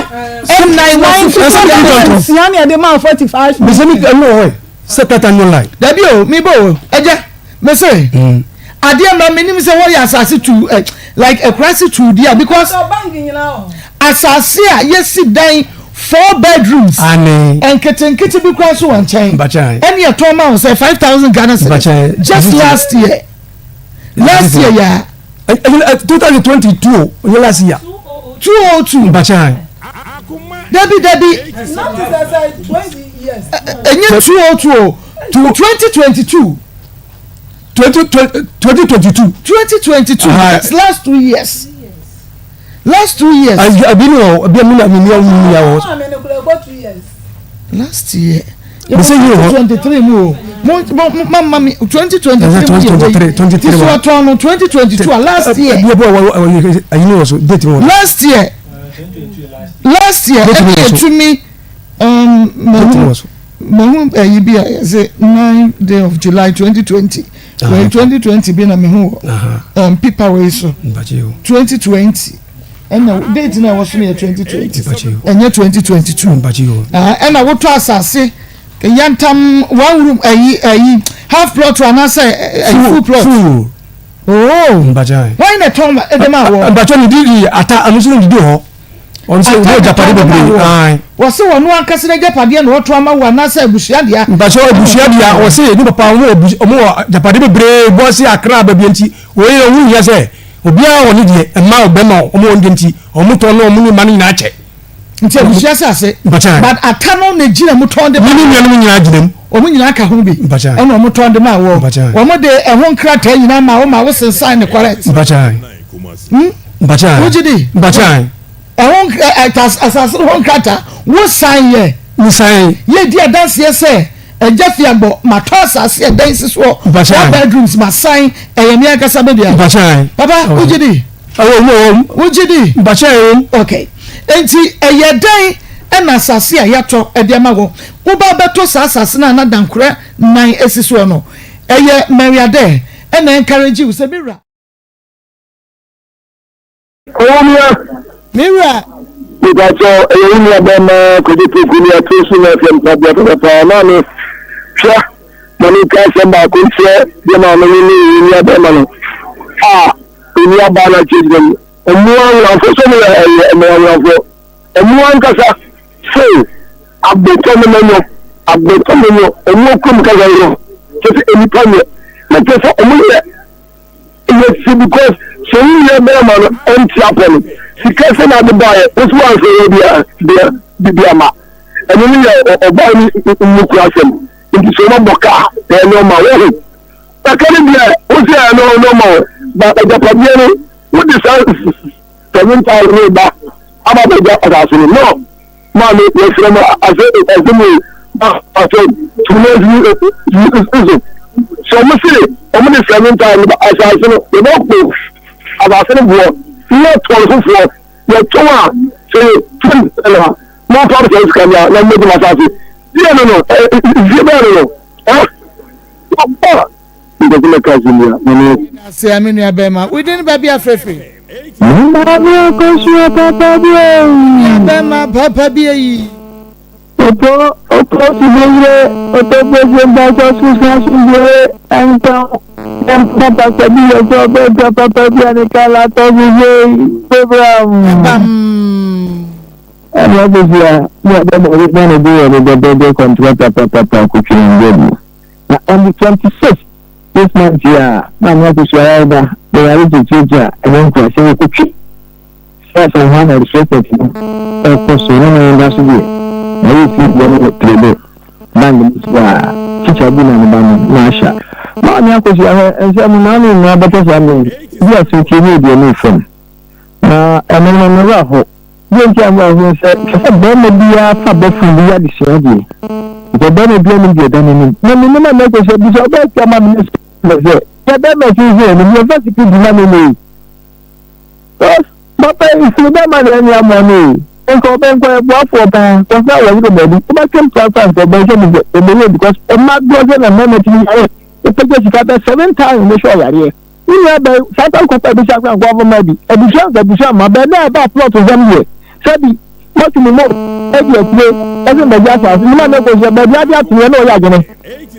Ɛnan one Ɛsɛ mi tɔntɔn. Sia ni ɛde maa 45. Mi sɛ mi ɛnu wɔ hɔ yi sɛ tata new line. Dabi o mi bɔ o ɛgya mi sɛ adeɛ ma mi nim sɛ wɔyɛ asase tu ɛ like akurase tu di a because asase a yɛsi dan four bedrooms nketenkete bi kura so wɔ nkyɛn ɛne ɛtɔn ma wo sɛ 5,000 Ghana cedis just last year last year ya. 2022 o last year. 202. Dabi dabi. Ɛnyɛ 202 o 2022. 2022. 2022 that's last 2 years last 2 years. Abi ni wɔ abi mi na mi ni awo mi awɔ. Last year. Bise yi wɔ. 23 mu o mo mo ma ma mi 2023 mu yɛ wɔ yi ti so ɔtɔn no 2022 a last year. Ebi ebi wɔ wɔ ayi ni wɔ so date wɔ. Last year last year ɛni etumi mehu mehu ɛyi bi a yɛsɛ 9 day of July 2020 wɔ 2020 bi na mehu wɔ paper wɔ yi so 2020 ɛna date na ɛwɔ so no yɛ 2020, ɛnyɛ 2022. Ɛna wotɔ asase yantam one room ɛyi ɛyi half plot anaasɛ ɛyi full plot? Full. Ooo, wɔn na tɔn ɛdɛm a wɔ. Mpatsɔ ni didi ata ɔno nso didi hɔ ɔno nso ɔwɔ japade bebree ayi. Wɔsi wɔn ankasa na japadeɛ na wɔtɔ ama wo anaasɛ abusua dea? Mpatsɔ abusua dea. Wɔsi ne papa ɔmo wɔ ɔmo wɔ japade bebree bɔsi Akra baabi nti wɔyɛ ɔmo nyɛ sɛ obiara wɔ ne deɛ mmaa ɔbɛma ɔmo wɔ ne deɛ nti ɔmo tɔn na ɔmo ne mma no nyinaa kyɛ. Nti abusua asase. Mpatsɔ. But ata no na gyina mu tɔn de ma. Ne nuanom nyinaa gyina mu. Wɔn nyinaa ka ho bi. Mpatsɔ. Ɛna wɔn tɔn de ma wɔ. Mpatsɔ. Wɔn de ɛho nkrataa nyinaa ma wɔn ma wɔ sensan ne correct. Mpatsɔ. Mpatsɔ. Wogye di? Mpatsɔ. Ɛho ɛ asase no ho nkrataa wo san yɛ. Nsan. Yɛ di adanseɛ sɛ ɛgya fiagbɔ ma tɔ asase ɛdan si soɔ. Mpatsɔ. Four bedrooms ma san ɛyɛ mi ankasa mi dea. Mpatsɔ. Papa, wogye di? Ɛwɔ mu ɛwɔ mu. Wogye di? Mpatsɔ ɛwɔ mu. Okay, nti ɛyɛ dɛn ɛna asase a yɛatɔ ɛde ama wɔ woba bɛtɔ saa asase no a na dankora nan esi soɔ no, ɛyɛ Mary Adɛ ɛna encourage wo sɛ mi wura? Owura. Me wura. Mepakyɛ ɛyɛ wo nua bɛrima Kwadwo Poku ne ato so na afei mpaboa papapaa. Maame, hwɛ ma menka asɛm baako nkyerɛ deɛ maame no ne wo nua bɛrima no a onua baa no akyerɛ gyina mu. Mmoa anwanfoɔ sɛ ɔmo yɛ ɛyɛ mmoa anwanfoɔ. Mmoa ankasa se agbetɔ no mɛnyɔ agbetɔ mɛnyɔ ɔmo kurom kasa no kyerɛ sɛ nnipa nyɛ na kyerɛ sɛ ɔmo yɛ yɛ si because sɛ wo nua bɛrima no ɛnte apɔ no sika sɛ na ade baeɛ wo so wansɛ yɛ bia bia bibi ama ɛno no yɛ ɔbaa no mu kura asɛm nti sɛ ɔmabɔ kaa ɛyɛ nɔɔma wohu ɛka no deɛ wo sɛ ɛyɛ nɔɔma o ba agyapadeɛ no wode saa 7,000 ne ba aba bɛgya asase no no maame yɛsrɛ mo asɛ asɛm yi asɛ tumi nso sɛ ɔmo se ɔmo de 7,000 ba asase no yɛbɛkɔ asase no boɔ ne yɛtɔn foforɔ yɛtɔn a sɛ yɛtɔn na momfa sɛ sika no a na mmɛgye mo asase deɛ no no nsie bɛɛ no no ɛ ɔba mpɛ sɛ mɛka asɛm bi a mame Ase a me nua bɛrima within baabi afrɛfrɛ. Maame akosua papa bi eyi. Nua bɛrima papa bi eyi. Ɔpɔ ɔpɔ sibeyire ɔtɔ gbèsè mbàṣọ sísan síbire ẹnitán ẹnitán pàṣẹ bí yẹsọ ọbẹ ìjọ papa bí ẹnìkan látọ ṣiṣẹ program. Bam. Ɛna akosua ne ɔbɛma ɔbɛma ne de yɛ ne dɛdɛɛdɛ kɔntrata papapa kotwi ne mbɔ mu. Na on the 26th this month yi a maame akosua yareba bɛyare gyegyeegye a ɛnyɛ nkurase wɔ kotwi. Sɛ sɛ hɔ na research no ɛkɔ so ne ne da so deɛ na yɛ fi deɛ no trebe band no so a teacher bi na ne ba no na ahyɛ. Maame akosua hwɛ nsɛm na ne nyinaa bɛtɛ saa mmere bi a sɛ tie ne deɛ ne fam. Na ɛno no me werɛ how. Deɛ nti a me werɛ how ne sɛ, ɛsɛ sɛ barima biara fa bɔfo yi yɛ adesua deɛ. Because barima biara nim deɛ ɛda n'anim. Na menim a mɛkɔ sɛ bisa ɔbaa ti ama me ne sɛ sɛ yɛ barima sisi anim yɛmfa security ma me ne yi. Because papa yi sɛ bɛrima na ɛnyɛ amoa no yi. Nka ɔbɛnkɔ yɛ boafoɔ paa. Because na wɔyere baabi. Wobɛtwe mpra kora nka ɔbɛnhwɛ ne sɛ ɔbɛyɛ because ɔma doɔ sɛ na mmarima tumi yare. Wopɛgya sika bɛ 7,000 ne hwɛ ɔyareɛ. Wo nua bɛn, saa kwan kɔpɛ abusua kwan kɔ afɔma bi, abusua nsa abusua mma bɛn na ɛba plot nsɛm deɛ, sɛbi moatu mo mo adi akyire ɛsɛ mbɛgye asase no ma mɛkɔ sɛ baabi ade ato yɛ na ɔyɛ adwene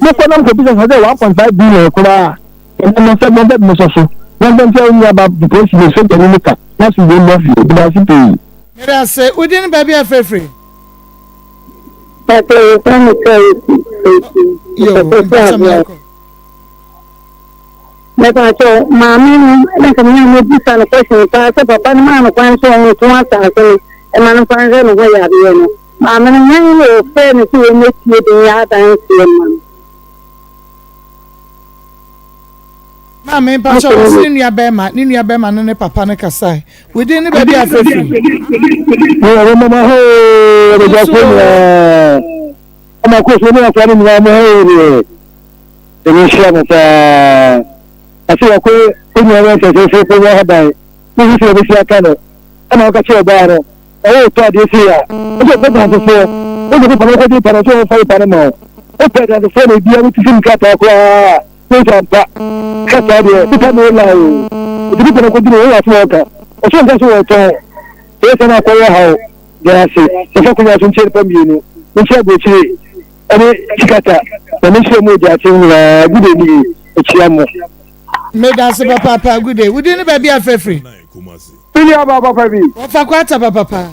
mokɔ na mokɔ bisa sɛ 1.5 billion koraa ɛnɛ no sɛ mɔmfɛ bi mosɔ so na mfɛ nkyɛ wo nua ba polisi ne sogya ni ne ka na so wei mmɔ fie medase pii. Medase, wo din ne baabi a frɛfiri? Papa yɛfrɛ me Charity Eti. Yo, mpakyɛ mɛkɔ. Mepakyɛw, maame no na nka menya mebisa no question paa sɛ papa no maa no kwan sɛ ɔnko asase no ɛma no mfa nhwɛ ne ho yareɛ no. Maame no hwan na ɔfrɛɛ no sɛ ɔmmɛtie de nyɛ adanseɛ mma no? Maame mpakyɛw ɔse ne nua bɛɛma ne nua bɛɛma no ne papa no kasae. Wo din ne baabi a afrɛ firi? Mo mo mo hoo, abusuafoɔ nyinaa. Ɔma kɔ so ne akora no nyinaa mo hoo deɛ. Nyame nhyira mo paa. Ɔse wɔkɔ onua no nsɛsɛsɛ kɔ wɔ haban ne ho sɛ wɔbɛsi aka no ɛna ɔka kyerɛ ɔbaa no ɔwɔ ɔtɔ adeɛ sei a wosɛ ɔpɛ dansefoɔ wode pepa no kɔgye pa no sɛ ɔmfa pepa no ma wo wopɛ dansefoɔ na ebia wote sɛ nkrataa koraa ne nsa mpa krataa deɛ pepa no la o ɛti pepa no kɔgye no wɔwɔ asɛm a ɔka ɔsɛ nka sɛ wɔtɔn sɛ sɛ no akɔyɛ haw deɛ ase ɛfa konya so nkyɛ nipa mmienu nkyɛ aburokyire Ɛne Tsikata, Nyame nhyira mu Ogyaakye nyinaa, good day nie, mekyia mo. Medase papaapa good day. Wo din ne baabi a frɛ firi? Me nua baa papa bi. Wɔfa kwata papapa.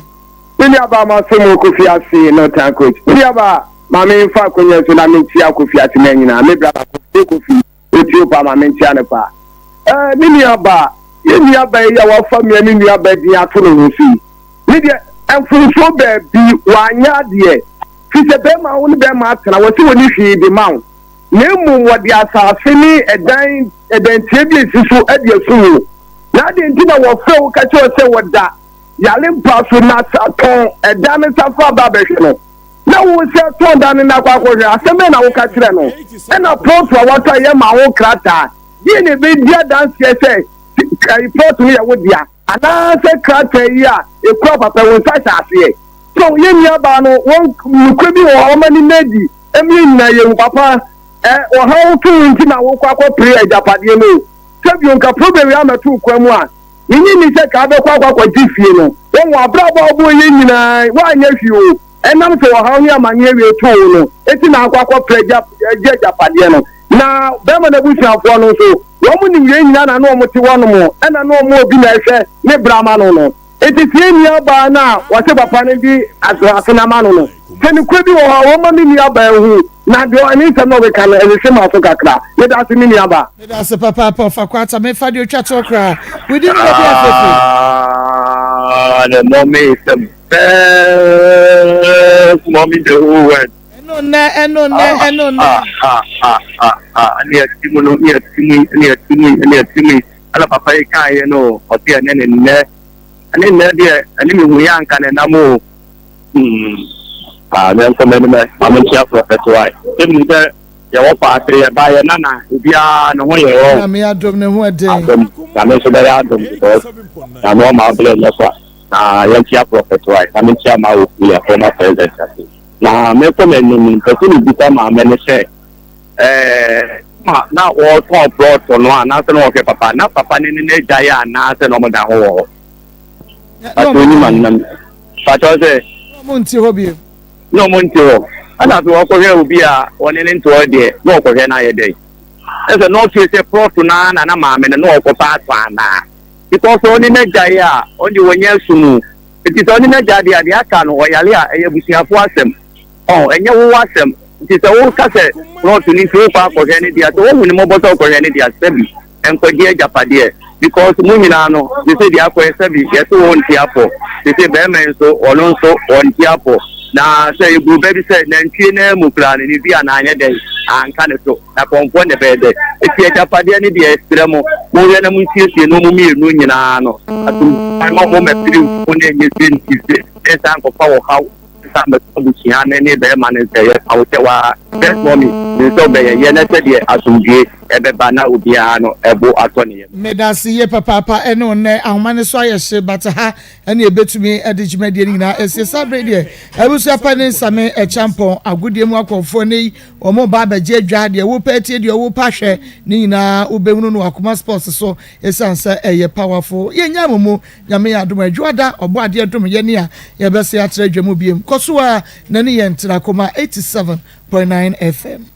Me nua baa ma so mo kofi ase Northern coach. Me nua baa ma me nfa akonya so na me nkyia kofi ase mɛ nyinaa. Me bra kofi kofi. Otie paa ma menkyea no paa. Ɛɛ me nua baa, yɛn nua baa yi a wafa mea me nua baa din ato ne ho so yi, ne deɛ mfomsoɔ baabi wanyɛ adeɛ. Fi sɛ bɛrima wo ne bɛrima atena, wɔse wɔni hwee de ma wo, na mmom wɔde asase ne ɛdan ɛdantia bi a esi so de asum wo. Na adɛn nti na wɔfrɛ wo ka kyerɛ wo sɛ wɔda yare mpa so na sa tɔn ɛdan no sa fa ba bɛhwɛ no? Na wo sɛ tɔn da no na akɔ akɔhwɛ, asɛm bɛn na woka kyerɛ no? Ɛna plɔt a watɔ a yɛma ho krataa, deɛ na ɛbɛdi adanseɛ sɛ plɔt no yɛ wo dea, anaasɛ krataa yi a ɛkura papa wo nsa hyɛ aseɛ? So yɛn nuabaa no, wɔn nokorɛ bi wɔ hɔ a wɔma no nna adi ɛma yɛn nyinaa yɛhu papa ɛ, ɔhaw to wo nti na wokɔ akɔpere agyapadeɛ no o. Sɛ bio nka problem wei ammɛto wo kwan mu a, Minnye nni sɛ ka bɛkɔ akɔ akɔgye fie no. Wɔn abrabɔ a wɔbɔɔ yɛn nyinaa, woanyɛ hwee o. Ɛnam sɛ ɔhaw ne amanneɛ wei too wo no nti na akɔ akɔpere agya agye agyapadeɛ no. Na barima no abusuafoɔ no nso, wɔn nim yei nyinaa na na wɔte hɔnom, ɛna na wɔn obi na ɛhwɛ ne bra ma no no. Enti sɛ yɛn nuabaa no a wɔse papa no de asase no ama no no, sɛ nokorɛ bi wɔ hɔ a, wɔmma me nuabaa nhu, na deɛ ne nsɛm na ɔkeka no, ɛhwehwe m'aso kakra. Meda ase, me nuabaa. Meda ase papaapa ɔfa kwata mefa deɛ otwa toɔ koraa wodi ne baabi afefe. Ah, the mommy is the best mommy in the whole world. Ɛno nnɛ, ɛno nnɛ, ɛno nnɛ. Ah, ah, ah, ah, ah, ɛne ɛte mu no, ɛne ɛte mu yi, ɛne ɛte mu yi, ɛne ɛte mu yi. Ɛna papa yi kaeɛ no, ɔte ɛne ne nnɛ. Ɛne nnɛ deɛ, ɛne mehu yɛ anka ne nam o. Hmm. Ah, me nkɔ m'anim ɛ, ma menkyia prɔfɛt wae. Sɛ menim sɛ yɛwɔ paase, yɛba yɛ nana, obiara ne ho yɛ wɔ. Nyame adom ne ho ɛden. Adom, Nyame nso bɛyɛ adom because Nyame ɔma abrɛ nyɛ kwa. Na yɛnkyia prɔfɛt wae, na menkyia ma ofu yɛ former president ase. Na mekɔ m'anim, mpɛ sɛ mebisa maame no sɛ, ɛɛ, ma na wɔtɔn plɔt no anaasɛ na wɔhwɛ papa, na papa ne ne n'agya yɛ anaasɛ na wɔda ho wɔ hɔ. Pakyɛ onim ano na pakyɛ ɔsɛ. Na ɔmo nte hɔ bio. Na ɔmo nte hɔ. Ɛna afei ɔkɔhwɛ obi a ɔne ne nte hɔ deɛ na ɔkɔhwɛ no ayɛ dɛn. Ɛsɛ na ɔfeel sɛ plot no ara na na maame no na ɔkɔpɛ atɔ anaa. Because ɔne n'agyae a ɔno deɛ wanya asu mu. Nti sɛ ɔne no agya deɛ a, deɛ aka no, ɔyare a, ɛyɛ abusuafoɔ asɛm. Ɔho, ɛnyɛ wo asɛm. Nti sɛ woka sɛ plot no nti wokɔ akɔhwɛ ne deɛ a, sɛ woahu no mmɔbɔ sɛ wokɔhwɛ ne deɛ a, sɛbi, ɛnkɔgye agyapadeɛ. Because mo nyinaa no, sese deɛ akɔyɛ sɛbi, yɛse wo nte apɔ. Sese bɛrima yi nso, ɔno nso, ɔnte apɔ. Na sɛ yɛbuu bɛ bi sɛ, nantwie no ara mu koraa no, ne dua no anyɛ dɛn? Anka ne so. Na kɔmfoɔ na ɛbɛyɛ dɛ. Enti agyapadeɛ no deɛ, yɛsrɛ mo, monhwɛ na monsiesie no mo mmienu nyinaa no. Asomdwoeɛ mma mo mmɛpere mfuo no ɛnyɛ se nti se nsan nkɔfa ɔhaw nsan mmɛto abusua no ne barima no nsɛ. Yɛpa wo kyɛw ara, just mommy, nim sɛ wobɛyɛ yɛ na sɛdeɛ asomdwoeɛ ɛbɛba na obiara no ɛbo atɔ ne yam. Medase yie papaapa ɛne wo nnɛ ahoma no so ayɛ hye but ha ɛne yɛbɛtumi de dwumadie no nyinaa asie saa bere deɛ abusua pa ne nsame ɛkyampɔn agodie mu akɔmfoɔ ne yi wɔn ba abɛgye adwa deɛ wopɛ atie deɛ wopɛ ahwɛ ne nyinaa wobɛhunu no akoma sports so ɛsiane sɛ ɛyɛ powerful yɛnya mo mu nyame yɛ adom adwoada ɔbɔ adeɛ dom yɛne a yɛbɛsɛ akyerɛ adwa mu biem kɔ so a na ne yɛn tena akoma 87.9 FM.